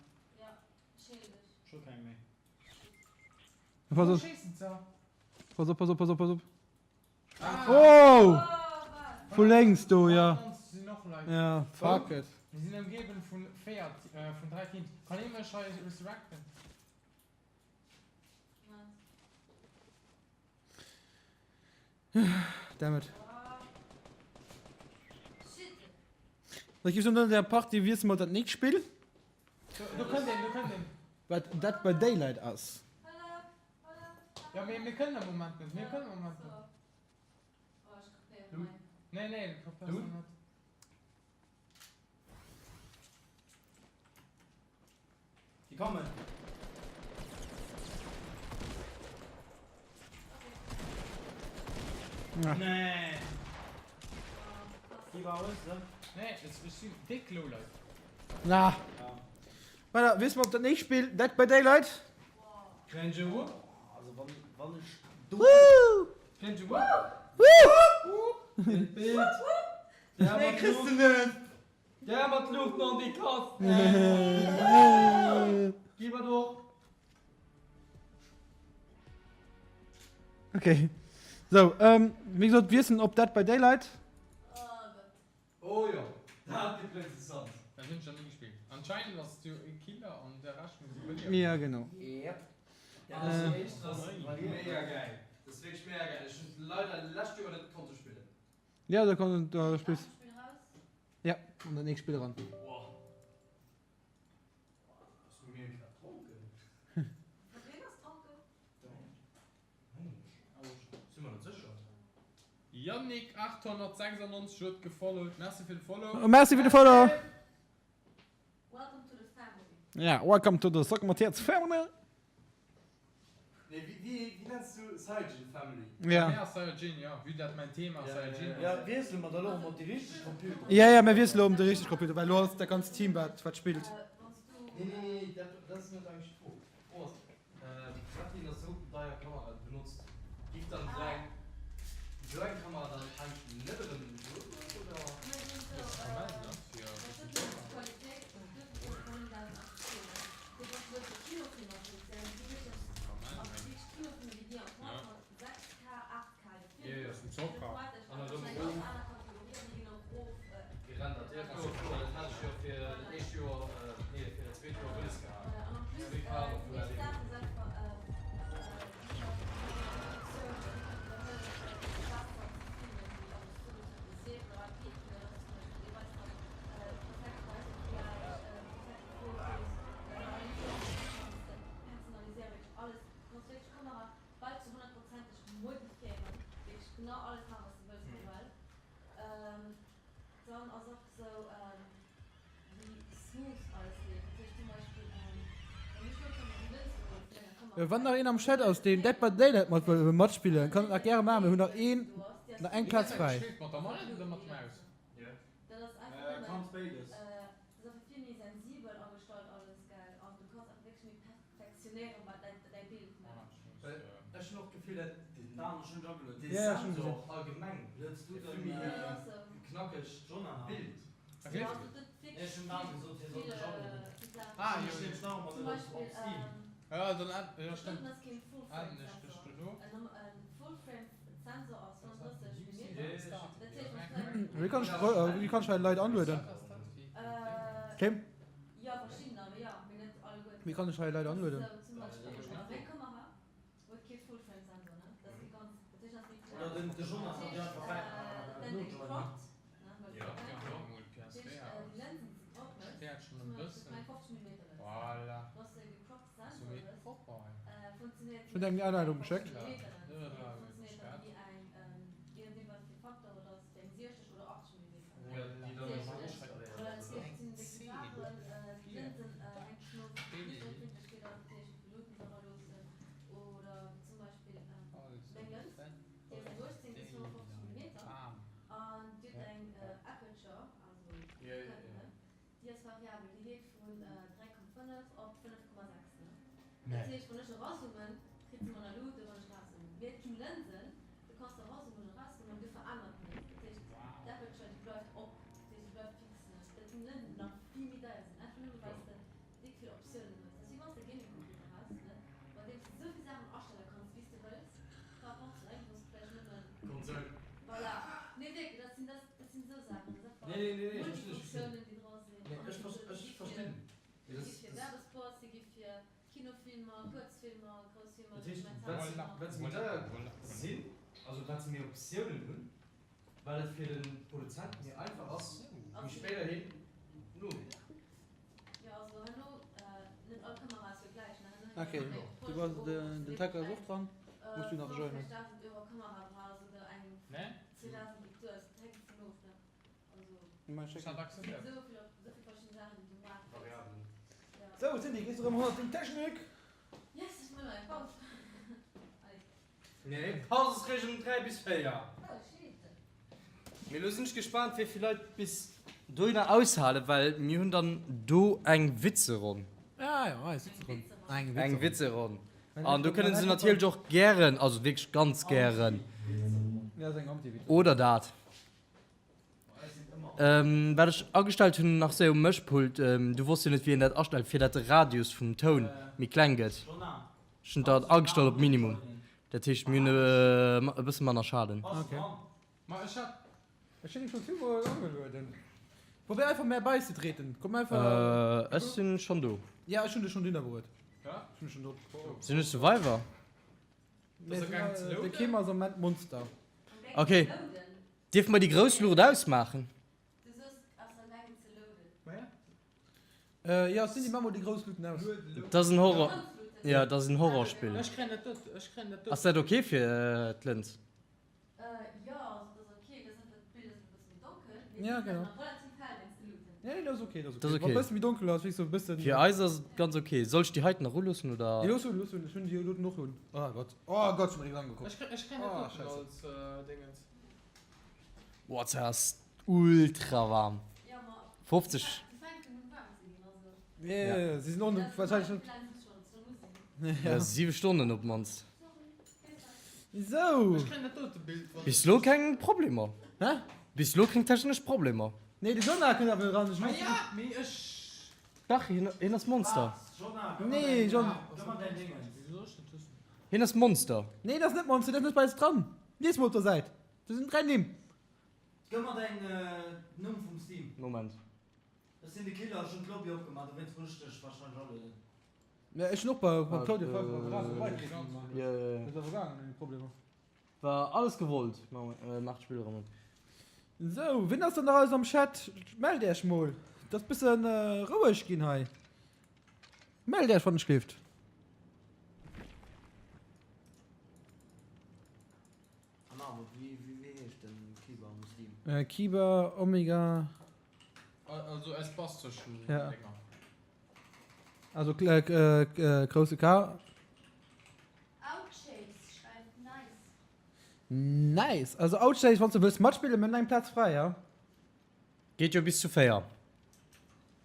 Pass op. Pass op, pass op, pass op, pass op. Oh! Vu lénks do, ja. Ja, fuck it. Mir sinn ëmgeben vun 4, vun 3 Teams. Kann ee mech hei resurrecten? Damn it. Da gibt's unter der Party wissen wir dat nächst Spiel. Do kënnt een, do kënnt een. Wat Dead by Daylight ass. Ja, mee mir kënnen am Moment net. Mir kënnen am Moment net. Nee, nee, du kapéiers dat net. Déi kommen. Nee. Déi war hues de? Nee, ech sinn déck low, Leit. Na. Voilà, weess mer op dat nächst Spill, Dead by Daylight. Kréien ech e Wupp? Also wann, wann ech do. Kréien ech e Wupp? Wupp! Bild. Nee, kriss de net. Der mat Luuchten an déi Kast! Gi mat och! Okay. So, ähm, wéi gesot, wiessen op Dead by Daylight. Oh jo, dat gëtt interessant. Dat hunn ech nach ni gespillt. Anscheinend ass et jo e Killer an de Rescht muss iwwerliewen. Ja, genau. Yep. Dat ass déi éischt, dat ass mega gäil. Dat ass wierklech mega gäil. Ech hunn et leider lescht Joer net konnte spillen. Ja, da kann, da spills. Ja, an dat nächst Spill eran. Yannick 896 huet gefollowt, merci fir de Follow. Merci fir de Follow! Ja, welcome to the Sock mat Häerz Family! Nee, wéi, wéi, wéi nenns du Saiyajin Family? Ja. Mär ass Saiyajin, jo, vue dat mäin Thema Saiyajin ass. Ja, wiessele mer da lo erëm op déi richteg Computer? Ja, ja, mir wiessele lo op de richteg Computer, well lo ass dat ganzt Team wat, wat spillt. Nee, nee, nee, dat, dat ass net eigentlech d'Fro. D'Fro ass, wat hien ass esou deier Kamera benotzt, giff dann esou eng, esou eng Kamera dann eigentlech net erëm duergoen, oder? Wann nach een am Chat ass deen Dead by Daylight mat wëll matspillen, kann et nach gäre maachen, mir hunn nach een, nach eng Plaz fräi. Dat ass vill méi sensibel agestallt alles gell an du kanns einfach wierklech méi perfektionéieren wat däi däi Bild ne. Well ech hunn och d'Gefill dat den. Dan, ech hunn dech agelueden. Dee Sensor allgemeng huet e vill méi knackegt Bild. Ech hunn Dan gesot, hie soll dech alueden. Ah, Ech hunn nämlech nach ëmmer net op Steam. Jo, dann add, jo stëmmt, adden ech dech dono. Wéi kann ech, wéi kann ech hei Leit anlueden? Kim? Wéi kann ech hei Leit anlueden? Ech hunn eng Aladung geschéckt. Wat se méi deier sinn, also wat se méi Optiounen hunn, well et fir de Produzent méi einfach ass, méi spéiderhin nogedaach. Ok, du bass, den Tucker ass och dran, muss du nach joinen. Sou Cindy, gees du rëm hannert deng Technik? Nee, Paus ass réischt um 3 bis 4. Mee lo sinn ech gespaant wéi vill Leit bis dohinner aushalen, well mir hunn dann do eng Witzeronn. Ah jo, eis Witzeronn. Eng Witzeronn. An do kënnen se natierlech och gären, also wierklech ganz gären, oder dat. Wat ech agestellt hunn nach séier um Mëschpult, du wosst jo net wéi een dat astellt fir dat de Radius vum Toun méi kleng gëtt. Ech hunn dat agestallt op Minimum, dat heescht mir hunn e bësse manner Schaden. Ma ech hat. Ech hunn dech schon zwou mol angelueden. Probéier einfach mär beizetreten. Komm einfach. Ech sinn schon do. Ja ech hunn dech schon dunner bruet. Ech hunn dech schon drop. Sinn ech Survivor? De Kim ass am Moment Monster. Ok. Dierfe mer déi grouss Luucht ausmaachen? Jo Cindy, maach mol déi grouss Luuten aus. Dat ass en Horror, jo dat ass en Horrorspill. Ass dat ok fir d'Lëns? Ja genau. Nee, dat ass ok, dat ass ok. Wann e bësse méi donkel ass, weess du, e bëssen. Fir eis ass et ganz ok. Soll ech déi heiten nach uloossen oder? Nee, looss un, looss un, ech hunn déi Luuten och un. Oh Gott, oh Gott, ech hunn mer déi angeguckt. Oh Scheisse. Boah, dat ass ultra waarm. 50. Ja, si sinn och wahrscheinlech net. Ja, 7 Stonnen op d'mannst. Sou. Bis lo keng Problemer. Hä? Bis lo keng technesch Problemer. Nee, de Jonah kënnt awer eran. Ech muss. Mee ech. Dach, hien, hien ass Monster. Nee, John. Hien ass Monster. Nee, dat ass net Monster, dat ass net bei eis dran. Lies mol op der Säit. Do sinn 3 Nimm. Gëff mer däin Numm vum Steam. Moment. Ech sinn de Killer, ech hunn d'Lobby opgemaach, dowéinst muss ech dech wahrscheinlech alueden. Mä ech hunn och bei beim Claudio Dat ass awer gaangen ouni Problemer. War alles gewollt, maacht d'Spill erëm un. Sou, wien ass dann nach alles am Chat? Mellt äech mol, et ass bëssen roueg ginn hei. Mellt äech wann ech gleeft. An awer, wéi heescht den Kiba um Steam? Kiba, Omega. Also es passt zwëschen Ja. Dénger. Also grousse K. Outchase schreift nice. Nice! Also Outchase, wanns du wëlls matspillen, mir hunn eng Plaz fräi, ja? Geet jo bis zu 4.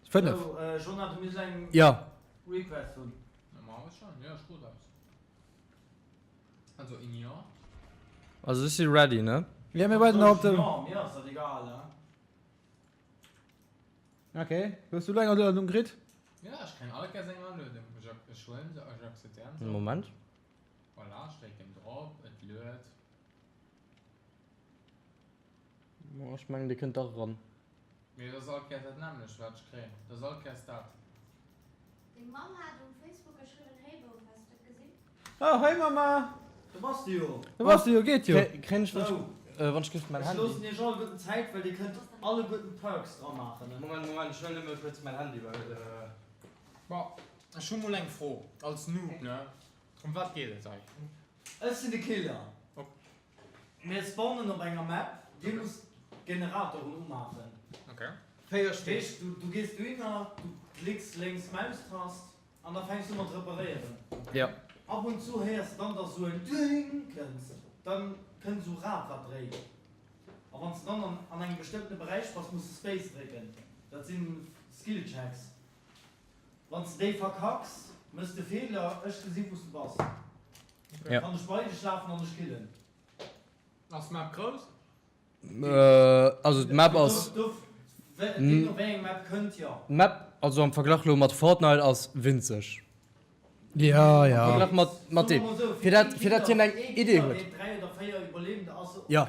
5. Sou, Jonah, du misst eng Ja. Request hunn. Normal schon, ja, ech krut eis. Also in ja. Also ech si ready, ne? Jo, mir waarden nach op de. Jo, mir ass dat egal, ne? Ok, hues du elo eng Aluedung kritt? Jo, ech kréien all Kéiers eng Aluedung. Ech ak, ech huelen se, ech akzeptéieren se. Moment. Voilà, ech drécken drop, et lued. Oh, ech mengen, dir kënnt dach eran. Mee et ass all Kéiers dat nämmlecht, wat ech kréien. Et ass all Kéiers dat. Deng Mamm hat um Facebook geschriwwen, Hey Bouf, has de et gesinn? Oh, hoi Mama! Do bass de jo! Do bass de jo, geet jo! Kréien ech wann ech giff mäin Handy. Ech loossen iech alleguerten Zäit, well dir kënnt alleguerten Perks dra maachen. Moment, Moment, ech huelen nëmme kuerz mäin Handy, well. Bon, ech hu mol eng Fro, als Noob, ne, Ëm wat geet et hei? Ech sinn de Killer. Mir spawnen op enger Map, dir musst Generatoren umaachen. Okay. 4 Stéck. Heescht, du gees dohinner, du klicks lénks Maustast an da fänks du mat reparéieren. Ja. Ab und zu héiers de dann, dass sou en Ding kënnt, dann kënnt sou Rad wat dréit. A wann s de dann an engem bestëmmtene Beräich bass, muss de Space drécken. Dat sinn Skill Checks. Wann s de déi verkacks, mëss de Feeler, ech gesi wou s de bass. Ja. Kann ech bei dech lafen an dech killen. Ass d'Map grouss? Also d'Map ass. Deemno wéi eng Map kënnt, jo. D'Map, also am Verglach lo mat Fortnite, ass winzeg. Ja, ja. Am Verglach mat, mat deem. Fir dat, fir dat hien eng Idee huet. Ja,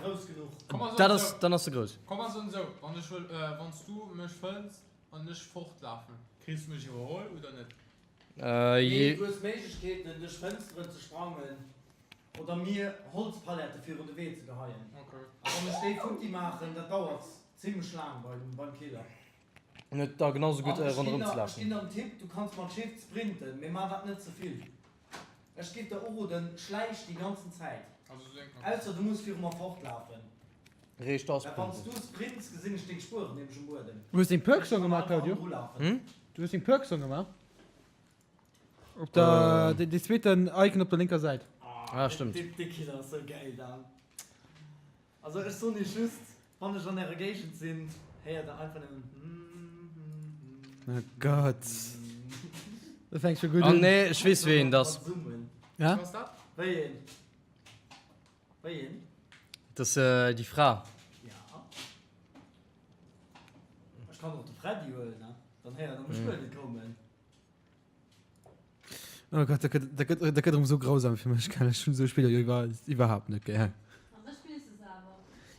dat ass, dann ass se grouss. Komm mer soen esou, wann ech wëll, wann s du mech fënns an ech fortlafen, kriss du mech iwwerholl oder net? Nee, du hues Méiglechkeeten duerch Fënsteren ze sprangen oder mir Holzpalette virun de Wee ze geheien. A wann ech déi futti maachen, dat dauert zimmlech laang beim Killer. Net da genau sou gutt An ech ginn ronderëm ze der, ech lafen. ginn der en Tipp, du kanns mat Shift sprinten, mee maach dat net ze vill. Ech géif der uroden, schläich déi ganzen Zäit, ausser du muss viru mer fortlafen. Reecht da Well wann s sprinten. du sprints, gesinn ech deng Spueren nämlech um Buedem. Du hues deng Perks Ech kann gemaach, einfach Claudio? hannendru lafen. Du hues deng Perks gemaach? Op der, dee zweeten Icon op der lénker Säit. Ah, stimmt. Dee Killer ass sou gäil, Dan. Also ech soen iech just, wann ech an ärer Géigend sinn, héiert der einfach nëmmen Oh Gott. Dat fänkt scho gutt Oh un. nee, ech weess wéi een dat ass. Ja? Was ass dat? Wéi een? Wéi een? Dat ass déi Fra. Ja. Ech kann och de Freddy huelen, ne? Dann héiert der mech guer net kommen. Oh Gott, dat gëtt, dat gëtt, dat gëtt erëm esou grausam fir mech, gell? Ech hunn esou Spiller jo iwwer, iwwerhaapt net gär. An da spills de se awer.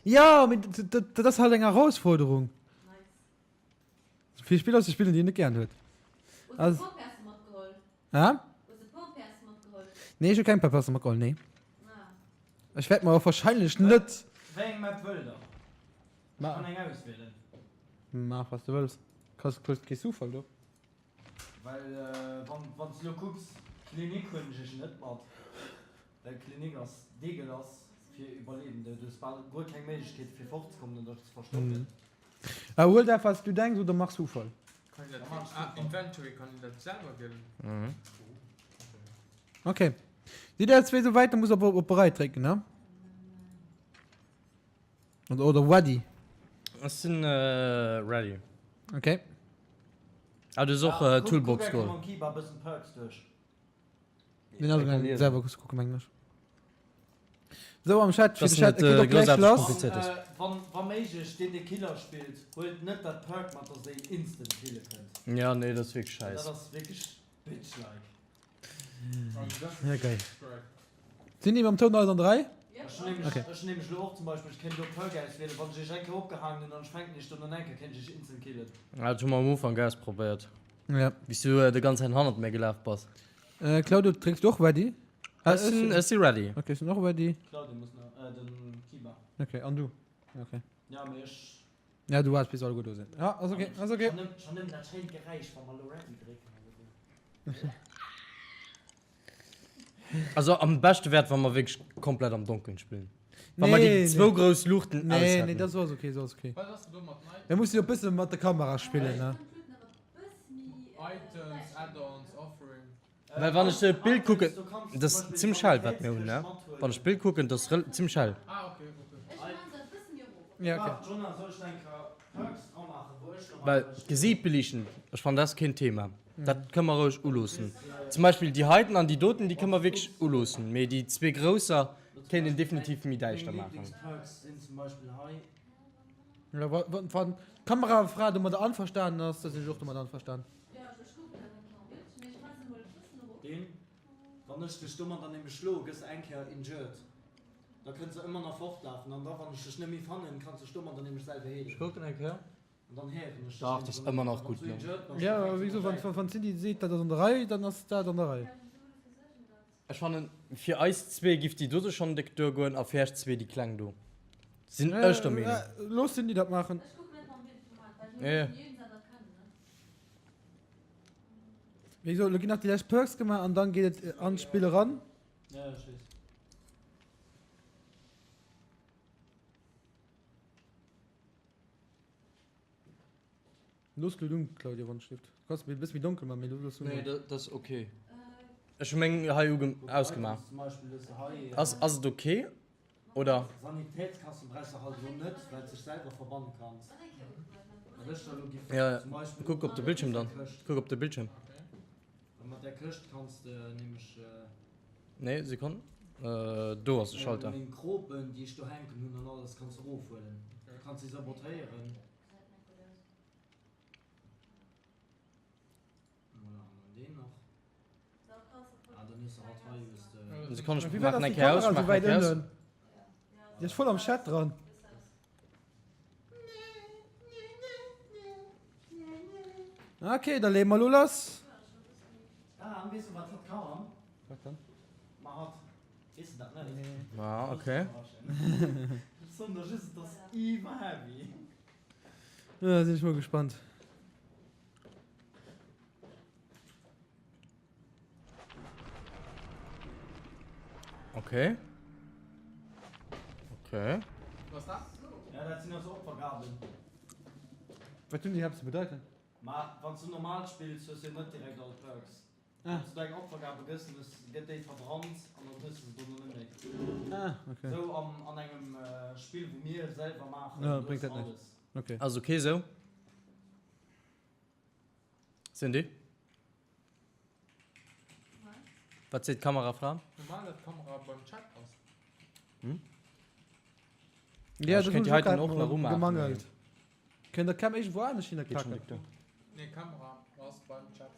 Ja, mee dat, dat, dat ass halt eng Erausforderung. Nice. Fir Spiller ze spillen, déi een net gären huet. Hues de Also- Pompers matgeholl? Hä? Hues de Pompers matgeholl? Nee, ech hu keng Pompers matgeholl, nee. Ah. Ech wäert mer och wahrscheinlech net. Wéi eng Map wëllt der? Ech kann eng auswielen. Maach, wat s de wëlls. Kasst, kasst kee Zufall do. Well wann s de elo kucks, Klinik huelen ech iech net mat, well Klinik ass deegelass fir Iwwerlebende, du hues bal guer keng Méiglechkeet fir fortzekommen oder dech ze verstoppen. Huel dat wat s du denks oder mach Zufall. Kann een dat, ah, Inventory, kann een dat selwer wielen? Ok. Sidd der zwee souwäit, da muss op op bereit drécken, ne? Oder, oder ready. Ech sinn ready. Ok. Ah, du hues och Ja, kuck, Toolbox kuck geholl. mam Kiba bëssen Perks duerch. Den ass gaangen selwer kucke kucken, mengen ech. Sou, am Chat, fir Dass de Chat, net et geet och gläich groussaarteg lass. komplizéiert ass. Äh, wann, wa méiglech, deen dee Killer spillt, huelt net dat Perk mat, dass der een instant kille kënnt. Ja, nee, dat ass wierklech Well schäiss. dat ass wierklech bitch-like. Ja, geil. Sinn déi mam Toun alles an der Rei? Ech hunn nämlech, Okay. ech hunn nämlech elo och zum Beispill, ech kéint elo Perk auswielen, wann ech iech eng Kéier opgehaangen hunn an ech fänken iech dono eng Kéier, kéint ech iech instant killen. Ja, dat hu mer am Ufank ausprobéiert, Ja. wéi s du de ganz Zäit hannert mir gelaf bass. Äh, Claudio, drécks du och ready? Ah, Ech sinn, ech si ready. Okay, ech sinn och ready. Claudio muss nach, äh, den Kiba. Okay, an du? Okay. Ja, mee ech. Ja, du waarts bis alleguer do sinn. Ja, ass okay, ass okay. Schon nëmmen, schon nëmmen dat schéint Geräisch, wa mer elo ready drécken oder sou. Also am beschte wär et, wa mer wierklech komplett am Donkelen spillen. Wa mer déi zwou grouss Luuchten aus Nee, hätten. nee, dat ass okay, dat ass okay. Wat ass do mat nei? Mir musse jo e bësse mat der Kamera spillen, ne? Items, Add-ons, Offering. Well wann ech d'Bild kucken, dat ass zimmlech hell wat mir hunn, ne? Wann ech d'Bild kucken, dat ass rel zimmlech hell. Ah, okay, okay. Ech man se e bësse méi erof. Ja, okay. Well d'Gesiit beliichten, ech fannen dat ass keen Thema, dat kënne mer roueg uloossen. Zum Beispill déi heiten an déi doten, déi kënne mer wierklech uloossen, mee déi zwee grousser. Kéint een definitiv méi däischter maachen. Meng Lieblingsperks sinn zum Beispill hei. Jo, wann d'Kamerafra domadder anverstanen ass, da sinn ech och domadder anverstanen. Deen, wann ech dech domadder nämlech schloe, gëss de eng Kéier injured. Da kënns de ëmmer nach fortlafen an da wann ech dech net méi fannen, kanns dech domadder nämlech selwer heelen. Ech kucken eng Kéier. An dann héieren ech dech Dach, dat ass ëmmer nach gutt, ne? Jo, wéi gesot, wann d'Cindy seet, dat ass an der Rei, dann ass dat an der Rei. Ech fannen, fir eis zwee giff déi dote schonn déck duergoen a fir iech zwee déi kleng do. Sinn ech der Meenung. Looss d'Cindy dat maachen. Jo. Wéi gesot, elo ginn nach déi lescht Perks gemaach an dann geet et an d'Spill eran. Ja, ech weess. Looss d'Luut un, Claudio, wann et schléift. Du kanns e bësse méi donkel man, mee lo looss un. Nee, dat ass ok. Ech hu meng hei ausgemaach. Ass ass et ok oder? Sanitätskasse brauchs de halt elo net, well s dech selwer verbannen kanns. Wat ech da elo giff Ja, zum Beispill kuck op de Bildschirm dann. Kuck op de Bildschirm. Well mat där Këscht kanns de nämlech. Nee, Sekonn. Do ass de Schalter. Meng Kropen, déi ech do hänken hunn an alles, kanns de erofhuelen. Du kanns se sabotéieren. Voilà, an dann deen nach. Ah, dann hues de halt hei, hues de. Sekonn, ech Wéi war maachen dass eng déi Kéier aus, Kamera ech esou maachen wäit eng Kéier aus. ënnen? Déi ass voll am Chat dran. Ok, da leeë mer elo lass. Ah, an weess de wat hatt kann? Wat dann? Ma hatt, weess de dat net? Nee. Ah, okay. Ech soen der just, et ass iwwer heavy. Da sinn ech mol gespannt. Okay. Okay. Was dat? Ja, dat sinn also Opfergaben. Wat hunn déi iwwerhaapt ze bedeiten? Ma wann s du normal spills, hues du jo net direkt all d'Perks. Wann s du eng Opfergabe gëss, dann hues, gëtt déi verbrannt an dann hues du se dono net méi. Ah, okay. Sou an, an engem Spill, wou mir selwer maachen, Ja, do bréngt hues dat du näischt. alles. Okay. Ass okay sou? Cindy? Wat seet d'Kamerafra? Normal dat d'Kamera beim Chat ass. Hm? Ja, ech dat kéint hunn déi ech och heiten grad och nach umaachen, gemangelt. Kënnt der Cam iergendwou anescht hinner Geet schon klacken? déck duer. Nee, Kamera ass beim Chat.